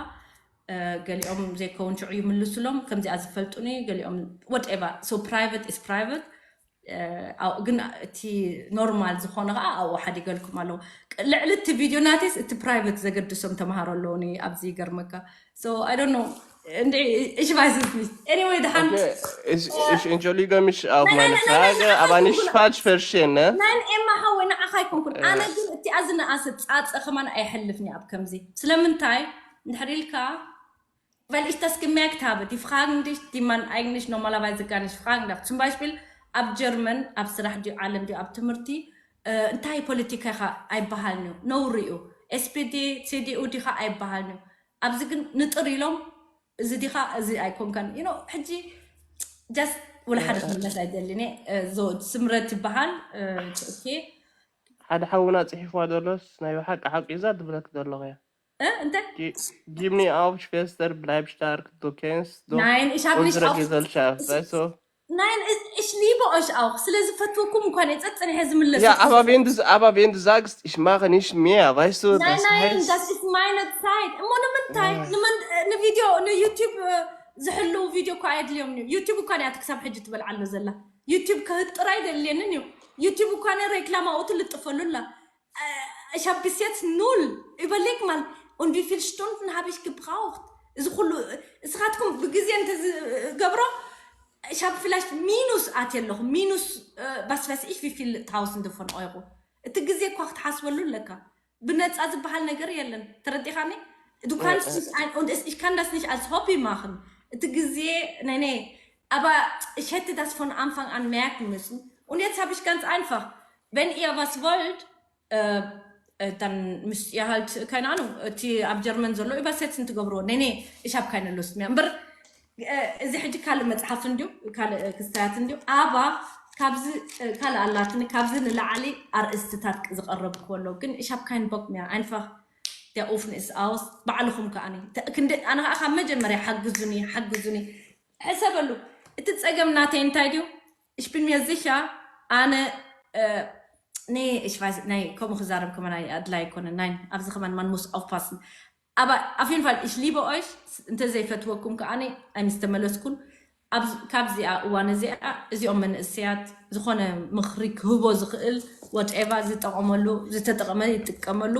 እ፣ ገሊኦም ዘይከውን ሽዑ ይምልሱሎም፣ ከምዚኣ ዝፈልጡኒ፣ ገሊኦም whatever። So private is private። እ፣ ኣው-፣ ግን እቲ ኖርማል ዝኾነ ከዓ ኣብኡ ሓዲገልኩም ኣለዉ። ቅ-፣ ልዕሊ እቲ ቪድዮ ናተይስ እቲ ፕራይቨት ዘገድሶም ተምሃሮ ኣለዉኒ ኣብዚ፣ ይገርመካ። So I don't know። እንዴ፣ ich weiß es nicht. Anyway፣ ደሓን። Okay, ich, ich entschuldige mich auf Nein, nein, meine nein, nein, nein, Frage, nein, aber nein, nicht nein. Falsch verstehen, ne? ናይ ኤማ ሓወይ ንዓኻ ኣይኮንኩን። ኣነ Ja. ግን እቲ ኣዝነኣሰ ጻጸ ከማን ኣይሐልፍኒ ኣብ ከምዚ። ስለምንታይ? እንድሕር ኢልካ፣ weil ich das gemerkt habe, die Fragen, die, die man eigentlich normalerweise gar nicht fragen darf. Zum Beispiel ኣብ ጀርመን ኣብ ስራሕ ድዩ ዓለም ድዩ ኣብ ትምህርቲ እንታይ ፖለቲካ ኢኻ ኣይበሃልን እዩ፣ ነውሪ እዩ። ኤስፒዲ ሲዲኡ ዲኻ ኣይበሃልን እዩ። ኣብዚ ግን ንጥር ኢሎም፣ እዚ ዲኻ እዚ ኣይኮንካን። You know፣ ሕጂ just ወላ ሓደ ክምለስ ኣይደልን እየ። ዞ ስምረት ይበሃል። ኦኬ። ሓደ ሓውና ጽሒፍዋ ዘሎስ ናይ ብሓቂ ሓቂ እዛ ትብለክ ዘለኹ እያ። እንታይ? Gib mir auf, Schwester, bleib stark, du kannst doch Nein, ich habe nicht unsere auf. Gesellschaft, weißt du? Nein, ich, ich liebe euch auch. ስለ ዝፈትወኩም እኳ እየ ጸጽንሐ ዝምለስ። Ja, aber wenn du, aber wenn du sagst, ich mache nicht mehr, weißt du, Nein, das nein, heißt, das ist meine Zeit. እሞ ንምንታይ ንመን ንቪድዮ ንዩቲዩብ ዝሕልው ቪድዮ እኳ ኣየድልዮም እዩ። ዩቲዩብ እኳ እያ ክሳብ ሕጂ ትበልዓሉ ዘላ። ዩቲዩብ ክህጥር ኣይደልየንን እዩ። ዩቲዩብ እኳ ሬክላም ኣብኡ ትልጥፈሉ ኣላ። Ich habe bis jetzt null. Überleg mal, und wie viele Stunden habe ich gebraucht? እዚ ኩሉ እስኻትኩም ብግዜ እንተዝገብሮ ich habe vielleicht ሚኑስ ኣትየ ኣለኹ። ሚኑስ was weiß ich wie viel tausende von Euro። እቲ ግዜ እኳ ክትሓስበሉ ኣለካ። ብነፃ ዝበሃል ነገር የለን። ተረዲኻኒ? Du kannst nicht ein, und es, ich kann das nicht als Hobby machen. እቲ ግዜ ነኔ aber ich hätte das von Anfang an merken müssen. Und jetzt habe ich ganz einfach, wenn ihr was wollt, äh, äh, dann müsst ihr halt, keine Ahnung, እቲ ኣብ ጀርመን ዘሎ übersetzen ትገብርዎ። ነኔ ich habe keine Lust mehr እምበር እዚ ሕጂ ካልእ መፅሓፍ እንድዩ፣ ካልእ ክስታያት እንድዩ። ኣባ ካብዚ ካልእ ኣላትኒ፣ ካብዚ ንላዕሊ ኣርእስትታት ዝቐረብ ከሎ ግን ich habe keinen Bock mehr, einfach der Ofen ist aus። ባዕልኹም ከኣኒ ክንደ ኣነ ከዓ ካብ መጀመርያ ሓግዙኒ ሓግዙኒ ሕሰበሉ። እቲ ፀገም ናተይ እንታይ ድዩ? Ich bin mir sicher, ኣነ nee, ich weiß, ናይ ከምኡ ክዛረብ ከመን ኣድላይ ኣይኮነን። ናይ ኣብዚ ከመን man muss aufpassen. Aber auf jeden Fall, ich liebe euch. እንተዘይፈትወኩም ከኣ ኣይምስተመለስኩን። ካብዚኣ እዋን እዚኣ እዚኦም መንእሰያት ዝኾነ ምኽሪ ክህቦ ዝኽእል whatever ዝጠቐመሉ ዝተጠቐመ ይጥቀመሉ።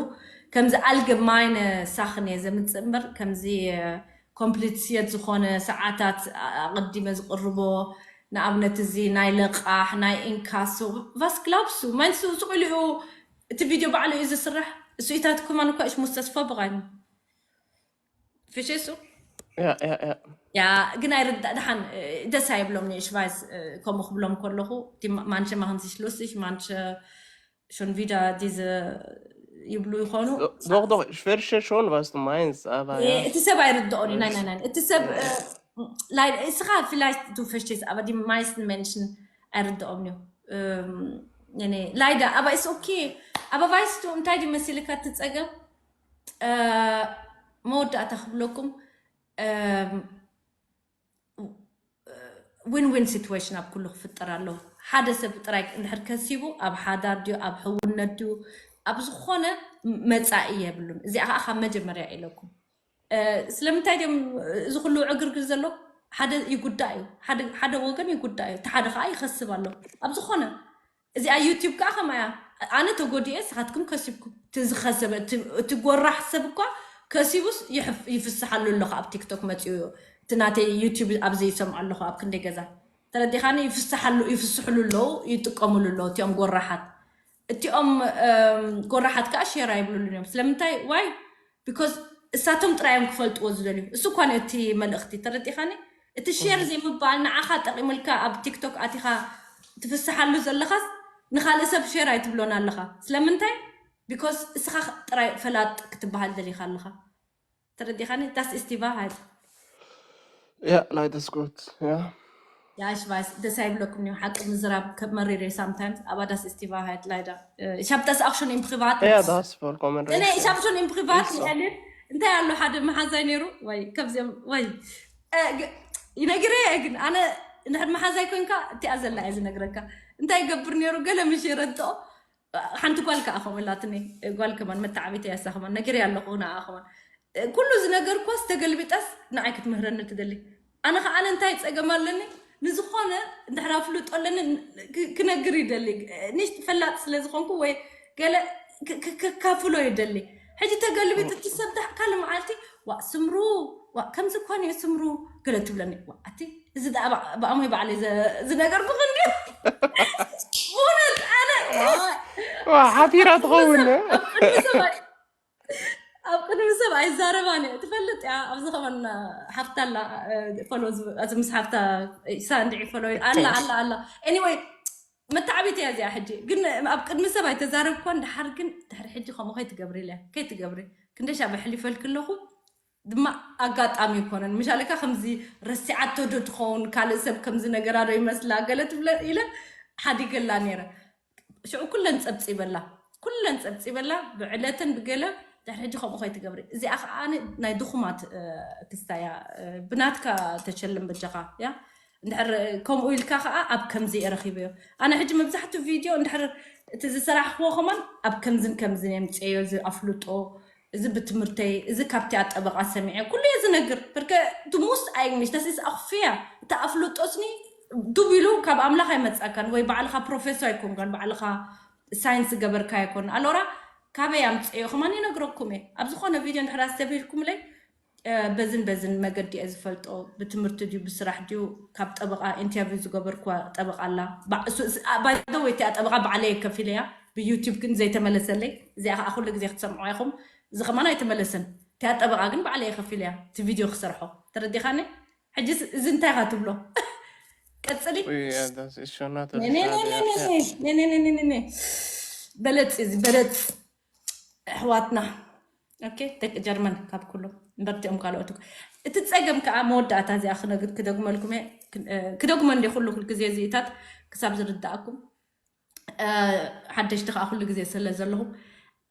ከምዚ allgemeine Sachen እየ ዘምፅእ እምበር ከምዚ ኮምፕሊትስየት ዝኾነ ሰዓታት ኣቐዲመ ዝቕርቦ ንኣብነት እዚ ናይ ለቓሕ ናይ ኢንካሶ ቫስክላብሱ መንሱ ዝቕልኡ እቲ ቪድዮ ባዕሉ እዩ ዝስራሕ። እሱ ኢታትኩማን እኳ እሽ ሙስተስፎ ብቓይኑ ፍሽሱ Ja, ja, ja. ያ ግን ኣይርዳእ ደሓን ደስ ኣይብሎም ንሽቫይስ ከምኡ ክብሎም ከለኹ ማንሸ ማክንስሽ ሉስሽ ማንሸ schon wieder diese ይብሉ ይኾኑ። Doch, doch, ich verstehe schon, was du meinst, aber ja. እቲ ሰብ ኣይርድኦን እዩ ናይ ናይ ናይ እቲ ሰብ ላይ እስኻ vielleicht du verstehst aber die meisten Menschen ኣይርድኦም እዩ። Leider aber ist okay. Aber weißt du እንታይ ድዩ መሲልካ እቲ ፀገም መወዳእታ ክብለኩም win win situation ኣብ ኩሉ ክፍጠር ኣለዎ። ሓደ ሰብ ጥራይ እንድሕር ከሲቡ ኣብ ሓዳር ድዩ ኣብ ሕውነት ድዩ ኣብ ዝኾነ መፃኢ የብሉን። እዚኣ ከዓ ካብ መጀመርያ ኢለኩም። ስለምንታይ ድዮም እዚ ኩሉ ዕግርግር ዘሎ? ሓደ ይጉዳእ እዩ። ሓደ ወገን ይጉዳእ እዩ፣ እቲ ሓደ ከዓ ይኸስብ ኣሎ ኣብ ዝኾነ። እዚኣ ዩቲዩብ ከዓ ከምኣ እያ። ኣነ ተጎዲኤ፣ ንስኻትኩም ከሲብኩም። እቲ ዝኸሰበ እቲ ጎራሕ ሰብ እኳ ከሲቡስ ይፍስሓሉ ኣለኹ ኣብ ቲክቶክ መፂኡ እቲ ናተይ ዩቲዩብ ኣብዚ ይሰምዖ ኣለኹ ኣብ ክንደይ ገዛ ተረዲኻኒ። ይፍስሓሉ ይፍስሕሉ ኣለዉ፣ ይጥቀምሉ ኣለዉ እቲኦም ጎራሓት። እቲኦም ጎራሓት ከዓ ሼር ኣይብሉሉን እዮም። ስለምንታይ ዋይ because እሳቶም ጥራይ እዮም ክፈልጥዎ ዝደልዩ። እሱ እኳ እቲ መልእኽቲ ተረዲኻኒ። እቲ ሼር ዘይምባል ንዓኻ ጠቂሙልካ ኣብ ቲክቶክ ኣቲኻ ትፍስሓሉ ዘለኻስ ንኻልእ ሰብ ሼር ኣይትብሎን ኣለኻ። ስለምንታይ? Because እስኻ ጥራይ ፈላጥ ክትበሃል ደሊኻ ኣለኻ። ተረዲኻኒ? Das ist die Wahrheit. Ja, leider ist gut. Ja. Ja, ich weiß, ደስ ኣይብለኩም እዩ ሓቂ ምዝራብ መሪር እዩ sometimes, aber das ist die Wahrheit leider. Ich habe das auch schon im Privaten. Ja, das ist vollkommen እኔ recht. Ich habe schon im Privaten Ist so. erlebt. እንታይ ኣሎ ሓደ መሓዛይ ነይሩ ወይ ከምዚኦም ወይ ይነግረ ግን ኣነ እንድሕር መሓዛይ ኮንካ እቲኣ ዘላ እየ ዝነግረካ። እንታይ ይገብር ነይሩ ገለ ምሽ የረድኦ ሓንቲ ጓል ከዓ ከምኡ ላትኒ። ጓል ከማን መተዓቢተ ያሳ ከማን ነግር ያለኹ ንዓ ከማን ኩሉ ዝነገርኳስ ተገልቢጠስ ንዓይ ክትምህረኒ ትደሊ። ኣነ ከዓ ኣነ እንታይ ፀገም ኣለኒ ንዝኾነ እንድሕር ኣፍልጦ ኣለኒ ክነግር ይደሊ። ንሽ ፈላጥ ስለ ዝኾንኩ ወይ ገለ ከካፍሎ ይደሊ። ሕጂ ተገልቢጥ እቲ ሰብ ዳሕ ካል መዓልቲ ዋ ስምሩ ዋ ከምዚ እኳ ንዩ ስምሩ ገለ ትብለኒ። ዋ ኣቲ እዚ ደኣ ብኣሞይ ባዕለይ ዝነገርኩ ክንዲ እውነት ኣነ ዋ ሓፊራ ትኸውን። ኣብ ቅድሚ ሰብ ኣይዛረባን እየ ትፈልጥ እያ። ኣብዚ ከማን ሓፍታ ኣላ ፎሎ ምስ ሓፍታ ሳንድዒ ፎሎ ኣላ ኣላ ኣላ anyway መተዓቢት እያ እዚኣ። ሕጂ ግን ኣብ ቅድሚ ሰብ ኣይተዛረብኳን። ድሓር ግን ድሕሪ ሕጂ ከምኡ ከይትገብሪ ኢለ፣ ከይትገብሪ። ክንደይ ሻብ ኣሕሊፈልኪ ኣለኹ። ድማ ኣጋጣሚ ይኮነን። ምሻለካ ከምዚ ረሲዓቶ ዶ ትኸውን፣ ካልእ ሰብ ከምዚ ነገራ ዶ ይመስላ ገለ ትብለ ኢለ ሓዲገላ ነይረ። ሽዑ ኩለን ጸብጺበላ፣ ኩለን ጸብጺበላ ብዕለተን ብገለ። ድሕሪ ሕጂ ከምኡ ከይትገብሪ። እዚኣ ከዓ ኣነ ናይ ድኹማት ክስታያ፣ ብናትካ ተሸልም በጃኻ። ያ እንድሕር ከምኡ ኢልካ ከዓ ኣብ ከምዚ እየ ረኺበዮ። ኣነ ሕጂ መብዛሕትኡ ቪድዮ እንድሕር እቲ ዝሰራሕክዎ ከማን ኣብ ከምዝን ከምዝን የምፅኤዮ። እዚ ኣፍልጦ፣ እዚ ብትምህርተይ፣ እዚ ካብቲ ኣጠበቃ ሰሚዐ ኩሉ እየ ዝነግር። በርከ ትሙስ ኣይግኒሽ ተሲስ ኣኽፍያ። እቲ ኣፍልጦስኒ ዱብ ኢሉ ካብ ኣምላኽ ኣይመፅኣካን፣ ወይ ባዕልኻ ፕሮፌሶ ኣይኮንካን፣ ባዕልኻ ሳይንስ ገበርካ ኣይኮን። ኣሎራ ካበይ ኣምፅኤዮ ከማን ይነግረኩም እየ። ኣብ ዝኾነ ቪድዮ እንድሕር ኣስተብሂልኩምለይ፣ በዝን በዝን መገዲ እየ ዝፈልጦ። ብትምህርቲ ድዩ ብስራሕ ድዩ? ካብ ጠበቃ ኢንተርቪው ዝገበርኩዋ ጠበቃ ኣላ። ባይደወይ እቲኣ ጠበቃ ባዕለየ ከፊለያ። ብዩቲብ ግን ዘይተመለሰለይ። እዚኣ ከዓ ኩሉ ግዜ ክትሰምዖ ኢኹም። እዚ ከማን ኣይተመለሰን። እቲኣ ጠበቃ ግን ባዕለየ ከፊለያ እቲ ቪድዮ ክሰርሖ። ተረዲኻኒ? ሕጂ እዚ እንታይ ኢኻ ትብሎ? ቀፅሊ። በለፅ እዚ በለፅ ኣሕዋትና። ኦኬ፣ ደቂ ጀርመን ካብ ኩሉ እምበር እቲኦም ካልኦት እኮ። እቲ ፀገም ከዓ መወዳእታ እዚኣ ክነግር ክደግመልኩም እየ። ክደግመ እንዲ ኩሉ ኩል ግዜ እዚኢታት ክሳብ ዝርዳእኩም። ሓደሽቲ ከዓ ኩሉ ግዜ ስለ ዘለኹም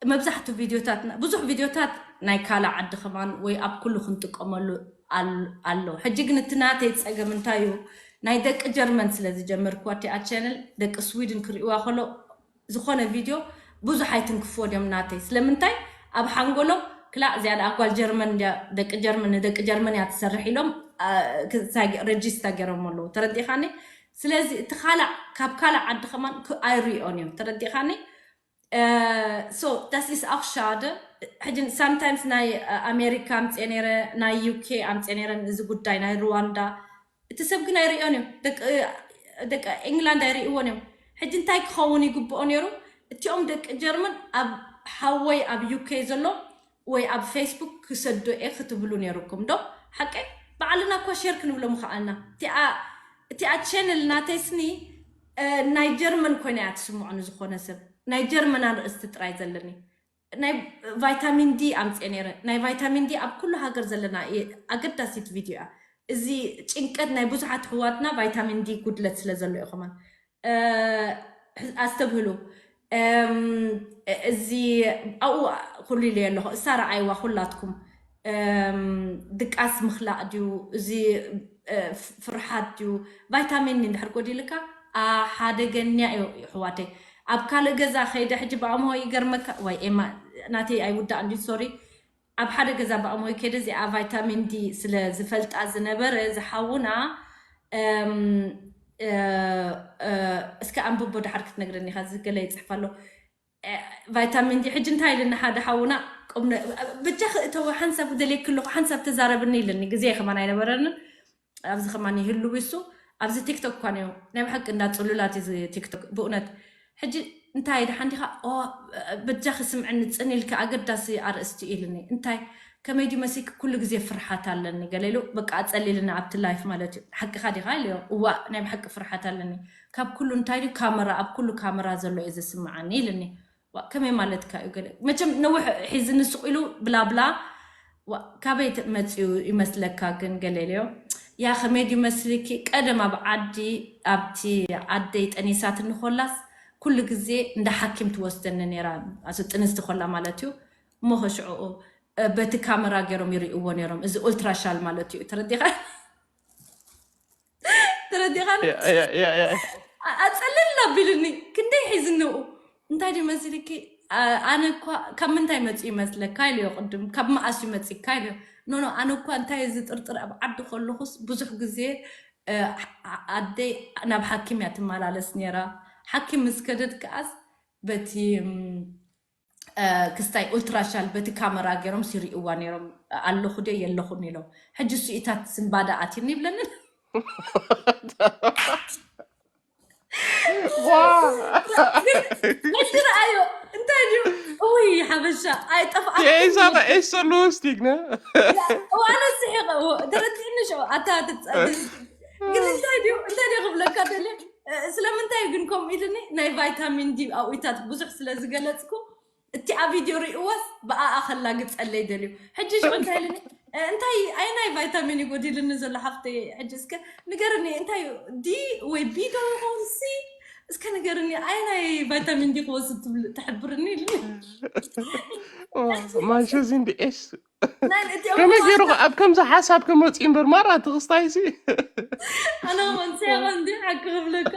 መብዛሕቱ ቪድዮታት ብዙሕ ቪድዮታት ናይ ካልእ ዓዲ ከማን ወይ ኣብ ኩሉ ክንጥቀመሉ ኣሎ። ሕጂ ግን እቲ ናተይ ፀገም እንታይ እዩ? ናይ ደቂ ጀርመን ስለ ዝጀመርኩዋ እቲኣ ቻነል ደቂ ስዊድን ክርእዋ ከሎ ዝኾነ ቪድዮ ብዙሕ ኣይትንክፍዎ ድዮም ናተይ። ስለምንታይ? ኣብ ሓንጎሎም ክላእ እዚኣ ደኣ ጓል ጀርመን እንድያ፣ ደቂ ጀርመን ንደቂ ጀርመን እያ ትሰርሕ ኢሎም ረጂስታ ገይሮም ኣለዉ። ተረዲኻኒ? ስለዚ እቲ ካልእ ካብ ካልእ ዓዲ ከማን ኣይርእዮን እዮም። ተረዲኻኒ? So das ist auch schade. ሕጂ ሳምታይምስ ናይ ኣሜሪካ ኣምፅኤ ነይረ፣ ናይ ዩኬ ኣምፅኤ ነይረ። እዚ ጉዳይ ናይ ሩዋንዳ እቲ ሰብ ግን ኣይርእዮን እዩ። ደቂ ኤንግላንድ ኣይርእዎን እዮም። ሕጂ እንታይ ክኸውን ይግብኦ ነይሩ? እቲኦም ደቂ ጀርመን ኣብ ሓወይ ኣብ ዩኬ ዘሎ ወይ ኣብ ፌስቡክ ክሰዶ እየ ክትብሉ ነይሩኩም ዶ? ሓቀይ ባዕልና እኳ ሼር ክንብሎ ምኸኣልና። እቲኣ ቸነል ናተይ ስኒ ናይ ጀርመን ኮይና እያ ትስምዖ። ንዝኾነ ሰብ ናይ ጀርመን ኣርእስቲ ጥራይ ዘለኒ። ናይ ቫይታሚን ዲ ኣምፅኤ ነይረ። ናይ ቫይታሚን ዲ ኣብ ኩሉ ሃገር ዘለና እየ። ኣገዳሲት ቪድዮ እያ። እዚ ጭንቀት ናይ ብዙሓት ኣሕዋትና ቫይታሚን ዲ ጉድለት ስለ ዘሎ እዩ። ከማን ኣስተብህሉ። እዚ ኣብኡ ኩሉ ኢለ ኣለኹ። እሳ ረኣይዋ ኩላትኩም። ድቃስ ምኽላእ ድዩ እዚ ፍርሓት ድዩ? ቫይታሚን እንድሕር ጎዲልካ ሓደገኛ እዩ ኣሕዋተይ። ኣብ ካልእ ገዛ ከይደ ሕጂ ብኣምሆ ይገርመካ ወይ ኤማ ናተይ ኣይውዳእ እንዲ ሶሪ ኣብ ሓደ ገዛ ብኣምሆ ከይደ እዚኣ ቫይታሚን ዲ ስለ ዝፈልጣ ዝነበረ ዝሓውና እስከ ኣንብቦ ድሓር ክትነግረኒ ኢኻ ዝገለ ይፅሕፍ ኣሎ። ቫይታሚን ዲ ሕጂ እንታይ ኢልና ሓደ ሓውና ብቻ ክእተወ ሓንሳብ ክደልየክ ኣለኹ ሓንሳብ ተዛረብኒ ኢልኒ ግዜ ከማን ኣይነበረንን። ኣብዚ ከማን ይህልው እሱ ኣብዚ ቲክቶክ እኳ ነዮ ናይ ብሓቂ እንዳ ፅሉላት እዩ ቲክቶክ ብእውነት። ሕጂ እንታይ ድሓን ዲኻ በጃ ክስምዕኒ ፅን ኢልካ ኣገዳሲ ኣርእስቲ ኢልኒ እንታይ ከመይ ድዩ መሲክ ኩሉ ግዜ ፍርሓት ኣለኒ ገለ ኢሉ በቃ ኣፀሊልና ኣብቲ ላይፍ ማለት እዩ። ሓቅኻ ዲኻ ኢለዮ። እዋ ናይ ብሓቂ ፍርሓት ኣለኒ ካብ ኩሉ እንታይ ድዩ ካመራ ኣብ ኩሉ ካመራ ዘሎ እዩ ዝስምዓኒ ኢልኒ። ከመይ ማለትካ እዩ ገለ መቸም ነውሕ ሒዚ ንስቕ ኢሉ ብላብላ ካበይ መፅኡ ይመስለካ ግን ገለ ኢለዮ። ያ ከመይ ድዩ መስልኪ ቀደም ኣብ ዓዲ ኣብቲ ዓደይ ጠኒሳት እንኮላስ ኩሉ ግዜ እንዳ ሓኪም ትወስደኒ ነራ ጥንስቲ ኮላ ማለት እዩ። እሞ ከሽዕኡ በቲ ካመራ ገይሮም ይርእዎ ነሮም እዚ ኡልትራሻል ማለት እዩ ተረዲኻ ተረዲኻ ኣፀልል ኣቢሉኒ ክንደይ ሒዝንኡ እንታይ ድዩ መሲልኪ ኣነ እኳ ካብ ምንታይ መፅኡ ይመስለካ ኢለዮ ቅድም ካብ መኣስ ይመፅካ ኢለዮ ኖኖ ኣነ እኳ እንታይ እዚ ጥርጥር ኣብ ዓዲ ከለኹስ ብዙሕ ግዜ ኣደይ ናብ ሓኪም እያ ትመላለስ ነራ ሓኪም ምስ ከደድ ከኣስ በቲ ክስታይ ኡልትራሻል በቲ ካመራ ገይሮም ሲሪእዋ ነይሮም ኣለኹ ደ የለኹን ኢሎም ሕጂ ስኢታት ስንባዳ ኣትኒ ይብለንን ሕጂ ረኣዮ እንታይ ድዩ እውይ ሓበሻ ኣይጠፍኣ Esa da esso lustig ne ዋነ ስሒቐ ተረዲእኒ ሸ ኣታ ግን እንታይ ድዩ እንታይ ድዩ ክብለካ ደልየ ስለምንታይ ግን ከምኡ ኢልኒ ናይ ቫይታሚን ዲ ኣብኡታት ብዙሕ ስለ ዝገለፅኩ እቲኣ ቪድዮ ርእይዋስ ብኣኣ ከላግፀለይ ደልዩ። ሕጂ ሽዑ እንታይ ኢልኒ፣ እንታይ ኣይናይ ቫይታሚን እዩ ጎዲልኒ ዘሎ ሓፍተይ? ሕጂ እስከ ንገርኒ እንታይ እዩ፣ ዲ ወይ ቢ ዶ ይኸውን ሲ? እስከ ንገርኒ ኣይናይ ቫይታሚን ዲ ክወስድ ትብል ትሕብርኒ ኢልኒ። ማንሸዚን ዲ ኤስ ናይ እቲኦም ከመይ ገይሩ ኣብ ከምዚ ሓሳብ ከመፅኡ እምበር ማራ ትኽስታይ ሲ ኣነ ውን ሰይቐ እንዲ ሓቂ ክብለካ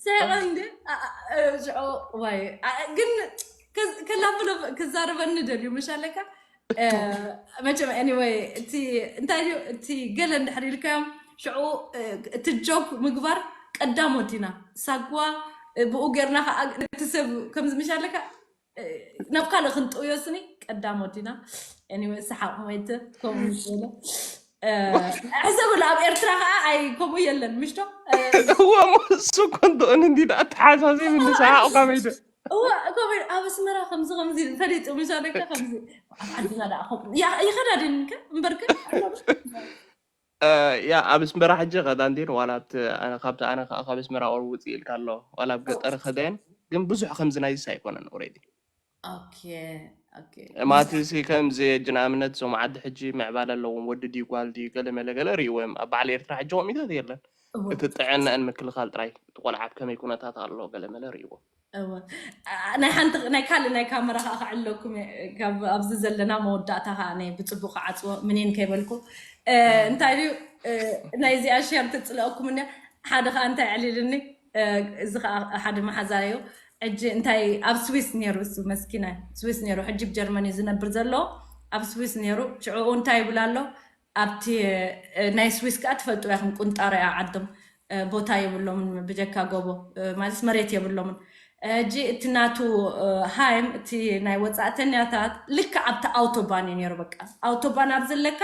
ሰይቐ እንዲ ሽዑ ዋይ ግን ከላፍሎ ክዛረበኒ ደልዩ ምሽ ኣለካ። መቸም anyway እቲ እንታይ እዩ እቲ ገለ እንድሕር ኢልካዮም ሽዑ እቲ ጆክ ምግባር ቀዳሞት ኢና ሳጓ ብኡ ጌርና ከዓ እቲ ሰብ ከምዚ ምሽ ኣለካ ናብ ካልእ ክንጥውዮ ስኒ ቀዳሞት ኢና። Anyway ሰሓቕ ሞይተ ከምኡ ዝበለ ሕሰብሉ ኣብ ኤርትራ ከዓ ኣይ ከምኡ የለን ምሽቶ እዎ እሱ ኮንትኦን እንዲ ኣተሓሳሲብ እንዲ ሰሓቕ ከመይደ እዋ ከምኡ ኣብ ኣስመራ ከምዚ ከምዚ ፈሊጡ ምሽ ኣለካ ከምዚ ኣብ ዓድና ደኣ ይኸዳድን ከ እምበርከ ያ ኣብ ኣስመራ ሕጂ ከዳንዴን ዋላ ኣብቲ ኣነ ካብቲ ኣነ ከዓ ካብ ኣስመራ ኦር ውፅእ ኢልካ ኣሎ ዋላ ኣብ ገጠር ከዳየን ግን ብዙሕ ከምዚ ናይዚስ ኣይኮነን ኦሬዲ ኦኬ ኦኬ ማትሲ ከምዚ እጅ ንኣብነት እዞም ዓዲ ሕጂ ምዕባለ ኣለዎም ወዲ ድዩ ጓል ድዩ ገለ መለ ገለ ርእይዎ እዮም ኣብ በዓል ኤርትራ ሕጂ ከምኢታት የለን እቲ ጥዕናን ምክልኻል ጥራይ እቲ ቆልዓ ኣብ ከመይ ኩነታት ኣሎ ገለ መለ ርእይዎ እወ። አ- ናይ ሓንቲ ናይ ካልእ ናይ ካመራ ከዓ ክዕለኩም እየ። ካብ ኣብዚ ዘለና መወዳእታ ከዓ ናይ ብፅቡቅ ክዓፅዎ ምንን ከይበልኩ እ፣ እንታይ ድዩ እ፣ ናይዚኣ ሸር ትፅልአኩም እኒያ ሓደ ከዓ እንታይ ዕሊልኒ እ፣ እዚ ከዓ ሓደ መሓዛ እዩ ሕጂ እንታይ ኣብ ስዊስ ነይሩ እሱ መስኪና ስዊስ ነይሩ ሕጂ ብጀርመን እዩ ዝነብር ዘሎ ኣብ ስዊስ ነይሩ ሽዕኡ እንታይ ይብል ኣሎ ኣብቲ እ፣ ናይ ስዊስ ከዓ ትፈልጡ ኢኹም ቁንጣሮ እያ ዓዶም እ፣ ቦታ የብሎምን ብጀካ ጎቦ እ፣ ማለት መሬት የብሎምን ሕጂ እቲ ናቱ እ፣ ሃይም እቲ ናይ ወፃእተኛታት ልክዕ ኣብቲ ኣውቶባን እዩ ነይሩ በቃ ኣውቶባን ኣብ ዘለካ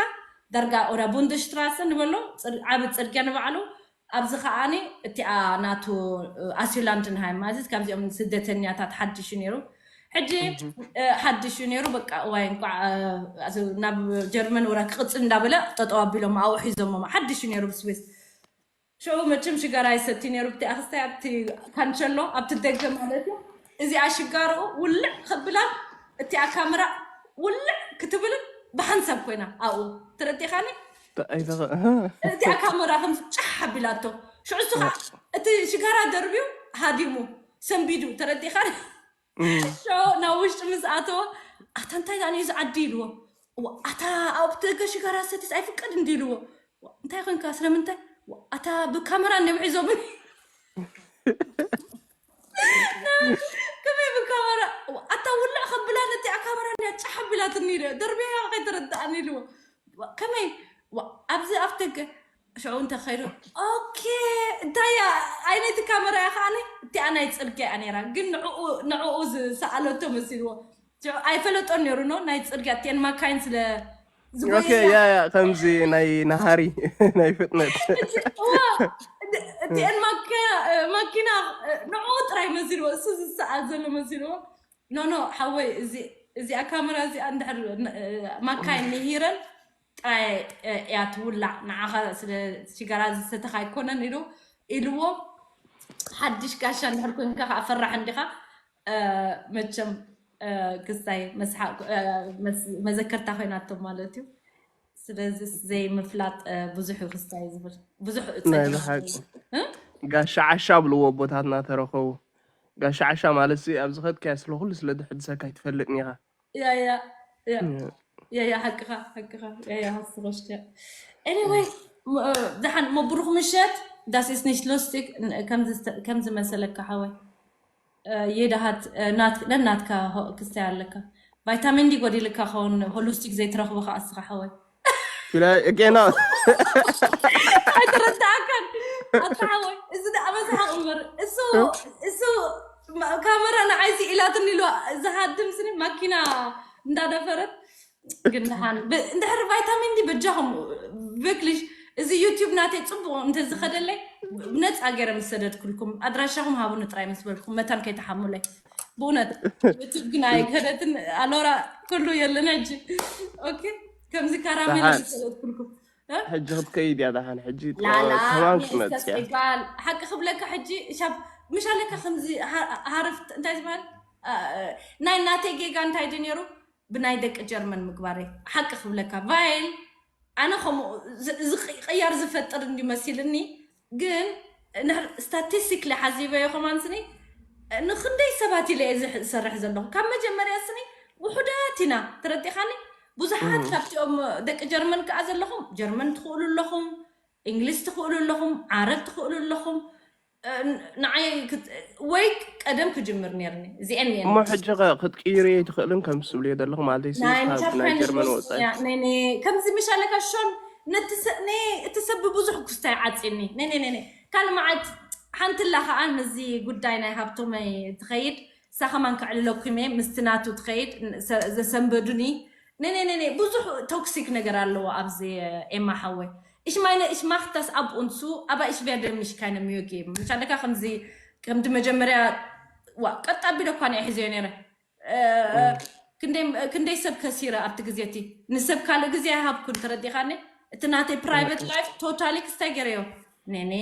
ዳርጋ ኦዳ ቡንደሽትራሰ ንበሎ ፅር- ዓብ ፅርግያ ንባዕሉ ኣብዚ ከዓኒ እቲኣ ናቱ እ፣ ኣሲላንድንሃይም ማለት ካብዚኦም ስደተኛታት ሓድሽ እዩ ነይሩ ሕጂ እ፣ ሓድሽ እዩ ነይሩ በቃ እዋይ እንኳዕ እ፣ ናብ ጀርመን ወራ ክቅፅል እንዳበለ ጠጠው ኣቢሎም ኣብኡ ሒዞሞ ሓድሽ እዩ ነይሩ ብስዊስ ሽዑ መቸም ሽጋራ ይሰቲ ነይሩ ብቲ ኣክስታይ ኣብቲ ካንቸሎ ኣብቲ ደገ ማለት እዩ እዚኣ ሽጋርኡ ውልዕ ከብላ እቲኣ ካሜራ ውልዕ ክትብልን ብሓንሳብ ኮይና ኣብኡ ተረዲኻኒ እቲኣ ካሜራ ከም ጫሕ ኣቢላቶ ሽዑ እሱ ከዓ እቲ ሽጋራ ደርብዩ ሃዲሙ ሰንቢዱ ተረዲኻኒ ሽዑ ናብ ውሽጢ ምስ ኣተወ ኣታ እንታይ ዳኣ እዩ ዝዓዲ ኢልዎ ኣታ ኣብ ደገ ሽጋራ ሰቲስ ኣይፍቀድ እንዲ ኢልዎ እንታይ ኮንካ ስለምንታይ ኣታ ብካሜራ እንዲም ሒዞምን ከመይ ብካሜራ ኣታ ውልዕ ከብላ ነቲ ካሜራ እንዲያ ጫሕ ኣቢላትኒ ኢለ ደርብያ ከይተረዳእኒ ኢልዎ ከመይ ኣብዚ ኣፍ ደገ ሽዑ እንተ ከይዱ ኦኬ እንታይ እያ ዓይነይቲ ካሜራ እያ ከዓኒ እቲኣ ናይ ፅርግያ እያ ነይራ ግን ንዕኡ ዝሰኣለቶ መሲልዎ ኣይፈለጦን ነይሩ ኖ ናይ ፅርግያ እቲአን ማካይን ስለ ኦኬ ያ ያ ከምዚ ናይ ናሃሪ ናይ ፍጥነት እቲአን ማኪና ንዕኡ ጥራይ መሲልዎ እሱ ዝሰኣል ዘሎ መሲልዎ ኖ ኖ ሓወይ እዚኣ ካሜራ እዚኣ እንድሕር ማካይን ንሂረን ጥራይ እያ ትውላዕ ንዓኻ ስለ ሽጋራ ዝሰተኻ ኣይኮነን ኢሉ ኢልዎ ሓድሽ ጋሻ እንድሕር ኮንካ ከዓ ፈራሕ እንዲኻ መቸም ክስታይ መስሓቅ መዘከርታ ኮይናቶም ማለት እዩ ስለዚ ዘይምፍላጥ ብዙሕ እዩ ክስታይ ዝብል ብዙሕ ናይ ብሓቂ ጋሻ ዓሻ ብልዎ ኣቦታትና ተረኸቡ ጋሻ ዓሻ ማለት ሲ ኣብ ዝኸድካያ ስለ ኩሉ ስለ ድሕድሰካ ይትፈልጥ ኒኻ ያያ ያያ ሓቅኻ ሓቅኻ ያያ ሃስሮሽተ anyway ደሓን መብሩክ ምሸት das ist nicht lustig ከም ዝመሰለካ ሓወይ የድሃት ነናትካ ክስታይ ኣለካ ቫይታሚን ዲ ጎዲልካ ኸውን ሆሊስቲክ ዘይትረኽቦ ከዓ እስኻ ሓወይ ጌና ኣይተረዳእካን ኣታ ሓወይ እዚ ደኣ መሳሓቕ እምበር እሱ እሱ ካመራ ንዓይሲ ኢላትኒ ኢሉ ዝሃድም ስኒ ማኪና እንዳደፈረት ግን ደሓን እንድሕር ቫይታሚን ዲ በጃኹም በክሊሽ እዚ ዩቲዩብ ናተይ ፅቡቅ እንተዝኸደለይ ብነፃ ገይረ ምስ ሰደድኩልኩም ኣድራሻኹም ሃቡኒ ጥራይ ምስ በልኩም መታን ከይተሓሙለይ ብእውነት ዩቲዩብ ግን ኣይከደትን ኣሎራ ኩሉ የለን ሕጂ ኦኬ ከምዚ ካራሜላ ምስ ሰደድኩልኩም ሕጂ ክትከይድ እያ ደሓን። ሕጂ ላላ ተማም እኔ ክትመጽእ እስከ እያ። ቃል ሓቂ ክብለካ ሕጂ ሻብ ምሻለካ ከምዚ ሃ- ሃረፍት እንታይ ዝበሃል አ- ናይ ናተይ ጌጋ እንታይ ድዩ ነይሩ ብናይ ደቂ ጀርመን ምግባረይ ሓቂ ክብለካ ቫይል ኣነ ከምኡ ዝ- እዚ ቅያር ዝፈጥር እንዲ መሲልኒ ግን ስታቲስቲክሊ ሓዚበዮ ከማን ስኒ ንክንደይ ሰባት ኢለ እየ ዝሰርሕ ዘለኹ ካብ መጀመርያ ስኒ ውሑዳት ኢና ተረዲኻኒ ብዙሓት ካብቲኦም ደቂ ጀርመን ከዓ ዘለኹም ጀርመን ትኽእሉ ኣለኹም እንግሊዝ ትኽእሉ ኣለኹም ዓረብ ትኽእሉ ኣለኹም ንዓይ ወይ ቀደም ክጅምር ነርኒ እዚአን እሞ ሕጂ ኸ ክትቅይሪ ኣይትኽእልን ከም ትብልዮ ዘለኹ ማለት ሲ ናይ ካብ ናይ ጀርመን ወፃኢ ምሻ ከምዚ ምሻለካ ሾን እቲ ሰብ ብብዙሕ ኩስታይ ዓፂኒ ካልእ መዓት ሓንቲ ላ ከዓ ነዚ ጉዳይ ናይ ሃብቶመይ ትኸይድ እሳ ከማን ከዕልለኩም እየ ምስቲ ናቱ ትኸይድ ዘሰንበዱኒ ነነ ብዙሕ ቶክሲክ ነገር ኣለዎ ኣብዚ ኤማ ሓወይ ich meine ich mach das ab und zu aber ich werde mich keine Mühe geben ምሻለካ ከምዚ ከምዚ መጀመርያ ዋ ቀጥ ኣቢለ እኳ ንየ ሒዘዮ ነረ ክንደይ ሰብ ከሲረ ኣብቲ ግዜ እቲ ንሰብ ካልእ ግዜ ኣይሃብኩን ተረዲኻኒ እቲ ናተይ private life totally ክስታይ ገረዮ ነኔ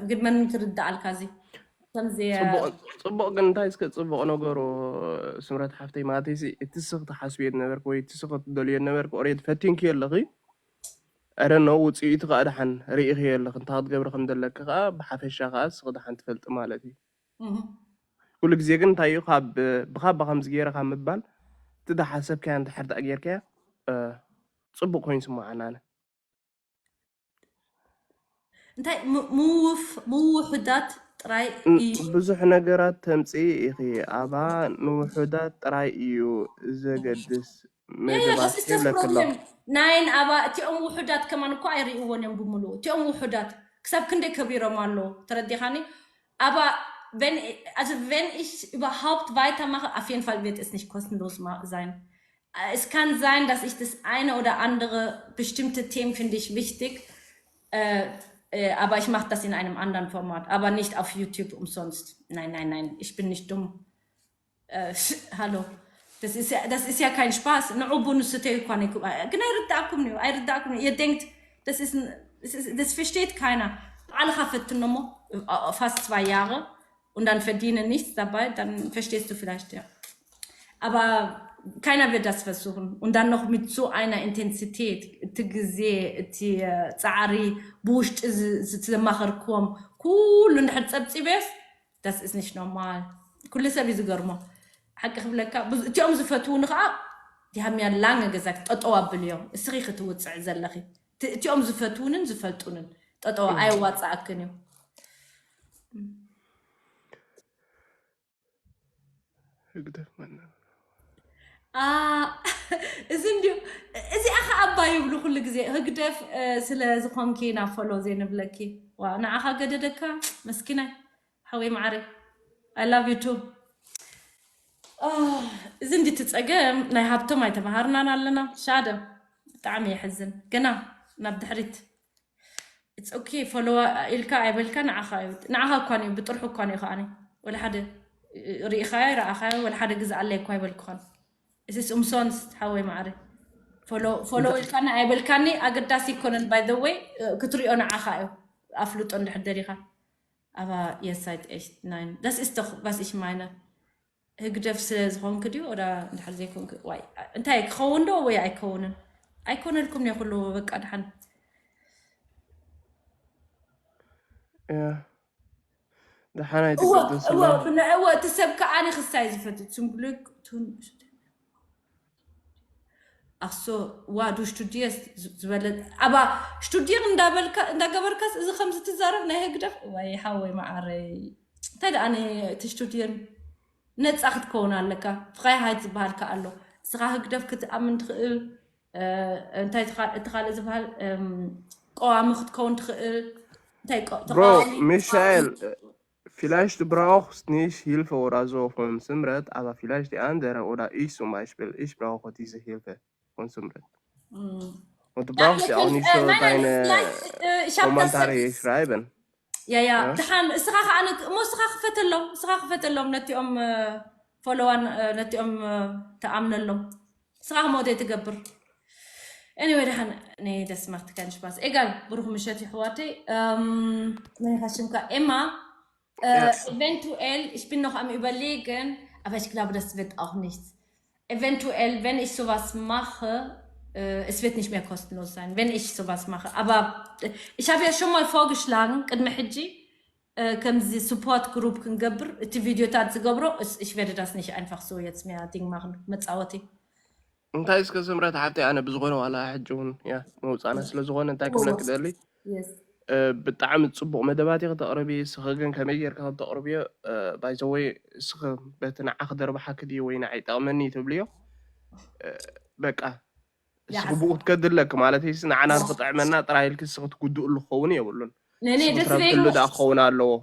ግን መን ክርዳኣልካ እዚ ከምዚ ፅቡቅ ግን እንታይ እስከ ፅቡቅ ነገሩ ስምረት ሓፍተይ ማለት ሲ እቲ ስኽ ትሓስብዮ ነበርክ ወይ እቲ ስኽ ትደልዮ ነበርክ ኦሬድ ፈቲንክዮ ኣለኺ ዕረ ነው ውፅኢቱ ከዓ ደሓን ርኢኽዮ ኣለኺ እንታይ ክትገብሪ ከም ዘለኪ ከዓ ብሓፈሻ ከዓ ስኽ ደሓን ትፈልጢ ማለት እዩ ኩሉ ግዜ ግን እንታይ እዩ ካብ ብኻባ ከምዚ ገይረ ካብ ምባል እቲ ዝሓሰብካያ እንድሕር ደኣ ጌርካያ ፅቡቅ ኮይኑ ስምዓና ኣነ እንታይ ምውፍ ምውሕዳት ጥራይ እዩ ብዙሕ ነገራት ተምፅኢ ኢኺ ኣባ ንውሑዳት ጥራይ እዩ ዘገድስ ምግባት ይብለክሎ ናይን ኣባ እቲኦም ውሑዳት ከማን እኮ ኣይርእይዎን እዮም ብምሉኡ እቲኦም ውሑዳት ክሳብ ክንደይ ከቢሮም ኣለዉ ተረዲኻኒ Aber wenn, also wenn ich überhaupt weitermache, auf jeden Fall wird es nicht kostenlos sein. Es kann sein, dass ich das eine oder andere bestimmte Themen finde ich wichtig, äh, äh, aber ich mache das in einem anderen Format, aber nicht auf YouTube umsonst. Nein, nein, nein, ich bin nicht dumm. Äh, hallo. Das ist, ja, das ist ja kein Spaß. ንዑ ቡን ስተዩ እኳ ነይኩም ግን ኣይርዳእኩም እዩ ኣይርዳእኩም እዩ የደንግት das ist, das ist, das versteht keiner. Alle haben nur fast zwei Jahre und dann verdienen nichts dabei, dann verstehst du vielleicht, ja. Aber keiner wird das versuchen. Und dann noch mit so einer Intensität, እቲ ግዜ እቲ ፃዕሪ ብውሽጢ ዘማኸርክዎም ኩሉ እንድሕር ፀብፂበስ Das ist nicht normal. ኩሉ ሰብ እዩ ዝገርሞ። ሓቂ ክብለካ እቲኦም ዝፈትውኒ ከዓ ዲሃምያ ላንገ ገዛ ጠጠው ኣብልዮም። እስኺ ክትውፅዕ ዘለኺ እቲኦም ዝፈትውንን ዝፈልጡንን ጠጠው ኣይዋፃእክን እዩ። ህግደፍ መና እዚ እንዲዩ እዚኣ ከዓ ኣባ ይብሉ ኩሉ ግዜ ህግደፍ ስለ ዝኾንኪ ኢና ፎሎ ዘይንብለኪ ንዓኻ ገደደካ መስኪናይ ሓወይ መዓረይ I love you too እዚ እንዲ ትፀገም ናይ ሃብቶም ኣይተባሃርናን ኣለና ሻደ ብጣዕሚ የሕዝን ግና ናብ ድሕሪት It's okay follow ኢልካ ኣይበልካ ንዓኻ እዩ ንዓኻ እኳ እዩ ብጥርሑ እኳ እዩ ከዓኒ ወላ ሓደ ርኢኻዮ ረኣኻዮ ወላ ሓደ ግዝኣለይ እኳ ኣይበልኩኻን እዚስ ኡምሶንስ ሓወይ መዓሪ follow ኢልካኒ ኣይበልካኒ ኣገዳሲ ይኮነን by the way ክትሪኦ ንዓኻ እዩ ኣፍልጦ እንድሕር ደሊኻ Aber ihr seid echt, nein, das ist doch, was ich meine. ህግደፍ ስለ ዝኾንክ ድዩ ወዳ እንድሕር ዘይኮንክ ዋይ እንታይ ክኸውን ዶ ወይ ኣይከውንን ኣይኮነልኩም ነ ኩሉ በቃ ድሓን ደሓናይ ትቅድስ እወ እቲ ሰብ ከዓኒ ክሳይ ዝፈትት ስምብሉክ ኣክሶ ዋ ዱ ሽቱድየስ ዝበለ ኣባ ሽቱድየር እንዳበልካ እንዳገበርካስ እዚ ከምዚ ትዛረብ ናይ ህግደፍ ወይ ሓወይ መዓረይ እንታይ ደኣ እቲ ሽቱድየር ነፃ ክትከውን ኣለካ ፍኻይ ሃይት ዝበሃልካ ኣሎ እስኻ ህግደፍ ክትኣምን ትኽእል እንታይ እቲ ካልእ ዝበሃል ቀዋሚ ክትከውን ትኽእል እንታይ Bro, Michael, vielleicht du brauchst nicht Hilfe oder so von Simret, aber vielleicht die andere oder ich zum Beispiel, ich brauche diese Hilfe von Simret. Und du brauchst ja auch nicht so deine Kommentare schreiben. Ja, ja. Dahan, ስኻ ከዓነ እሞ ስኻ ክፈተሎም ስኻ ክፈተሎም ነቲኦም ፎሎዋን ነቲኦም ተኣምነሎም ስኻ ክሞት ትገብር Anyway, ደሓን ነይ ደስ ማክት kann Spaß. Egal, ብሩኽ ምሸት ይሕዋተይ። መን ኢኻ ሽምካ? ኤማ። Eventuell, ich bin noch am Überlegen, aber ich glaube, das wird auch nichts. Eventuell, wenn ich sowas mache, äh, es wird nicht mehr kostenlos sein, wenn ich sowas mache. Aber äh, ich habe ja schon mal vorgeschlagen, ቅድሚ ሕጂ ከምዚ support group ክንገብር፣ እቲ ቪድዮታት ዝገብሮ እስ- ich werde das nicht einfach so jetzt mehr Ding machen መፃወቲ። እንታይ እስከ ስምረት ሓፍተይ፣ ኣነ ብዝኾነ ዋላ ሕጂ እውን ያ መውፃና ስለዝኾነ እንታይ ክብለክ ደሊ Yes. እ፣ ብጣዕሚ ፅቡቕ መደባት ኢኺ ተቕርቢ። እስኺ ግን ከመይ ጌርካ ከም ተቕርብዮ ባይዘወይ እስኺ በቲ ንዓ ክደርብሓኪ ድዩ ወይ ንዓ ይጠቕመኒ ትብልዮ እ፣ በቃ እስኺ ይሓስ- ብኡ ክትከድለክ ማለት ስ ንዓና ንክጥዕመና ጥራይ ኢልኪ እስኺ ትጉድእሉ ክኸውን የብሉን። ነኔ እስኺ ደስ ትረብሕሉ ኢለይሉ ደኣ ክኸውን ኣለዎ።